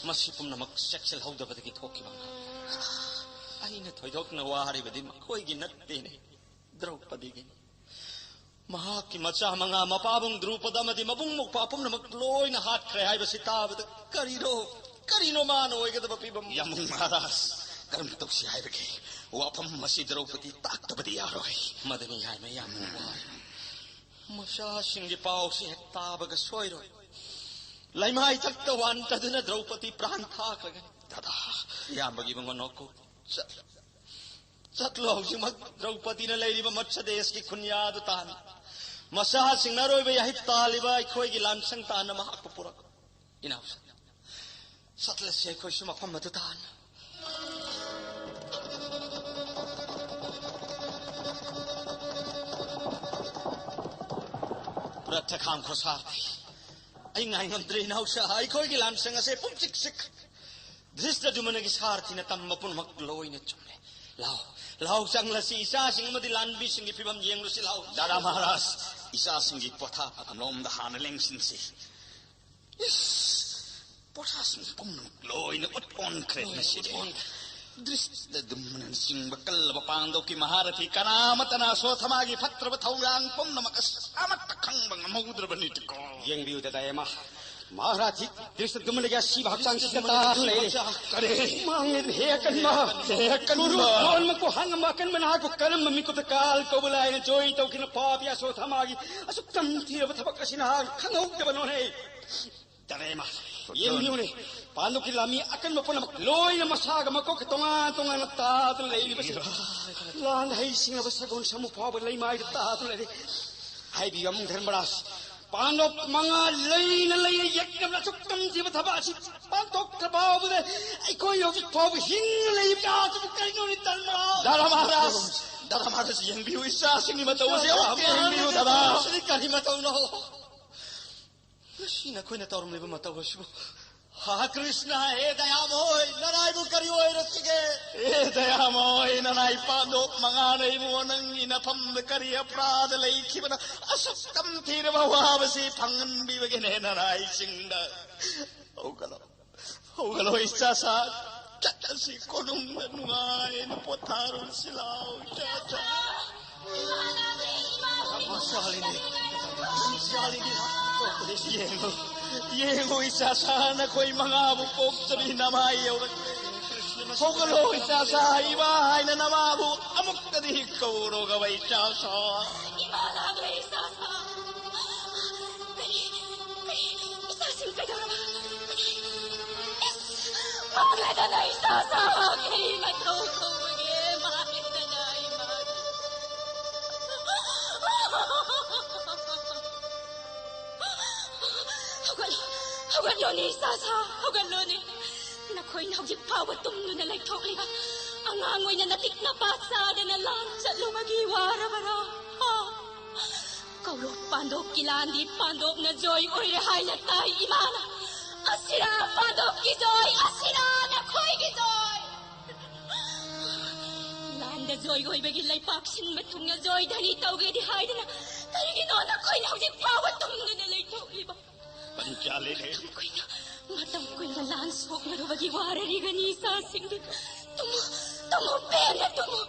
ꯃꯁꯤ ꯄꯨꯝꯅꯃꯛ ꯆꯦꯛꯁꯤꯜꯍꯧꯗꯕꯗꯒꯤ ꯊꯣꯛꯈꯤꯕ ꯉꯥꯛꯇꯅꯤ꯫ ꯑꯩꯅ ꯊꯣꯏꯗꯣꯛꯅ ꯋꯥꯔꯤꯕꯗꯤ ꯃꯈꯣꯏꯒꯤ ꯅꯠꯇꯦꯅꯦ, ꯗ꯭ꯔꯧꯄꯗꯤꯒꯤꯅꯤ꯫ ꯃꯍꯥꯛꯀꯤ ꯃꯆꯥ ꯃꯉꯥ, ꯃꯄꯥꯕꯨꯡ ꯗ꯭ꯔꯨꯄꯗ ꯑꯃꯗꯤ ꯃꯕꯨꯡ ꯃꯧꯄ꯭ꯋꯥ ꯄꯨꯝꯅꯃꯛ ꯂꯣꯏꯅ ꯍꯥꯠꯈ꯭ꯔꯦ ꯍꯥꯏꯕꯁꯤ ꯇꯥꯕꯗ ꯀꯔꯤꯅꯣ, ꯀꯔꯤꯅꯣ ꯃꯥꯅ ꯑꯣꯏꯒꯗꯕ ꯐꯤꯕꯝ? ꯌꯥꯝꯕꯨꯡ ꯃꯍꯥꯔꯥꯖ, ꯀꯔꯝꯅ ꯇꯧꯁꯤ ꯍꯥꯏꯕꯒꯦ? ꯋꯥꯐꯝ ꯑꯁꯤ ꯗ꯭ꯔꯧꯄꯗꯤ ꯇꯥꯛꯇꯕꯗꯤ ꯌꯥꯔꯣꯏ꯫ ꯃꯗꯨꯅꯤ ꯌꯥꯏꯃ, ꯌꯥꯝꯅ ꯋꯥꯔꯦ꯫ ꯃꯆꯥꯁꯤꯡꯒꯤ ꯄꯥꯎꯁꯤ ꯍꯦꯛ ꯇꯥꯕꯒ ꯁꯣꯏꯔꯣꯏ꯫ ꯂꯩꯃꯥꯏꯊꯛꯇ ꯋꯥꯟꯊꯗꯨꯅ ꯗ꯭ꯔꯧꯄꯗꯤ ꯄ꯭ꯔꯥꯟ ꯊꯥꯈ꯭ꯔꯒꯅꯤ꯫ ꯗꯥꯗꯥ, ꯏꯌꯥꯝꯕꯒꯤ ꯏꯕꯨꯡꯉꯣ ꯅꯣꯀꯨ, ꯆꯠ-, ꯆꯠꯂꯣ꯫ ꯍꯧꯖꯤꯛꯃꯛ ꯗ꯭ꯔꯧꯄꯗꯤꯅ ꯂꯩꯔꯤꯕ ꯃꯠꯁ ꯗꯦꯁꯀꯤ ꯈꯨꯟꯌꯥꯗꯨ ꯇꯥꯟ꯫ ꯃꯆꯥꯁꯤꯡꯅ ꯑꯔꯣꯏꯕ ꯌꯥꯍꯤꯞ ꯇꯥꯜꯂꯤꯕ ꯑꯩꯈꯣꯏꯒꯤ ꯂꯥꯟꯁꯪ ꯇꯥꯟꯅ ꯃꯍꯥꯛꯄꯨ ꯄꯨꯔꯛꯎ꯫ ꯏꯅꯥꯎꯁꯥ, ꯆꯠꯂꯁꯤ ꯑꯩꯈꯣꯏꯁꯨ ꯃꯐꯝ ꯑꯗꯨ ꯇꯥꯟꯅ꯫ ꯄ꯭ꯔꯊꯈꯥꯝ ꯈꯣꯁꯥꯔꯗꯤ ꯑꯩ ꯉꯥꯏ ꯉꯝꯗ꯭ꯔꯦ ꯏꯅꯥꯎꯁꯥ, ꯑꯩꯈꯣꯏꯒꯤ ꯂꯥꯟꯁꯪ ꯑꯁꯦ ꯄꯨꯝꯆꯤꯛ ꯆꯤꯛ꯫ ꯙ꯭ꯔꯤꯁꯇꯗ꯭ꯌꯨꯃꯅꯒꯤ ꯁꯥꯔꯊꯤꯅ ꯇꯝꯕ ꯄꯨꯝꯅꯃꯛ ꯂꯣꯏꯅ ꯆꯨꯝꯂꯦ꯫ ꯂꯥꯎ, ꯂꯥꯎ, ꯆꯪꯂꯁꯤ, ꯏꯆꯥꯁꯤꯡ ꯑꯃꯗꯤ ꯂꯥꯟꯕꯤꯁꯤꯡꯒꯤ ꯐꯤꯕꯝ ꯌꯦꯡꯂꯨꯁꯤ, ꯂꯥꯎ꯫ ꯗꯥꯗꯥ ꯃꯍꯥꯔꯥꯖ, ꯏꯆꯥꯁꯤꯡꯒꯤ ꯄꯣꯊꯥꯐꯝꯂꯣꯝꯗ ꯍꯥꯟꯅ ꯂꯦꯡꯁꯤꯟꯁꯤ꯫ ꯏꯁ, ꯄꯣꯊꯥꯁꯤꯡ ꯄꯨꯝꯅꯃꯛ ꯂꯣꯏꯅ ꯎꯠ ꯑꯣꯟꯈ꯭ꯔꯦ ꯉꯁꯤꯗꯤ꯫ ꯗ꯭ꯔꯤꯁꯇꯗ꯭ꯌꯨꯃꯅꯆꯤꯡꯕ ꯀꯜꯂꯕ ꯄꯥꯟꯗꯧꯀꯤ ꯃꯍꯥꯔꯊꯤ ꯀꯅꯥ ꯑꯃꯠꯇꯅ ꯑꯁꯣꯊꯃꯥꯒꯤ ꯐꯠꯇ꯭ꯔꯕ ꯊꯧꯔꯥꯡ ꯄꯨꯝꯅꯃꯛ ꯑꯁ ꯑꯃꯠꯇ ꯈꯪꯕ ꯉꯝꯍꯧꯗ꯭ꯔꯕꯅꯤꯀꯣ꯫ ꯌꯦꯡꯕꯤꯌꯨ ꯗꯥꯗꯥ ꯌꯥꯏꯃ, ꯃꯍꯥꯔꯥꯊꯤ ꯗ꯭ꯔꯤꯁꯇꯗ꯭ꯌꯨꯃꯅꯒꯤ ꯑꯁꯤꯕ ꯍꯛꯆꯥꯡꯁꯤꯗ ꯇꯥꯔ ꯂꯩꯔꯦ꯫ ꯀꯔꯤ? ꯃꯥꯡꯂꯦ ꯍꯦ ꯑꯀꯟꯕ꯫ ꯍꯦ ꯑꯀꯟꯕ꯫ ꯀꯨꯔꯨ ꯊꯣꯟ ꯃꯀꯨ ꯍꯥꯡꯉꯝꯕ ꯑꯀꯟꯕ ꯅꯍꯥꯛꯄꯨ ꯀꯔꯝꯕ ꯃꯤꯀꯨꯞꯇ ꯀꯥꯜ ꯀꯧꯕ ꯂꯥꯏꯅ ꯖꯣꯏ ꯇꯧꯈꯤꯅ ꯄꯥꯄꯤ ꯑꯁꯣꯊꯃꯥꯒꯤ ꯑꯁꯨꯛ ꯇꯝꯊꯤꯔꯕ ꯊꯕꯛ ꯑꯁꯤ ꯅꯍꯥꯛ ꯈꯪꯍꯧꯗꯕꯅꯣꯅꯦ? ꯗꯥꯗꯥ ꯌꯥꯏꯃ, ꯌꯦꯡꯕꯤꯌꯨꯅꯦ, ꯄꯥꯟꯗꯧꯀꯤ ꯂꯥꯟꯃꯤ ꯑꯀꯟꯕ ꯄꯨꯝꯅꯃꯛ ꯂꯣꯏꯅ ꯃꯁꯥꯒ ꯃꯀꯣꯛꯀ ꯇꯣꯉꯥꯟ ꯇꯣꯉꯥꯟꯅ ꯇꯥꯗꯨꯅ ꯂꯩꯔꯤꯕꯁꯤ꯫ ꯂꯥꯟ ꯍꯩ ꯁꯤꯡꯂꯕ ꯁꯒꯣꯜ ꯁꯥꯃꯨ ꯐꯥꯎꯕ ꯂꯩꯃꯥꯏꯗ ꯇꯥꯗꯨꯅ ꯂꯩꯔꯤ꯫ ꯍꯥꯏꯕꯤꯌꯨ ꯑꯃꯨꯛ ꯙꯔꯃꯔꯥꯖ, ꯄꯥꯟꯗꯧ ꯃꯉꯥ ꯂꯩꯅ ꯂꯩꯅ ꯌꯦꯛꯅꯕ ꯑꯁꯨꯛ ꯇꯝꯊꯤꯕ ꯊꯕꯛ ꯑꯁꯤ ꯄꯥꯡꯊꯣꯛꯇ꯭ꯔ ꯐꯥꯎꯕꯗ ꯑꯩꯈꯣꯏ ꯍꯧꯖꯤꯛ ꯐꯥꯎꯕ ꯍꯤꯡꯅ ꯂꯩꯕ ꯇꯥꯗꯕ ꯀꯔꯤꯅꯣꯅꯦ ꯙꯔꯃꯔꯥꯖ? ꯗꯥꯗꯥ ꯃꯍꯥꯔꯥꯖ, ꯗꯥꯗꯥ ꯃꯍꯥꯔꯥꯖ, ꯌꯦꯡꯕꯤꯌꯨ, ꯏꯆꯥꯁꯤꯡꯒꯤ ꯃꯇꯧ ꯑꯁꯤ ꯑꯃꯨꯛꯇ ꯌꯦꯡꯕꯤꯌꯨ, ꯗꯥꯗꯥ꯫ ꯁꯤꯗꯤ ꯀꯔꯤ ꯃꯇꯧꯅꯣ? ꯉꯁꯤ ꯅꯈꯣꯏꯅ ꯇꯧꯔꯝꯂꯤꯕ ꯃꯇꯧ ꯑꯁꯤꯕꯨ ꯍꯥ ꯀ꯭ꯔꯤꯁꯅ, ꯍꯦ ꯗꯌꯥꯃꯣꯏ, ꯅꯅꯥꯏꯕꯨ ꯀꯔꯤ ꯑꯣꯏꯔꯛꯈꯤꯒꯦ? ꯍꯦ ꯗꯌꯥꯃꯣꯏ, ꯅꯅꯥꯏ ꯄꯥꯟꯗꯣꯞ ꯃꯉꯥꯅ ꯑꯩꯕꯨ ꯅꯪꯒꯤ ꯅꯐꯝꯗ ꯀꯔꯤ ꯑꯄꯔꯥꯙ ꯂꯩꯈꯤꯕꯅ ꯑꯁꯨꯛ ꯇꯝꯊꯤꯔꯕ ꯑꯋꯥꯕꯁꯤ ꯐꯪꯍꯟꯕꯤꯕꯒꯤꯅꯦ ꯅꯅꯥꯏꯁꯤꯡꯗ꯫ ꯍꯧꯒꯠꯂꯣ, ꯍꯧꯒꯠꯂꯣ ꯏꯆꯥꯁꯥ, ꯆꯠꯂꯁꯤ ꯀꯣꯅꯨꯡꯗ ꯅꯨꯡꯉꯥꯏꯅ ꯄꯣꯊꯥꯔꯨꯔꯁꯤ ꯂꯥꯎ ꯏꯆꯥꯁꯥ꯫ ꯌꯦꯡꯉꯨ, ꯌꯦꯡꯉꯨ ꯏꯆꯥꯁꯥ, ꯅꯈꯣꯏ ꯃꯉꯥꯕꯨ ꯄꯣꯛꯇꯕꯤ ꯅꯃꯥꯏ ꯌꯧꯔꯛꯂꯦ꯫ ꯍꯧꯒꯠꯂꯣ ꯏꯆꯥꯁꯥ, ꯏꯃꯥ ꯍꯥꯏꯅ ꯅꯃꯥꯕꯨ ꯑꯃꯨꯛꯇꯗꯤ ꯀꯧꯔꯣꯒꯕ ꯏꯆꯥꯁꯥ꯫ ꯏꯃꯥ ꯂꯥꯛꯂꯦ ꯏꯆꯥꯁꯥ꯫ ꯀꯔꯤ, ꯀꯔꯤ, ꯏꯆꯥꯁꯤꯡ ꯀꯩꯗꯧꯔꯕ? ꯃꯥꯡꯂꯗꯅ ꯏꯆꯥꯁꯥ, ꯀꯔꯤ ꯃꯇꯧ ꯇꯧꯕꯒꯦ? ꯃꯥꯡꯂꯗꯅ ꯏꯃꯥ꯫ ꯍꯧꯒꯠꯂꯣ, ꯍꯧꯒꯠꯂꯣꯅꯦ ꯏꯆꯥꯁꯥ, ꯍꯧꯒꯠꯂꯣꯅꯦ꯫ ꯅꯈꯣꯏꯅ ꯍꯧꯖꯤꯛ ꯐꯥꯎꯕ ꯇꯨꯝꯗꯨꯅ ꯂꯩꯊꯣꯛꯂꯤꯕ ꯑꯉꯥꯡ ꯑꯣꯏꯅ ꯅꯇꯤꯛ ꯅꯄꯥ ꯆꯥꯗꯅ ꯂꯥꯟ ꯆꯠꯂꯨꯕꯒꯤ ꯋꯥꯔꯕꯔꯥ? ꯍꯥ? ꯀꯧꯔꯣ ꯄꯥꯟꯗꯣꯞꯀꯤ ꯂꯥꯟꯗꯤ ꯄꯥꯟꯗꯣꯞꯅ ꯖꯣꯏ ꯑꯣꯏꯔꯦ ꯍꯥꯏꯅ ꯇꯥꯏ ꯏꯃꯥꯅ꯫ ꯑꯁꯤꯔꯥ ꯄꯥꯟꯗꯣꯞꯀꯤ ꯖꯣꯏ, ꯑꯁꯤꯔꯥ ꯅꯈꯣꯏꯒꯤ ꯖꯣꯏ? ꯂꯥꯟꯗ ꯖꯣꯏ ꯑꯣꯏꯕꯒꯤ ꯂꯩꯄꯥꯛ ꯁꯤꯟꯕ ꯊꯨꯡꯅ ꯖꯣꯏ ꯙꯅꯤ ꯇꯧꯒꯦꯗꯤ ꯍꯥꯏꯗꯅ ꯀꯔꯤꯒꯤꯅꯣ ꯅꯈꯣꯏꯅ ꯍꯧꯖꯤꯛ ꯐꯥꯎꯕ ꯇꯨꯝꯗꯨꯅ ꯂꯩꯊꯣꯛꯂꯤꯕ? ꯄꯟꯆꯥꯂꯤꯅꯦ꯫ ꯃꯇꯝ ꯀꯨꯏꯅ, ꯃꯇꯝ ꯀꯨꯏꯅ ꯂꯥꯟ ꯁꯣꯛꯅꯔꯨꯕꯒꯤ ꯋꯥꯔꯔꯤꯒꯅꯤ ꯏꯆꯥꯁꯤꯡꯗꯤ꯫ ꯇꯨꯝꯃꯨ, ꯇꯨꯝꯃꯨ, ꯄꯦꯟꯅ ꯇꯨꯝꯃꯨ꯫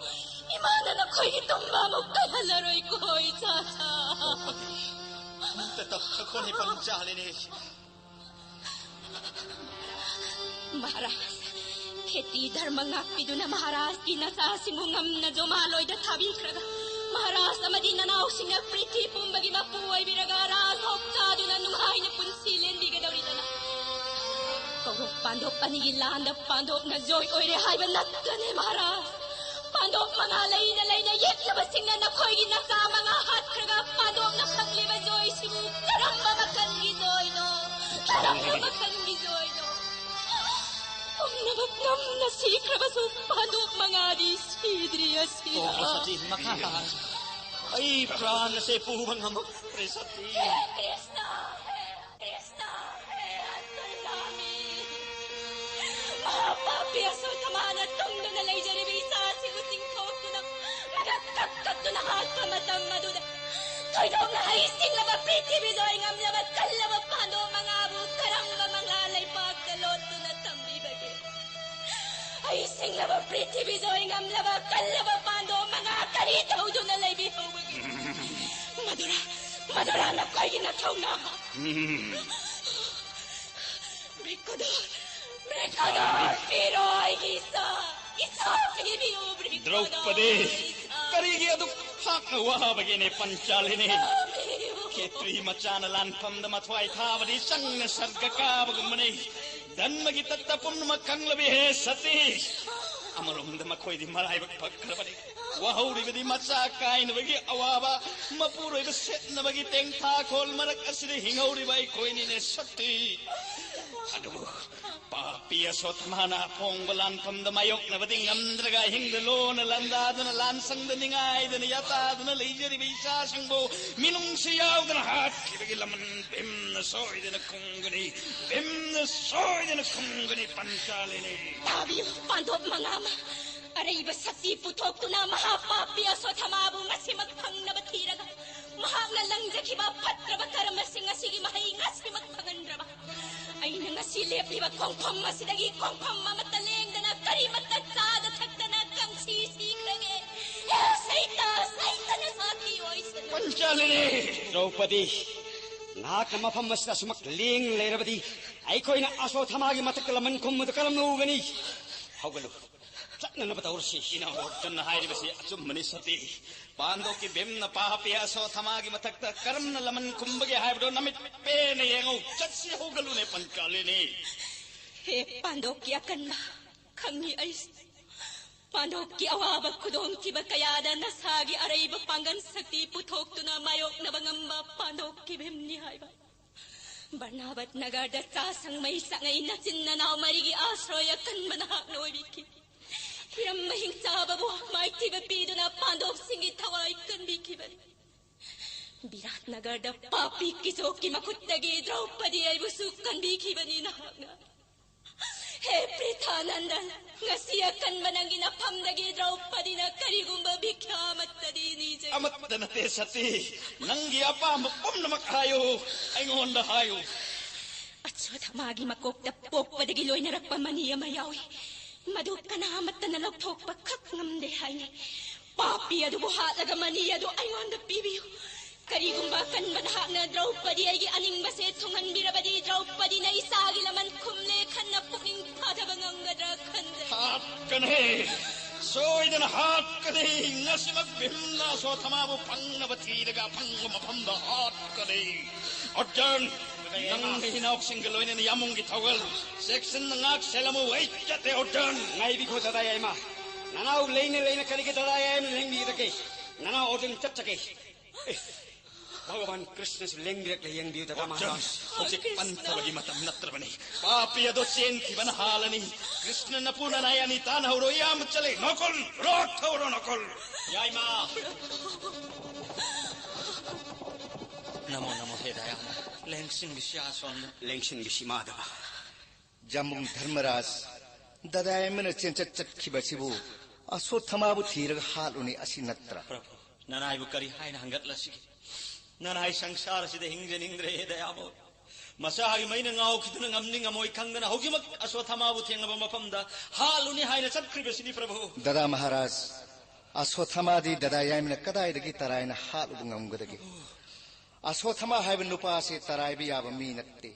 ꯏꯃꯥꯅ ꯅꯈꯣꯏꯒꯤ ꯇꯨꯝꯕ ꯑꯃꯨꯛ ꯀꯥꯏꯍꯜꯂꯔꯣꯏꯀꯣ ꯏꯆꯥꯁꯥ꯫ ꯃꯍꯥꯔꯥꯖ, ꯈꯦꯇꯤ ꯙꯔꯃ ꯉꯥꯛꯄꯤꯗꯨꯅ ꯃꯍꯥꯔꯥꯖꯀꯤ ꯅꯆꯥꯁꯤꯡꯕꯨ ꯉꯝꯅ ꯖꯣꯃꯥꯂꯣꯏꯗ ꯊꯥꯕꯤꯈ꯭ꯔꯒ, ꯃꯍꯥꯔꯥꯖ ꯑꯃꯗꯤ ꯅꯅꯥꯎꯁꯤꯡꯅ ꯄ꯭ꯔꯤꯊꯤ ꯄꯨꯝꯕꯒꯤ ꯃꯄꯨ ꯑꯣꯏꯕꯤꯔꯒ ꯔꯥꯖ ꯍꯣꯛ ꯆꯥꯗꯨꯅ ꯅꯨꯡꯉꯥꯏꯅ ꯄꯨꯟꯁꯤ ꯂꯦꯟꯕꯤꯒꯗꯧꯔꯤꯗꯅ꯫ ꯀꯧꯔꯣ ꯄꯥꯟꯗꯣꯞ ꯑꯅꯤꯒꯤ ꯂꯥꯟꯗ ꯄꯥꯟꯗꯣꯞꯅ ꯖꯣꯏ ꯑꯣꯏꯔꯦ ꯍꯥꯏꯕ ꯅꯠꯇ꯭ꯔꯅꯦ ꯃꯍꯥꯔꯥꯖ? ꯄꯥꯟꯗꯣꯞ ꯃꯉꯥ ꯂꯩꯅ ꯂꯩꯅ ꯌꯦꯛꯂꯕꯁꯤꯡꯅ ꯅꯈꯣꯏꯒꯤ ꯅꯆꯥ ꯃꯉꯥ ꯍꯥꯠꯈ꯭ꯔꯒ ꯄꯥꯟꯗꯣꯞꯅ ꯐꯪꯂꯤꯕ ꯖꯣꯏꯁꯤꯕꯨ ꯀꯔꯝꯕ ꯃꯈꯜꯒꯤ ꯖꯣꯏꯅꯣ? ꯀꯔꯝꯕ ꯃꯈꯜꯒꯤ ꯖꯣꯏꯅꯣ? ꯄꯨꯝꯅꯃꯛ ꯉꯝꯅ ꯁꯤꯈ꯭ꯔꯕꯁꯨ ꯄꯥꯟꯗꯣꯞ ꯃꯉꯥꯗꯤ ꯁꯤꯗ꯭ꯔꯤ ꯑꯁꯤ꯫ ꯑꯣ, ꯁꯇꯤ, ꯃꯈꯥ ꯇꯥ꯫ ꯑꯩ ꯄ꯭ꯔꯥꯟ ꯑꯁꯦ ꯄꯨꯕ ꯉꯝꯃꯛꯇ꯭ꯔꯦ, ꯁꯇꯤ꯫ ꯍꯦ ꯀ꯭ꯔꯤꯁꯅ! ꯍꯦ ꯀ꯭ꯔꯤꯁꯅ! ꯍꯦ ꯑꯟꯇꯔꯌꯥꯃꯤ! ꯇꯍꯥꯠꯄ ꯃꯇꯝ ꯑꯗꯨꯗ ꯊꯣꯏꯗꯣꯛꯅ ꯍꯩꯁꯤꯡꯂꯕ ꯄ꯭ꯔꯤꯊꯤꯕꯤꯗ ꯑꯣꯏ ꯉꯝꯂꯕ ꯀꯜꯂꯕ ꯄꯥꯟꯗꯣꯞ ꯃꯉꯥꯕꯨ ꯀꯔꯝꯕ ꯃꯉꯥ ꯂꯩꯄꯥꯛꯇ ꯂꯣꯠꯇꯨꯅ ꯊꯝꯕꯤꯕꯒꯦ? ꯍꯩꯁꯤꯡꯂꯕ ꯄ꯭ꯔꯤꯊꯤꯕꯤꯗ ꯑꯣꯏ ꯉꯝꯂꯕ ꯀꯜꯂꯕ ꯄꯥꯟꯗꯣꯞ ꯃꯉꯥ ꯀꯔꯤ ꯇꯧꯗꯨꯅ ꯂꯩꯕꯤꯍꯧꯕꯒꯦ? ꯃꯗꯨꯔꯥ, ꯃꯗꯨꯔꯥ ꯅꯈꯣꯏꯒꯤ ꯅꯊꯧꯅꯥ? ꯕ꯭ꯔꯤꯀꯣꯗꯣꯔ, ꯕ꯭ꯔꯤꯀꯣꯗꯣꯔ, ꯄꯤꯔꯣ ꯑꯩꯒꯤ ꯏꯆꯥ, ꯏꯆꯥ ꯄꯤꯕꯤꯌꯨ, ꯕ꯭ꯔꯤꯀꯣꯗꯣꯔ, ꯗ꯭ꯔꯧꯄꯗꯤ, ꯏꯆꯥ꯫ ꯀꯔꯤꯒꯤ ꯑꯗꯨꯛ ꯊꯥꯛꯅ ꯋꯥꯕꯒꯦꯅꯦ, ꯄꯟꯆꯥꯂꯤꯅꯤ? ꯏꯆꯥ ꯄꯤꯕꯤꯌꯨ꯫ ꯈꯦꯇ꯭ꯔꯤ ꯃꯆꯥꯅ ꯂꯥꯟꯐꯝꯗ ꯃꯊ꯭ꯋꯥꯏ ꯊꯥꯕꯗꯤ ꯆꯪꯅ ꯁꯔꯒ ꯀꯥꯕꯒꯨꯝꯕꯅꯤ꯫ ꯙꯟꯃꯒꯤ ꯇꯠꯇ ꯄꯨꯝꯅꯃꯛ ꯈꯪꯂꯕꯤ ꯍꯦ ꯁꯇꯤ꯫ ꯑꯃꯔꯣꯝꯗ ꯃꯈꯣꯏꯗꯤ ꯃꯔꯥꯏꯕꯛ ꯐꯈ꯭ꯔꯕꯅꯤ꯫ ꯋꯥꯍꯧꯔꯤꯕꯗꯤ ꯃꯆꯥ ꯀꯥꯏꯅꯕꯒꯤ ꯑꯋꯥꯕ, ꯃꯄꯨꯔꯣꯏꯕ ꯁꯦꯠꯅꯕꯒꯤ ꯇꯦꯡꯊꯥ ꯈꯣꯜ ꯃꯔꯛ ꯑꯁꯤꯗ ꯍꯤꯡꯍꯧꯔꯤꯕ ꯑꯩꯈꯣꯏꯅꯤꯅꯦ ꯁꯇꯤ꯫ ꯑꯗꯨꯕꯨ ꯄꯥꯄꯤ ꯑꯁꯣꯊꯃꯥꯅ ꯑꯄꯣꯡꯕ ꯂꯥꯟꯐꯝꯗ ꯃꯥꯌꯣꯛꯅꯕꯗꯤ ꯉꯝꯗ꯭ꯔꯒ ꯑꯍꯤꯡꯗ ꯂꯣꯟꯅ ꯂꯥꯟꯗꯥꯗꯨꯅ ꯂꯥꯟꯁꯪꯗ ꯅꯤꯡꯉꯥꯏꯗꯅ ꯌꯥꯇꯥꯗꯨꯅ ꯂꯩꯖꯔꯤꯕ ꯏꯆꯥꯁꯤꯡꯕꯨ ꯃꯤꯅꯨꯡꯁꯤ ꯌꯥꯎꯗꯅ ꯍꯥꯠꯈꯤꯕꯒꯤ ꯂꯃꯟ ꯚꯤꯝꯅ ꯁꯣꯏꯗꯅ ꯈꯨꯝꯒꯅꯤ, ꯚꯤꯝꯅ ꯁꯣꯏꯗꯅ ꯈꯨꯝꯒꯅꯤ ꯄꯟꯆꯥꯂꯤꯅꯤ꯫ ꯇꯥꯕꯤꯌꯨ, ꯄꯥꯟꯗꯣꯞ ꯃꯉꯥꯃ꯫ ꯑꯔꯩꯕ ꯁꯛꯇꯤ ꯄꯨꯊꯣꯛꯇꯨꯅ ꯃꯍꯥꯄꯥꯄꯤ ꯑꯁꯣꯊꯃꯥꯕꯨ ꯉꯁꯤꯃꯛ ꯐꯪꯅꯕ ꯊꯤꯔꯒ ꯃꯍꯥꯛꯅ ꯂꯪꯖꯈꯤꯕ ꯐꯠꯇ꯭ꯔꯕ ꯀꯔꯃꯁꯤꯡ ꯑꯁꯤꯒꯤ ꯃꯍꯩ ꯉꯁꯤꯃꯛ ꯐꯪꯍꯟꯗ꯭ꯔꯕ ꯑꯩꯅ ꯉꯁꯤ ꯂꯦꯞꯂꯤꯕ ꯈꯣꯡꯐꯝ ꯑꯁꯤꯗꯒꯤ ꯈꯣꯡꯐꯝ ꯑꯃꯠꯇ ꯂꯦꯡꯗꯅ ꯀꯔꯤꯃꯠꯇ ꯆꯥꯗ ꯊꯛꯇꯅ ꯀꯪꯁꯤ ꯁꯤꯈ꯭ꯔꯒꯦ꯫ ꯍꯦ ꯁꯩꯇ, ꯁꯩꯇꯅ ꯁꯥꯊꯤ ꯑꯣꯏꯁꯅꯨ꯫ ꯄꯟꯆꯥꯂꯤꯅꯤ! ꯗ꯭ꯔꯧꯄꯗꯤ, ꯅꯍꯥꯛꯅ ꯃꯐꯝ ꯑꯁꯤꯗ ꯑꯁꯨꯃꯛ ꯂꯦꯡ ꯂꯩꯔꯕꯗꯤ ꯑꯩꯈꯣꯏꯅ ꯑꯁꯣꯊꯃꯥꯒꯤ ꯃꯊꯛꯇ ꯂꯃꯟ ꯈꯨꯝꯕꯗꯨ ꯀꯔꯝꯅ ꯎꯒꯅꯤ? ꯍꯧꯒꯠꯂꯨ, ꯆꯠꯅꯅꯕ ꯇꯧꯔꯁꯤ꯫ ꯏꯅꯥꯎ ꯗꯣꯛꯇꯔꯅ ꯍꯥꯏꯔꯤꯕꯁꯤ ꯑꯆꯨꯝꯕꯅꯤ ꯁꯇꯤ꯫ ꯄꯥꯟꯗꯣꯞꯀꯤ ꯚꯤꯝꯅ ꯄꯥꯄꯤ ꯑꯁꯣꯊꯃꯥꯒꯤ ꯃꯊꯛꯇ ꯀꯔꯝꯅ ꯂꯃꯟ ꯈꯨꯝꯕꯒꯦ ꯍꯥꯏꯕꯗꯨ ꯅꯃꯤꯠ ꯄꯦꯟꯅ ꯌꯦꯡꯉꯨ꯫ ꯆꯠꯁꯤ, ꯍꯧꯒꯠꯂꯨꯅꯦ ꯄꯟꯆꯥꯂꯤꯅꯤ꯫ ꯍꯦ ꯄꯥꯟꯗꯣꯞꯀꯤ ꯑꯀꯟꯕ, ꯈꯪꯉꯤ ꯑꯩꯁꯨ꯫ ꯄꯥꯟꯗꯣꯞꯀꯤ ꯑꯋꯥꯕ ꯈꯨꯗꯣꯡꯊꯤꯕ ꯀꯌꯥꯗ ꯅꯁꯥꯒꯤ ꯑꯔꯩꯕ ꯄꯥꯡꯒꯜ ꯁꯛꯇꯤ ꯄꯨꯊꯣꯛꯇꯨꯅ ꯃꯥꯌꯣꯛꯅꯕ ꯉꯝꯕ ꯄꯥꯟꯗꯣꯞꯀꯤ ꯚꯤꯝꯅꯤ ꯍꯥꯏꯕ꯫ ꯕꯔꯅꯥꯕꯠ ꯅꯒꯔꯗ ꯆꯥꯁꯪ ꯃꯩ ꯆꯥꯛꯉꯩ ꯅꯆꯤꯟ ꯅꯅꯥꯎ ꯃꯔꯤꯒꯤ ꯑꯥꯁ꯭ꯔꯣꯏ ꯑꯀꯟꯕ ꯅꯍꯥꯛꯅ ꯑꯣꯏꯕꯤꯈꯤ꯫ ꯏꯔꯝ ꯃꯍꯤꯡ ꯆꯥꯕꯕꯨ ꯃꯥꯏꯊꯤꯕ ꯄꯤꯗꯨꯅ ꯄꯥꯟꯗꯣꯞꯁꯤꯡꯒꯤ ꯊꯋꯥꯏ ꯀꯟꯕꯤꯈꯤꯕꯅꯤ꯫ ꯕꯤꯔꯥꯠ ꯅꯒꯔꯗ ꯄꯥꯄꯤ ꯀꯤꯆꯣꯛꯀꯤ ꯃꯈꯨꯠꯇꯒꯤ ꯗ꯭ꯔꯧꯄꯗꯤ ꯑꯩꯕꯨꯁꯨ ꯀꯟꯕꯤꯈꯤꯕꯅꯤ ꯅꯍꯥꯛꯅ꯫ ꯍꯦ ꯄ꯭ꯔꯤꯊꯥꯅꯟꯗꯟ, ꯉꯁꯤ ꯑꯀꯟꯕ ꯅꯪꯒꯤ ꯅꯐꯝꯗꯒꯤ ꯗ꯭ꯔꯧꯄꯗꯤꯅ ꯀꯔꯤꯒꯨꯝꯕ ꯚꯤꯈ꯭ꯌꯥ ꯑꯃꯠꯇꯗꯤ ꯅꯤꯖꯩ꯫ ꯑꯃꯠꯇ ꯅꯠꯇꯦ ꯁꯇꯤ, ꯅꯪꯒꯤ ꯑꯄꯥꯝꯕ ꯄꯨꯝꯅꯃꯛ ꯍꯥꯏꯌꯨ, ꯑꯩꯉꯣꯟꯗ ꯍꯥꯏꯌꯨ꯫ ꯑꯁ꯭ꯋꯠꯊꯥꯃꯥꯒꯤ ꯃꯀꯣꯛꯇ ꯄꯣꯛꯄꯗꯒꯤ ꯂꯣꯏꯅꯔꯛꯄ ꯃꯅꯤ ꯑꯃ ꯌꯥꯎꯏ, ꯃꯗꯨ ꯀꯅꯥ ꯑꯃꯠꯇꯅ ꯂꯧꯊꯣꯛꯄ ꯈꯛ ꯉꯝꯗꯦ ꯍꯥꯏꯅꯩ꯫ ꯄꯥꯄꯤ ꯑꯗꯨꯕꯨ ꯍꯥꯠꯂꯒ ꯃꯅꯤ ꯑꯗꯨ ꯑꯩꯉꯣꯟꯗ ꯄꯤꯕꯤꯌꯨ꯫ ꯀꯔꯤꯒꯨꯝꯕ ꯑꯀꯟꯕ ꯅꯍꯥꯛꯅ ꯗ꯭ꯔꯧꯄꯗꯤ ꯑꯩꯒꯤ ꯑꯅꯤꯡꯕꯁꯦ ꯊꯨꯡꯍꯟꯕꯤꯔꯕꯗꯤ, ꯗ꯭ꯔꯧꯄꯗꯤꯅ ꯏꯆꯥꯒꯤ ꯂꯃꯟ ꯈꯨꯝꯂꯦ ꯈꯟꯅ ꯄꯨꯛꯅꯤꯡ ꯐꯥꯊꯕ ꯉꯝꯒꯗ꯭ꯔꯥ ꯈꯟꯖꯩ꯫ ꯍꯥꯠꯀꯅꯤ, ꯁꯣꯏꯗꯅ ꯍꯥꯠꯀꯅꯤ꯫ ꯉꯁꯤꯃꯛ ꯚꯤꯝꯅ ꯑꯁ꯭ꯋꯠꯊꯥꯃꯥꯕꯨ ꯐꯪꯅꯕ ꯊꯤꯔꯒ ꯑꯐꯪꯕ ꯃꯐꯝꯗ ꯍꯥꯠꯀꯅꯤ꯫ ꯑꯔꯖꯨꯟ, ꯅꯪ ꯅꯍꯤ ꯅꯥꯎꯁꯤꯡꯒ ꯂꯣꯏꯅꯅ ꯌꯥꯝꯕꯨꯡꯒꯤ ꯊꯧꯒꯜ ꯆꯦꯛꯁꯤꯟꯅ ꯉꯥꯛ ꯁꯦꯜꯂꯝꯃꯨ꯫ ꯑꯩ ꯆꯠꯂꯦ ꯑꯔꯖꯨꯟ꯫ ꯉꯥꯏꯕꯤꯈꯣ ꯗꯗꯥ ꯌꯥꯏꯃ꯫ ꯅꯅꯥꯎ ꯂꯩꯅ ꯂꯩꯅ ꯀꯔꯤꯒꯤ ꯗꯗꯥ ꯌꯥꯏꯃ ꯂꯦꯡꯕꯤꯒꯗꯒꯦ? ꯅꯅꯥꯎ ꯑꯔꯖꯨꯟ ꯆꯠꯆꯒꯦ꯫ ꯑꯦ, ꯚꯒꯋꯥꯟ ꯀ꯭ꯔꯤꯁꯅꯁꯨ ꯂꯦꯡꯕꯤꯔꯛꯂꯦ, ꯌꯦꯡꯕꯤꯌꯨ ꯗꯗꯥ ꯃꯍꯥꯔꯥꯖ꯫ ꯍꯧꯖꯤꯛ ꯄꯟꯊꯕꯒꯤ ꯃꯇꯝ ꯅꯠꯇ꯭ꯔꯕꯅꯤ꯫ ꯄꯥꯄꯤ ꯑꯗꯣ ꯆꯦꯟꯈꯤꯕꯅ ꯍꯥꯜꯂꯅꯤ꯫ ꯀ꯭ꯔꯤꯁꯅ ꯅꯄꯨ ꯅꯅꯥꯏ ꯑꯅꯤ ꯇꯥꯟꯅꯍꯧꯔꯣ, ꯏꯌꯥꯝꯕ ꯆꯠꯂꯦ꯫ ꯅꯣꯀꯨꯜ, ꯔꯣꯠ ꯊꯧꯔꯣ ꯅꯣꯀꯨꯜ꯫ ꯌꯥꯏꯃ꯫ ꯅꯃꯣ ꯅꯃꯣ ꯍꯦ ꯗꯌꯥꯅꯟꯗ꯫ ꯂꯦꯡꯁꯤꯟꯕꯤꯁꯤ ꯑꯁꯣꯝꯗ꯫ ꯂꯦꯡꯁꯤꯟꯕꯤꯁꯤ ꯃꯥꯙꯕ꯫ ꯖꯥꯃꯨꯡ ꯙꯔꯃꯔꯥꯖ, ꯗꯗꯥ ꯌꯥꯏꯃꯅ ꯆꯦꯟꯆꯠ ꯆꯠꯈꯤꯕꯁꯤꯕꯨ ꯑꯁ꯭ꯋꯠꯊꯥꯃꯥꯕꯨ ꯊꯤꯔꯒ ꯍꯥꯠꯂꯨꯅꯤ, ꯑꯁꯤ ꯅꯠꯇ꯭ꯔꯥ? ꯄ꯭ꯔꯚꯨ, ꯅꯅꯥꯏꯕꯨ ꯀꯔꯤ ꯍꯥꯏꯅ ꯍꯪꯒꯠꯂꯁꯤꯒꯦ? ꯅꯅꯥꯏ ꯁꯪꯁꯥꯔꯁꯤꯗ ꯍꯤꯡꯖꯅꯤꯡꯗ꯭ꯔꯦ ꯗꯌꯥꯃꯣ꯫ ꯃꯆꯥꯒꯤ ꯃꯩꯅ ꯉꯥꯎꯈꯤꯗꯨꯅ ꯉꯝꯅꯤ ꯉꯝꯃꯣꯏ ꯈꯪꯗꯅ ꯍꯧꯖꯤꯛꯃꯛ ꯑꯁ꯭ꯋꯠꯊꯥꯃꯥꯕꯨ ꯊꯦꯡꯅꯕ ꯃꯐꯝꯗ ꯍꯥꯠꯂꯨꯅꯤ ꯍꯥꯏꯅ ꯆꯠꯈ꯭ꯔꯤꯕꯁꯤꯅꯤ ꯄ꯭ꯔꯚꯨ꯫ ꯗꯗꯥ ꯃꯍꯥꯔꯥꯖ, ꯑꯁ꯭ꯋꯠꯊꯥꯃꯥꯗꯤ ꯗꯗꯥ ꯌꯥꯏꯃꯅ ꯀꯗꯥꯏꯗꯒꯤ ꯇꯔꯥꯏꯅ ꯍꯥꯠꯂꯨꯕ ꯉꯝꯒꯗꯒꯦ? ꯑꯁ꯭ꯋꯠꯊꯥꯃꯥ ꯍꯥꯏꯕ ꯅꯨꯄꯥ ꯑꯁꯤ ꯇꯔꯥꯏꯕ ꯌꯥꯕ ꯃꯤ ꯅꯠꯇꯦ꯫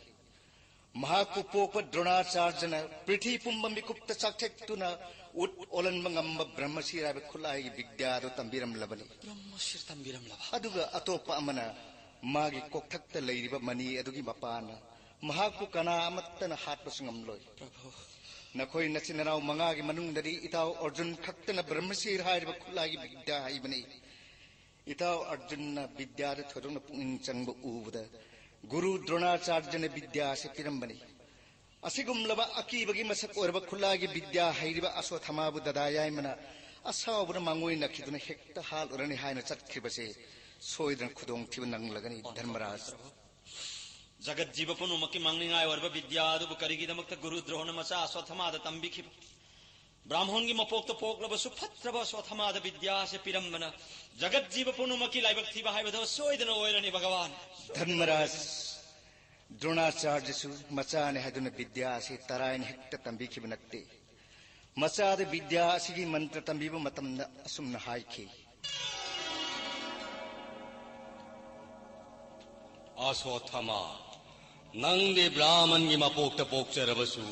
ꯃꯍꯥꯛꯄꯨ ꯄꯣꯛꯄ ꯗ꯭ꯔꯣꯅꯥꯆꯥꯔꯖꯅ ꯄ꯭ꯔꯤꯊꯤ ꯄꯨꯝꯕ ꯃꯤꯀꯨꯞꯇ ꯆꯥꯛꯊꯦꯛꯇꯨꯅ ꯎꯠ ꯑꯣꯜꯍꯟꯕ ꯉꯝꯕ ꯕ꯭ꯔꯍ꯭ꯃꯁꯤꯔ ꯍꯥꯏꯕ ꯈꯨꯠꯂꯥꯏꯒꯤ ꯕꯤꯗ꯭ꯌꯥꯗꯨ ꯇꯝꯕꯤꯔꯝꯂꯕꯅꯤ꯫ ꯕ꯭ꯔꯍ꯭ꯃꯁꯤꯔ ꯇꯝꯕꯤꯔꯝꯂꯕ? ꯑꯗꯨꯒ ꯑꯇꯣꯞꯄ ꯑꯃꯅ ꯃꯥꯒꯤ ꯀꯣꯛꯊꯛꯇ ꯂꯩꯔꯤꯕ ꯃꯅꯤ ꯑꯗꯨꯒꯤ ꯃꯄꯥꯅ ꯃꯍꯥꯛꯄꯨ ꯀꯅꯥ ꯑꯃꯠꯇꯅ ꯍꯥꯠꯄꯁꯨ ꯉꯝꯂꯣꯏ꯫ ꯄ꯭ꯔꯚꯨ꯫ ꯅꯈꯣꯏ ꯅꯆꯤꯟ ꯅꯅꯥꯎ ꯃꯉꯥꯒꯤ ꯃꯅꯨꯡꯗꯗꯤ ꯏꯇꯥꯎ ꯑꯔꯖꯨꯟ ꯈꯛꯇꯅ ꯕ꯭ꯔꯍ꯭ꯃꯁꯤꯔ ꯍꯥꯏꯔꯤꯕ ꯈꯨꯠꯂꯥꯏꯒꯤ ꯕꯤꯗ꯭ꯌꯥ ꯍꯩꯕꯅꯤ꯫ ꯏꯇꯥꯎ ꯑꯔꯖꯨꯟꯅ ꯕꯤꯗ꯭ꯌꯥꯗ ꯊꯣꯏꯗꯣꯛꯅ ꯄꯨꯛꯅꯤꯡ ꯆꯪꯕ ꯎꯕꯗ ꯒꯨꯔꯨ ꯗ꯭ꯔꯣꯅꯥꯆꯥꯔꯖꯅ ꯕꯤꯗ꯭ꯌꯥ ꯑꯁꯤ ꯄꯤꯔꯝꯕꯅꯤ꯫ ꯑꯁꯤꯒꯨꯝꯂꯕ ꯑꯀꯤꯕꯒꯤ ꯃꯁꯛ ꯑꯣꯏꯔꯕ ꯈꯨꯠꯂꯥꯏꯒꯤ ꯕꯤꯗ꯭ꯌꯥ ꯍꯩꯔꯤꯕ ꯑꯁ꯭ꯋꯠꯊꯥꯃꯥꯕꯨ ꯗꯗꯥ ꯌꯥꯏꯃꯅ ꯑꯁꯥꯎꯕꯅ ꯃꯥꯡꯑꯣꯏ ꯅꯛꯈꯤꯗꯨꯅ ꯍꯦꯛꯇ ꯍꯥꯠꯂꯨꯔꯅꯤ ꯍꯥꯏꯅ ꯆꯠꯈ꯭ꯔꯤꯕꯁꯦ ꯁꯣꯏꯗꯅ ꯈꯨꯗꯣꯡꯊꯤꯕ ꯅꯪꯂꯒꯅꯤ, ꯙꯔꯃꯔꯥꯖ꯫ ꯖꯒꯠ ꯖꯤꯕ ꯄꯨꯝꯅꯃꯛꯀꯤ ꯃꯥꯡꯅꯤꯡꯉꯥꯏ ꯑꯣꯏꯔꯕ ꯕꯤꯗ꯭ꯌꯥ ꯑꯗꯨꯕꯨ ꯀꯔꯤꯒꯤꯗꯃꯛꯇ ꯒꯨꯔꯨ ꯗ꯭ꯔꯣꯍꯅ ꯃꯆꯥ ꯑꯁ꯭ꯋꯠꯊꯃꯥꯗ ꯇꯝꯕꯤꯈꯤꯕ? ꯕ꯭ꯔꯥꯍꯃꯣꯟꯒꯤ ꯃꯄꯣꯛꯇ ꯄꯣꯛꯂꯕꯁꯨ ꯐꯠꯇ꯭ꯔꯕ ꯑꯁ꯭ꯋꯠꯊꯃꯥꯗ ꯕꯤꯗ꯭ꯌꯥ ꯑꯁꯤ ꯄꯤꯔꯝꯕꯅ ꯖꯒꯠ ꯖꯤꯕ ꯄꯨꯝꯅꯃꯛꯀꯤ ꯂꯥꯏꯕꯛ ꯊꯤꯕ ꯍꯥꯏꯕꯗꯣ ꯁꯣꯏꯗꯅ ꯑꯣꯏꯔꯅꯤ, ꯚꯒꯋꯥꯟ꯫ ꯙꯔꯃꯔꯥꯖ, ꯗ꯭ꯔꯣꯅꯥꯆꯥꯔꯌꯁꯨ ꯃꯆꯥꯅꯤ ꯍꯥꯏꯗꯨꯅ ꯕꯤꯗ꯭ꯌꯥ ꯑꯁꯤ ꯇꯔꯥꯏꯅ ꯍꯦꯛꯇ ꯇꯝꯕꯤꯈꯤꯕ ꯅꯠꯇꯦ꯫ ꯃꯆꯥꯗ ꯕꯤꯗ꯭ꯌꯥ ꯑꯁꯤꯒꯤ ꯃꯟꯇ꯭ꯔ ꯇꯝꯕꯤꯕ ꯃꯇꯝꯗ ꯑꯁꯨꯝꯅ ꯍꯥꯏꯈꯤ꯫ ꯑꯁ꯭ꯋꯠꯊꯃꯥ, ꯅꯪꯗꯤ ꯕ꯭ꯔꯥꯍꯃꯟꯒꯤ ꯃꯄꯣꯛꯇ ꯄꯣꯛꯆꯔꯕꯁꯨ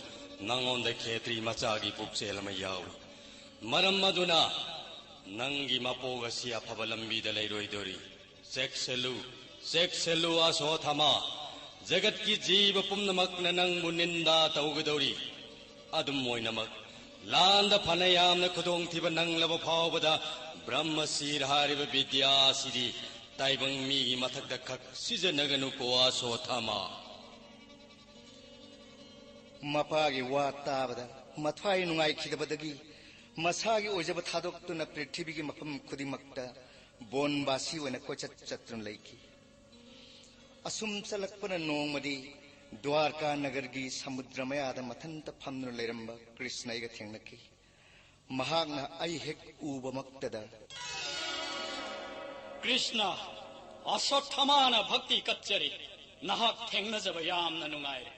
ꯅꯪꯉꯣꯟꯗ ꯈꯦꯇ꯭ꯔꯤ ꯃꯆꯥꯒꯤ ꯄꯨꯛꯆꯦꯜ ꯑꯃ ꯌꯥꯎꯏ꯫ ꯃꯔꯝ ꯑꯗꯨꯅ ꯅꯪꯒꯤ ꯃꯄꯣꯛ ꯑꯁꯤ ꯑꯐꯕ ꯂꯝꯕꯤꯗ ꯂꯩꯔꯣꯏꯗꯧꯔꯤ꯫ ꯆꯦꯛꯁꯤꯜꯂꯨ, ꯆꯦꯛꯁꯤꯜꯂꯨ ꯑꯁ꯭ꯋꯠꯊꯃꯥ, ꯖꯒꯠꯀꯤ ꯖꯤꯕ ꯄꯨꯝꯅꯃꯛꯅ ꯅꯪꯕꯨ ꯅꯤꯟꯗꯥ ꯇꯧꯒꯗꯧꯔꯤ꯫ ꯑꯗꯨꯝ ꯑꯣꯏꯅꯃꯛ, ꯂꯥꯟꯗ ꯐꯅ ꯌꯥꯝꯅ ꯈꯨꯗꯣꯡꯊꯤꯕ ꯅꯪꯂꯕ ꯐꯥꯎꯕꯗ ꯕ꯭ꯔꯍꯃꯁꯤꯔ ꯍꯥꯏꯔꯤꯕ ꯕꯤꯗ꯭ꯌꯥ ꯑꯁꯤꯗꯤ ꯇꯥꯏꯕꯪ ꯃꯤꯒꯤ ꯃꯊꯛꯇ ꯈꯛ ꯁꯤꯖꯤꯟꯅꯒꯅꯨꯀꯣ ꯑꯁ꯭ꯋꯠꯊꯃꯥ꯫ ꯃꯄꯥꯒꯤ ꯋꯥ ꯇꯥꯕꯗ ꯃꯊ꯭ꯋꯥꯏ ꯅꯨꯡꯉꯥꯏꯈꯤꯗꯕꯗꯒꯤ ꯃꯁꯥꯒꯤ ꯑꯣꯏꯖꯕ ꯊꯥꯗꯣꯛꯇꯨꯅ ꯄ꯭ꯔꯤꯊꯤꯕꯤꯒꯤ ꯃꯐꯝ ꯈꯨꯗꯤꯡꯃꯛꯇ ꯕꯣꯟꯕꯥꯁꯤ ꯑꯣꯏꯅ ꯀꯣꯏꯆꯠ ꯆꯠꯇꯨꯅ ꯂꯩꯈꯤ꯫ ꯑꯁꯨꯝ ꯆꯠꯂꯛꯄꯅ ꯅꯣꯡꯃꯗꯤ ꯗ꯭ꯋꯥꯔꯀꯥ ꯅꯒꯔꯒꯤ ꯁꯃꯨꯗ꯭ꯔ ꯃꯌꯥꯗ ꯃꯊꯟꯇ ꯐꯝꯗꯨꯅ ꯂꯩꯔꯝꯕ ꯀ꯭ꯔꯤꯁꯅ ꯑꯩꯒ ꯊꯦꯡꯅꯈꯤ꯫ ꯃꯍꯥꯛꯅ ꯑꯩ ꯍꯦꯛ ꯎꯕꯃꯛꯇꯗ, ꯀ꯭ꯔꯤꯁꯅ, ꯑꯁ꯭ꯋꯠꯊꯃꯥꯅ ꯚꯛꯇꯤ ꯀꯠꯆꯔꯤ꯫ ꯅꯍꯥꯛ ꯊꯦꯡꯅꯖꯕ ꯌꯥꯝꯅ ꯅꯨꯡꯉꯥꯏꯔꯦ꯫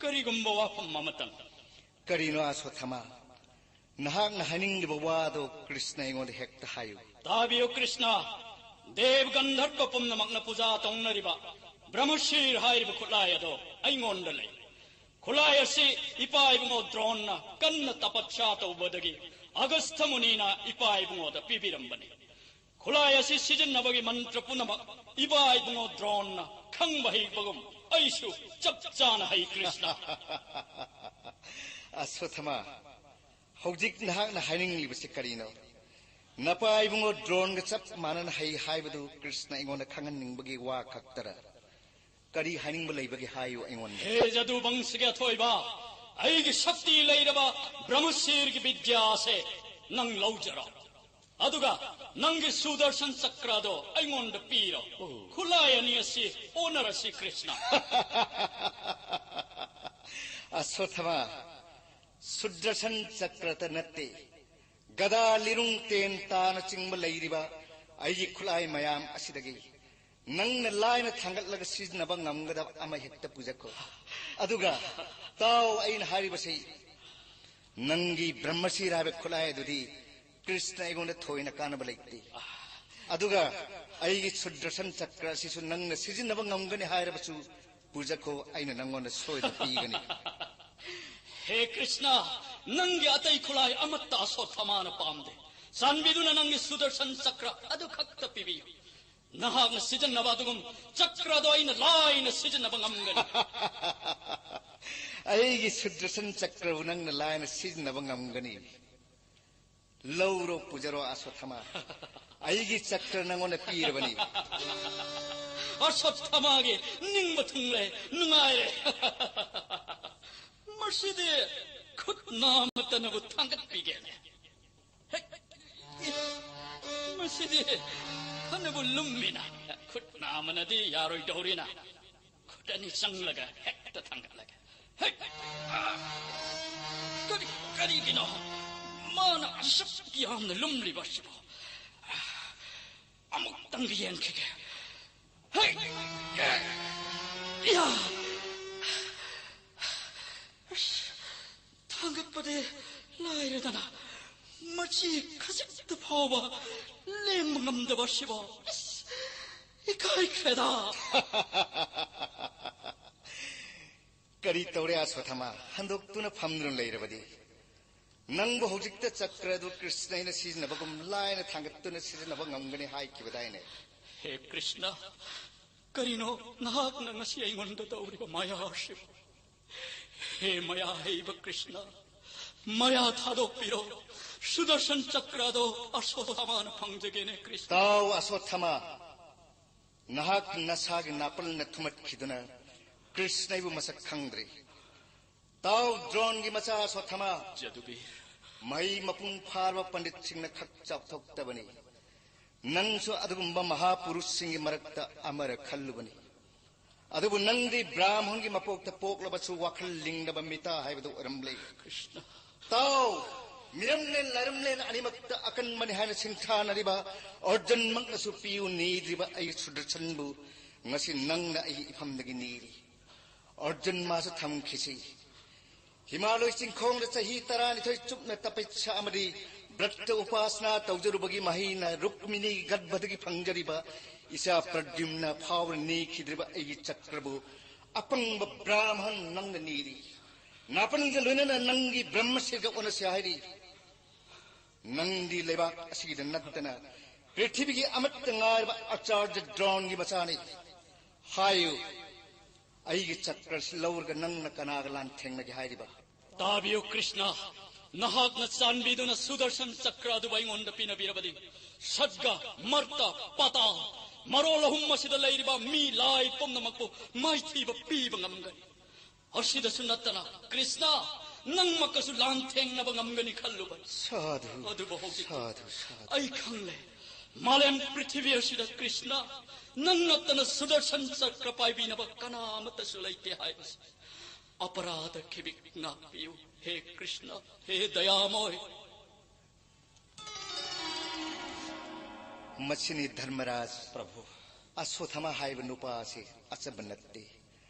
ꯀꯔꯤꯒꯨꯝꯕ ꯋꯥꯐꯝ ꯑꯃꯇꯪ꯫ ꯀꯔꯤꯅꯣ ꯑꯁ꯭ꯋꯠꯊꯃꯥ? ꯅꯍꯥꯛꯅ ꯍꯥꯏꯅꯤꯡꯂꯤꯕ ꯋꯥꯗꯣ ꯀ꯭ꯔꯤꯁꯅ ꯑꯩꯉꯣꯟꯗ ꯍꯦꯛꯇ ꯍꯥꯏꯌꯨ꯫ ꯇꯥꯕꯤꯌꯨ ꯀ꯭ꯔꯤꯁꯅ, ꯗꯦꯕ ꯒꯟꯙꯔꯕ ꯄꯨꯝꯅꯃꯛꯅ ꯄꯨꯖꯥ ꯇꯧꯅꯔꯤꯕ ꯕ꯭ꯔꯍꯃꯁꯤꯔ ꯍꯥꯏꯔꯤꯕ ꯈꯨꯠꯂꯥꯏ ꯑꯗꯣ ꯑꯩꯉꯣꯟꯗ ꯂꯩ꯫ ꯈꯨꯠꯂꯥꯏ ꯑꯁꯤ ꯏꯄꯥ ꯏꯕꯨꯡꯉꯣ ꯗ꯭ꯔꯣꯟꯅ ꯀꯟꯅ ꯇꯄꯠꯁꯥ ꯇꯧꯕꯗꯒꯤ ꯑꯒꯁꯊ ꯃꯨꯅꯤꯅ ꯏꯄꯥ ꯏꯕꯨꯡꯉꯣꯗ ꯄꯤꯕꯤꯔꯝꯕꯅꯤ꯫ ꯈꯨꯠꯂꯥꯏ ꯑꯁꯤ ꯁꯤꯖꯤꯟꯅꯕꯒꯤ ꯃꯟꯇ꯭ꯔ ꯄꯨꯝꯅꯃꯛ ꯏꯄꯥ ꯏꯕꯨꯡꯉꯣ ꯗ꯭ꯔꯣꯟꯅ ꯈꯪꯕ ꯍꯩꯕꯒꯨꯝ ꯑꯩꯁꯨ ꯆꯞ ꯆꯥꯅ ꯍꯩ, ꯀ꯭ꯔꯤꯁꯅ꯫ ꯑꯁ꯭ꯋꯠꯊꯃꯥ, ꯍꯧꯖꯤꯛ ꯅꯍꯥꯛꯅ ꯍꯥꯏꯅꯤꯡꯂꯤꯕꯁꯤ ꯀꯔꯤꯅꯣ? ꯅꯄꯥ ꯏꯕꯨꯡꯉꯣ ꯗ꯭ꯔꯣꯟꯒ ꯆꯞ ꯃꯥꯟꯅꯅ ꯍꯩ ꯍꯥꯏꯕꯗꯨ ꯀ꯭ꯔꯤꯁꯅ ꯑꯩꯉꯣꯟꯗ ꯈꯪꯍꯟꯅꯤꯡꯕꯒꯤ ꯋꯥ ꯈꯛꯇꯔ? ꯀꯔꯤ ꯍꯥꯏꯅꯤꯡꯕ ꯂꯩꯕꯒꯦ ꯍꯥꯏꯌꯨ ꯑꯩꯉꯣꯟꯗ꯫ ꯍꯦ ꯖꯗꯨ ꯕꯪꯁꯒꯤ ꯑꯊꯣꯏꯕ, ꯑꯩꯒꯤ ꯁꯛꯇꯤ ꯂꯩꯔꯕ ꯕ꯭ꯔꯍꯃꯁꯤꯔꯒꯤ ꯕꯤꯗ꯭ꯌꯥꯁꯦ ꯅꯪ ꯂꯧꯖꯔꯣ꯫ ꯑꯗꯨꯒ ꯅꯪꯒꯤ ꯁꯨꯗꯔꯁꯟ ꯆꯀ꯭ꯔꯗꯣ ꯑꯩꯉꯣꯟꯗ ꯄꯤꯔꯣ꯫ ꯑꯣ꯫ ꯈꯨꯠꯂꯥꯏ ꯑꯅꯤ ꯑꯁꯤ ꯑꯣꯟꯅꯔꯁꯤ, ꯀ꯭ꯔꯤꯁꯅ꯫ ꯑꯁ꯭ꯋꯠꯊꯃꯥ, ꯁꯨꯗꯔꯁꯟ ꯆꯀ꯭ꯔꯇ ꯅꯠꯇꯦ, ꯒꯗꯥ, ꯂꯤꯔꯨꯡ, ꯇꯦꯟ ꯇꯥꯅꯆꯤꯡꯕ ꯂꯩꯔꯤꯕ ꯑꯩꯒꯤ ꯈꯨꯠꯂꯥꯏ ꯃꯌꯥꯝ ꯑꯁꯤꯗꯒꯤ ꯅꯪꯅ ꯂꯥꯏꯅ ꯊꯥꯡꯒꯠꯂꯒ ꯁꯤꯖꯤꯟꯅꯕ ꯉꯝꯒꯗꯕ ꯑꯃ ꯍꯦꯛꯇ ꯄꯨꯖꯈꯣ꯫ ꯑꯗꯨꯒ ꯇꯥꯎ, ꯑꯩꯅ ꯍꯥꯏꯔꯤꯕꯁꯤ, ꯅꯪꯒꯤ ꯕ꯭ꯔꯍ꯭ꯃꯁꯤꯔ ꯍꯥꯏꯕ ꯈꯨꯠꯂꯥꯏ ꯑꯗꯨꯗꯤ ꯀ꯭ꯔꯤꯁꯅ ꯑꯩꯉꯣꯟꯗ ꯊꯣꯏꯅ ꯀꯥꯟꯅꯕ ꯂꯩꯇꯦ꯫ ꯑꯗꯨꯒ ꯑꯩꯒꯤ ꯁꯨꯗꯔꯁꯟ ꯆꯀ꯭ꯔ ꯑꯁꯤꯁꯨ ꯅꯪꯅ ꯁꯤꯖꯤꯟꯅꯕ ꯉꯝꯒꯅꯤ ꯍꯥꯏꯔꯕꯁꯨ ꯄꯨꯖꯈꯣ, ꯑꯩꯅ ꯅꯪꯉꯣꯟꯗ ꯁꯣꯏꯗꯅ ꯄꯤꯒꯅꯤ꯫ ꯍꯦ ꯀ꯭ꯔꯤꯁꯅ, ꯅꯪꯒꯤ ꯑꯇꯩ ꯈꯨꯠꯂꯥꯏ ꯑꯃꯠꯇ ꯑꯁ꯭ꯋꯠꯊꯃꯥꯅ ꯄꯥꯝꯗꯦ꯫ ꯆꯥꯟꯕꯤꯗꯨꯅ ꯅꯪꯒꯤ ꯁꯨꯗꯔꯁꯟ ꯆꯀ꯭ꯔ ꯑꯗꯨ ꯈꯛꯇ ꯄꯤꯕꯤꯌꯨ꯫ ꯅꯍꯥꯛꯅ ꯁꯤꯖꯤꯟꯅꯕ ꯑꯗꯨꯒꯨꯝ ꯆꯀ꯭ꯔꯗꯣ ꯑꯩꯅ ꯂꯥꯏꯅ ꯁꯤꯖꯤꯟꯅꯕ ꯉꯝꯒꯅꯤ꯫ ꯑꯩꯒꯤ ꯁꯨꯗꯔꯁꯟ ꯆꯀ꯭ꯔꯕꯨ ꯅꯪꯅ ꯂꯥꯏꯅ ꯁꯤꯖꯤꯟꯅꯕ ꯉꯝꯒꯅꯤ? ꯂꯧꯔꯣ, ꯄꯨꯖꯔꯣ ꯑꯁ꯭ꯋꯠꯊꯃꯥ꯫ ꯑꯩꯒꯤ ꯆꯀ꯭ꯔ ꯅꯪꯉꯣꯟꯗ ꯄꯤꯔꯕꯅꯤ꯫ ꯑꯁ꯭ꯋꯠꯊꯃꯥꯒꯤ ꯅꯤꯡꯕ ꯊꯨꯡꯂꯦ, ꯅꯨꯡꯉꯥꯏꯔꯦ꯫ ꯃꯁꯤꯗꯤ ꯈꯨꯠ ꯅꯥꯃꯠꯇꯅꯕꯨ ꯊꯥꯡꯒꯠꯄꯤꯒꯦꯅꯦ꯫ ꯍꯦꯛ! ꯃꯁꯤꯗꯤ ꯐꯅꯕꯨ ꯂꯨꯝꯃꯤꯅ, ꯈꯨꯠ ꯅꯥꯝꯃꯅꯗꯤ ꯌꯥꯔꯣꯏꯗꯧꯔꯤꯅ, ꯈꯨꯠ ꯑꯅꯤ ꯆꯪꯂꯒ ꯍꯦꯛꯇ ꯊꯥꯡꯒꯠꯂꯒꯦ꯫ ꯍꯦꯛ! ꯀꯔꯤ, ꯀꯔꯤꯒꯤꯅꯣ ꯃꯥꯅ ꯑꯁꯨꯛ ꯌꯥꯝꯅ ꯂꯨꯝꯂꯤꯕ ꯑꯁꯤꯕꯨ? ꯑꯃꯨꯛꯇꯪ ꯌꯦꯡꯈꯤꯒꯦ꯫ ꯍꯦꯛ! ꯌꯥ! ꯑꯁ, ꯊꯥꯡꯒꯠꯄꯗꯤ ꯂꯥꯏꯔꯗꯅ, ꯃꯆꯤ ꯈꯖꯤꯛꯇ ꯐꯥꯎꯕ ꯂꯦꯡꯕ ꯉꯝꯗꯕ ꯑꯁꯤꯕꯨ꯫ ꯑꯁ, ꯏꯀꯥꯏꯈ꯭ꯔꯦꯗ꯫ ꯀꯔꯤ ꯇꯧꯔꯦ ꯑꯁ꯭ꯋꯠꯊꯃꯥ? ꯍꯟꯗꯣꯛꯇꯨꯅ ꯐꯝꯗꯨꯅ ꯂꯩꯔꯕꯗꯤ? ꯅꯪꯕꯨ ꯍꯧꯖꯤꯛꯇ ꯆꯀ꯭ꯔ ꯑꯗꯨ ꯀ꯭ꯔꯤꯁꯅ ꯑꯩꯅ ꯁꯤꯖꯤꯟꯅꯕꯒꯨꯝ ꯂꯥꯏꯅ ꯊꯥꯡꯒꯠꯇꯨꯅ ꯁꯤꯖꯤꯟꯅꯕ ꯉꯝꯒꯅꯤ ꯍꯥꯏꯈꯤꯕꯗꯥꯏꯅꯦ? ꯍꯦ ꯀ꯭ꯔꯤꯁꯅ, ꯀꯔꯤꯅꯣ ꯅꯍꯥꯛꯅ ꯉꯁꯤ ꯑꯩꯉꯣꯟꯗ ꯇꯧꯔꯤꯕ ꯃꯌꯥ ꯑꯁꯤꯕꯨ? ꯍꯦ ꯃꯌꯥ ꯍꯩꯕ ꯀ꯭ꯔꯤꯁꯅ, ꯃꯌꯥ ꯊꯥꯗꯣꯛꯄꯤꯔꯣ꯫ ꯁꯨꯗꯔꯁꯟ ꯆꯀ꯭ꯔꯗꯣ ꯑꯁ꯭ꯋꯠꯊꯃꯥꯅ ꯐꯪꯖꯒꯦꯅꯦ ꯀ꯭ꯔꯤꯁꯅ꯫ ꯇꯥꯎ ꯑꯁ꯭ꯋꯠꯊꯃꯥ, ꯅꯍꯥꯛ ꯅꯁꯥꯒꯤ ꯅꯥꯄꯜꯅ ꯊꯨꯝꯃꯠꯈꯤꯗꯨꯅ ꯀ꯭ꯔꯤꯁꯅ ꯑꯩꯕꯨ ꯃꯁꯛ ꯈꯪꯗ꯭ꯔꯤ꯫ ꯇꯥꯎ ꯗ꯭ꯔꯣꯟꯒꯤ ꯃꯆꯥ ꯑꯁ꯭ꯋꯠꯊꯃꯥ꯫ ꯖꯗꯨꯕꯤꯔ꯫ ꯃꯍꯩ ꯃꯄꯨꯡ ꯐꯥꯔꯕ ꯄꯟꯗꯤꯠꯁꯤꯡꯅ ꯈꯛ ꯆꯥꯎꯊꯣꯛꯇꯕꯅꯤ꯫ ꯅꯪꯁꯨ ꯑꯗꯨꯒꯨꯝꯕ ꯃꯍꯥꯄꯨꯔꯨꯁꯁꯤꯡꯒꯤ ꯃꯔꯛꯇ ꯑꯃꯔ ꯈꯜꯂꯨꯕꯅꯤ꯫ ꯑꯗꯨꯕꯨ ꯅꯪꯗꯤ ꯕ꯭ꯔꯥꯍꯃꯟꯒꯤ ꯃꯄꯣꯛꯇ ꯄꯣꯛꯂꯕꯁꯨ ꯋꯥꯈꯜ ꯂꯤꯡꯂꯕ ꯃꯤꯇꯥ ꯍꯥꯏꯕꯗꯨ ꯑꯣꯏꯔꯝꯂꯦ꯫ ꯀ꯭ꯔꯤꯁꯅ꯫ ꯇꯥꯎ! ꯃꯤꯔꯝꯂꯦꯟ ꯂꯥꯏꯔꯝꯂꯦꯟ ꯑꯅꯤꯃꯛꯇ ꯑꯀꯟꯕꯅꯤ ꯍꯥꯏꯅ ꯁꯤꯡꯊꯥꯅꯔꯤꯕ ꯑꯔꯖꯨꯟꯃꯛꯅꯁꯨ ꯄꯤꯌꯨ ꯅꯤꯗ꯭ꯔꯤꯕ ꯑꯩ ꯁꯨꯗꯔꯁꯟꯕꯨ ꯉꯁꯤ ꯅꯪꯅ ꯑꯩꯒꯤ ꯏꯐꯝꯗꯒꯤ ꯅꯤꯔꯤ꯫ ꯑꯔꯖꯨꯟ ꯃꯥꯁꯨ ꯊꯝꯈꯤꯁꯤ꯫ ꯍꯤꯃꯥꯂꯣꯏ ꯆꯤꯡꯈꯣꯡꯗ ꯆꯍꯤ ꯇꯔꯥꯅꯤꯊꯣꯏ ꯆꯨꯞꯅ ꯇꯄꯁ꯭ꯌꯥ ꯑꯃꯗꯤ ꯕ꯭ꯔꯠꯇ ꯎꯄꯥꯁꯅꯥ ꯇꯧꯖꯔꯨꯕꯒꯤ ꯃꯍꯩꯅ ꯔꯨꯛꯃꯤꯅꯤ ꯒꯔꯚꯗꯒꯤ ꯐꯪꯖꯔꯤꯕ ꯏꯆꯥ ꯄ꯭ꯔꯗ꯭ꯌꯨꯝꯅ ꯐꯥꯎꯕ ꯅꯤꯈꯤꯗ꯭ꯔꯤꯕ ꯑꯩꯒꯤ ꯆꯀ꯭ꯔꯕꯨ ꯑꯄꯪꯕ ꯕ꯭ꯔꯥꯍꯃꯟ ꯅꯪꯅ ꯅꯤꯔꯤ꯫ ꯅꯥꯄꯟꯒ ꯂꯣꯏꯅꯅ ꯅꯪꯒꯤ ꯕ꯭ꯔꯍ꯭ꯃꯁꯤꯔꯒ ꯑꯣꯟꯅꯁꯤ ꯍꯥꯏꯔꯤ꯫ ꯅꯪꯗꯤ ꯂꯩꯕꯥꯛ ꯑꯁꯤꯗ ꯅꯠꯇꯅ ꯄ꯭ꯔꯤꯊꯤꯕꯤꯒꯤ ꯑꯃꯠꯇ ꯉꯥꯏꯔꯕ ꯑꯆꯥꯔꯌ ꯗ꯭ꯔꯣꯟꯒꯤ ꯃꯆꯥꯅꯤ꯫ ꯍꯥꯏꯌꯨ, ꯑꯩꯒꯤ ꯆꯀ꯭ꯔꯁꯤ ꯂꯧꯔꯒ ꯅꯪꯅ ꯀꯅꯥꯒ ꯂꯥꯟꯊꯦꯡꯅꯒꯦ ꯍꯥꯏꯔꯤꯕ? ꯇꯥꯕꯤꯌꯨ ꯀ꯭ꯔꯤꯁꯅ, ꯅꯍꯥꯛꯅ ꯆꯥꯟꯕꯤꯗꯨꯅ ꯁꯨꯗꯔꯁꯟ ꯆꯀ꯭ꯔ ꯑꯗꯨꯕꯨ ꯑꯩꯉꯣꯟꯗ ꯄꯤꯅꯕꯤꯔꯕꯗꯤ ꯁꯠꯒ, ꯃꯔꯇ, ꯄꯥꯇꯥꯜ, ꯃꯔꯣꯜ ꯑꯍꯨꯝ ꯑꯁꯤꯗ ꯂꯩꯔꯤꯕ ꯃꯤ ꯂꯥꯏ ꯄꯨꯝꯅꯃꯛꯄꯨ ꯃꯥꯏꯊꯤꯕ ꯄꯤꯕ ꯉꯝꯒꯅꯤ꯫ ꯑꯁꯤꯗꯁꯨ ꯅꯠꯇꯅ ꯀ꯭ꯔꯤꯁꯅ, ꯅꯪꯃꯛꯀꯁꯨ ꯂꯥꯟꯊꯦꯡꯅꯕ ꯉꯝꯒꯅꯤ ꯈꯜꯂꯨꯕ꯫ ꯁꯥꯙꯨ, ꯑꯗꯨꯕꯨ ꯍꯧꯖꯤꯛ ꯁꯥꯙꯨ, ꯁꯥꯙꯨ꯫ ꯑꯩ ꯈꯪꯂꯦ, ꯃꯥꯂꯦꯝ ꯄ꯭ꯔꯤꯊꯤꯕꯤ ꯑꯁꯤꯗ ꯀ꯭ꯔꯤꯁꯅ, ꯅꯪ ꯅꯠꯇꯅ ꯁꯨꯗꯔꯁꯟ ꯆꯀ꯭ꯔ ꯄꯥꯏꯕꯤꯅꯕ ꯀꯅꯥ ꯑꯃꯠꯇꯁꯨ ꯂꯩꯇꯦ ꯍꯥꯏꯕꯁꯤ꯫ ꯑꯄꯔꯥꯙ ꯈꯤꯕꯤꯛ ꯉꯥꯛꯄꯤꯌꯨ, ꯍꯦ ꯀ꯭ꯔꯤꯁꯅ, ꯍꯦ ꯗꯌꯥꯃꯣꯏ꯫ ꯃꯁꯤꯅꯤ ꯙꯔꯃꯔꯥꯖ꯫ ꯄ꯭ꯔꯚꯨ꯫ ꯑꯁꯣꯊꯃ ꯍꯥꯏꯕ ꯅꯨꯄꯥ ꯑꯁꯤ ꯑꯆꯝꯕ ꯅꯠꯇꯦ꯫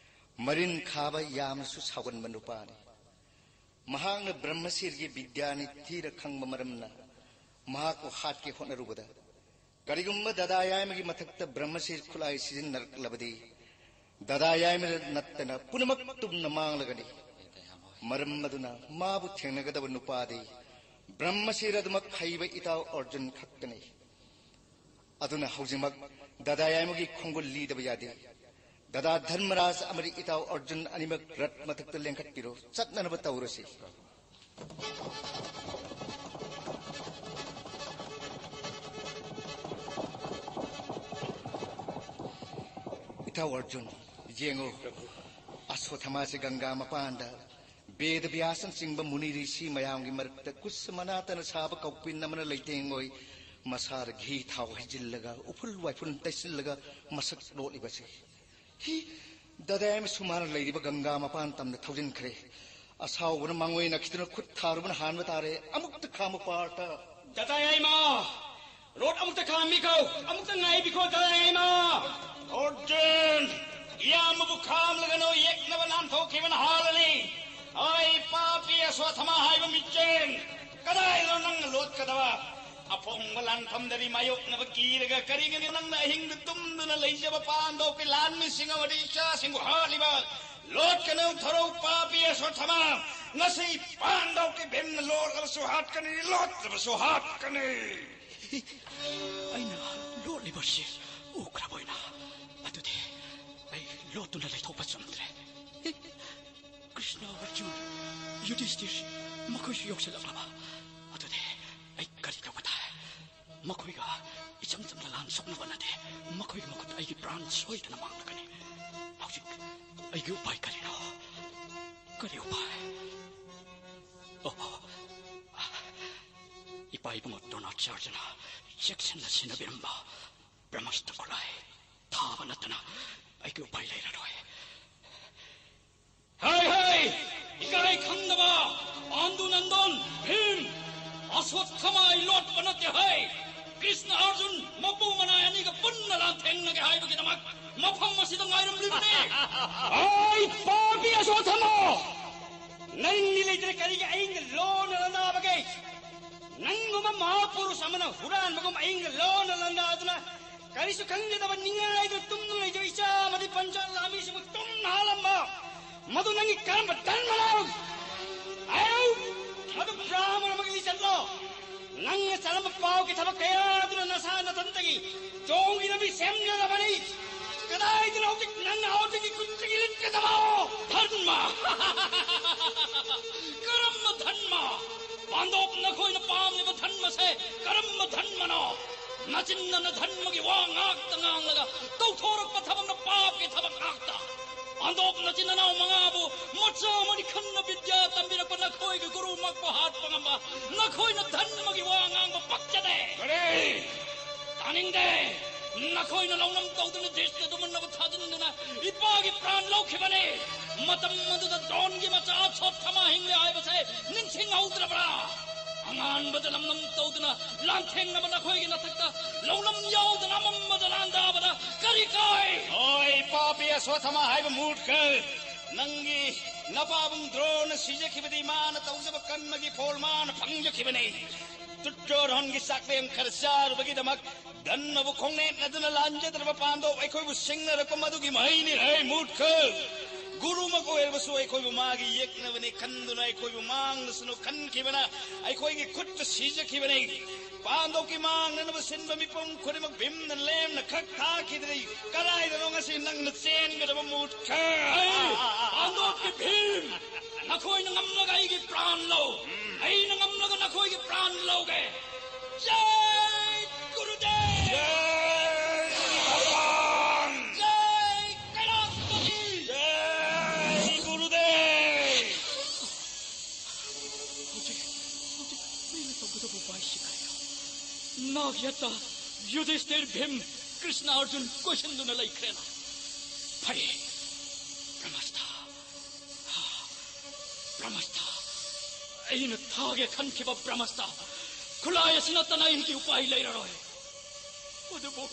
ꯃꯔꯤꯟ ꯈꯥꯕ, ꯌꯥꯝꯅꯁꯨ ꯁꯥꯎꯒꯟꯕ ꯅꯨꯄꯥꯅꯤ꯫ ꯃꯍꯥꯛꯅ ꯕ꯭ꯔꯍ꯭ꯃꯁꯤꯔꯒꯤ ꯕꯤꯗ꯭ꯌꯥꯅꯤ ꯊꯤꯅ ꯈꯪꯕ ꯃꯔꯝꯅ ꯃꯍꯥꯛꯄꯨ ꯍꯥꯠꯀꯦ ꯍꯣꯠꯅꯔꯨꯕꯗ, ꯀꯔꯤꯒꯨꯝꯕ ꯗꯗꯥ ꯌꯥꯏꯃꯒꯤ ꯃꯊꯛꯇ ꯕ꯭ꯔꯍ꯭ꯃꯁꯤꯔ ꯈꯨꯠꯂꯥꯏ ꯁꯤꯖꯤꯟꯅꯔꯛꯂꯕꯗꯤ, ꯗꯗꯥ ꯌꯥꯏꯃꯗ ꯅꯠꯇꯅ ꯄꯨꯝꯅꯃꯛ ꯇꯨꯝꯅ ꯃꯥꯡꯂꯒꯅꯤ꯫ ꯃꯔꯝ ꯑꯗꯨꯅ ꯃꯥꯕꯨ ꯊꯦꯡꯅꯒꯗꯕ ꯅꯨꯄꯥꯗꯤ ꯕ꯭ꯔꯍ꯭ꯃꯁꯤꯔ ꯑꯗꯨꯃꯛ ꯍꯩꯕ ꯏꯇꯥꯎ ꯑꯔꯖꯨꯟ ꯈꯛꯇꯅꯤ꯫ ꯑꯗꯨꯅ ꯍꯧꯖꯤꯛꯃꯛ ꯗꯗꯥ ꯌꯥꯏꯃꯒꯤ ꯈꯣꯡꯒꯨꯜ ꯂꯤꯗꯕ ꯌꯥꯗꯦ꯫ ꯗꯗꯥ ꯙꯔꯃꯔꯥꯖ ꯑꯃꯗꯤ ꯏꯇꯥꯎ ꯑꯔꯖꯨꯟ ꯑꯅꯤꯃꯛ ꯔꯠ ꯃꯊꯛꯇ ꯂꯦꯡꯈꯠꯄꯤꯔꯣ, ꯆꯠꯅꯅꯕ ꯇꯧꯔꯁꯤ꯫ ꯏꯇꯥꯎ ꯑꯔꯖꯨꯟ, ꯌꯦꯡꯉꯨ, ꯑꯁꯣꯊꯃꯥꯁꯤ ꯒꯪꯒꯥ ꯃꯄꯥꯟꯗ ꯕꯦꯗ ꯕ꯭ꯌꯥꯁꯅꯆꯤꯡꯕ ꯃꯨꯅꯤ ꯔꯤꯁꯤ ꯃꯌꯥꯝꯒꯤ ꯃꯔꯛꯇ ꯀꯨꯁ ꯃꯅꯥꯇꯅ ꯁꯥꯕ ꯀꯧꯄꯤꯟ ꯑꯃꯅ ꯂꯩꯇꯦꯡ ꯑꯣꯏ ꯃꯁꯥꯗ ꯘꯤ ꯊꯥꯎ ꯍꯩꯖꯤꯜꯂꯒ ꯎꯐꯨꯜ ꯋꯥꯏꯐꯨꯜ ꯇꯩꯁꯤꯜꯂꯒ ꯃꯁꯛ ꯂꯣꯠꯂꯤꯕꯁꯤ꯫ ꯍꯤ, ꯗꯗꯥꯏꯃ ꯁꯨꯃꯥꯏꯅ ꯂꯩꯔꯤꯕ ꯒꯪꯒꯥ ꯃꯄꯥꯟ ꯇꯝꯗ ꯊꯧꯖꯤꯟꯈ꯭ꯔꯦ꯫ ꯑꯁꯥꯎꯕꯅ ꯃꯥꯡꯑꯣꯏꯅꯈꯤꯗꯨꯅ ꯈꯨꯠ ꯊꯥꯔꯨꯕꯅ ꯍꯥꯟꯕ ꯇꯥꯔꯦ꯫ ꯑꯃꯨꯛꯇ ꯈꯥꯝꯃꯨ ꯄꯥꯔꯇ꯫ ꯗꯗꯥꯏꯃ! ꯔꯣꯠ ꯑꯃꯨꯛꯇ ꯈꯥꯝꯕꯤꯈꯣ, ꯑꯃꯨꯛꯇ ꯉꯥꯏꯕꯤꯈꯣ, ꯗꯗꯥꯏꯃ! ꯑꯣꯔꯖꯨꯟ! ꯏꯌꯥꯝꯕꯕꯨ ꯈꯥꯝꯂꯒꯅꯨ, ꯌꯦꯛꯅꯕ ꯅꯥꯟꯊꯣꯛꯈꯤꯕꯅ ꯍꯥꯜꯂꯅꯤ꯫ ꯑꯩ ꯄꯥꯄꯤ ꯑꯁ꯭ꯋꯠꯊꯥꯃꯥ ꯍꯥꯏꯕ ꯃꯤꯆꯦꯟ! ꯀꯗꯥꯏꯗꯅꯣ ꯅꯪꯅ ꯂꯣꯠꯀꯗꯕ? ꯑꯐꯣꯡꯕ ꯂꯥꯟꯐꯝꯗꯗꯤ ꯃꯥꯌꯣꯛꯅꯕ ꯀꯤꯔꯒ ꯀꯔꯤꯒꯤꯅꯣ ꯅꯪꯅ ꯑꯍꯤꯡꯗ ꯇꯨꯝꯗꯨꯅ ꯂꯩꯖꯕ ꯄꯥꯟꯗꯧꯀꯤ ꯂꯥꯟꯃꯤꯁꯤꯡ ꯑꯃꯗꯤ ꯏꯆꯥꯁꯤꯡꯕꯨ ꯍꯥꯠꯂꯤꯕ? ꯂꯣꯠꯀꯅꯨ ꯊꯧꯔꯧ ꯄꯥꯄꯤ ꯑꯁ꯭ꯋꯠꯊꯥꯃꯥ! ꯉꯁꯤ ꯄꯥꯟꯗꯧꯀꯤ ꯚꯤꯝꯅ ꯂꯣꯠꯂꯕꯁꯨ ꯍꯥꯠꯀꯅꯤ, ꯂꯣꯠꯇ꯭ꯔꯕꯁꯨ ꯍꯥꯠꯀꯅꯤ꯫ ꯑꯩꯅ ꯂꯣꯠꯂꯤꯕꯁꯤ ꯎꯈ꯭ꯔꯕꯣꯏꯅ? ꯑꯗꯨꯗꯤ ꯑꯩ ꯂꯣꯠꯇꯨꯅ ꯂꯩꯊꯣꯛꯄ ꯆꯨꯝꯗ꯭ꯔꯦ꯫ ꯀ꯭ꯔꯤꯁꯅ, ꯑꯔꯖꯨꯟ, ꯌꯨꯙꯤꯁꯇꯤꯔ ꯃꯈꯣꯏꯁꯨ ꯌꯧꯁꯤꯜꯂꯛꯂꯕ? ꯑꯗꯨꯗꯤ ꯑꯩ ꯀꯔꯤ ꯇꯧꯕ ꯇꯥꯏ? ꯃꯈꯣꯏꯒ ꯏꯆꯝ ꯆꯝꯅ ꯂꯥꯟ ꯁꯣꯛꯅꯕ ꯅꯠꯇꯦ꯫ ꯃꯈꯣꯏꯒꯤ ꯃꯈꯨꯠꯇ ꯑꯩꯒꯤ ꯄ꯭ꯔꯥꯟ ꯁꯣꯏꯗꯅ ꯃꯥꯡꯂꯒꯅꯤ꯫ ꯍꯧꯖꯤꯛ ꯑꯩꯒꯤ ꯎꯄꯥꯏ ꯀꯔꯤꯅꯣ? ꯀꯔꯤ ꯎꯄꯥꯏ? ꯑꯣ, ꯏꯄꯥ ꯏꯕꯨꯡꯉꯣ ꯗ꯭ꯔꯣꯅꯥꯆꯥꯔꯌꯅ ꯆꯦꯛꯁꯤꯟꯅ ꯁꯤꯟꯅꯕꯤꯔꯝꯕ ꯕ꯭ꯔꯍ꯭ꯃꯁꯇ ꯈꯨꯠꯂꯥꯏ ꯊꯥꯕ ꯅꯠꯇꯅ ꯑꯩꯒꯤ ꯎꯄꯥꯏ ꯂꯩꯔꯔꯣꯏ꯫ ꯍꯩ ꯍꯩ! ꯏꯀꯥꯏ ꯈꯪꯗꯕ ꯄꯥꯟꯗꯨ ꯅꯟꯗꯣꯟ ꯚꯤꯝ! ꯑꯁ꯭ꯋꯠꯊꯥꯃꯥ ꯑꯩ ꯂꯣꯠꯄ ꯅꯠꯇꯦ ꯍꯩ! ꯀ꯭ꯔꯤꯁꯅ ꯑꯔꯖꯨꯟ ꯃꯄꯨ ꯃꯅꯥꯏ ꯑꯅꯤꯒ ꯄꯨꯟꯅ ꯂꯥꯟꯊꯦꯡꯅꯒꯦ ꯍꯥꯏꯕꯒꯤꯗꯃꯛ ꯃꯐꯝ ꯑꯁꯤꯗ ꯉꯥꯏꯔꯝꯂꯤꯕꯅꯤ꯫ ꯑꯩ ꯄꯥꯄꯤ ꯑꯁ꯭ꯋꯠꯊꯥꯃꯥ! ꯅꯪꯗꯤ ꯂꯩꯇ꯭ꯔꯦ ꯀꯔꯤꯒꯤ ꯑꯏꯪꯗ ꯂꯣꯟꯅ ꯂꯥꯟꯗꯥꯕꯒꯦ? ꯅꯪꯒꯨꯝꯕ ꯃꯍꯥꯄꯨꯔꯨꯁ ꯑꯃꯅ ꯍꯨꯔꯥꯟꯕꯒꯨꯝ ꯑꯏꯪꯗ ꯂꯣꯟꯅ ꯂꯥꯟꯗꯥꯗꯨꯅ ꯀꯔꯤꯁꯨ ꯈꯪꯖꯗꯕ ꯅꯤꯡꯉꯥꯏꯗꯨꯅ ꯇꯨꯝꯗꯨꯅ ꯂꯩꯖꯕ ꯏꯆꯥ ꯑꯃꯗꯤ ꯄꯟꯆꯥꯜ ꯂꯥꯟꯃꯤꯁꯤꯡꯕꯨ ꯇꯨꯝꯅ ꯍꯥꯜꯂꯝꯕ ꯃꯗꯨ ꯅꯪꯒꯤ ꯀꯔꯝꯕ ꯙꯔꯃꯅꯣ? ꯍꯥꯏꯌꯨ! ꯃꯗꯨ ꯕ꯭ꯔꯥꯍꯃꯟ ꯑꯃꯒꯤ ꯂꯤꯆꯠꯂꯣ? ꯅꯪꯅ ꯆꯠꯂꯝꯕ ꯄꯥꯎꯒꯤ ꯊꯕꯛ ꯀꯌꯥ ꯑꯗꯨꯅ ꯅꯁꯥ ꯅꯊꯟꯇꯒꯤ ꯆꯣꯡꯒꯤ ꯂꯝꯕꯤ ꯁꯦꯝꯖꯔꯕꯅꯤ꯫ ꯀꯗꯥꯏꯗꯅꯣ ꯍꯧꯖꯤꯛ ꯅꯪꯅ ꯍꯧꯖꯤꯛꯀꯤ ꯈꯨꯠꯇꯒꯤ ꯂꯤꯠꯀꯗꯕ? ꯙꯔꯃ! ꯀꯔꯝꯕ ꯙꯔꯃ? ꯄꯥꯟꯗꯣꯞ, ꯅꯈꯣꯏꯅ ꯄꯥꯝꯂꯤꯕ ꯙꯔꯃꯁꯦ ꯀꯔꯝꯕ ꯙꯔꯃꯅꯣ? ꯅꯆꯤꯟꯅ ꯙꯔꯃꯒꯤ ꯋꯥ ꯉꯥꯛꯇ ꯉꯥꯡꯂꯒ ꯇꯧꯊꯣꯔꯛꯄ ꯊꯕꯛꯅ ꯄꯥꯞꯀꯤ ꯊꯕꯛ ꯉꯥꯛꯇ꯫ ꯄꯥꯟꯗꯣꯞ, ꯅꯆꯤꯟ ꯅꯅꯥꯎ ꯃꯉꯥꯕꯨ ꯃꯆꯥ ꯃꯔꯤ ꯈꯟꯅ ꯕꯤꯗ꯭ꯌꯥ ꯅꯈꯣꯏꯅ ꯙꯔꯃꯒꯤ ꯋꯥ ꯉꯥꯡꯕ ꯄꯛꯆꯗꯦ꯫ ꯀꯔꯤ? ꯇꯥꯅꯤꯡꯗꯦ꯫ ꯅꯈꯣꯏꯅ ꯂꯧꯅꯝ ꯇꯧꯗꯨꯅ ꯗ꯭ꯔꯤꯁꯇ ꯗꯨꯃꯟꯅꯕ ꯊꯥꯖꯤꯟꯗꯨꯅ ꯏꯄꯥꯒꯤ ꯄ꯭ꯔꯥꯟ ꯂꯧꯈꯤꯕꯅꯤ꯫ ꯃꯇꯝ ꯑꯗꯨꯗ ꯗ꯭ꯔꯣꯟꯒꯤ ꯃꯆꯥ ꯑꯁꯣꯠꯊꯃꯥ ꯍꯤꯡꯂꯦ ꯍꯥꯏꯕꯁꯦ ꯅꯤꯡꯁꯤꯡꯍꯧꯗ꯭ꯔꯕ꯭ꯔꯥ? ꯑꯉꯥꯟꯕꯗ ꯂꯝꯅꯝ ꯇꯧꯗꯨꯅ ꯂꯥꯟꯊꯦꯡꯅꯕ ꯅꯈꯣꯏꯒꯤ ꯅꯊꯛꯇ ꯂꯧꯅꯝ ꯌꯥꯎꯗꯅ ꯑꯃꯝꯕꯗ ꯂꯥꯟꯗꯥꯕꯗ ꯀꯔꯤ ꯀꯥꯏ? ꯑꯣꯏ, ꯄꯥꯄꯤ ꯑꯁꯣꯠꯊꯃꯥ ꯍꯥꯏꯕ ꯃꯨꯔꯈ! ꯅꯪꯒꯤ ꯅꯄꯥꯕꯨꯡ ꯗ꯭ꯔꯣꯅ ꯁꯤꯖꯈꯤꯕꯗꯤ ꯃꯥꯅ ꯇꯧꯖꯕ ꯀꯔꯃꯒꯤ ꯐꯣꯜ ꯃꯥꯅ ꯐꯪꯖꯈꯤꯕꯅꯤ꯫ ꯗꯨꯔꯌꯣꯙꯟꯒꯤ ꯆꯥꯛꯂꯦꯟ ꯈꯔ ꯆꯥꯔꯨꯕꯒꯤꯗꯃꯛ ꯙꯔꯃꯕꯨ ꯈꯣꯡꯅꯦꯠꯅꯗꯨꯅ ꯂꯥꯟꯖꯗ꯭ꯔꯕ ꯄꯥꯟꯗꯧ ꯑꯩꯈꯣꯏꯕꯨ ꯁꯤꯡꯅꯔꯛꯄ ꯃꯗꯨꯒꯤ ꯃꯍꯩꯅꯤ꯫ ꯍꯦ ꯃꯨꯔꯈ! ꯒꯨꯔꯨꯃꯛ ꯑꯣꯏꯔꯕꯁꯨ ꯑꯩꯈꯣꯏꯕꯨ ꯃꯥꯒꯤ ꯌꯦꯛꯅꯕꯅꯤ ꯈꯟꯗꯨꯅ ꯑꯩꯈꯣꯏꯕꯨ ꯃꯥꯡꯂꯁꯅꯨ ꯈꯟꯈꯤꯕꯅ ꯑꯩꯈꯣꯏꯒꯤ ꯈꯨꯠꯇ ꯁꯤꯖꯈꯤꯕꯅꯤ꯫ ꯄꯥꯟꯗꯧꯀꯤ ꯃꯥꯡꯅꯅꯕ ꯁꯤꯟꯕ ꯃꯤꯄꯨꯝ ꯈꯨꯗꯤꯡꯃꯛ ꯚꯤꯝꯅ ꯂꯦꯝꯅ ꯈꯛ ꯊꯥꯈꯤꯗ꯭ꯔꯤ꯫ ꯀꯗꯥꯏꯗꯅꯣ ꯉꯁꯤ ꯅꯪꯅ ꯆꯦꯟꯒꯗꯕ ꯃꯨꯔꯈ? ꯑꯩ ꯄꯥꯟꯗꯧꯀꯤ ꯚꯤꯝ, ꯅꯈꯣꯏꯅ ꯉꯝꯂꯒ ꯑꯩꯒꯤ ꯄ꯭ꯔꯥꯟ ꯂꯧ, ꯑꯩꯅ ꯉꯝꯂꯒ ꯅꯈꯣꯏꯒꯤ ꯄ꯭ꯔꯥꯟ ꯂꯧꯒꯦ꯫ ꯖꯩ ꯒꯨꯔꯨꯗꯦꯕ! ꯖꯩ ꯚꯒꯋꯥꯟ! ꯖꯩ ꯀꯩꯂꯥꯁꯄꯇꯤ! ꯖꯩ ꯒꯨꯔꯨꯗꯦꯕ! ꯍꯧꯖꯤꯛ, ꯍꯧꯖꯤꯛ ꯑꯩꯅ ꯇꯧꯒꯗꯕ ꯎꯄꯥꯏꯁꯤ ꯀꯔꯤꯅꯣ? ꯅꯥꯛ ꯌꯦꯠꯇ ꯌꯨꯙꯤꯁꯇꯤꯔ, ꯚꯤꯝ, ꯀ꯭ꯔꯤꯁꯅ, ꯑꯔꯖꯨꯟ ꯀꯣꯏꯁꯤꯟꯗꯨꯅ ꯂꯩꯈ꯭ꯔꯦꯅ꯫ ꯐꯔꯦ, ꯕ꯭ꯔꯍꯃꯁ꯭ꯇ, ꯕ꯭ꯔꯍꯃꯁ꯭ꯇ, ꯑꯩꯅ ꯊꯥꯒꯦ ꯈꯟꯈꯤꯕ ꯕ꯭ꯔꯍꯃꯁ꯭ꯇ, ꯈꯨꯠꯂꯥꯏ ꯑꯁꯤ ꯅꯠꯇꯅ ꯑꯩꯒꯤ ꯎꯄꯥꯏ ꯂꯩꯔꯔꯣꯏ꯫ ꯑꯗꯨꯕꯨ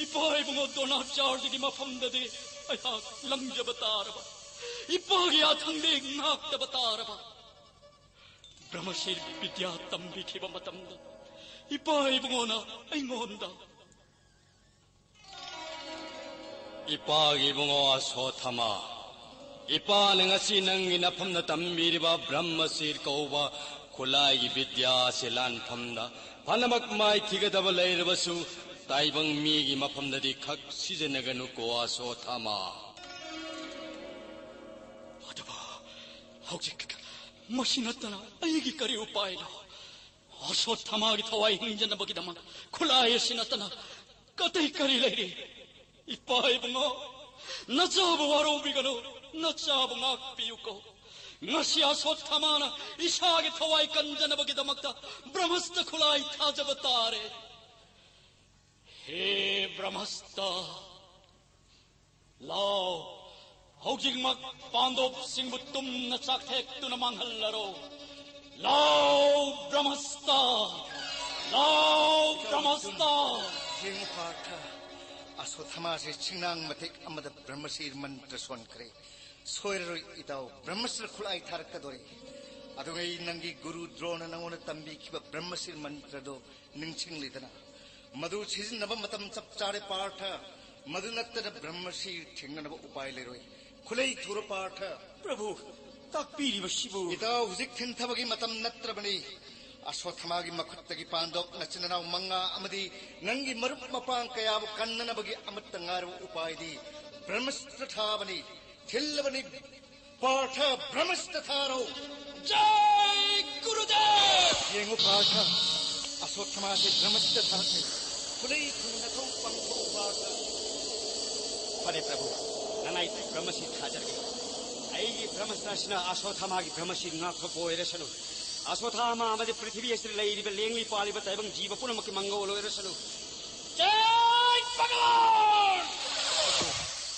ꯏꯄꯥ ꯏꯕꯨꯡꯉꯣ ꯗ꯭ꯔꯣꯅꯥꯆꯥꯔꯌꯒꯤ ꯃꯐꯝꯗꯗꯤ ꯑꯩꯍꯥꯛ ꯂꯪꯖꯕ ꯇꯥꯔꯕ, ꯏꯄꯥꯒꯤ ꯌꯥꯊꯪꯗꯤ ꯉꯥꯛꯇꯕ ꯇꯥꯔꯕ꯫ ꯕ꯭ꯔꯍꯃꯁꯤꯔ ꯕꯤꯗ꯭ꯌꯥ ꯇꯝꯕꯤꯈꯤꯕ ꯃꯇꯝꯗ ꯏꯄꯥ ꯏꯕꯨꯡꯉꯣꯅ ꯑꯩꯉꯣꯟꯗ, ꯏꯄꯥꯒꯤ ꯏꯕꯨꯡꯉꯣ ꯑꯁꯣꯊꯃ, ꯏꯄꯥꯅ ꯉꯁꯤ ꯅꯪꯒꯤ ꯅꯐꯝꯗ ꯇꯝꯕꯤꯔꯤꯕ ꯕ꯭ꯔꯍꯃꯁꯤꯔ ꯀꯧꯕ ꯈꯨꯠꯂꯥꯏꯒꯤ ꯕꯤꯗ꯭ꯌꯥ ꯑꯁꯤ ꯂꯥꯟꯐꯝꯗ ꯐꯅꯃꯛ ꯃꯥꯏꯊꯤꯒꯗꯕ ꯂꯩꯔꯕꯁꯨ, ꯇꯥꯏꯕꯪ ꯃꯤꯒꯤ ꯃꯐꯝꯗꯗꯤ ꯈꯛ ꯁꯤꯖꯤꯟꯅꯒꯅꯨꯀꯣ ꯑꯁꯣꯊꯃ꯫ ꯑꯗꯨꯕꯨ ꯍꯧꯖꯤꯛ ꯃꯁꯤ ꯅꯠꯇꯅ ꯑꯩꯒꯤ ꯀꯔꯤ ꯎꯄꯥꯏꯅꯣ? ꯑꯁꯣꯊꯃꯥꯒꯤ ꯊꯋꯥꯏ ꯍꯤꯡꯖꯅꯕꯒꯤꯗꯃꯛ ꯈꯨꯠꯂꯥꯏ ꯑꯁꯤ ꯅꯠꯇꯅ ꯑꯇꯩ ꯀꯔꯤ ꯂꯩꯔꯤ? ꯏꯄꯥ ꯏꯕꯨꯡꯉꯣ, ꯅꯆꯥꯕꯨ ꯋꯥꯔꯧꯕꯤꯒꯅꯨ, ꯅꯆꯥꯕꯨ ꯉꯥꯛꯄꯤꯌꯨꯀꯣ꯫ ꯉꯁꯤ ꯑꯁꯣꯠꯊꯃꯥꯅ ꯏꯁꯥꯒꯤ ꯊꯋꯥꯏ ꯀꯟꯖꯅꯕꯒꯤꯗꯃꯛꯇ ꯕ꯭ꯔꯍ꯭ꯃꯁ꯭ꯇ ꯈꯨꯠꯂꯥꯏ ꯊꯥꯖꯕ ꯇꯥꯔꯦ꯫ ꯍꯦ ꯕ꯭ꯔꯍ꯭ꯃꯁ꯭ꯇ, ꯂꯥꯎ, ꯍꯧꯖꯤꯛꯃꯛ ꯄꯥꯟꯗꯣꯞꯁꯤꯡꯕꯨ ꯇꯨꯝꯅ ꯆꯥꯛꯊꯦꯛꯇꯨꯅ ꯃꯥꯡꯍꯜꯂꯔꯣ꯫ ꯂꯥꯎ ꯕ꯭ꯔꯍ꯭ꯃꯁ꯭ꯇ, ꯂꯥꯎ ꯕ꯭ꯔꯍ꯭ꯃꯁ꯭ꯇ꯫ ꯌꯦꯡꯉꯨ ꯄꯥꯔꯊ, ꯑꯁꯣꯊꯃꯥꯁꯤ ꯆꯤꯡꯅꯥꯡ ꯃꯇꯦꯛ ꯑꯃꯗ ꯕ꯭ꯔꯍ꯭ꯃꯁꯤꯔ ꯃꯟꯇ꯭ꯔ ꯁꯣꯟꯈ꯭ꯔꯦ꯫ ꯁꯣꯏꯔꯔꯣꯏ ꯏꯇꯥꯎ, ꯕ꯭ꯔꯍ꯭ꯃꯁꯤꯔ ꯈꯨꯠꯂꯥꯏ ꯊꯥꯔꯛꯀꯗꯣꯔꯦ꯫ ꯑꯗꯨꯉꯩ ꯅꯪꯒꯤ ꯒꯨꯔꯨ ꯗ꯭ꯔꯣꯅ ꯅꯉꯣꯟꯗ ꯇꯝꯕꯤꯈꯤꯕ ꯕ꯭ꯔꯍ꯭ꯃꯁꯤꯔ ꯃꯟꯇ꯭ꯔꯗꯣ ꯅꯤꯡꯁꯤꯡꯂꯤꯗꯅ? ꯃꯗꯨ ꯁꯤꯖꯤꯟꯅꯕ ꯃꯇꯝ ꯆꯞ ꯆꯥꯔꯦ ꯄꯥꯔꯊ꯫ ꯃꯗꯨ ꯅꯠꯇꯅ ꯕ꯭ꯔꯍ꯭ꯃꯁꯤꯔ ꯊꯦꯡꯅꯅꯕ ꯎꯄꯥꯏ ꯂꯩꯔꯣꯏ꯫ ꯈꯨꯠꯂꯩ ꯊꯨꯔꯣ ꯄꯥꯔꯊ꯫ ꯄ꯭ꯔꯚꯨ, ꯇꯥꯛꯄꯤꯔꯤꯕꯁꯤꯕꯨ? ꯏꯇꯥꯎ, ꯍꯧꯖꯤꯛ ꯊꯤꯟꯊꯕꯒꯤ ꯃꯇꯝ ꯅꯠꯇ꯭ꯔꯕꯅꯤ꯫ ꯑꯁꯣꯊꯃꯥꯒꯤ ꯃꯈꯨꯠꯇꯒꯤ ꯄꯥꯟꯗꯣꯞ ꯅꯆꯤꯟ ꯅꯅꯥꯎ ꯃꯉꯥ ꯑꯃꯗꯤ ꯅꯪꯒꯤ ꯃꯔꯨꯞ ꯃꯄꯥꯡ ꯀꯌꯥꯕꯨ ꯀꯟꯅꯅꯕꯒꯤ ꯑꯃꯠꯇ ꯉꯥꯏꯔꯕ ꯎꯄꯥꯏꯗꯤ ꯕ꯭ꯔꯍ꯭ꯃꯁ꯭ꯇ ꯊꯥꯕꯅꯤ꯫ ꯊꯤꯜꯂꯕꯅꯤ ꯄꯥꯔꯊ, ꯕ꯭ꯔꯍ꯭ꯃꯁ꯭ꯇ ꯊꯥꯔꯣ꯫ ꯖꯥꯏ ꯒꯨꯔꯨꯗꯦꯕ! ꯌꯦꯡꯉꯨ ꯄꯥꯔꯊ, ꯑꯁꯣꯊꯃꯥꯁꯦ ꯕ꯭ꯔꯍ꯭ꯃꯁ꯭ꯇ ꯊꯥꯔꯛꯂꯦ꯫ ꯈꯨꯠꯂꯩ ꯊꯨꯅ ꯅꯊꯧ ꯄꯥꯡꯊꯣꯛꯎ ꯄꯥꯔꯊ꯫ ꯐꯔꯦ ꯄ꯭ꯔꯚꯨ, ꯅꯅꯥꯏ ꯕ꯭ꯔꯍ꯭ꯃꯁꯤꯔ ꯊꯥꯖꯔꯒꯦ꯫ ꯑꯩꯒꯤ ꯕ꯭ꯔꯍ꯭ꯃꯁ꯭ꯇ ꯑꯁꯤꯅ ꯑꯁꯣꯊꯃꯥꯒꯤ ꯕ꯭ꯔꯍ꯭ꯃꯁꯤꯔ ꯉꯥꯛꯊꯣꯛꯄ ꯑꯣꯏꯔꯁꯅꯨ꯫ ꯑꯁꯣꯊꯃꯥ ꯑꯃꯗꯤ ꯄ꯭ꯔꯤꯊꯤꯕꯤ ꯑꯁꯤꯗ ꯂꯩꯔꯤꯕ ꯂꯦꯡꯂꯤ ꯄꯥꯜꯂꯤꯕ ꯇꯥꯏꯕꯪ ꯖꯤꯕ ꯄꯨꯝꯅꯃꯛꯀꯤ ꯃꯪꯒꯣꯜ ꯑꯣꯏꯔꯁꯅꯨ꯫ ꯖꯥꯏ ꯚꯒꯋꯥꯟ!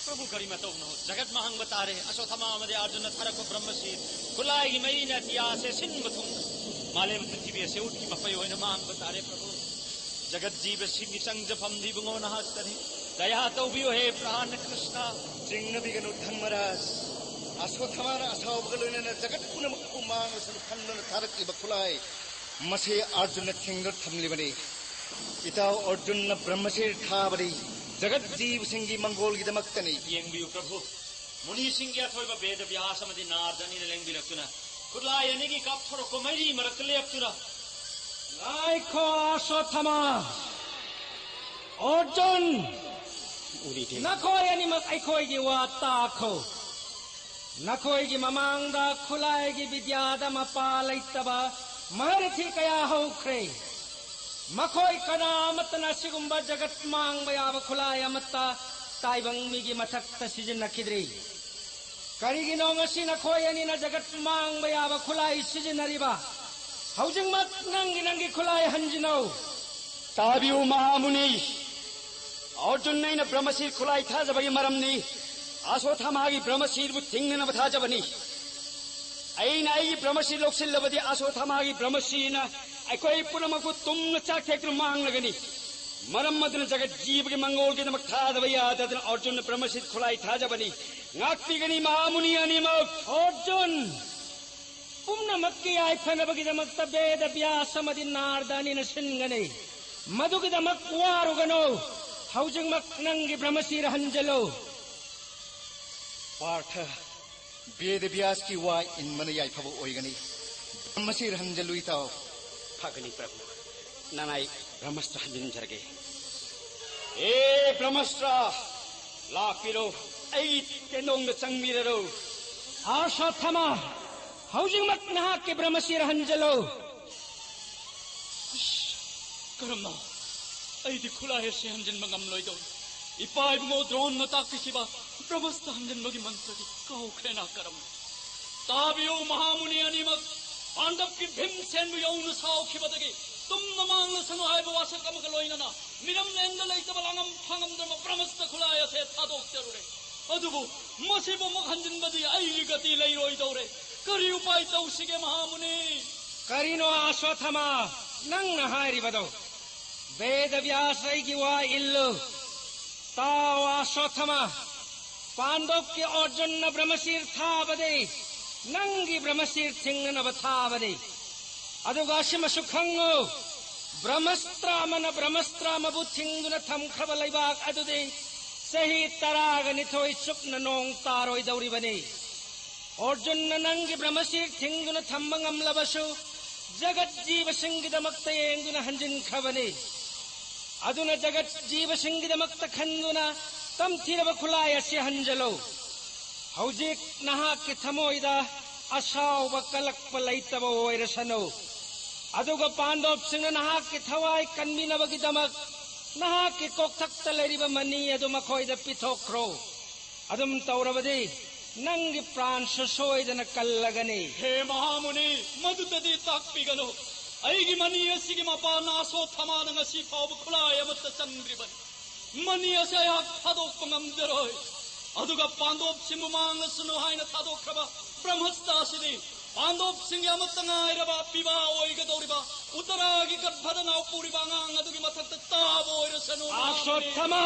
ꯄ꯭ꯔꯚꯨ, ꯀꯔꯤ ꯃꯇꯧꯅꯣ? ꯖꯒꯠ ꯃꯥꯡꯕ ꯇꯥꯔꯦ꯫ ꯑꯁꯣꯊꯃꯥ ꯑꯃꯗꯤ ꯑꯔꯖꯨꯟꯅ ꯊꯥꯔꯛꯄ ꯕ꯭ꯔꯍ꯭ꯃꯁꯤꯔ ꯈꯨꯠꯂꯥꯏꯒꯤ ꯃꯩꯅ ꯑꯇꯤꯌꯥꯁꯦ ꯁꯤꯟꯕ ꯊꯨꯡꯅ ꯃꯥꯂꯦꯝ ꯄ꯭ꯔꯤꯊꯤꯕꯤ ꯑꯁꯦ ꯎꯠꯀꯤ ꯃꯄꯩ ꯑꯣꯏꯅ ꯃꯥꯡꯕ ꯇꯥꯔꯦ ꯄ꯭ꯔꯚꯨ꯫ ꯖꯒꯠ ꯖꯤꯕꯁꯤꯡꯒꯤ ꯆꯪꯖꯐꯝꯗꯤ ꯏꯕꯨꯡꯉꯣ ꯅꯍꯥꯛꯇꯅꯤ꯫ ꯗꯌꯥ ꯇꯧꯕꯤꯌꯨ ꯍꯦ ꯄ꯭ꯔꯥꯅ ꯀ꯭ꯔꯤꯁꯅ꯫ ꯆꯤꯡꯅꯕꯤꯒꯅꯨ ꯙꯔꯃꯔꯥꯖ꯫ ꯑꯁꯣꯊꯃꯥꯅ ꯑꯁꯥꯎꯕꯒ ꯂꯣꯏꯅꯅ ꯖꯒꯠ ꯄꯨꯝꯅꯃꯛꯄꯨ ꯃꯥꯡꯂꯁꯅꯨ ꯈꯟꯗꯨꯅ ꯊꯥꯔꯛꯂꯤꯕ ꯈꯨꯠꯂꯥꯏ ꯃꯁꯤ ꯑꯔꯖꯨꯟꯅ ꯊꯦꯡꯗꯨꯅ ꯊꯝꯂꯤꯕꯅꯤ꯫ ꯏꯇꯥꯎ ꯑꯔꯖꯨꯟꯅ ꯕ꯭ꯔꯍ꯭ꯃꯁꯤꯔ ꯊꯥꯕꯗꯤ ꯖꯒꯠ ꯖꯤꯕꯁꯤꯡꯒꯤ ꯃꯪꯒꯣꯜꯒꯤꯗꯃꯛꯇꯅꯤ꯫ ꯌꯦꯡꯕꯤꯌꯨ ꯄ꯭ꯔꯚꯨ, ꯃꯨꯅꯤꯁꯤꯡꯒꯤ ꯑꯊꯣꯏꯕ ꯕꯦꯗ ꯕ꯭ꯌꯥꯁ ꯑꯃꯗꯤ ꯅꯥꯔꯗ ꯑꯅꯤꯅ ꯂꯦꯡꯕꯤꯔꯛꯇꯨꯅ ꯈꯨꯠꯂꯥꯏ ꯑꯅꯤꯒꯤ ꯀꯥꯞꯊꯣꯔꯛꯄ ꯃꯩꯔꯤ ꯃꯔꯛꯇ ꯂꯦꯞꯇꯨꯅ, ꯉꯥꯏꯈꯣ ꯑꯁꯣꯊꯃꯥ, ꯑꯔꯖꯨꯟ, ꯎꯔꯤꯗꯦ꯫ ꯅꯈꯣꯏ ꯑꯅꯤꯃꯛ ꯑꯩꯈꯣꯏꯒꯤ ꯋꯥ ꯇꯥꯈꯣ꯫ ꯅꯈꯣꯏꯒꯤ ꯃꯃꯥꯡꯗ ꯈꯨꯠꯂꯥꯏꯒꯤ ꯕꯤꯗ꯭ꯌꯥꯗ ꯃꯄꯥ ꯂꯩꯇꯕ ꯃꯍꯥꯔꯊꯤ ꯀꯌꯥ ꯍꯧꯈ꯭ꯔꯦ꯫ ꯃꯈꯣꯏ ꯀꯅꯥ ꯑꯃꯠꯇꯅ ꯑꯁꯤꯒꯨꯝꯕ ꯖꯒꯠ ꯃꯥꯡꯕ ꯌꯥꯕ ꯈꯨꯠꯂꯥꯏ ꯑꯃꯠꯇ ꯇꯥꯏꯕꯪ ꯃꯤꯒꯤ ꯃꯊꯛꯇ ꯁꯤꯖꯤꯟꯅꯈꯤꯗ꯭ꯔꯤ꯫ ꯀꯔꯤꯒꯤꯅꯣ ꯉꯁꯤ ꯅꯈꯣꯏ ꯑꯅꯤꯅ ꯖꯒꯠ ꯃꯥꯡꯕ ꯌꯥꯕ ꯈꯨꯠꯂꯥꯏ ꯁꯤꯖꯤꯟꯅꯔꯤꯕ? ꯍꯧꯖꯤꯛꯃꯛ ꯅꯪꯒꯤ, ꯅꯪꯒꯤ ꯈꯨꯠꯂꯥꯏ ꯍꯟꯖꯤꯟꯅꯧ꯫ ꯇꯥꯕꯤꯌꯨ ꯃꯍꯥꯃꯨꯅꯤ, ꯑꯔꯖꯨꯟ ꯑꯩꯅ ꯕ꯭ꯔꯍ꯭ꯃꯁꯤꯔ ꯈꯨꯠꯂꯥꯏ ꯊꯥꯖꯕꯒꯤ ꯃꯔꯝꯅꯤ꯫ ꯑꯁꯣꯊꯥꯃꯥꯒꯤ ꯕ꯭ꯔꯍ꯭ꯃꯁꯤꯔꯕꯨ ꯊꯤꯡꯅꯅꯕ ꯊꯥꯖꯕꯅꯤ꯫ ꯑꯩꯅ ꯑꯩꯒꯤ ꯕ꯭ꯔꯍ꯭ꯃꯁꯤꯔ ꯂꯧꯁꯤꯜꯂꯕꯗꯤ ꯑꯁꯣꯊꯥꯃꯥꯒꯤ ꯕ꯭ꯔꯍ꯭ꯃꯁꯤꯔꯅ ꯑꯩꯈꯣꯏ ꯄꯨꯝꯅꯃꯛꯄꯨ ꯇꯨꯝꯅ ꯆꯥꯛ ꯊꯦꯛꯇꯨꯅ ꯃꯥꯡꯂꯒꯅꯤ꯫ ꯃꯔꯝ ꯑꯗꯨꯅ ꯖꯒꯠ ꯖꯤꯕꯒꯤ ꯃꯪꯒꯣꯜꯒꯤꯗꯃꯛ ꯊꯥꯗꯕ ꯌꯥꯗꯗꯅ ꯑꯔꯖꯨꯟꯅ ꯕ꯭ꯔꯍ꯭ꯃꯁꯤꯔ ꯈꯨꯠꯂꯥꯏ ꯊꯥꯖꯕꯅꯤ꯫ ꯉꯥꯛꯄꯤꯒꯅꯤ ꯃꯍꯥꯃꯨꯅꯤ ꯑꯅꯤꯃꯛ꯫ ꯑꯔꯖꯨꯟ, ꯄꯨꯝꯅꯃꯛꯀꯤ ꯌꯥꯏꯐꯅꯕꯒꯤꯗꯃꯛꯇ ꯕꯦꯗ ꯕ꯭ꯌꯥꯁ ꯑꯃꯗꯤ ꯅꯥꯔꯗ ꯑꯅꯤꯅ ꯁꯤꯟꯒꯅꯤ꯫ ꯃꯗꯨꯒꯤꯗꯃꯛ ꯋꯥꯔꯨꯒꯅꯨ꯫ ꯍꯧꯖꯤꯛꯃꯛ ꯅꯪꯒꯤ ꯕ꯭ꯔꯍ꯭ꯃꯁꯤꯔ ꯍꯟꯖꯜꯂꯨ꯫ ꯄꯥꯔꯊ, ꯕꯦꯗ ꯕ꯭ꯌꯥꯁꯀꯤ ꯋꯥ ꯏꯟꯕꯅ ꯌꯥꯏꯐꯕ ꯑꯣꯏꯒꯅꯤ꯫ ꯕ꯭ꯔꯍ꯭ꯃꯁꯤꯔ ꯍꯟꯖꯜꯂꯨ ꯏꯇꯥꯎ꯫ ꯐꯒꯅꯤ ꯄ꯭ꯔꯚꯨ, ꯅꯅꯥꯏ ꯕ꯭ꯔꯍ꯭ꯃꯁꯇ꯭ꯔ ꯍꯟꯖꯤꯟꯖꯔꯒꯦ꯫ ꯑꯦ ꯕ꯭ꯔꯍ꯭ꯃꯁꯇ꯭ꯔ, ꯂꯥꯛꯄꯤꯔꯣ, ꯑꯩꯒꯤ ꯇꯦꯟꯗꯣꯡꯗ ꯆꯪꯕꯤꯔꯔꯣ꯫ ꯑꯁ꯭ꯋꯠꯊꯥꯃꯥ, ꯍꯧꯖꯤꯛꯃꯛ ꯅꯍꯥꯛꯀꯤ ꯕ꯭ꯔꯍ꯭ꯃꯁꯤꯔ ꯍꯟꯖꯜꯂꯨ꯫ ꯀꯔꯝꯅ? ꯑꯩꯗꯤ ꯈꯨꯠꯂꯥꯏ ꯑꯁꯤ ꯍꯟꯖꯤꯟꯕ ꯉꯝꯂꯣꯏꯗꯧꯔꯤ꯫ ꯏꯄꯥ ꯏꯕꯨꯡꯉꯣ ꯗ꯭ꯔꯣꯟꯅ ꯇꯥꯛꯄꯤꯈꯤꯕ ꯕ꯭ꯔꯍ꯭ꯃꯁꯇ꯭ꯔ ꯍꯟꯖꯤꯟꯕꯒꯤ ꯃꯟꯇ꯭ꯔꯗꯤ ꯀꯥꯎꯈ꯭ꯔꯦꯅ꯫ ꯀꯔꯝꯅ? ꯇꯥꯕꯤꯌꯨ ꯃꯍꯥꯃꯨꯅꯤ ꯑꯅꯤꯃꯛ, ꯄꯥꯟꯗꯕꯀꯤ ꯚꯤꯝꯁꯦꯟꯕꯨ ꯌꯧꯅ ꯁꯥꯎꯈꯤꯕꯗꯒꯤ ꯇꯨꯝꯅ ꯃꯥꯡꯂꯁꯅꯨ ꯍꯥꯏꯕ ꯋꯥꯁꯛ ꯑꯃꯒ ꯂꯣꯏꯅꯅ ꯃꯤꯔꯝꯂꯦꯟꯗ ꯂꯩꯇꯕ ꯂꯥꯡꯉꯝ ꯐꯪꯉꯝꯗ꯭ꯔꯕ ꯕ꯭ꯔꯍ꯭ꯃꯁꯇ꯭ꯔ ꯈꯨꯠꯂꯥꯏ ꯑꯁꯦ ꯊꯥꯗꯣꯛꯆꯔꯨꯔꯦ꯫ ꯑꯗꯨꯕꯨ ꯃꯁꯤꯕꯨ ꯑꯃꯨꯛ ꯍꯟꯖꯤꯟꯕꯗꯤ ꯑꯩꯒꯤ ꯒꯇꯤ ꯂꯩꯔꯣꯏꯗꯧꯔꯦ꯫ ꯀꯔꯤ ꯎꯄꯥꯏ ꯇꯧꯁꯤꯒꯦ ꯃꯍꯥꯃꯨꯅꯤ? ꯀꯔꯤꯅꯣ ꯑꯁ꯭ꯋꯠꯊꯥꯃꯥ ꯅꯪꯅ ꯍꯥꯏꯔꯤꯕꯗꯣ? ꯕꯦꯗ ꯕ꯭ꯌꯥꯁ, ꯑꯩꯒꯤ ꯋꯥ ꯏꯜꯂꯨ꯫ ꯇꯥꯎ ꯑꯁ꯭ꯋꯠꯊꯥꯃꯥ, ꯄꯥꯟꯗꯣꯞꯀꯤ ꯑꯔꯖꯨꯟꯅ ꯕ꯭ꯔꯍ꯭ꯃꯁꯤꯔ ꯊꯥꯕꯗꯤ ꯅꯪꯒꯤ ꯕ꯭ꯔꯍ꯭ꯃꯁꯤꯔ ꯊꯤꯡꯅꯅꯕ ꯊꯥꯕꯅꯤ꯫ ꯑꯗꯨꯒ ꯑꯁꯤꯃꯁꯨ ꯈꯪꯉꯨ, ꯕ꯭ꯔꯍ꯭ꯃꯁꯇ꯭ꯔ ꯑꯃꯅ ꯕ꯭ꯔꯍ꯭ꯃꯁꯇ꯭ꯔ ꯑꯃꯕꯨ ꯊꯤꯡꯗꯨꯅ ꯊꯝꯈ꯭ꯔꯕ ꯂꯩꯕꯥꯛ ꯑꯗꯨꯗꯤ ꯆꯍꯤ ꯇꯔꯥꯒ ꯅꯤꯊꯣꯏ ꯆꯨꯞꯅ ꯅꯣꯡ ꯇꯥꯔꯣꯏꯗꯧꯔꯤꯕꯅꯤ꯫ ꯑꯔꯖꯨꯟꯅ ꯅꯪꯒꯤ ꯕ꯭ꯔꯍ꯭ꯃꯁꯤꯔ ꯊꯤꯡꯗꯨꯅ ꯊꯝꯕ ꯉꯝꯂꯕꯁꯨ, ꯖꯒꯠ ꯖꯤꯕꯁꯤꯡꯒꯤꯗꯃꯛꯇ ꯌꯦꯡꯗꯨꯅ ꯍꯟꯖꯤꯟꯈ꯭ꯔꯕꯅꯤ꯫ ꯑꯗꯨꯅ ꯖꯒꯠ ꯖꯤꯕꯁꯤꯡꯒꯤꯗꯃꯛꯇ ꯈꯟꯗꯨꯅ ꯇꯝꯊꯤꯔꯕ ꯈꯨꯠꯂꯥꯏ ꯑꯁꯤ ꯍꯟꯖꯜꯂꯨ꯫ ꯍꯧꯖꯤꯛ ꯅꯍꯥꯛꯀꯤ ꯊꯃꯣꯏꯗ ꯑꯁꯥꯎꯕ ꯀꯜꯂꯛꯄ ꯂꯩꯇꯕ ꯑꯣꯏꯔꯁꯅꯨ꯫ ꯑꯗꯨꯒ ꯄꯥꯟꯗꯣꯞꯁꯤꯡꯅ ꯅꯍꯥꯛꯀꯤ ꯊꯋꯥꯏ ꯀꯟꯕꯤꯅꯕꯒꯤꯗꯃꯛ ꯅꯍꯥꯛꯀꯤ ꯀꯣꯛꯊꯛꯇ ꯂꯩꯔꯤꯕ ꯃꯅꯤ ꯑꯗꯨ ꯃꯈꯣꯏꯗ ꯄꯤꯊꯣꯛꯈ꯭ꯔꯣ꯫ ꯑꯗꯨꯝ ꯇꯧꯔꯕꯗꯤ ꯅꯪꯒꯤ ꯄ꯭ꯔꯥꯟꯁꯨ ꯁꯣꯏꯗꯅ ꯀꯜꯂꯒꯅꯤ꯫ ꯍꯦ ꯃꯍꯥꯃꯨꯅꯤ, ꯃꯗꯨꯇꯗꯤ ꯇꯥꯛꯄꯤꯒꯅꯨ꯫ ꯑꯩꯒꯤ ꯃꯅꯤ ꯑꯁꯤꯒꯤ ꯃꯄꯥꯟ ꯑꯁꯣꯊꯃꯥꯅ ꯉꯁꯤ ꯐꯥꯎꯕ ꯈꯨꯠꯂꯥꯏ ꯑꯃꯠꯇ ꯆꯪꯗ꯭ꯔꯤꯕꯅꯤ꯫ ꯃꯅꯤ ꯑꯁꯤ ꯑꯩꯍꯥꯛ ꯊꯥꯗꯣꯛꯄ ꯉꯝꯖꯔꯣꯏ꯫ ꯑꯗꯨꯒ ꯄꯥꯟꯗꯣꯞꯁꯤꯡꯕꯨ ꯃꯥꯡꯂꯁꯅꯨ ꯍꯥꯏꯅ ꯊꯥꯗꯣꯛꯈ꯭ꯔꯕ ꯕ꯭ꯔꯍꯃꯁꯇ ꯑꯁꯤꯗꯤ ꯄꯥꯟꯗꯣꯞꯁꯤꯡꯒꯤ ꯑꯃꯠꯇ ꯉꯥꯏꯔꯕ ꯄꯤꯕꯥ ꯑꯣꯏꯒꯗꯧꯔꯤꯕ ꯎꯇꯔꯥꯒꯤ ꯒꯔꯚꯗ ꯅꯥꯎ ꯄꯨꯔꯤꯕ ꯑꯉꯥꯡ ꯑꯗꯨꯒꯤ ꯃꯊꯛꯇ ꯇꯥꯕ ꯑꯣꯏꯔꯁꯅꯨ꯫ ꯑꯁꯣꯊꯃ,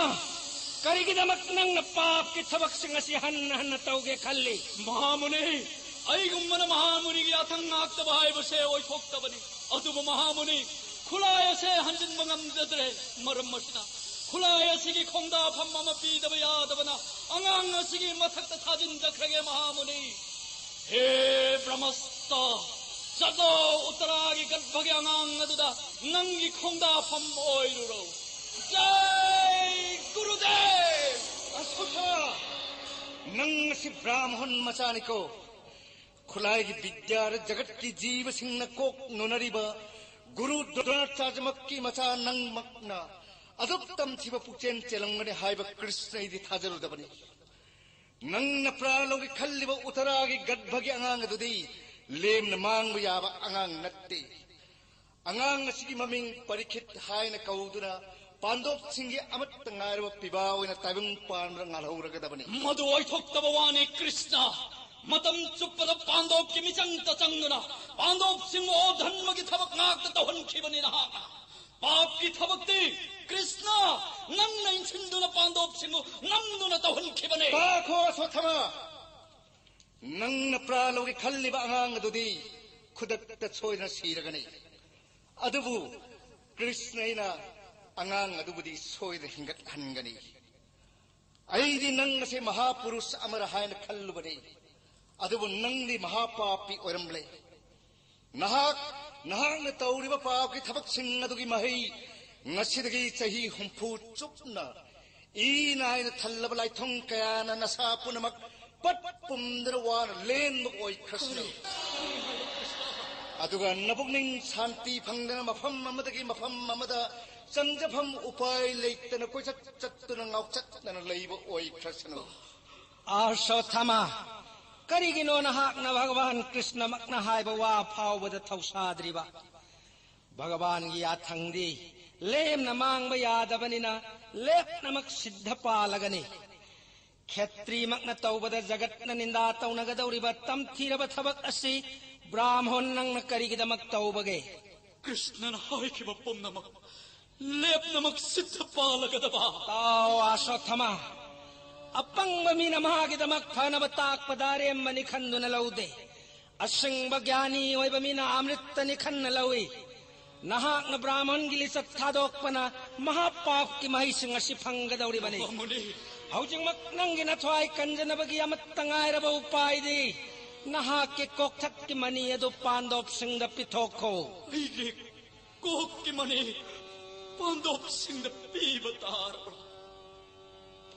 ꯀꯔꯤꯒꯤꯗꯃꯛ ꯅꯪꯅ ꯄꯥꯞꯀꯤ ꯊꯕꯛꯁꯤꯡ ꯑꯁꯤ ꯍꯟꯅ ꯍꯟꯅ ꯇꯧꯒꯦ ꯈꯜꯂꯤ? ꯃꯍꯥꯃꯨꯅꯤ, ꯑꯩꯒꯨꯝꯕꯅ ꯃꯍꯥꯃꯨꯅꯤꯒꯤ ꯌꯥꯊꯪ ꯉꯥꯛꯇꯕ ꯍꯥꯏꯕꯁꯦ ꯑꯣꯏꯊꯣꯛꯇꯕꯅꯤ꯫ ꯑꯗꯨꯕꯨ ꯃꯍꯥꯃꯨꯅꯤ, ꯈꯨꯠꯂꯥꯏ ꯑꯁꯦ ꯍꯟꯖꯤꯟꯕ ꯉꯝꯖꯗ꯭ꯔꯦ꯫ ꯃꯔꯝ ꯑꯁꯤꯅ ꯈꯨꯠꯂꯥꯏ ꯑꯁꯤꯒꯤ ꯈꯣꯡꯗꯥꯐꯝ ꯑꯃ ꯄꯤꯗꯕ ꯌꯥꯗꯕꯅ ꯑꯉꯥꯡ ꯑꯁꯤꯒꯤ ꯃꯊꯛꯇ ꯊꯥꯖꯤꯟꯖꯈ꯭ꯔꯒꯦ ꯃꯍꯥꯃꯨꯅꯤ꯫ ꯍꯦ ꯕ꯭ꯔꯍꯃꯁꯇ, ꯆꯠꯂꯣ, ꯎꯠꯇꯔꯥꯒꯤ ꯒꯔꯚꯒꯤ ꯑꯉꯥꯡ ꯑꯗꯨꯗ ꯅꯪꯒꯤ ꯈꯣꯡꯗꯥꯐꯝ ꯑꯣꯏꯔꯨꯔꯣ꯫ ꯖꯥꯏ ꯒꯨꯔꯨꯗꯦꯕ! ꯑꯁꯣꯊ, ꯅꯪ ꯑꯁꯤ ꯕ꯭ꯔꯥꯍꯃꯟ ꯃꯆꯥꯅꯤꯀꯣ꯫ ꯈꯨꯠꯂꯥꯏꯒꯤ ꯕꯤꯗ꯭ꯌꯥꯗ ꯖꯒꯠꯀꯤ ꯖꯤꯕꯁꯤꯡꯅ ꯀꯣꯛ ꯅꯣꯅꯔꯤꯕ ꯒꯨꯔꯨ ꯗ꯭ꯔꯣꯅꯥꯆꯥꯔ꯭ꯌꯃꯛꯀꯤ ꯃꯆꯥ ꯅꯪꯃꯛꯅ ꯑꯗꯨꯛ ꯇꯝꯊꯤꯕ ꯄꯨꯛꯆꯦꯜ ꯆꯦꯜꯂꯝꯒꯅꯤ ꯍꯥꯏꯕ ꯀ꯭ꯔꯤꯁꯅ ꯑꯩꯗꯤ ꯊꯥꯖꯔꯨꯗꯕꯅꯤ꯫ ꯅꯪꯅ ꯄ꯭ꯔꯥꯟ ꯂꯧꯒꯦ ꯈꯜꯂꯤꯕ ꯎꯇꯔꯥꯒꯤ ꯒꯔꯚꯒꯤ ꯑꯉꯥꯡ ꯑꯗꯨꯗꯤ ꯂꯦꯝꯅ ꯃꯥꯡꯕ ꯌꯥꯕ ꯑꯉꯥꯡ ꯅꯠꯇꯦ꯫ ꯑꯉꯥꯡ ꯑꯁꯤꯒꯤ ꯃꯃꯤꯡ ꯄꯔꯤꯈꯤꯠ ꯍꯥꯏꯅ ꯀꯧꯗꯨꯅ ꯄꯥꯟꯗꯣꯞꯁꯤꯡꯒꯤ ꯑꯃꯠꯇ ꯉꯥꯏꯔꯕ ꯄꯤꯕꯥ ꯑꯣꯏꯅ ꯇꯥꯏꯕꯪ ꯄꯥꯟꯕꯗ ꯉꯥꯜꯍꯧꯔꯒꯗꯕꯅꯤ꯫ ꯃꯗꯨ ꯑꯣꯏꯊꯣꯛꯇꯕ ꯋꯥꯅꯤ ꯀ꯭ꯔꯤꯁꯅ꯫ ꯃꯇꯝ ꯆꯨꯞꯄꯗ ꯄꯥꯟꯗꯣꯞꯀꯤ ꯃꯤꯆꯪꯗ ꯆꯪꯗꯨꯅ ꯄꯥꯟꯗꯣꯞꯁꯤꯡꯕꯨ ꯑꯣ ꯙꯟꯃꯒꯤ ꯊꯕꯛ ꯉꯥꯛꯇ ꯇꯧꯍꯟꯈꯤꯕꯅꯤ ꯅꯍꯥꯛꯅ꯫ ꯄꯥꯞꯀꯤ ꯊꯕꯛꯇꯤ ꯀ꯭ꯔꯤꯁꯅ ꯅꯪꯅ ꯏꯟꯁꯤꯟꯗꯨꯅ ꯄꯥꯟꯗꯣꯞꯁꯤꯡꯕꯨ ꯅꯝꯗꯨꯅ ꯇꯧꯍꯟꯈꯤꯕꯅꯤ꯫ ꯇꯥꯈꯣ ꯑꯁꯣꯊꯃ, ꯅꯪꯅ ꯄ꯭ꯔꯥꯟ ꯂꯧꯒꯦ ꯈꯜꯂꯤꯕ ꯑꯉꯥꯡ ꯑꯗꯨꯗꯤ ꯈꯨꯗꯛꯇ ꯁꯣꯏꯗꯅ ꯁꯤꯔꯒꯅꯤ꯫ ꯑꯗꯨꯕꯨ ꯀ꯭ꯔꯤꯁꯅ ꯑꯩꯅ ꯑꯉꯥꯡ ꯑꯗꯨꯕꯨꯗꯤ ꯁꯣꯏꯗꯅ ꯍꯤꯡꯒꯠꯍꯟꯒꯅꯤ꯫ ꯑꯩꯗꯤ ꯅꯪ ꯑꯁꯦ ꯃꯍꯥꯄꯨꯔꯨꯁ ꯑꯃꯔ ꯍꯥꯏꯅ ꯈꯜꯂꯨꯕꯅꯤ꯫ ꯑꯗꯨꯕꯨ ꯅꯪꯗꯤ ꯃꯍꯥꯄꯥꯄꯤ ꯑꯣꯏꯔꯝꯂꯦ꯫ ꯅꯍꯥꯛ, ꯅꯍꯥꯛꯅ ꯇꯧꯔꯤꯕ ꯄꯥꯞꯀꯤ ꯊꯕꯛꯁꯤꯡ ꯑꯗꯨꯒꯤ ꯃꯍꯩ ꯉꯁꯤꯗꯒꯤ ꯆꯍꯤ ꯍꯨꯝꯐꯨ ꯆꯨꯞꯅ ꯏ ꯅꯥꯏꯅ ꯊꯜꯂꯕ ꯂꯥꯏꯊꯣꯡ ꯀꯌꯥꯅ ꯅꯁꯥ ꯄꯨꯝꯅꯃꯛ ꯄꯠ ꯄꯨꯝꯗꯅ ꯋꯥꯅ ꯂꯦꯟꯕ ꯑꯣꯏꯈ꯭ꯔꯁꯅꯨ꯫ ꯑꯗꯨꯒ ꯅꯄꯨꯛꯅꯤꯡ ꯁꯥꯟꯇꯤ ꯐꯪꯗꯅ ꯃꯐꯝ ꯑꯃꯗꯒꯤ ꯃꯐꯝ ꯑꯃꯗ ꯆꯪꯖꯐꯝ ꯎꯄꯥꯏ ꯂꯩꯇꯅ ꯀꯣꯏꯆꯠ ꯆꯠꯇꯨꯅ ꯉꯥꯎꯆꯠꯇꯅ ꯂꯩꯕ ꯑꯣꯏꯈ꯭ꯔꯁꯅꯨ꯫ ꯑꯥꯔꯁꯣꯊꯃ, ꯀꯔꯤꯒꯤꯅꯣ ꯅꯍꯥꯛꯅ ꯚꯒꯋꯥꯟ ꯀ꯭ꯔꯤꯁꯅꯃꯛꯅ ꯍꯥꯏꯕ ꯋꯥ ꯐꯥꯎꯕꯗ ꯊꯧꯁꯥꯗ꯭ꯔꯤꯕ? ꯚꯒꯋꯥꯟꯒꯤ ꯌꯥꯊꯪꯗꯤ ꯂꯦꯝꯅ ꯃꯥꯡꯕ ꯌꯥꯗꯕꯅꯤꯅ ꯂꯦꯞꯅꯃꯛ ꯁꯤꯗ ꯄꯥꯜꯂꯒꯅꯤ꯫ ꯈꯦꯇ꯭ꯔꯤꯃꯛꯅ ꯇꯧꯕꯗ ꯖꯒꯠꯅ ꯅꯤꯟꯗꯥ ꯇꯧꯅꯒꯗꯧꯔꯤꯕ ꯇꯝꯊꯤꯔꯕ ꯊꯕꯛ ꯑꯁꯤ ꯕ꯭ꯔꯥꯍꯃꯣꯟ ꯅꯪꯅ ꯀꯔꯤꯒꯤꯗꯃꯛ ꯇꯧꯕꯒꯦ? ꯀ꯭ꯔꯤꯁꯅꯅ ꯍꯥꯏꯈꯤꯕ ꯄꯨꯝꯅꯃꯛ ꯂꯦꯞꯅꯃꯛ ꯁꯤꯗ ꯄꯥꯜꯂꯒꯗꯕ꯫ ꯇꯥꯎ ꯑꯥꯁꯣꯊꯃ, ꯑꯄꯪꯕ ꯃꯤꯅ ꯃꯍꯥꯛꯀꯤꯗꯃꯛ ꯐꯅꯕ ꯇꯥꯛꯄꯗ ꯑꯔꯦꯝꯕꯅꯤ ꯈꯟꯗꯨꯅ ꯂꯧꯗꯦ꯫ ꯑꯁꯤꯡꯕ ꯒ꯭ꯌꯥꯅꯤ ꯑꯣꯏꯕ ꯃꯤꯅ ꯑꯃ꯭ꯔꯤꯠꯇꯅꯤ ꯈꯟꯅ ꯂꯧꯏ꯫ ꯅꯍꯥꯛꯅ ꯕ꯭ꯔꯥꯍꯃꯟꯒꯤ ꯂꯤꯆꯠ ꯊꯥꯗꯣꯛꯄꯅ ꯃꯍꯥꯄꯥꯞꯀꯤ ꯃꯍꯩꯁꯤꯡ ꯑꯁꯤ ꯐꯪꯒꯗꯧꯔꯤꯕꯅꯤ꯫ ꯍꯧꯖꯤꯛꯃꯛ ꯅꯪꯒꯤ ꯅꯊ꯭ꯋꯥꯏ ꯀꯟꯖꯅꯕꯒꯤ ꯑꯃꯠꯇ ꯉꯥꯏꯔꯕ ꯎꯄꯥꯏꯗꯤ ꯅꯍꯥꯛꯀꯤ ꯀꯣꯛꯊꯛꯀꯤ ꯃꯅꯤ ꯑꯗꯨ ꯄꯥꯟꯗꯣꯞꯁꯤꯡꯗ ꯄꯤꯊꯣꯛꯈꯣ꯫ ꯑꯩꯒꯤ ꯀꯣꯛꯀꯤ ꯃꯅꯤ ꯄꯥꯟꯗꯣꯞꯁꯤꯡꯗ ꯄꯤꯕ ꯇꯥꯔꯕ꯭ꯔꯥ?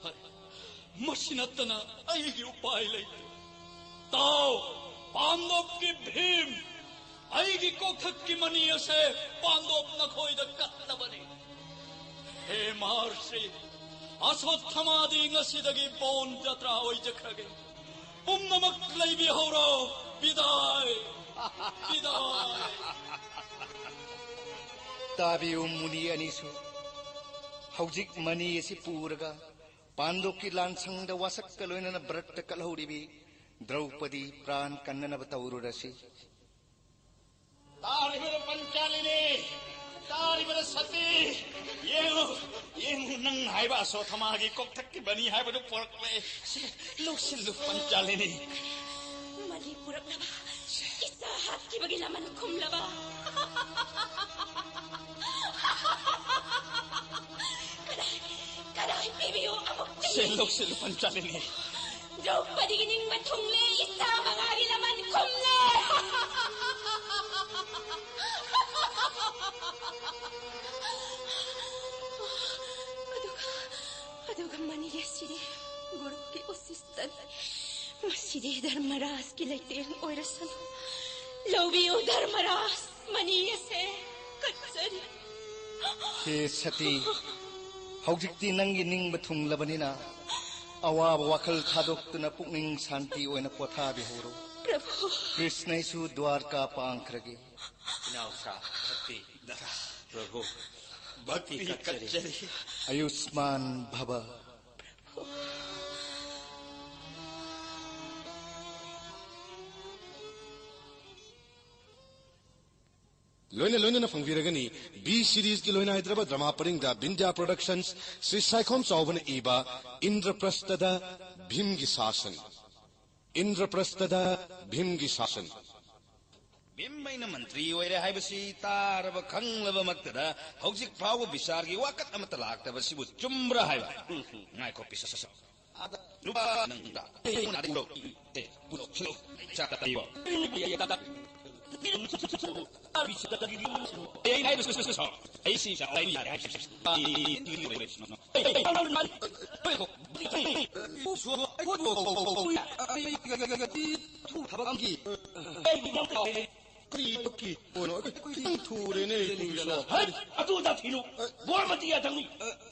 ꯐꯔꯦ, ꯃꯁꯤ ꯅꯠꯇꯅ ꯑꯩꯒꯤ ꯎꯄꯥꯏ ꯂꯩꯇꯦ꯫ ꯇꯥꯎ, ꯄꯥꯟꯗꯣꯞꯀꯤ ꯚꯤꯝ, ꯑꯩꯒꯤ ꯀꯣꯛꯊꯛꯀꯤ ꯃꯅꯤ ꯑꯁꯦ ꯄꯥꯟꯗꯣꯞ ꯅꯈꯣꯏꯗ ꯀꯠꯂꯕꯅꯤ꯫ ꯍꯦ ꯃꯍꯔꯁꯤ, ꯑꯁꯣꯠꯊꯃꯥꯗꯤ ꯉꯁꯤꯗꯒꯤ ꯕꯣꯟ ꯖꯇ꯭ꯔꯥ ꯑꯣꯏꯖꯈ꯭ꯔꯒꯦ꯫ ꯄꯨꯝꯅꯃꯛ ꯂꯩꯕꯤꯍꯧꯔꯣ꯫ ꯕꯤꯗꯥꯏ, ꯕꯤꯗꯥꯏ꯫ ꯇꯥꯕꯤꯌꯨ ꯃꯨꯅꯤ ꯑꯅꯤꯁꯨ, ꯍꯧꯖꯤꯛ ꯃꯅꯤ ꯑꯁꯤ ꯄꯨꯔꯒ ꯄꯥꯟꯗꯣꯞꯀꯤ ꯂꯥꯟꯁꯪꯗ ꯋꯥꯁꯛꯀ ꯂꯣꯏꯅꯅ ꯕ꯭ꯔꯠꯇ ꯀꯠꯍꯧꯔꯤꯕꯤ ꯗ꯭ꯔꯧꯄꯗꯤ ꯄ꯭ꯔꯥꯟ ꯀꯟꯅꯅꯕ ꯇꯧꯔꯨꯔꯁꯤ꯫ ꯇꯥꯔꯤꯕꯔ ꯄꯟꯆꯥꯂꯤꯅꯤ, ꯇꯥꯔꯤꯕꯔ ꯁꯇꯤ, ꯌꯦꯡꯉꯨ, ꯌꯦꯡꯉꯨ, ꯅꯪ ꯍꯥꯏꯕ ꯑꯁꯣꯊꯃꯥꯒꯤ ꯀꯣꯛꯊꯛꯀꯤ ꯃꯅꯤ ꯍꯥꯏꯕꯗꯨ ꯄꯨꯔꯛꯂꯦ꯫ ꯁꯤ ꯂꯧꯁꯤꯜꯂꯨ ꯄꯟꯆꯥꯂꯤꯅꯤ꯫ ꯃꯅꯤ ꯄꯨꯔꯛꯅꯕ ꯏꯆꯥ ꯍꯥꯠꯈꯤꯕꯒꯤ ꯂꯃꯟ ꯈꯨꯝꯂꯕ? ꯀꯗꯥꯏ, ꯀꯗꯥꯏ ꯄꯤꯕꯤꯌꯨ ꯑꯃꯨꯛꯇ? ꯁꯦ ꯂꯧꯁꯤꯜꯂꯨ ꯄꯟꯆꯥꯂꯤꯅꯤ꯫ ꯗ꯭ꯔꯧꯄꯗꯤꯒꯤ ꯅꯤꯡꯕ ꯊꯨꯡꯂꯦ, ꯏꯆꯥ ꯃꯉꯥꯒꯤ ꯂꯃꯟ ꯈꯨꯝꯂꯦ꯫ ꯑꯗꯨꯒ, ꯑꯗꯨꯒ ꯃꯅꯤ ꯑꯁꯤꯗꯤ ꯒꯨꯔꯨꯒꯤ ꯎꯁꯤꯁꯇꯅꯤ꯫ ꯃꯁꯤꯗꯤ ꯙꯔꯃꯔꯥꯖꯀꯤ ꯂꯩꯇꯦꯡ ꯑꯣꯏꯔꯁꯅꯨ꯫ ꯂꯧꯕꯤꯌꯨ ꯙꯔꯃꯔꯥꯖ, ꯃꯅꯤ ꯑꯁꯦ ꯀꯠꯆꯔꯤ꯫ ꯍꯦ ꯁꯇꯤ, ꯍꯧꯖꯤꯛꯇꯤ ꯅꯪꯒꯤ ꯅꯤꯡꯕ ꯊꯨꯡꯂꯕꯅꯤꯅ ꯑꯋꯥꯕ ꯋꯥꯈꯜ ꯊꯥꯗꯣꯛꯇꯨꯅ ꯄꯨꯛꯅꯤꯡ ꯁꯥꯟꯇꯤ ꯑꯣꯏꯅ ꯄꯣꯊꯥꯕꯤꯍꯧꯔꯣ꯫ ꯄ꯭ꯔꯚꯨ꯫ ꯀ꯭ꯔꯤꯁꯅ ꯑꯩꯁꯨ ꯗ꯭ꯋꯥꯔꯀꯥ ꯄꯥꯡꯈ꯭ꯔꯒꯦ꯫ ꯏꯅꯥꯎꯆꯥ ꯁꯛꯇꯤ꯫ ꯄ꯭ꯔꯚꯨ, ꯚꯛꯇꯤ ꯀꯠꯆꯔꯤ꯫ ꯑꯌꯨꯁꯃꯥꯟ ꯚꯕ꯫ ꯂꯣꯏꯅ ꯂꯣꯏꯅꯅ ꯐꯪꯕꯤꯔꯒꯅꯤ ꯕꯤ ꯁꯤꯔꯤꯖꯀꯤ ꯂꯣꯏꯅꯥꯏꯗ꯭ꯔꯕ ꯗ꯭ꯔꯃꯥ ꯄꯔꯤꯡꯗ ꯕꯤꯟꯗ꯭ꯌꯥ ꯄ꯭ꯔꯣꯗꯛꯁꯟꯁ, ꯁ꯭ꯔꯤ ꯁꯥꯏꯈꯣꯝ ꯆꯥꯎꯕꯅ ꯏꯕ ꯏꯟꯗ꯭ꯔꯄ꯭ꯔꯁꯇꯗ ꯚꯤꯝꯒꯤ ꯁꯥꯁꯟ꯫ ꯏꯟꯗ꯭ꯔꯄ꯭ꯔꯁꯇꯗ ꯚꯤꯝꯒꯤ ꯁꯥꯁꯟ꯫ ꯚꯤꯝ ꯑꯩꯅ ꯃꯟꯇ꯭ꯔꯤ ꯑꯣꯏꯔꯦ ꯍꯥꯏꯕꯁꯤ ꯇꯥꯔꯕ ꯈꯪꯂꯕꯃꯛꯇꯗ ꯍꯧꯖꯤꯛ ꯐꯥꯎꯕ ꯕꯤꯆꯥꯔꯒꯤ ꯋꯥꯀꯠ ꯑꯃꯠꯇ ꯂꯥꯛꯇꯕꯁꯤꯕꯨ ꯆꯨꯝꯕ꯭ꯔꯥ ꯍꯥꯏꯕ? ꯉꯥꯏꯈꯣ, ꯄꯤꯁ-, ꯁ-, ꯁ-, ꯂꯨꯄꯥ ꯅꯪꯗ ꯑꯩꯉꯣꯟꯗ ꯎꯔꯣ꯫ ꯑꯦ, ꯎꯔꯣ, ꯎꯔꯣ꯫ ꯆꯥ ꯇꯥꯕꯤꯌꯣ꯫ ꯑꯩ ꯍꯥꯏꯕꯁꯤ, ꯑꯩ ꯁꯤ ꯆꯥ-, ꯑꯩ ꯌꯥꯔꯦ ꯍꯥꯏꯕꯁꯤ꯫ ꯊꯕꯛ ꯑꯃꯒꯤ ꯀꯔꯤ ꯊꯕꯛꯀꯤ ꯑꯣꯏꯅꯣ? ꯑꯩꯈꯣꯏ ꯈꯤꯇꯪ ꯊꯨꯔꯦꯅꯦ, ꯇꯨꯡꯁꯨ꯫ ꯍꯩꯠ! ꯑꯗꯨꯗ ꯊꯤꯜꯂꯨ꯫ ꯕꯣꯔ ꯃꯟꯇ꯭ꯔꯤ ꯌꯥꯊꯪꯅꯤ꯫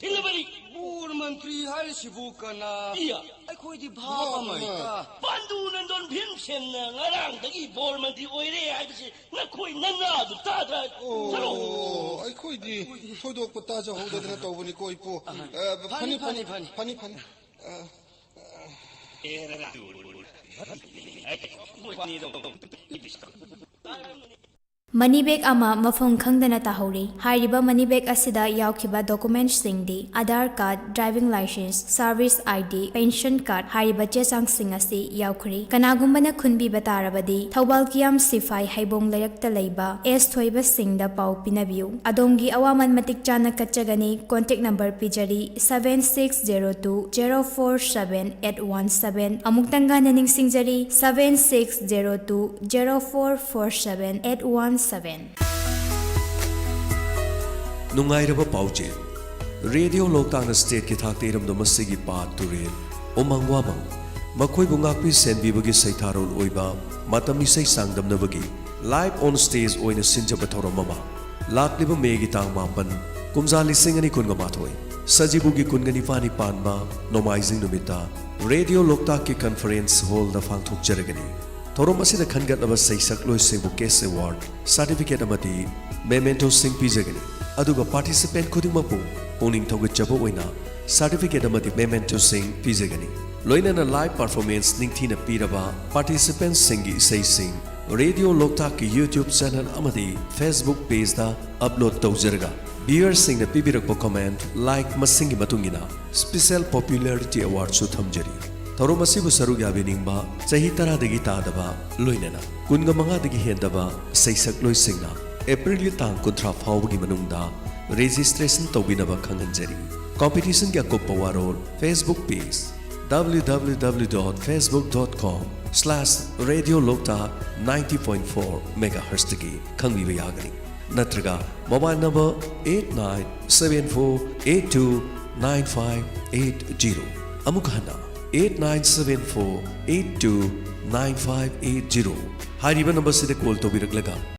ꯊꯤꯜꯂꯕꯅꯤ꯫ ꯕꯣꯔ ꯃꯟꯇ꯭ꯔꯤ ꯍꯥꯏꯔꯤꯁꯤꯕꯨ ꯀꯅꯥ? ꯏꯌꯥ꯫ ꯑꯩꯈꯣꯏꯗꯤ ꯚꯥꯞ ꯚꯥꯞ ꯑꯃ ꯑꯃ ꯏꯇꯥ꯫ ꯄꯥꯟꯗꯨ ꯅꯟꯗꯣꯟ ꯚꯤꯝꯁꯦꯟꯅ ꯉꯔꯥꯡꯗꯒꯤ ꯕꯣꯔ ꯃꯟꯇ꯭ꯔꯤ ꯑꯣꯏꯔꯦ ꯍꯥꯏꯕꯁꯤ ꯅꯈꯣꯏ ꯅꯅꯥꯗꯨ ꯇꯥꯗ꯭ꯔꯥ? ꯑꯣ, ꯆꯠꯂꯣ꯫ ꯑꯩꯈꯣꯏꯗꯤ ꯊꯣꯏꯗꯣꯛꯄ ꯇꯥꯖꯍꯧꯗꯗꯅ ꯇꯧꯕꯅꯤꯀꯣ, ꯏꯄꯨ꯫ ꯑ, ꯐꯅꯤ, ꯐꯅꯤ, ꯐꯅꯤ, ꯐꯅꯤ꯫ ꯐꯅꯤ, ꯐꯅꯤ꯫ ꯑ, ꯃꯅꯤ ꯕꯦꯒ ꯑꯃ ꯃꯐꯝ ꯈꯪꯗꯅ ꯇꯥꯍꯧꯔꯦ꯫ ꯍꯥꯏꯔꯤꯕ ꯃꯅꯤ ꯕꯦꯒ ꯑꯁꯤꯗ ꯌꯥꯎꯈꯤꯕ ꯗꯣꯀꯨꯃꯦꯟꯠꯁꯤꯡꯗꯤ Aadhaar card, driving licence, service I D, pension card ꯍꯥꯏꯔꯤꯕ ꯆꯦ ꯆꯥꯡꯁꯤꯡ ꯑꯁꯤ ꯌꯥꯎꯈ꯭ꯔꯦ꯫ ꯀꯅꯥꯒꯨꯝꯕꯅ ꯈꯨꯟꯕꯤꯕ ꯇꯥꯔꯕꯗꯤ ꯊꯧꯕꯥꯜ ꯀꯤꯌꯥꯝ ꯁꯤꯐꯥꯏ ꯍꯩꯕꯣꯡ ꯂꯩꯔꯛꯇ ꯂꯩꯕ ꯑꯦꯁ ꯊꯣꯏꯕ ꯁꯤꯡꯗ ꯄꯥꯎ ꯄꯤꯅꯕꯤꯌꯨ꯫ ꯑꯗꯣꯝꯒꯤ ꯑꯋꯥꯃꯟ ꯃꯇꯤꯛ ꯆꯥꯅ ꯀꯠꯆꯒꯅꯤ꯫ ꯀꯣꯟꯇꯦꯛ ꯅꯝꯕꯔ ꯄꯤꯖꯔꯤ, seven six zero two zero four seven eight one seven꯫ ꯑꯃꯨꯛꯇꯪ ꯍꯟꯅ ꯅꯤꯡꯁꯤꯡꯖꯔꯤ, seven six zero two zero four four seven eight one seven꯫ ꯅꯨꯡꯉꯥꯏꯔꯕ ꯄꯥꯎꯖꯦꯜ꯫ ꯔꯦꯗꯤꯑꯣ ꯂꯣꯛꯇꯥꯛꯅ ꯁ꯭ꯇꯦꯠꯀꯤ ꯊꯥꯛꯇ ꯏꯔꯝꯗꯝ ꯑꯁꯤꯒꯤ ꯄꯥꯠ ꯇꯨꯔꯦꯜ, ꯎꯃꯪ ꯋꯥꯃꯪ, ꯃꯈꯣꯏꯕꯨ ꯉꯥꯛꯄꯤ ꯁꯦꯟꯕꯤꯕꯒꯤ ꯁꯩꯊꯥꯔꯣꯜ ꯑꯣꯏꯕ ꯃꯇꯝ ꯏꯁꯩ ꯆꯥꯡꯗꯝꯅꯕꯒꯤ Live on Stage ꯑꯣꯏꯅ ꯁꯤꯟꯖꯕ ꯊꯧꯔꯝ ꯑꯃ ꯂꯥꯛꯂꯤꯕ ꯃꯦꯒꯤ ꯇꯥꯡ ꯃꯥꯄꯟ, ꯀꯨꯝꯖꯥ ꯂꯤꯁꯤꯡ ꯑꯅꯤ ꯀꯨꯟꯒ ꯃꯥꯊꯣꯏ, ꯁꯖꯤꯕꯨꯒꯤ ꯀꯨꯟꯒ ꯅꯤꯄꯥꯟꯅꯤ ꯄꯥꯟꯕ ꯅꯣꯡꯃꯥꯏꯖꯤꯡ ꯅꯨꯃꯤꯠꯇ ꯔꯦꯗꯤꯑꯣ ꯂꯣꯛꯇꯥꯛꯀꯤ ꯀꯟꯐꯔꯦꯟꯁ ꯍꯣꯜꯗ ꯄꯥꯡꯊꯣꯛꯆꯔꯒꯅꯤ꯫ ꯊꯧꯔꯝ ꯑꯁꯤꯗ ꯈꯟꯒꯠꯂꯕ ꯁꯩꯁꯛꯂꯣꯏꯁꯤꯡꯕꯨ ꯀꯦꯁ ꯑꯦꯋꯥꯔꯗ, ꯁꯥꯔꯇꯤꯐꯤꯀꯦꯠ ꯑꯃꯗꯤ ꯃꯦꯃꯦꯟꯇꯣꯁꯤꯡ ꯄꯤꯖꯒꯅꯤ꯫ ꯑꯗꯨꯒ ꯄꯥꯔꯇꯤꯁꯤꯄꯦꯟ ꯈꯨꯗꯤꯡꯃꯛꯄꯨ ꯄꯨꯛꯅꯤꯡ ꯊꯧꯒꯠꯆꯕ ꯑꯣꯏꯅ ꯁꯥꯔꯇꯤꯐꯤꯀꯦꯠ ꯑꯃꯗꯤ ꯃꯦꯃꯦꯟꯇꯣꯁꯤꯡ ꯄꯤꯖꯒꯅꯤ꯫ ꯂꯣꯏꯅꯅ ꯂꯥꯏꯚ ꯄꯔꯐꯣꯔꯃꯦꯟꯁ ꯅꯤꯡꯊꯤꯅ ꯄꯤꯔꯕ ꯄꯥꯔꯇꯤꯁꯤꯄꯦꯟꯁꯤꯡꯒꯤ ꯏꯁꯩꯁꯤꯡ ꯔꯦꯗꯤꯑꯣ ꯂꯣꯛꯇꯥꯛꯀꯤ YouTube ꯆꯦꯅꯦꯜ ꯑꯃꯗꯤ Facebook ꯄꯦꯖꯇ ꯑꯞꯂꯣꯗ ꯇꯧꯖꯔꯒ, ꯚ꯭ꯌꯨꯌꯔꯁꯤꯡꯅ ꯄꯤꯕꯤꯔꯛꯄ ꯀꯃꯦꯟꯠ, ꯂꯥꯏꯛ ꯃꯁꯤꯡꯒꯤ ꯃꯇꯨꯡ ꯏꯟꯅ ꯁ꯭ꯄꯤꯁꯦꯜ ꯄꯣꯄꯨꯂꯔꯤꯇꯤ ꯑꯦꯋꯥꯔꯗꯁꯨ ꯊꯝꯖꯔꯤ꯫ ꯊꯧꯔꯝ ꯑꯁꯤꯕꯨ ꯁꯔꯨꯛ ꯌꯥꯕꯤꯅꯤꯡꯕ ꯆꯍꯤ ꯇꯔꯥꯗꯒꯤ ꯇꯥꯗꯕ, ꯂꯣꯏꯅꯅ ꯀꯨꯟꯒ ꯃꯉꯥꯗꯒꯤ ꯍꯦꯟꯗꯕ ꯏꯁꯩꯁꯛꯂꯣꯏꯁꯤꯡꯅ ꯑꯦꯄ꯭ꯔꯤꯜꯒꯤ ꯇꯥꯡ ꯀꯨꯟꯊ꯭ꯔꯥ ꯐꯥꯎꯕꯒꯤ ꯃꯅꯨꯡꯗ ꯔꯦꯖꯤꯁꯇ꯭ꯔꯦꯁꯟ ꯇꯧꯕꯤꯅꯕ ꯈꯪꯍꯟꯖꯔꯤ꯫ ꯀꯝꯄꯤꯇꯤꯁꯟꯒꯤ ꯑꯀꯨꯞꯄ ꯋꯥꯔꯣꯜ, Facebook page, W W W dot facebook dot com slash radio loktak ninety point four megahertz ꯇꯒꯤ ꯈꯪꯕꯤꯕ ꯌꯥꯒꯅꯤ꯫ ꯅꯠꯇ꯭ꯔꯒ mobile number eight nine seven four eight two nine five eight zero, ꯑꯃꯨꯛ ꯍꯟꯅ, eight nine seven four eight two nine five eight zero ꯍꯥꯏꯔꯤꯕ ꯅꯝꯕꯔꯁꯤꯗ call ꯇꯧꯕꯤꯔꯛꯂꯒ